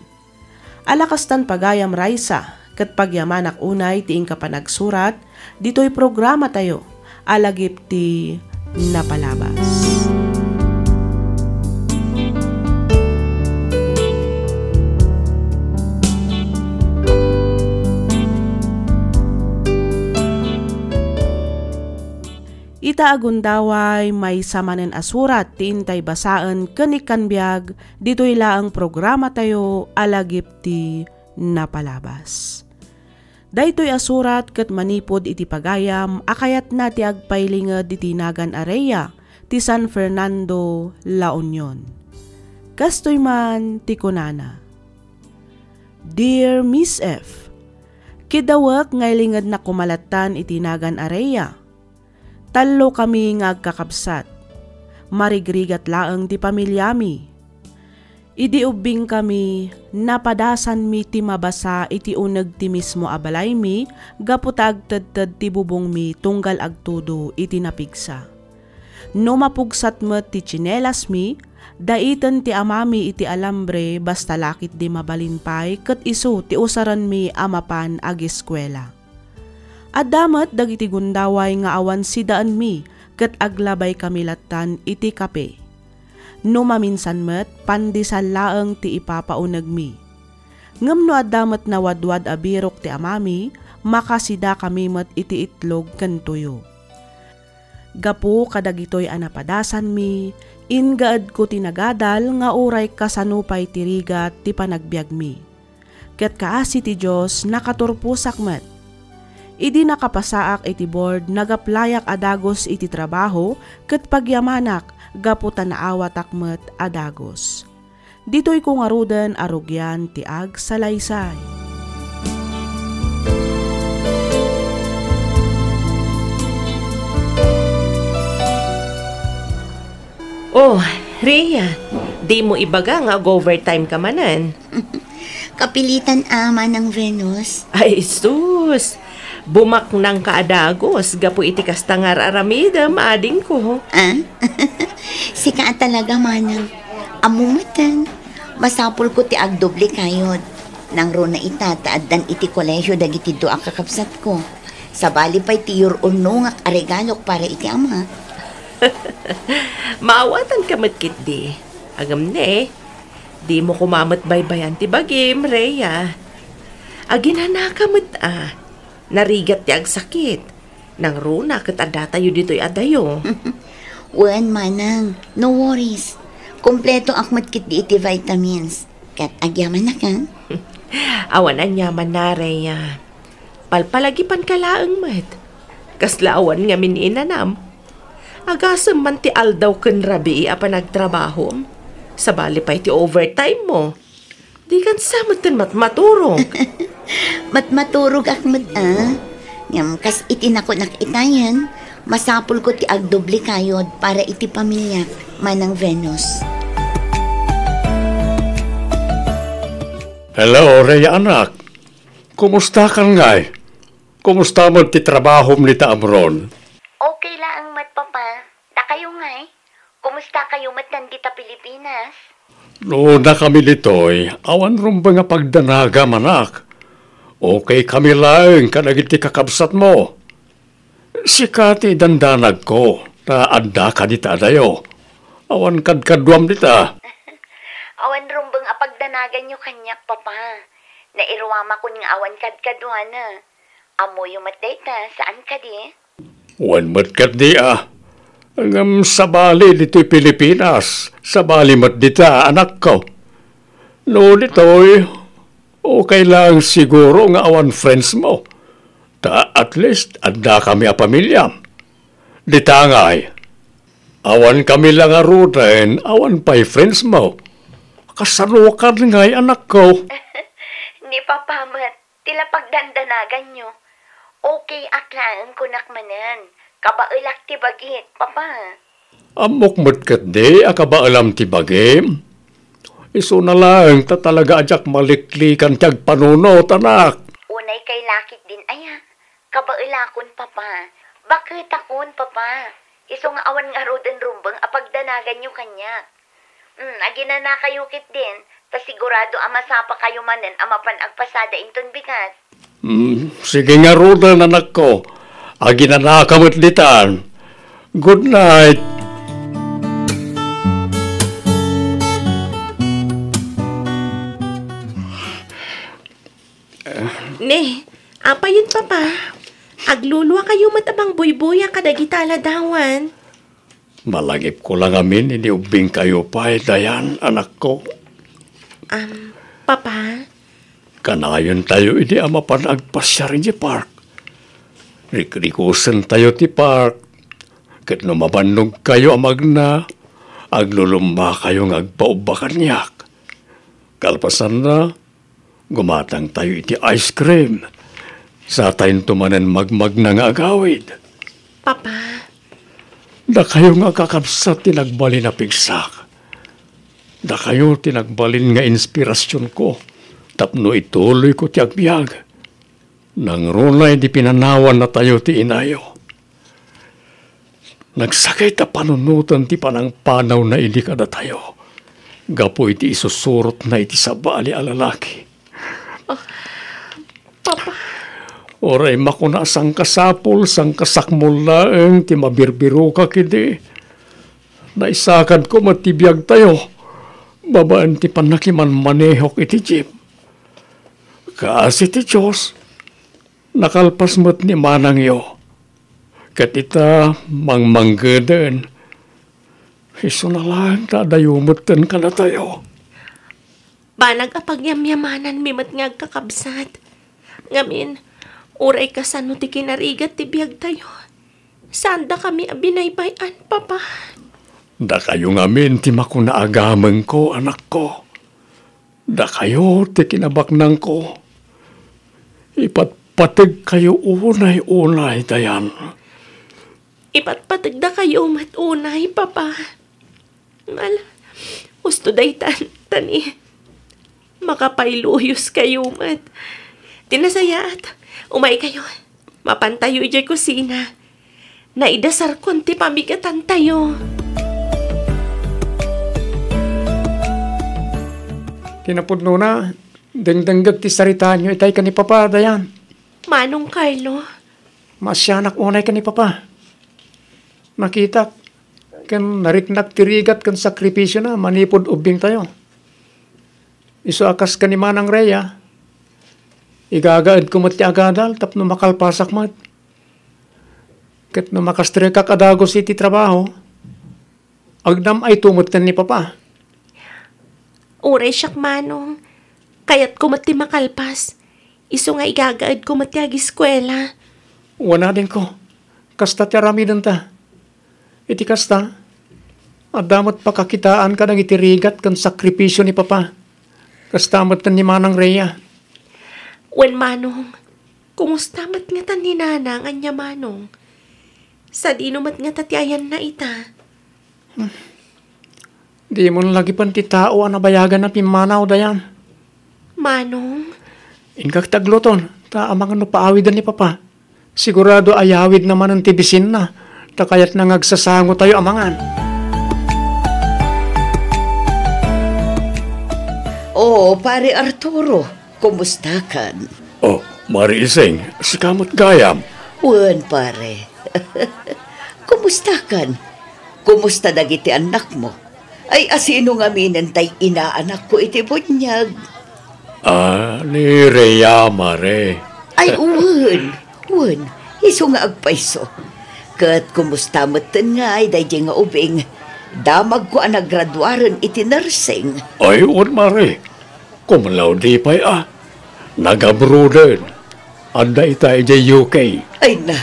Ala kastan pagayam, Raisa, ket pagyamanak unay ti inka panagsurat ditoy programatayo a lagip ti napalabas. Ita a gundaway, maysa manen a surat ti intay basaen ken ikkan biag ditoy laeng programatayo a lagip ti napalabas. Daytoy a surat ket manipud iti pagayam a kayatna ti agpailinged iti nagan a Rhea ti San Fernando, La Union. Kastoy man ti kunana, Dear Miss F, kidawek nga ilingednak koma lattan iti nagan a Rhea. Tallokami nga agkakabsat. Marigrigat laeng ti pamiliami. Idi ubbingkami, napadasanmi ti mabasa iti uneg ti mismo a balaymi gapu ta agtedted ti bubongmi tunggal agtudo iti napigsa. No mapugsat met ti tsinelasmi, daiten ti amami iti alambre basta la ketdi mabalin pay ket isu ti usarenmi a mapan ageskuela. Adda met dagiti gundaway nga awan sidaenmi ket aglabaykami lattan iti kape. No maminsan met, pandesal laeng ti ipapaunegmi. Ngem no adda met nawadwad a birok ti amami, makasidakami met iti itlog ken tuyo. Gapu kadagitoy a napadasanmi, ingaedko ti nagadal nga uray kasano pay ti rigat ti panagbiagmi. Ket kaasi ti Dios, nakaturposak met. Idi nakapasaak iti board, nagaplayak a dagus iti trabaho ket pagyamanak gapu ta naawatak met a dagus. Ditoyko ngaruden a rugian ti agsalaysay. Oh, Rhea, dimo ibaga nga ag-overtime ka manen? Kapilitan a, Manang Venus. Ay, sus! Bumaknang ka a dagus gapu iti kasta nga ar-aramidem, adingko. Ah? Sika a talaga, Manang. Ammo metten, masapulko ti agdoble kayod. Nangruna ita ta addan iti kolehio dagiti dua a kakabsatko. Sabali pay ti yur-urnongak a regalok para iti ama. Maawatanka met ketdi. Agem ne, dimo koma met baybayan ti bagim, Rhea. Aginanaka met a. Narigat ti agsakit. Nangruna ket addatayo ditoy a dayo. Wen, Manang, no worries. Kompletoak met ketdi iti vitamins. Ket agyamanak a. Awan aniamanna, Rhea. Palpalagipanka laeng met. Kasla awan ngamin inanam. Agasem man ti aldaw ken rabii a panagtrabahom. Sabali pay ti overtime mo. Dikan sa metten matmaturog. Matmaturogak met a. Ngem kas iti nakunak itayen, masapulko ti agdoble kayod para iti pamiliak, Manang Venus. Hello, Rhea anak. Kumusta kan ngay? Kumusta met ti trabahom dita Amron? Okay laeng met, Papa. Dakayo ngay? Kumusta kayo met dita Pilipinas? No, dakami ditoy, awan rumbeng a pagdanagam, anak. Okay kami laeng kadagiti kakabsatmo. Sika ti dandanagko, ta addaka dita adayo. Awan kadkaduam dita. Awan rumbeng a pagdanaganyo kaniak, Papa. Nairuamakon nga awan kadkaduana. Ammoyo met dayta, saan kadi? Wen met ketdi a. Ngem sabali ditoy Pilipinas, sabali met dita, anakko. No ditoy, okay lang siguro nga awan friends mo. Ta at least, adda kami a pamilya. Dita ngay, awan kami la ngaruden, awan pay friends mo. Kasanokan ngay, anakko? Ni Papa met, ti la pagdandanaganyo. Okay ak laeng kunak manen. Kabaelak ti bagik, Papa. Ammok met ketdi a kabaelam ti bagim. Isuna laeng ta talaga a diak maliklikan ti agpanunot, anak. Unay kay lakit din aya. Kabaelakon, Papa. Baketakon, Papa. Isu nga awan ngaruden rumbeng a pagdanaganyo kaniak. Hmm, aginanakayo ketdin, ta sigurado a masapakayo manen a mapan agpasada inton bigat. Hmm, sige ngaruden, anakko. Aginanaka met ditan. Good night. Ne, apayon, Papa? Agluluakayo met a mangbuybuya kadagita a ladawan. Malagipko la ngamin idi ubbingkayo pay, Dayan, anakko. Am, Papa? Kanayontayo idi a mapan agpasiar idiay park. Rikrikosentayo ti park. Ket no mabannogkayo a magna, aglulummakayo nga agpaubba kaniak. Kalpasanna, gumatangtayo iti ice cream. Satayonto manen magmagna nga agawid. Papa. Dakayo nga kakabsat ti nagbalin a pigsak. Dakayo ti nagbalin nga inspirasionko tapno ituloyko ti agbiag. Nangruna idi pinanawannatayo ti inayo. Nagsakit a panunoten ti panangpanawna idi kadatayo gapu iti isusurotna iti sabali a lalaki. Ah, Papa. Uray makuna a sangkasapul, sangkasakmol laeng ti mabirbirokak idi. Naisakadko met ti biagtayo babaen ti pannakimanmanehok iti jeep. Kaasi ti Dios, nakalpas met ni manangyo. Ket ita, mangmanggeden, isuna laeng ta adayo metten kadatayo. Banag a pagyamyamananmi met nga agkakabsat. Ngamin, uray kasano ti kinarigat ti biagtayo, saandakami a binaybay-an, Papa. Dakayo ngamin ti makuna a gamengko, anakko. Dakayo ti kinabaknangko. Ipatpategkayo unay-unay, Dayan. Ipatpategdakayo met unay, Papa. Ala, husto daytan, ta ni, makapailuyoskayo met. Ti nasayaat, umaykayo. Mapantayo idiay kusina. Naidasarkon ti pamigatantayo. Kinapudnona, dengdengngeg ti saritaanyo itay ken ni Papa, Dayan. Manong Carlo. Maasianak unay ken ni Papa. Nakitak ken nariknak ti rigat ken sakripisiona manipud ubbingtayo. Isu a kas ken ni Manang Rhea, igagaedko met ti agadal tapno makalpasak met. Ket no makastrekak a dagus iti trabaho, agnam-ayto met ken ni Papa. Uray siak, Manong. Kayatko met ti makalpas. Isu nga igagaedko met ti agiskuela. Wen, adingko. Kasta ti aramidenta. Iti kasta, adda met pakakitaan kadagiti rigat ken sakripisio ni Papa. Kasta met ni Manang Rhea. Wen, Manong, kumusta met ngata ni Nanang ania, Manong? Sadino met ngata ti ayanna ita? Hmm. Dimon lagipen ti tao a nabayagan a pimmanaw, Dayan. Manong? Inkak ti agluton, ta amangan no paawiden ni Papa. Sigurado a yawidna manen ti bisinna, ta kayatna nga agsasangotayo amangan. Oh, Pare Arturo, kumustakan? Oh, Mari Ising, sika met gayam? Wen, pare. Kumustakan? Kumusta dagiti annakmo? Ay, asino ngaminen tay inaanakko iti buniag? Ah, ni Rhea, Mare. Ay, wen, wen, isu nga agpayso. Ket kumusta metten ngay daydiay nga ubing? Damagko a nagraduaren iti nursing. Ay, wen, Mare. Cum laude pay a. Nag-abroaden. Adda ita idiay U K. Ay na,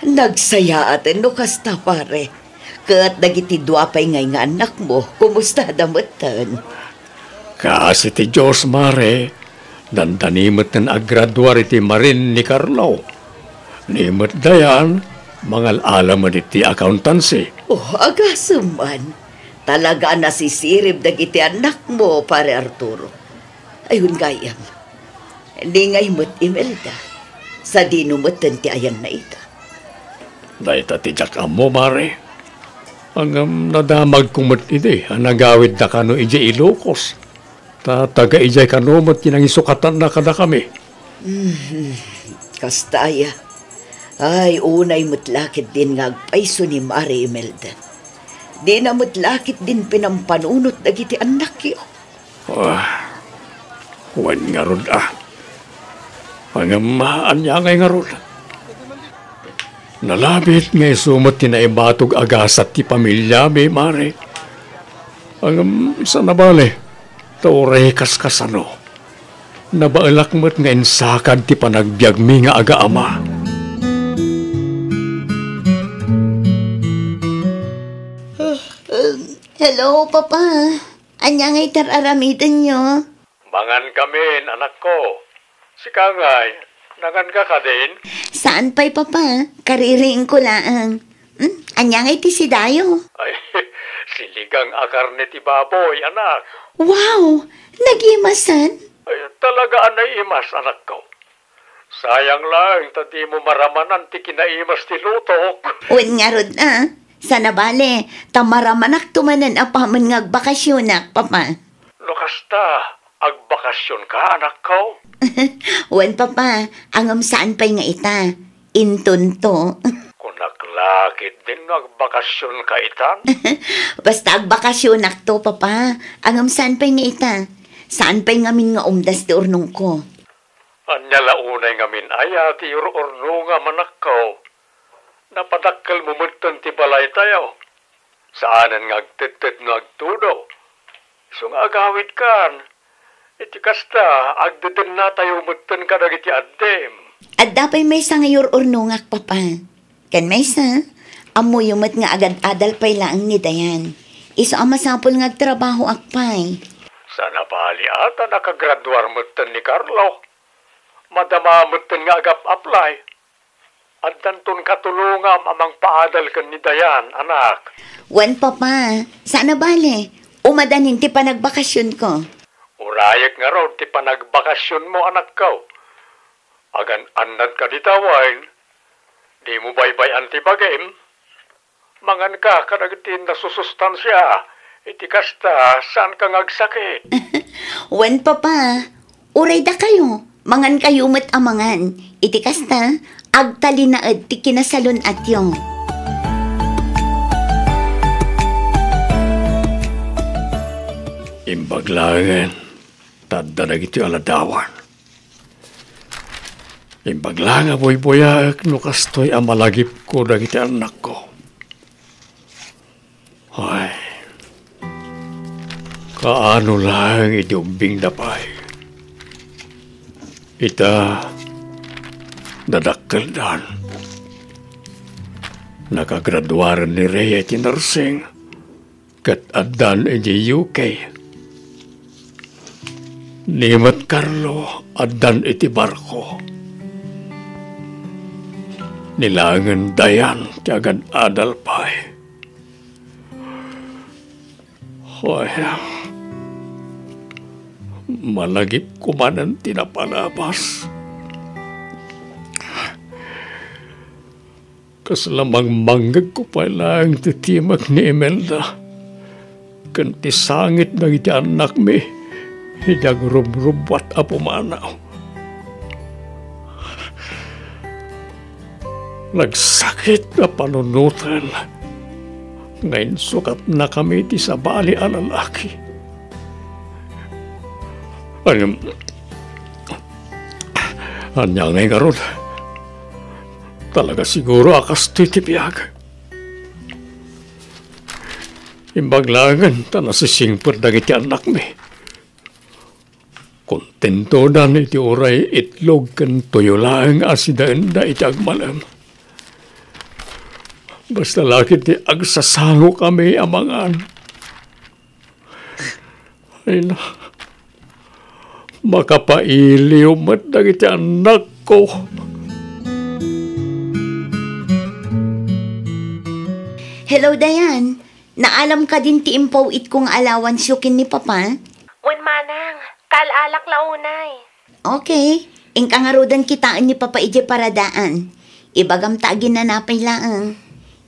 Nagsayaaten no kasta, pare. Ket dagiti dua pay ngay nga annakmo, kumustada metten? Kaasi ti Dios, Mare, dandani metten agraduar iti marin ni Carlo. Ni met Dayan, mangal-ala met iti accountancy. Oh, agasem man. Talaga a nasisirib dagiti annakmo, Pare Arturo. Ayun, gayyem. Ni ngay met Imelda, sadino metten ti ayanna ita? Dayta ti diak ammo, Mare. Ngem nadamagko met idi a nagawidda kano idiay Ilocos. Ta taga idiay kano met ti nangisukatanna kadakami. Mhm. Kasta aya. Ay, unay met la ketdin nga agpayso ni Mare Imelda. Dina met la ketdin pinampanunot dagiti annakyo. Ah, wen ngarud, a. Ngem, ania ngay ngarud? Nalabit nga isu met ti naibatog a gasat ti pamiliami, Mare. Ngem, saan a bale, ta uray kaskasano, nabaelak met nga insakad ti panagbiagmi nga agaama. Hello, Papa. Ania ngay ti ar-aramidenyo? Mangan kamin, anakko. Sika ngay, nanganka kadin? Saan pay, Papa. Kaririingko laeng. Hmm? Ania ngay ti sidayo? Ay, sinigang a karne ti baboy, anak. Wow! Nagimasen? Ay, talaga a naimas, anakko. Sayang laeng ta dimo maramanan ti kinaimas ti lutok. Wen ngarud, a. Saan a bale, ta maramanakto manen apaman nga agbakasionak, Papa. No kasta, agbakasionka, anakko? Wen, Papa, ngem saan pay nga ita. Intonto. Kunak la ketdin no agbakasionka itan. Basta agbakasionakto, Papa. Ngem saan pay nga ita. Saan pay ngamin nga umdas ti urnongko. Ania la unay ngamin aya ti ur-urnongam, anakko? Napadakkelmo metten ti balaytayo. Saanen nga agtedted no agtudo. Isu nga agawidkan. Iti kasta, agdedennatayo metten kadagiti addim. Adda pay maysa nga ur-urnongak, Papa. Ken maysa, ammoyo met nga agad-adal pay laeng ni Dayan. Isu a masapul nga agtrabahoak pay. Saan a bale a ta nakagraduar metten ni Carlo. Madama metten nga agap-apply. Addanton katulongam a mangpaadal ken ni Dayan, anak. Wen, Papa, saan a bale. Umadanin ti panagbakasionko. Urayek ngarud ti panagbakasionmo, anakko. Agan-annadka dita wen, dimo baybay-an ti bagim. Manganka kadagiti nasusustansia. Iti kasta, saanka nga agsakit. Wen, Papa, uray dakayo, mangankayo met a mangan. Iti kasta, agtalinaed ti kinasalun-atyo. Imbag laengen, ta adda dagitoy a ladawan. Imbag la nga buybuyaek no kastoy a malagipko dagiti annakko. Ay, kaano laeng idi ubbingda pay? Ita, nadakkeldan. Nakagraduaren ni Rhea iti nursing. Ket addan idiay U K. Ni met Carlo addan iti barko. Ni laengen Dayan ti agad-adal pay. Hoy, malagipko manen ti napalabas. Kasla mangmanggegko pay laeng ti timek ni Imelda ken ti sangit dagiti annakmi idi agrubrubuat a pumanaw. Nagsakit a panunoten nga insukatnakami ti sabali a lalaki. Ngem, ania ngay ngarud? Talaga siguro a kastoy ti biag. Imbag laengen ta nasisingpet dagiti annakmi. Kontentodan iti uray itlog ken tuyo laeng a sidaenda iti agmalem. Basta la ketdi agsasangokami a mangan. Ay na, makapailiw met dagiti annakko. Hello, Dayan. Naalam kadin ti impaw-itko nga allowance-yo ken ni Papa? Wen, manang. Kaal-alak la unay. Okay. Inka ngaruden kitaen ni Papa idiay paradaan. Ibagam ta aginana pay laeng.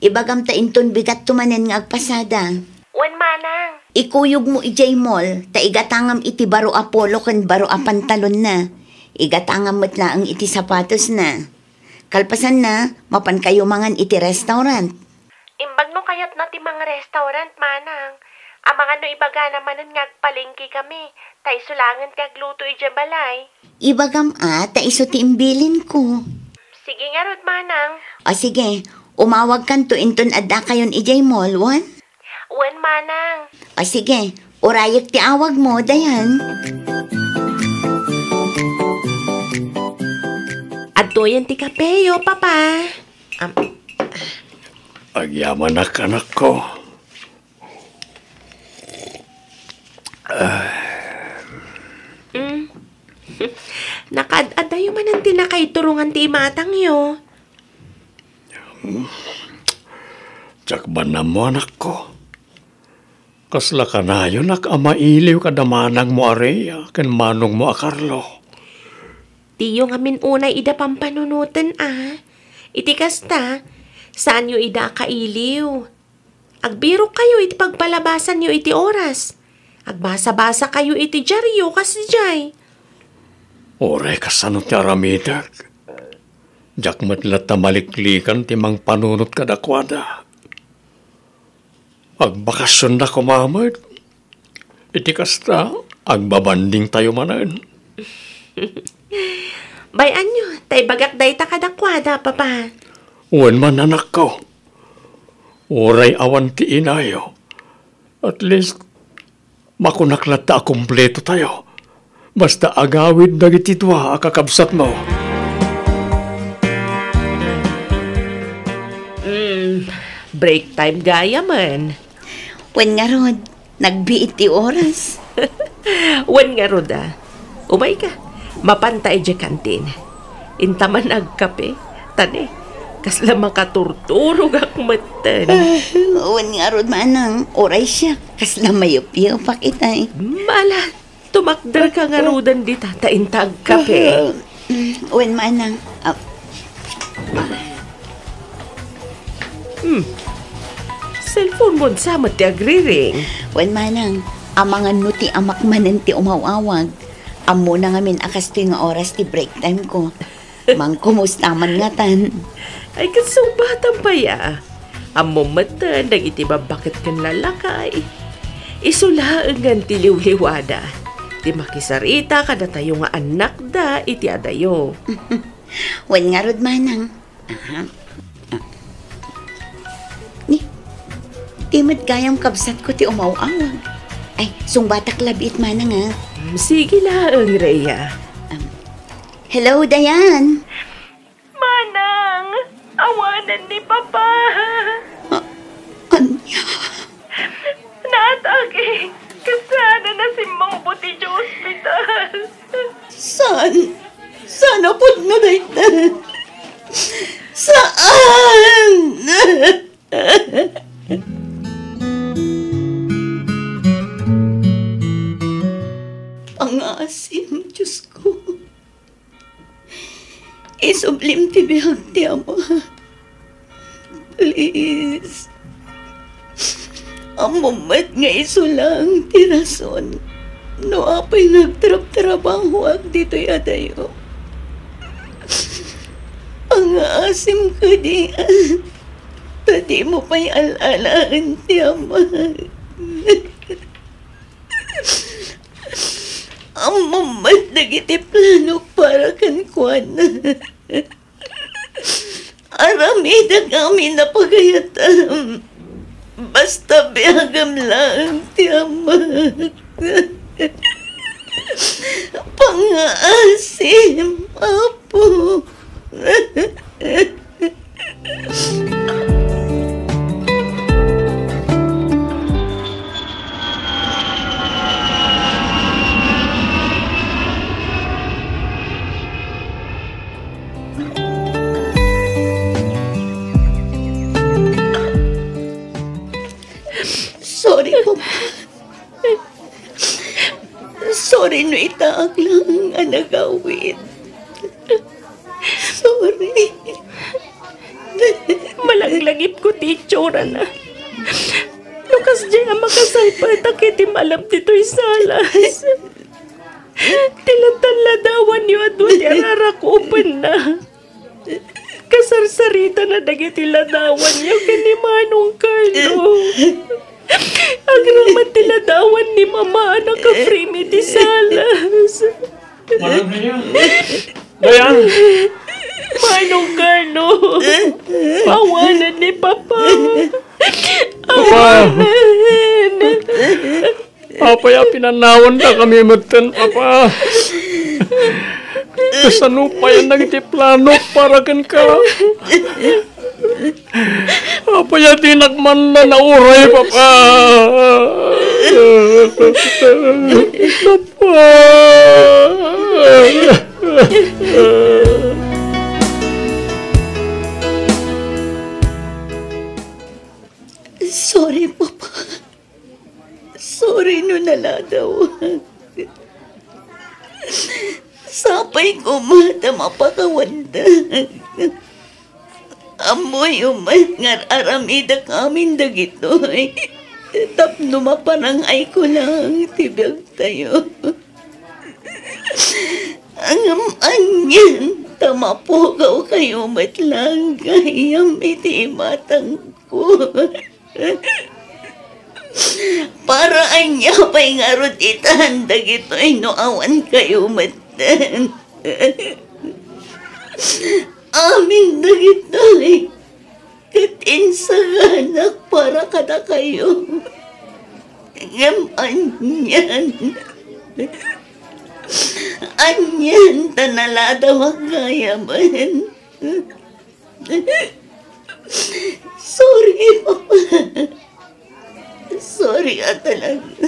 Ibagam ta inton bigatto manen nga agpasada. Wen, manang. Ikuyogmo idiay mall, ta igatangam iti baro a polo ken baro a pantalonna. Igatangam met laeng iti sapatosna. Kalpasanna, mapankayo mangan iti restaurant. Imbag no kayatna ti mang-restaurant, manang. Amangan no ibagana manen nga agpalengkekami, ta isu laengen ti agluto idiay balay. Ibagam a, ta isu ti imbilinko. Sige ngarud, manang. O sige, umawagkanto inton addakayon idiay mall, wen? Wen, manang. O sige, urayek ti awagmo, Dayan. Adtoyen ti kapeyo, Papa. Am- Agyamanak, anakko. Mm. Nakaad-adayo manen ti nakaiturongan ti imatangyo. Diak man ammo, anakko. Kasla kanayonak a mailiw kada manangmo a Rhea ken manongmo a Carlo. Diyo ngamin unay ida pampanunoten a. Iti kasta, saanyo ida a kailiw. Agbirokkayo iti pagpalabasanyo iti oras. Agbasa-basakayo iti diario kas idiay. Uray kasano ti aramidek, diak met latta maliklikan ti mangpanunot kadakuada. Agbakasionda koma met. Iti kasta, agbabandingtayo manen. Bay-anyo, ta ibagak dayta kadakuada, Papa. Wen man, anakko. Uray awan ti inayo. At least, makunak latta a kumpletotayo. Basta agawid dagiti dua a kakabsatmo. Mm, break time gayamen. Wen ngarud, nagbiit ti oras. Wen ngarud a. Umayka, mapanta idiay kantin. Inta man agkape, ta ne, kasla makaturturogak metten. Wen ngarud manang, uray siak, kasla mayupyupak itay. Mala, tumakderka ngaruden dita, ta inta agkape. Wen manang, ah, Hmm. Cellphone mo sa met ti agriring. Wen manang, amangan no ti amak manen ti umaw-awag. Ammona ngamin a kastoy nga oras ti break time ko. Mangkumusta man ngatan. Ay, ket sungbatam pay a. Ammom metten dagiti babbaket ken lallakay. Isu laengen ti liwliwada. Ti makisarita kadatayo nga annakda iti adayo. Wen ngarud manang. Aha. Ah. Ni, ti met gayam kabsatko ti umaw-awag. Ay, sungbatak labiit manang a. Mm, sige laeng, Rhea. Um, hello, Dayan. Manang, awanen ni Papa. Ah, ania? Naatake. Kasano na simmangpot idiay ospital? Saan? Saan a pudno dayta? Saan? Pangaasim, Diosko. Isublim ti biag ti ama. Please. Ammom met nga isu laeng ti rason no apay nagtrabtrabahoak ditoy adayo. Pangaasim kadi, ta dimo pay al-alaen ti ama. Ammom met dagiti planok para kenkuana. Aramidek amin a pagayatam. Basta biagam laeng ti amak. Pangaasim, Apo. Sorry, Papa. Sorry no itaak lang a nagawid. Sorry. Malaglagipko ti itsurana. No kasdiay a makasalpatak iti malem ditoy salas. Ti ladladawanyo adu ti ararakupenna. Kasarsaritana dagiti ladawanyo ken ni Manong Carlo. Agraman ti ladawan ni Mama a naka-frame iti salas. Manang Rhea. Dayan. Manong Carlo. Awanen ni Papa. Papa. Awanen. Apay a pinannawantakami metten, Papa? Kasano payen dagiti plano para kenka? Apay a dinak man nauray, Papa? Papa! Sorry, Papa. Sorry no naladaw. Sapay koma ta mapakawandak. Ammoyo met nga ar-aramidek amin dagitoy tapno maparang-ayko lang ti biagtayo. Ngem anian ta mapugawkayo met lang gayyem iti imatangko. Para ania pay ngarud itan dagitoy no awan kayo metten? Amin dagitoy ket insaganak para kadakayo. Ngem anian, anian ta naladawak gayamen. Sorry, Papa. Sorry a talaga.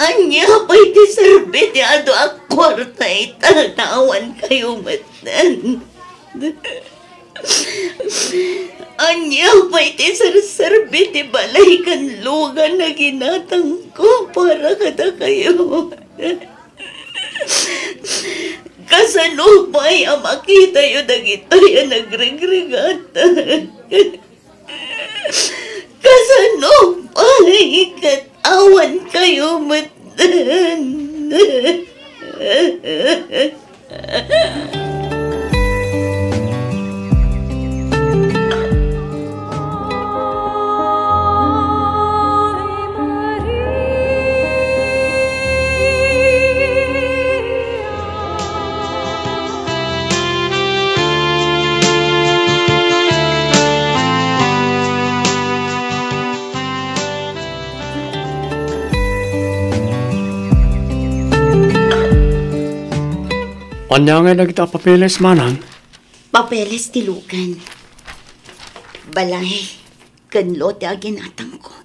Ania pay ti serbi ti adu a kuarta ita no awan kayo metten? Ania pay ti serserbi ti balay ken lugan a ginatangko para kadakayo? Kasano pay a makitayo dagitoy a nagregregatan? Kasano pay ket awan kayo metten? Ania ngay dagita a papeles, manang? Papeles ti lugan, balay, ken lote a ginatangko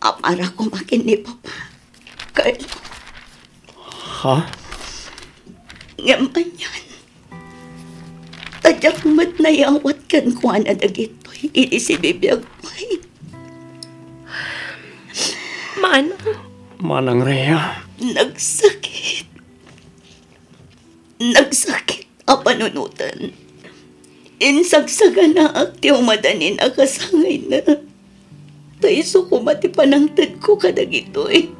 a para koma ken ni Papa, Carlo. Ha? Ngem anian, ta diak met nayawat kenkuana dagitoy idi sibibiag pay. Manang. Manang Rhea. Nagsakit. Nagsakit a panunoten. Insagsaganaak ti umadanin a kasangayna. Ta isu koma ti panangtedko kadagitoy.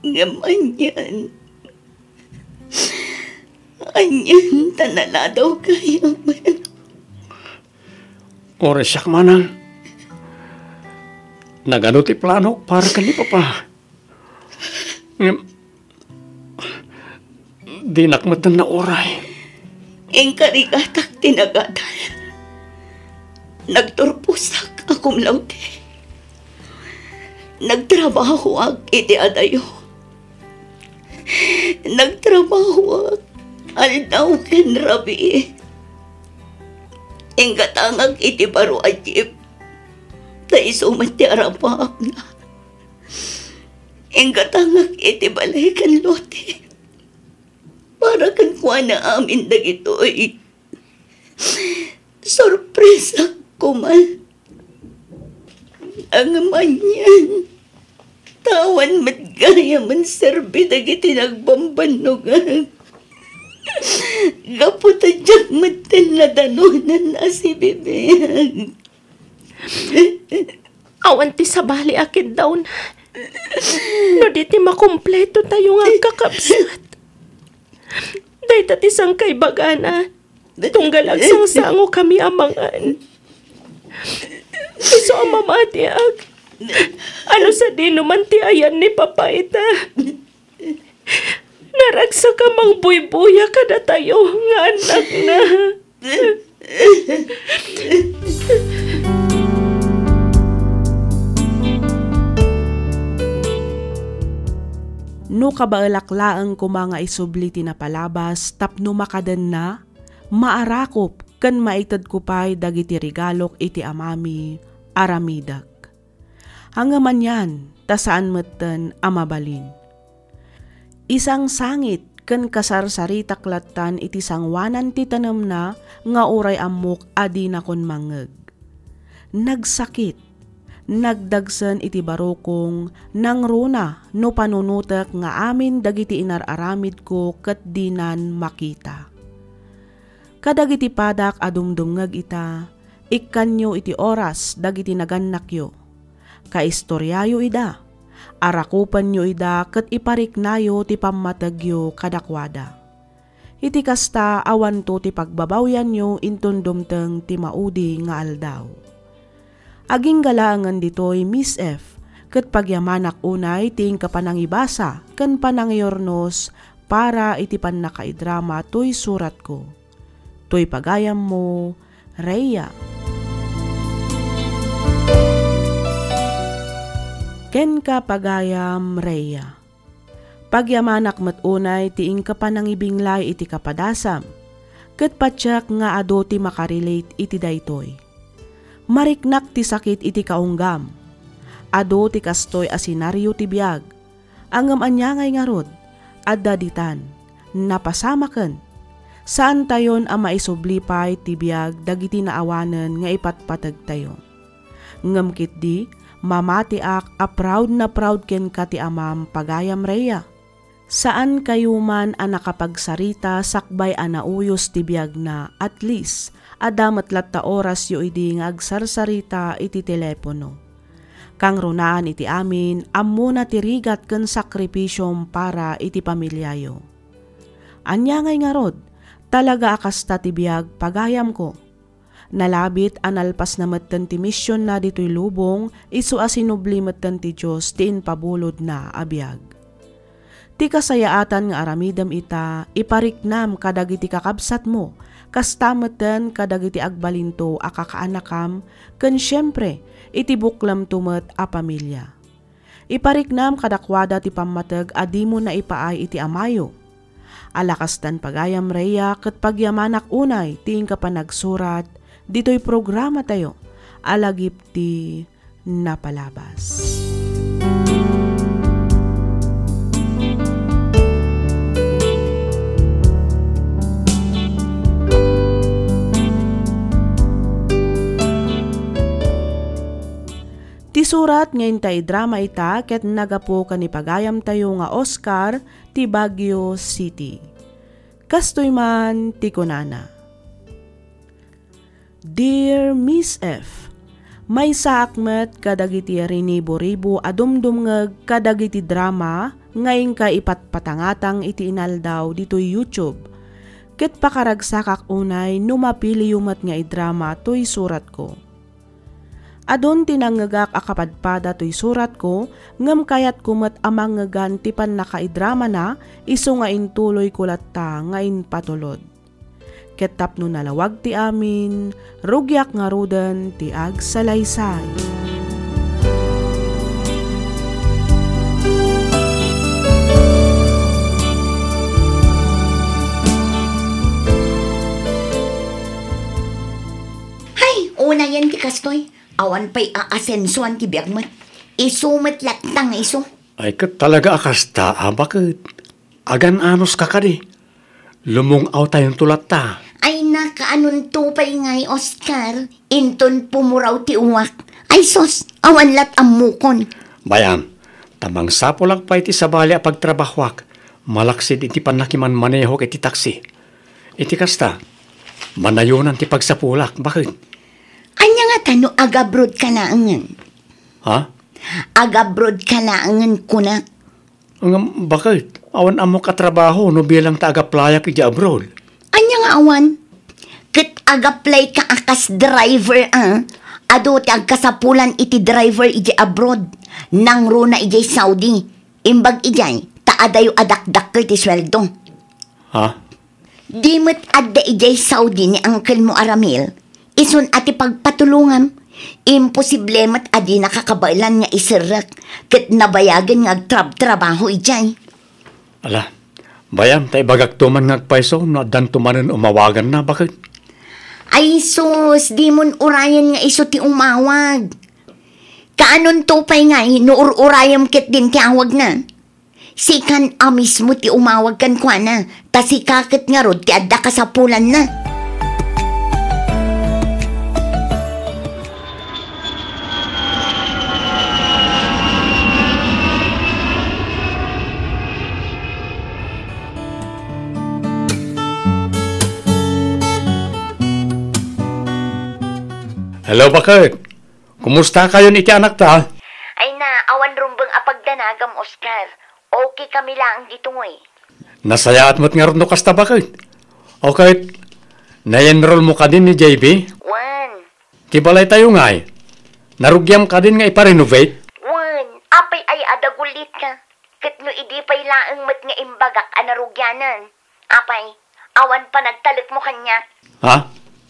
Ngem anian, anian ta naladaw gayamen. Uray siak, manang. Nagadu ti planok para ken ni Papa. Ngem, dinak met nauray. Inkarigatak ti nagadal. Nagturposak a cum laude. Nagtrabahoak iti adayo. Nagtrabahoak aldaw ken rabii. Inggatangak iti baro a jeep, ta isu met ti arapaapna. Inggatangak iti balay ken lote. Wana amin dagitoy, sorpresa koma. Ngem anian, ta awan met gayamen serbi dagiti nagbambannogak. Gapu ta diak metten nadanonan a sibibiag. Awan ti sabali a kiddawna. No di ti makumpleto tayo nga agkakabsat. Dayta ti sangkaibagana. Tunggal agsangsangokami a mangan. Isu a mamatiak. Ano sadino man ti ayan ni Papa ita? Naragsak a mangbuybuya kadatayo nga annakna. No kabaelak laeng koma nga isubli ti napalabas tapno makadenna, maarakop ken maitedko pay dagiti regalok iti amami, aramidek. Ngem anian, ta saan metten a mabalin. Isangsangit ken kasarsaritak lattan iti sangoanan ti tanemna nga uray ammok a dinakon mangngeg. Nagsakit, nagdagsen iti barukong nangruna no panunotek nga amin dagiti inar-aramidko ket dinan makita. Kadagiti padak a dumdumngeg ita, ikkanyo iti oras dagiti nagannakyo. Kaistoriayo ida, arakupenyo ida ket ipariknayo ti pammategyo kadakuada. Iti kasta, awanto ti pagbabawyanyo inton dumteng ti maudi nga aldaw. Agingga laengen ditoy, Miss F, ket pagyamanak unay ti inka panangibasa ken panangiurnos para iti pannakaidrama toy suratko. Toy pagayammo, Rhea. Kenka, pagayam Rhea. Pagyamanak met unay ti inka panangibinglay iti kapadasam, ket patiek nga adu ti makarelate iti daytoy. Mariknak ti sakit iti kaunggam. Adu ti kastoy a senario ti biag. Ngem ania ngay ngarud, adda ditan, napasamaken. Saantayon a maisubli pay ti biag dagiti naawanen nga ipatpategtayo. Ngem ketdi, mamatiak a proud na proud kenka ti amam, pagayam Rhea. Saankayo man a nakapagsarita sakbay a nauyos ti biagna, at least, adda met latta orasyo idi nga agsarsarita iti telepono. Kangrunaan iti amin, ammona ti rigat ken sakripisiom para iti pamiliayo. Ania ngay ngarud, talaga a kasta ti biag, pagayamko. Nalabit a nalpasna metten ti misionna ditoy lubong, isu a sinubli metten ti Dios ti impabulodna a biag. Ti kasayaatan nga aramidem ita, ipariknam kadagiti kakabsatmo, kasta metten kadagiti agbalinto a kakaanakam, ken siempre, iti buklemto met a pamilia. Ipariknam kadakuada ti pammateg a dimo naipaay iti amayo. Ala kastan, pagayam Rhea, ket pagyamanak unay ti inka panagsurat ditoy programatayo a Lagip ti Napalabas. Ti surat nga inta idrama ita ket nagapu ken ni pagayamtayo nga Oscar ti Baguio City. Kastoy man ti kunana, Dear Miss F, maysaak met kadagiti rinibo-ribo a dumdumngeg kadagiti drama nga inka ipatpatangatang iti inaldaw ditoy YouTube, ket pakaragsakak unay no mapiliyo met nga idrama toy suratko. Adun ti nangngegak a kapadpada toy suratko, ngem kayatko met a mangngegan ti pannakaidramana, isu nga intuloyko latta nga impatulod. Ket tapno nalawag ti amin, rugiak ngaruden ti agsalaysay. Hay, unayen ti kastoy. Awan pay aasensoan ti biag met. Isu met latta nga isu. Ay, ket talaga a kasta, a, baket? Agan-anos ka kadi? Lumung-awtayonto latta. Ay, nakaanonto pay ngay, Oscar? Inton pumuraw ti uwak. Ay, sus, awan lat ammokon. Bay-am, ta mangsapulak pay iti sabali a pagtrabahoak, malaksid iti pannakimanmanehok iti taksi. Iti kasta, manayonan ti pagsapulak. Baket? Ania ngata no agabroad ka laengen? Ha? Agabroad ka laengen, kunak. Ngem baket, awan ammok a trabaho no bilang ta agaplayap idiay abroad. Ania nga awan? Ket agaplayka a kas driver, a? Adu ti agkasapulan iti driver idiay abroad. Nangruna idiay Saudi. Imbag idiay, ta adayo a dakdakkel ti sueldo. Ha? Di met adda idiay Saudi ni uncle mo a Ramil, isun a ti pagpatulongam. Imposible met a dinaka kabaelan nga iserrek ket nabayagen nga agtrabtrabaho idiay. Ala, bay-am ta ibagakto man nga agpayso no addanto manen umawaganna, baket? Ay sus, dimon urayen nga isu ti umawag. Kaanonto pay ngay no ur-urayem ketdin ti awagna? Sikan a mismo ti umawag kenkuana, ta sika ket ngarud ti adda kasapulanna. Hello, baket. Kumustakayon iti anakta? Ay na, awan rumbeng a pagdanagam, Oscar. Okay kami laeng ditoy. Nasayaat met ngarud no kasta, baket. O ket, na-enroll mo kadin ni J B? Wen. Ti balaytayo ngay, narugiam kadin nga iparenovate? Wen, apay ay a dagulitka? Ket no idi pay laeng met nga imbagak a narugianan, apay, awan panagtalekmo kaniak? Ha?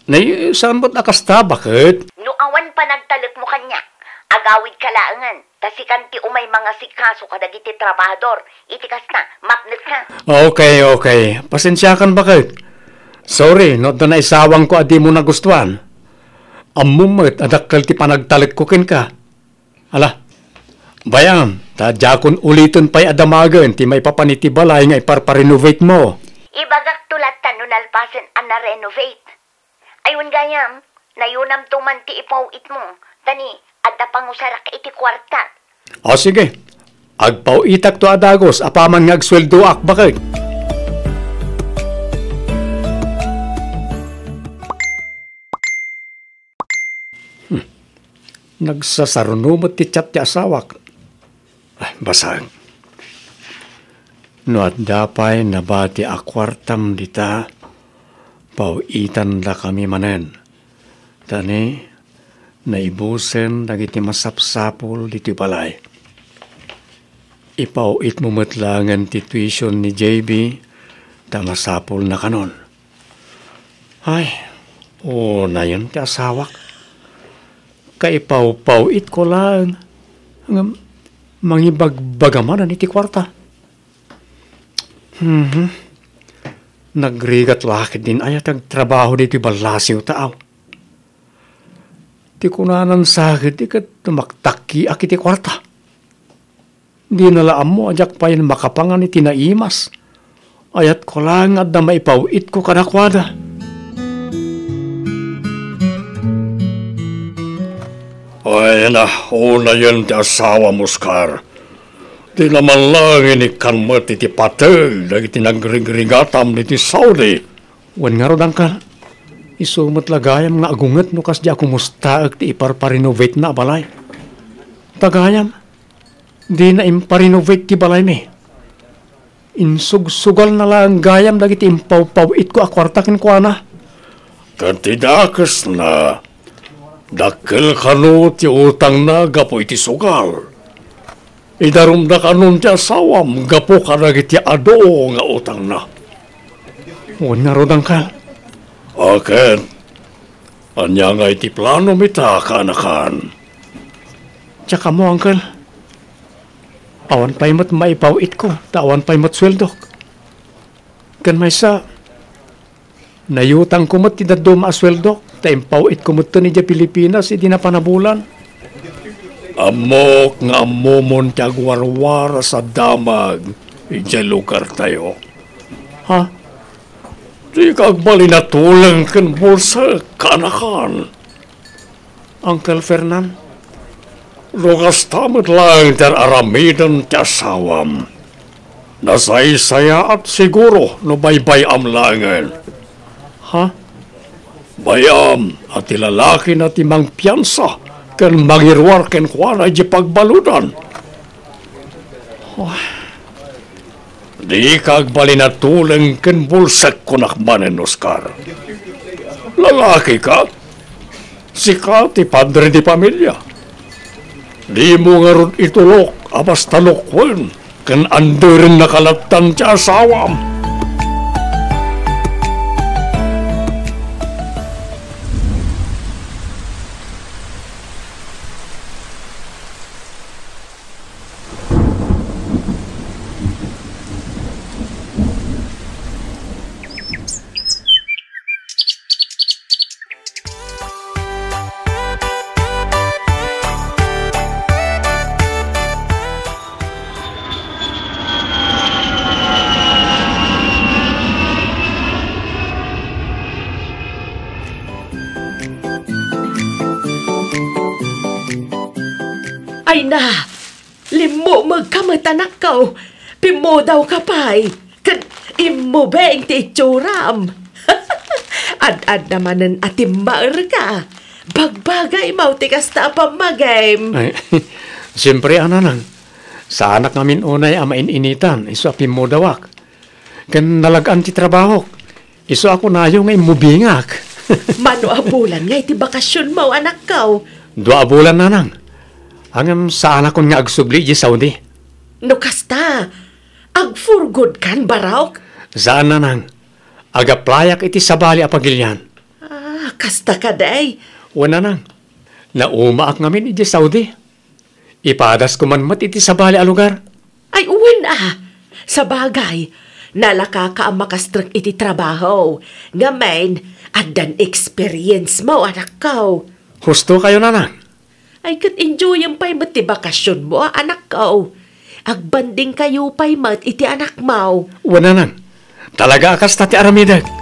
Nay, saan met a kasta, baket? No awan panagtalekmo kaniak, agawidka laengen, ta sikan ti umay mangasikaso kadagiti trabahador. Iti kasta, mapnetka. Okay, okay. Pasensiakan, baket. Sorry no adda naisawangko a dimo nagustuan. Ammom met a dakkel ti panagtalekko kenka. Ala, bay-am, ta diakon uliten pay a damagen ti maipapan iti balay nga iparparenovatemo. Ibagakto latta no nalpasen a narenovate. Ay wen gayam, nayonamto man ti ipaw-itmo, ta ni, adda pangusarak iti kuarta. O, sige. Agpaw-itakto a dagus apaman nga agsueldoak, baket. Hmm. Nagsasaruno met ti chat ti asawak. Ay, basag. No adda pay nabati a kuartam dita, paw-itandakami manen. Ta ni, naibusen dagiti masapsapul ditoy balay. Ipaw-itmo met laengen ti tuition ni J B, ta masapulna kanon. Ay, unayen ti asawak. Kaipawpaw-itko laeng, ngem mangibagbaga manen iti kuarta. Mhm. Nagrigat la ketdin aya ti agtrabaho ditoy ballasiw ta aw. Ti kunanan sa ketdi ket maktakkiak iti kuarta. Dina la ammo a diak payen makapangan iti naimas. Ayatko laeng nga adda maipaw-itko kadakuada. Ay na, unayen ti asawam, Oscar. Dina man laeng inikkan met iti pateg dagiti nagrigrigatam ditoy Saudi. Wen ngarud, Angkel, isu met la gayam nga agunget no kasdi a kumustaek ti iparparenovatena a balay. Ta gayam, dina imparenovate ti balaymi. Insugsugalna laeng gayam dagiti impawpaw-itko a kuarta kenkuana. Ket ti dakesna, dakkel kano ti utangna gapu iti sugal. Idarumda kanon ti asawam gapu kadagiti adu nga utangna. Wen ngarud, Angkel. Akin, ania nga iti planom ita, kaanakan? Diak ammo, Angkel. Awan pay met maipaw-itko, ta awan pay met sueldok. Ken maysa, nayutangko met ti dadduma a sueldok, ta impaw-itko metten idiay Pilipinas idi napan a bulan. Ammok nga ammomon ti agwarwaras a damag idiay lugartayo. Ha? Dika agbalin a tuleng ken bulsek, kaanakan. Uncle Fernan, no kasta met laeng ti ar-aramiden ti asawam, nasaysayaat siguro no baybay-am laengen. Ha? Bay-am a ti lalakina ti mangpiansa ken mangiruar kenkuana idiay pagbaludan. Dika agbalin a tuleng ken bulsek, kunak manen, Oscar. Lalakika? Sika ti padre de familia. Dimo ngarud itulok a basta lukwen ken anderenna kalattan ti asawam. Ay na, limmumegka met, anakko. Pimmudawka pay, ket immubing ti itsuram. Ad-adda manen a timmaerka. Bagbagaymo ti kasta a pammagim. Ay, siempre, a, nanang. Saanak ngamin unay a main-initan, isu a pimmudawak. Ken nalag-an ti trabahok. Isu a kunayo nga immubingak. Mano a bulan nga iti bakasionmo, anakko? Dua a bulan, nanang. Ngem saanakon nga agsubli idiay Saudi. No kasta, ag-for good kan, Barok? Saan, nanang. Ag-applyak iti sabali a pagilian. Ah, kasta kadi? Wen, nanang. Naumaak ngamin idiay Saudi. Ipadasko man met iti sabali a lugar. Ay, wen a. Sabagay, nalakaka a makastrek iti trabaho. Ngamin, addan experience mo, anakko. Husto kayo, nanang. Ay, ket enjoyem pay met ti bakasionmo, a, anakko. Agbandingkayo pay met iti anakmo. Wen, nanang. Talaga a kasta ti aramidek.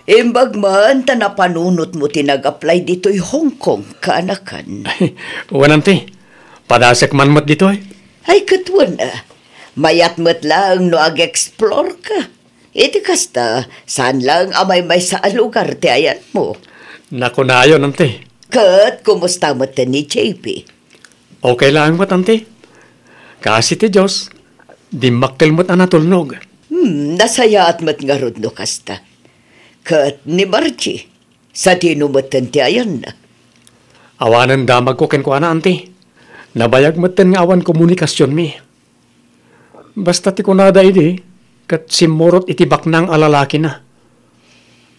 Imbag man ta napanunotmo ti nag-apply ditoy Hong Kong, kaanakan. Wen, anti. Padasek man met ditoy. Ay, ket wen a. Mayat met laeng no ag-explore ka. Iti kasta, saan laeng a maymaysa a lugar ti ayanmo. Nakunayon, anti. Ket kumusta met ni J P? Okay laeng met, anti. Kaasi ti Dios, dimmakkel met a natulnog. Hmm, nasayaat met ngarud no kasta. Ket ni Margie, sadino metten ti ayanna? Awanen damagko kenkuana, anti. Nabayag metten nga awan komunikasionmi. Basta ti kunada idi, ket simmurot iti baknang a lalakina.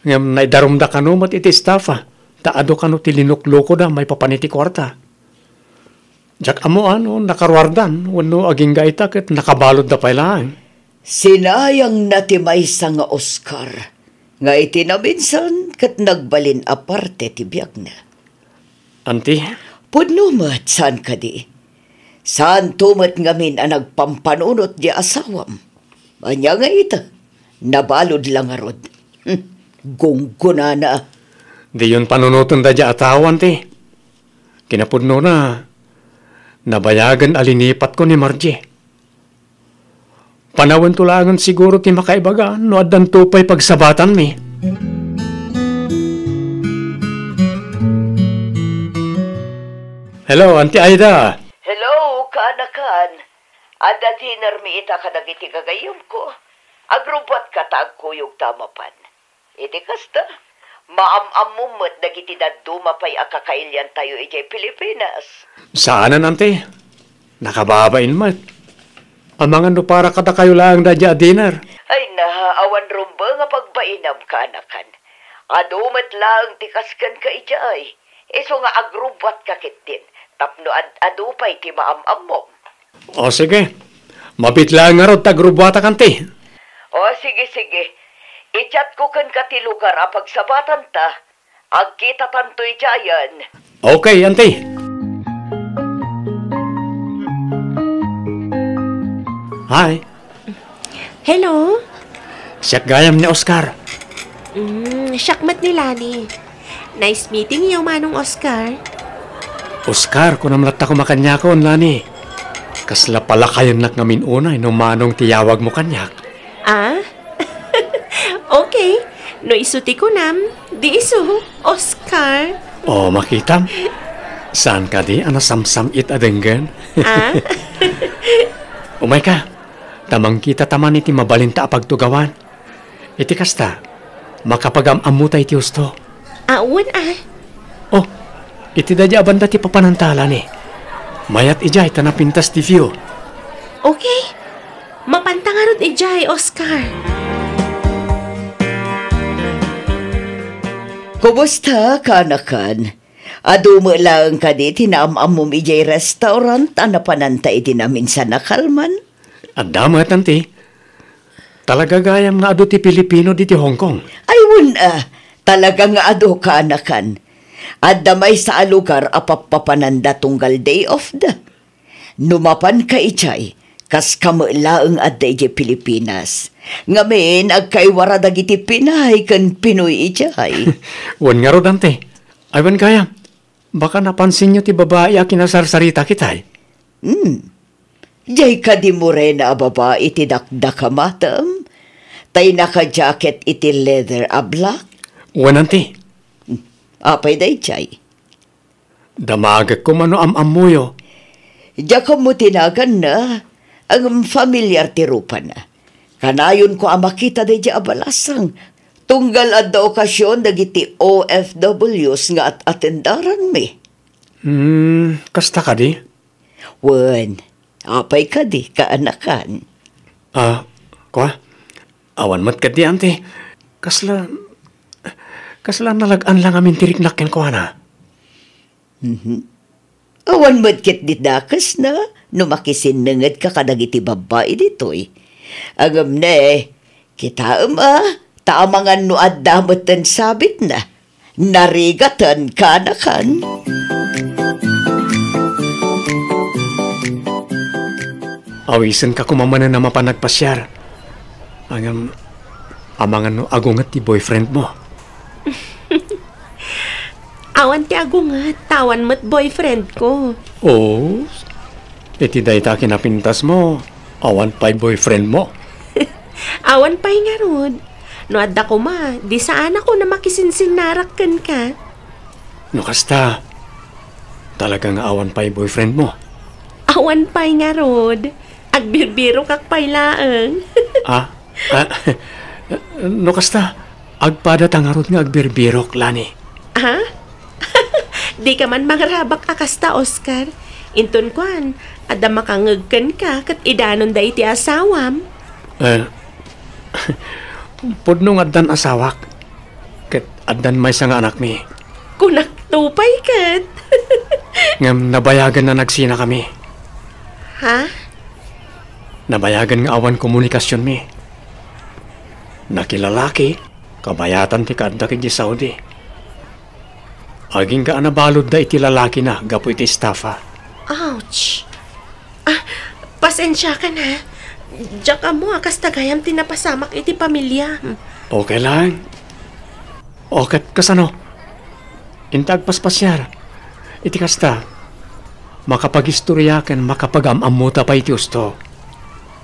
Ngem naidarumda kano met iti estafa, ta adu kano ti linuklokoda maipapan iti kuarta. Diak ammo no nakaruardan wenno agingga ita ket nakabaludda pay laeng. Sinayangna ti maysa nga Oscar, nga iti naminsan ket nagbalin a parte ti biagna. Anti? Pudno met, saan kadi? Saanto met ngamin a nagpampanunot di asawam. Ania nga ita, nabalud la ngarud. Hmm, gunggonana. Diyon panunoten daydiay a tao, anti. Kinapudnona, nabayagen a linipatko ni Margie. Panawento laengen siguro ti makaibaga no addanto pay pagsabatanmi. Hello, Auntie Aida. Hello, kaanakan. Adda dinnermi ita kadagiti gagayyemko. Agrubbuatka ta agkuyogta a mapan. Iti kasta, maam-ammom met dagiti dadduma pay a kakailiantayo idiay Pilipinas. Saanen, anti. Nakababain met. Amangan no para kadakayo laeng daydiay a dinner. Ay na, awan rumbeng a pagbainam, kaanakan. Adu met laeng ti kas kenka idiay. Isu nga agrubbuatka ketdin, tapno ad-adu pay ti maam-ammom. O, sige. Mabiit laeng ngarud ta agrubbuatak, anti. O, sige, sige. I-chat ko kenka ti lugar a pagsabatanta. Agkitatanto idiayen. Okay, auntie. Hi. Hello? Siak gayam ni Oscar. Mm, siak met ni Lani. Nice meeting you, Manong Oscar. Oscar, kunam latta koma kaniakon, Lani. Kasla palakayennak ngamin unay no Manong ti yawagmo kaniak. Ah? Okay. No isu ti kunam, di isu, Oscar. O, makitam. Saan kadi a nasamsam-it a denggen? Ah? Umayka, ta mangkitata man iti mabalinta a pagtugawan. Iti kasta, makapagam-ammota iti husto. Awan, ah. Oh, iti daydi a banda ti papananta, Lani. Mayat idiay ta napintas ti view. Okay. Mapanta ngarud idiay, Oscar. Kumusta, kaanakan? Adu met laeng kadi ti naam-ammom idiay restaurant a napananta idi naminsan a kalman? Adda met, auntie. Talaga gayam nga adu ti Pilipino diti Hong Kong. Ay, wen a, talaga nga adu, kaanakan. Adda maysa a lugar a pappapananda tunggal day off da. No mapanka idiay, kaska met laeng adda idiay Pilipinas. Ngamin, agkaiwara dagiti Pinay ken Pinoy idiay. Wen ngarud, auntie. Ay, wen gayam. Baka napansinyo ti babai a kinasarsarita kitay? Hmm. Diay kadi morena a babai ti dakdakamatem? Tay naka-jacket iti leather a black? Wen, auntie. Hmm. Apay daydiay? Damagek koma no am-ammoyo. Diak ammo ti naganna, ngem familiar ti rupana. Kanayonko a makita daydiay a balasang, tunggal adda okasion dagiti O F Ws nga at-atendaranmi. Hmm, kasta kadi? Wen, apay kadi, kaanakan? Ah, kua? Awan met kadi, auntie. Kasla, kasla nalag-an la ngamin ti riknak kenkuana. Mhm. Awan met ket ti dakesna no makisinnengedka kadagiti babbai ditoy. Ngem ne, kitaem a, ta amangan no adda metten sabitna. Narigaten, kaanakan. Awisenka koma manen a mapan agpasiar. Ngem, amangan no agunget ti boyfriendmo. Awan ti agunget, ta awan met boyfriendko. Oh, iti dayta a kinapintasmo, awan pay boyfriendmo? Awan pay ngarud. No adda koma, di saanakon a makisinsinnarak kenka. No kasta, talaga nga awan pay boyfriendmo? Awan pay ngarud. Agbirbirokak pay laeng. Ah? Ah, no kasta, agpadata ngarud nga agbirbirok, Lani. Ha? Dika man mangrabak a kasta, Oscar. Inton kuan, adda makangngeg kenka ket idanonda iti asawam. Eh, pudno nga addan asawak, ket addan maysa nga anakmi. Kunakto pay ket. Ngem nabayagen a nagsinakami. Ha? Nabayagen nga awan komunikasionmi. Nakilalaki, kabayatan ti kaaddak idiay Saudi. Agingga a nabaludda iti lalakina gapu iti estafa. Ouch! Ah, pasensiakan, ha. Diak ammo a kasta gayam ti napasamak iti pamiliam. Okay lang. O, ket kasano? Inta agpaspasiar. Iti kasta, makapagistoriaken, makapagam-ammota pay iti husto.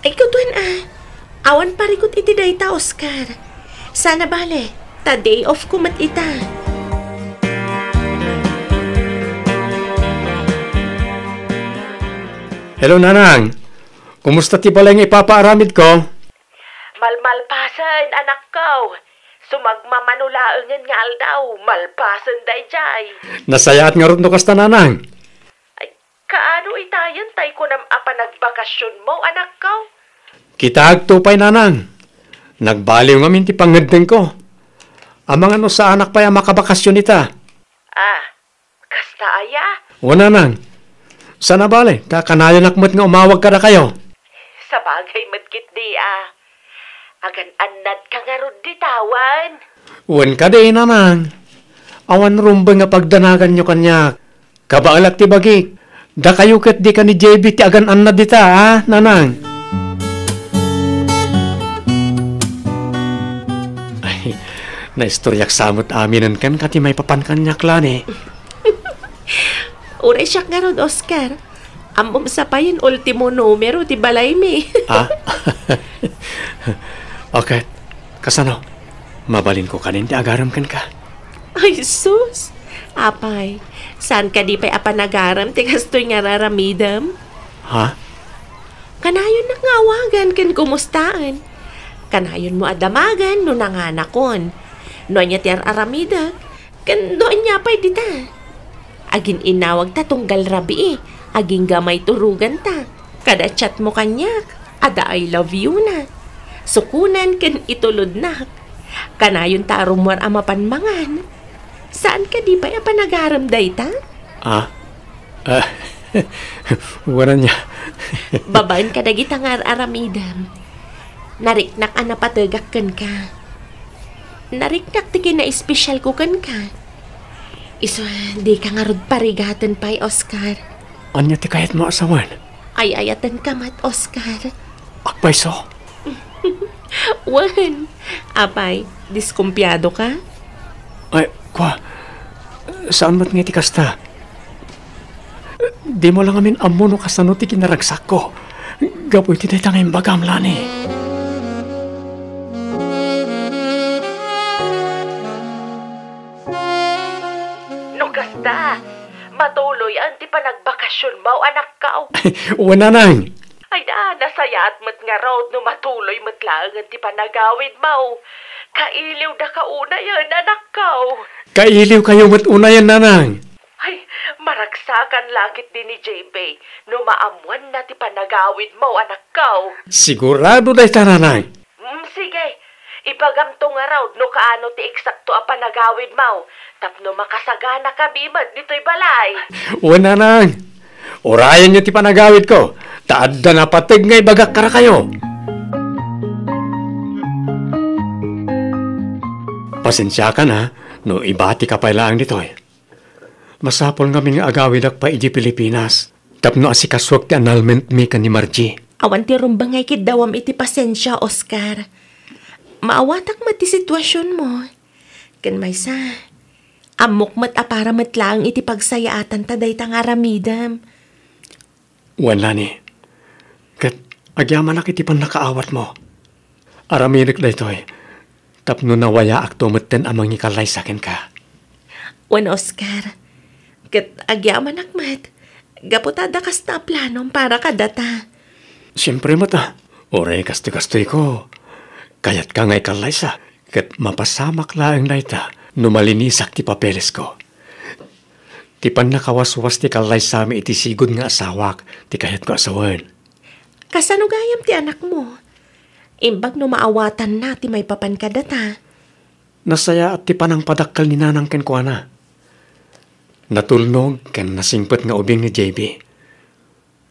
Ay, kudwan a. Awan parikut iti dayta, Oscar. Sana bale, ta day off ko met ita. Hello, Nanang. Kumusta ti balay nga ipapaaramidko? Malmalpasen, anakko. Sumagmamano laengen nga aldaw, malpasen daydiay. Nasayaat ngarud no kasta, Nanang. Ay, kaano itayen tay kunam a panagbakasionmo, anakko? Kitaek to pay, Nanang. Nagbaliw ngamin ti pangngeddengko. Amangan no saanak pay a makabakasion ita. Ah, kasta aya? Wen, Nanang. Sana bale, ta kanayonak met nga umawag kadakayo. Sabagay met ketdi a. Agan-annadka ngarud dita, wen? Wen kadi, nanang. Awan rumbeng a pagdanaganyo kaniak. Kabaelak ti bagik. Dakayo ket dika ni J B ti agan-annad dita, a, nanang? Ay, naistoriak sa met aminen kenka ti maipapan kaniak, Lani. Uray siak ngarud, Oscar. Ammom sa pay, ultimo numero ti balaymi. Ah? Okay. Kasano? Mabalinko kanin ti agarem kenka? Ay, sus! Apay, saan kadi pay a panagarem ti kastoy nga raramidem? Ha? Kanayonnak nga awagan ken kumustaen. Kanayonmo a damagen no nanganakon. No ania ti ar-aramidek, ken no ania pay dita. Agin-inawagta tunggal rabii, agingga maiturogan ta. Kada chatmo kaniak, adda I love you na. Sukonen ken itulodnak. Kanayon ta a rummuar a mapan mangan. Saan kadi pay a panagarem dayta? Ah? Ah, wen ania. Babaen kadagita nga ar-aramidem. Nariknak a napategak kenka. Nariknak ti kinaespesialko kenka. Isu, dika ngarud parigaten pay, Oscar. Ania ti kayatmo a sawen? Ay-ayatenka met, Oscar. Agpayso? Wen, apay, diskumpiado ka? Ay, kua, saan met nga iti kasta? Dimo la ngamin ammo no kasano ti kinaragsakko gapu iti dayta nga imbagam, Lani. No kasta, matuloyen ti panagbakasionmo, anakko. Wen, nanang. Ay da, nasayaat met ngarud no matuloy met laengen ti panagawidmo. Kailiwdaka unayen, anakko. Kailiwkayo met unayen, nanang. Ay, maragsakan la ketdi ni J B no maammoanna ti panagawidmo, anakko. Sigurado dayta, nanang. Mm, sige. Ibagamto ngarud no kaano ti eksakto a panagawidmo tapno makasaganakami met ditoy balay. Wen, nanang. Urayenyo ti panagawidko, ta adda napateg nga ibagak kadakayo. Pasensiakan, ha, no ibatika pay laeng ditoy. Masapul ngamin nga agawidak pay idiay Pilipinas tapno asikasuak ti annulmentmi ken ni Margie. Awan ti rumbeng nga ikiddawam iti pasensia, Oscar. Maawatak met ti situasionmo. Ken maysa, ammok met a para met laeng iti pagsayaatanta dayta nga aramidem. Wen, Lani. Ket agyamanak iti pannakaawatmo. Aramidek daytoy tapno nawayaakto metten a mangikallaysa kenka. Wen, Oscar. Ket agyamanak met, gapu ta adda kasta a planom para kadata. Siempre met a, uray kastoy-kastoyko. Kayatka nga ikallaysa, ket mapasamak laeng dayta no malinisak ti papelesko. Ti pannakawaswas ti kallaysami iti sigud nga asawak ti kayatko a sawen. Kasano gayam ti anakmo? Imbag no maawatanna ti maipapan kadata. Nasayaat ti panangpadakkel ni Nanang kenkuana. Natulnog ken nasingpet nga ubing ni J B.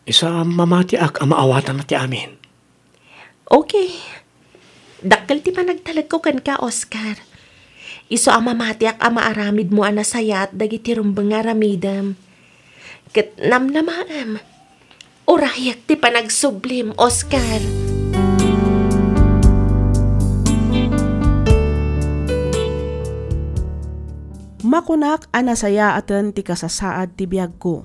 Isu a mamatiak a maawatanna ti amin. Okay. Dakkel ti panagtalekko kenka, Oscar. Isu a mamatiak a maaramidmo a nasayaat dagiti rumbeng nga aramidem. Ket namnamaem, urayak ti panagsublim, Oscar. Makunak a nasayaaten ti kasasaad ti biagko.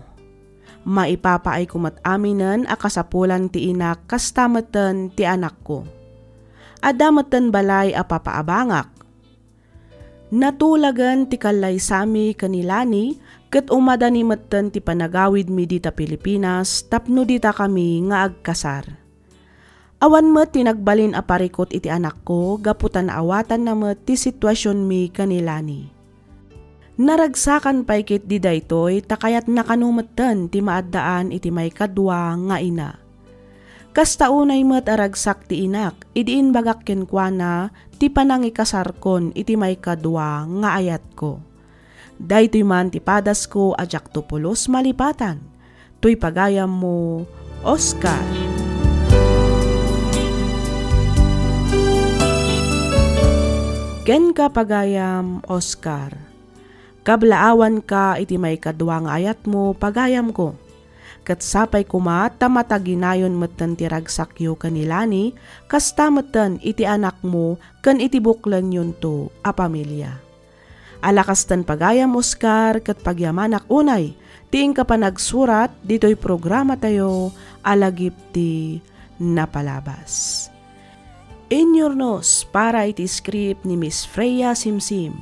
Maipapaayko met aminen a kasapulan ti inak kasta metten ti anakko. Adda metten balay a papaabangak. Natulagen ti kallaysami ken ni Lani ket umadani metten ti panagawidmi dita Pilipinas tapno ditakami nga agkasar. Awan met ti nagbalin a parikut iti anakko gapu ta naawatanna met ti situasionmi ken ni Lani. Naragsakan pay ketdi daytoy ta kayatna kano metten ti maaddaan iti maikadua nga ina. Kasta unay met a ragsak ti inak idi imbagak kenkuana ti panangikasarkon iti maikadua nga ayatko. Daytoy man ti padasko a diakto pulos malipatan. Toy pagayammo, Oscar. Kenka, pagayam Oscar. Kablaawanka iti maikadua nga ayatmo, pagayamko. Ket sapay koma ta mataginayon metten ti ragsakyo ken ni Lani, kasta metten iti anakmo ken iti buklenyonto a pamilia. Ala kasten, pagayam Oscar, ket pagyamanak unay ti inka panagsurat ditoy programatayo a Lagip ti Napalabas. Inyurnos para iti script ni Miss Freya Simsim.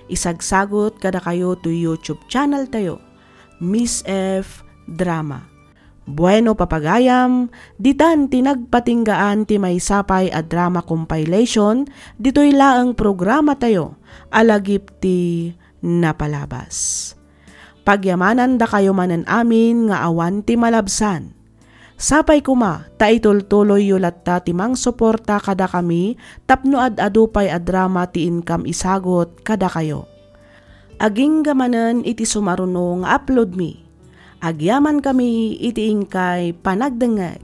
Isagsagot kadakayo toy YouTube channel tayo, Miss F Drama. Bueno, papagayam, ditan ti nagpatinggaan ti maysa pay a drama compilation ditoy laeng programatayo a Lagip ti Napalabas. Pagyamanandakayo manen amin nga awan ti malabsan. Sapay koma ta itultuloyyo latta ti mangsuporta kadakami tapno ad-adu pay a drama ti inkam isagut kadakayo. Agingga manen iti sumaruno nga uploadmi. Agyamankami iti inkay panagdengngeg.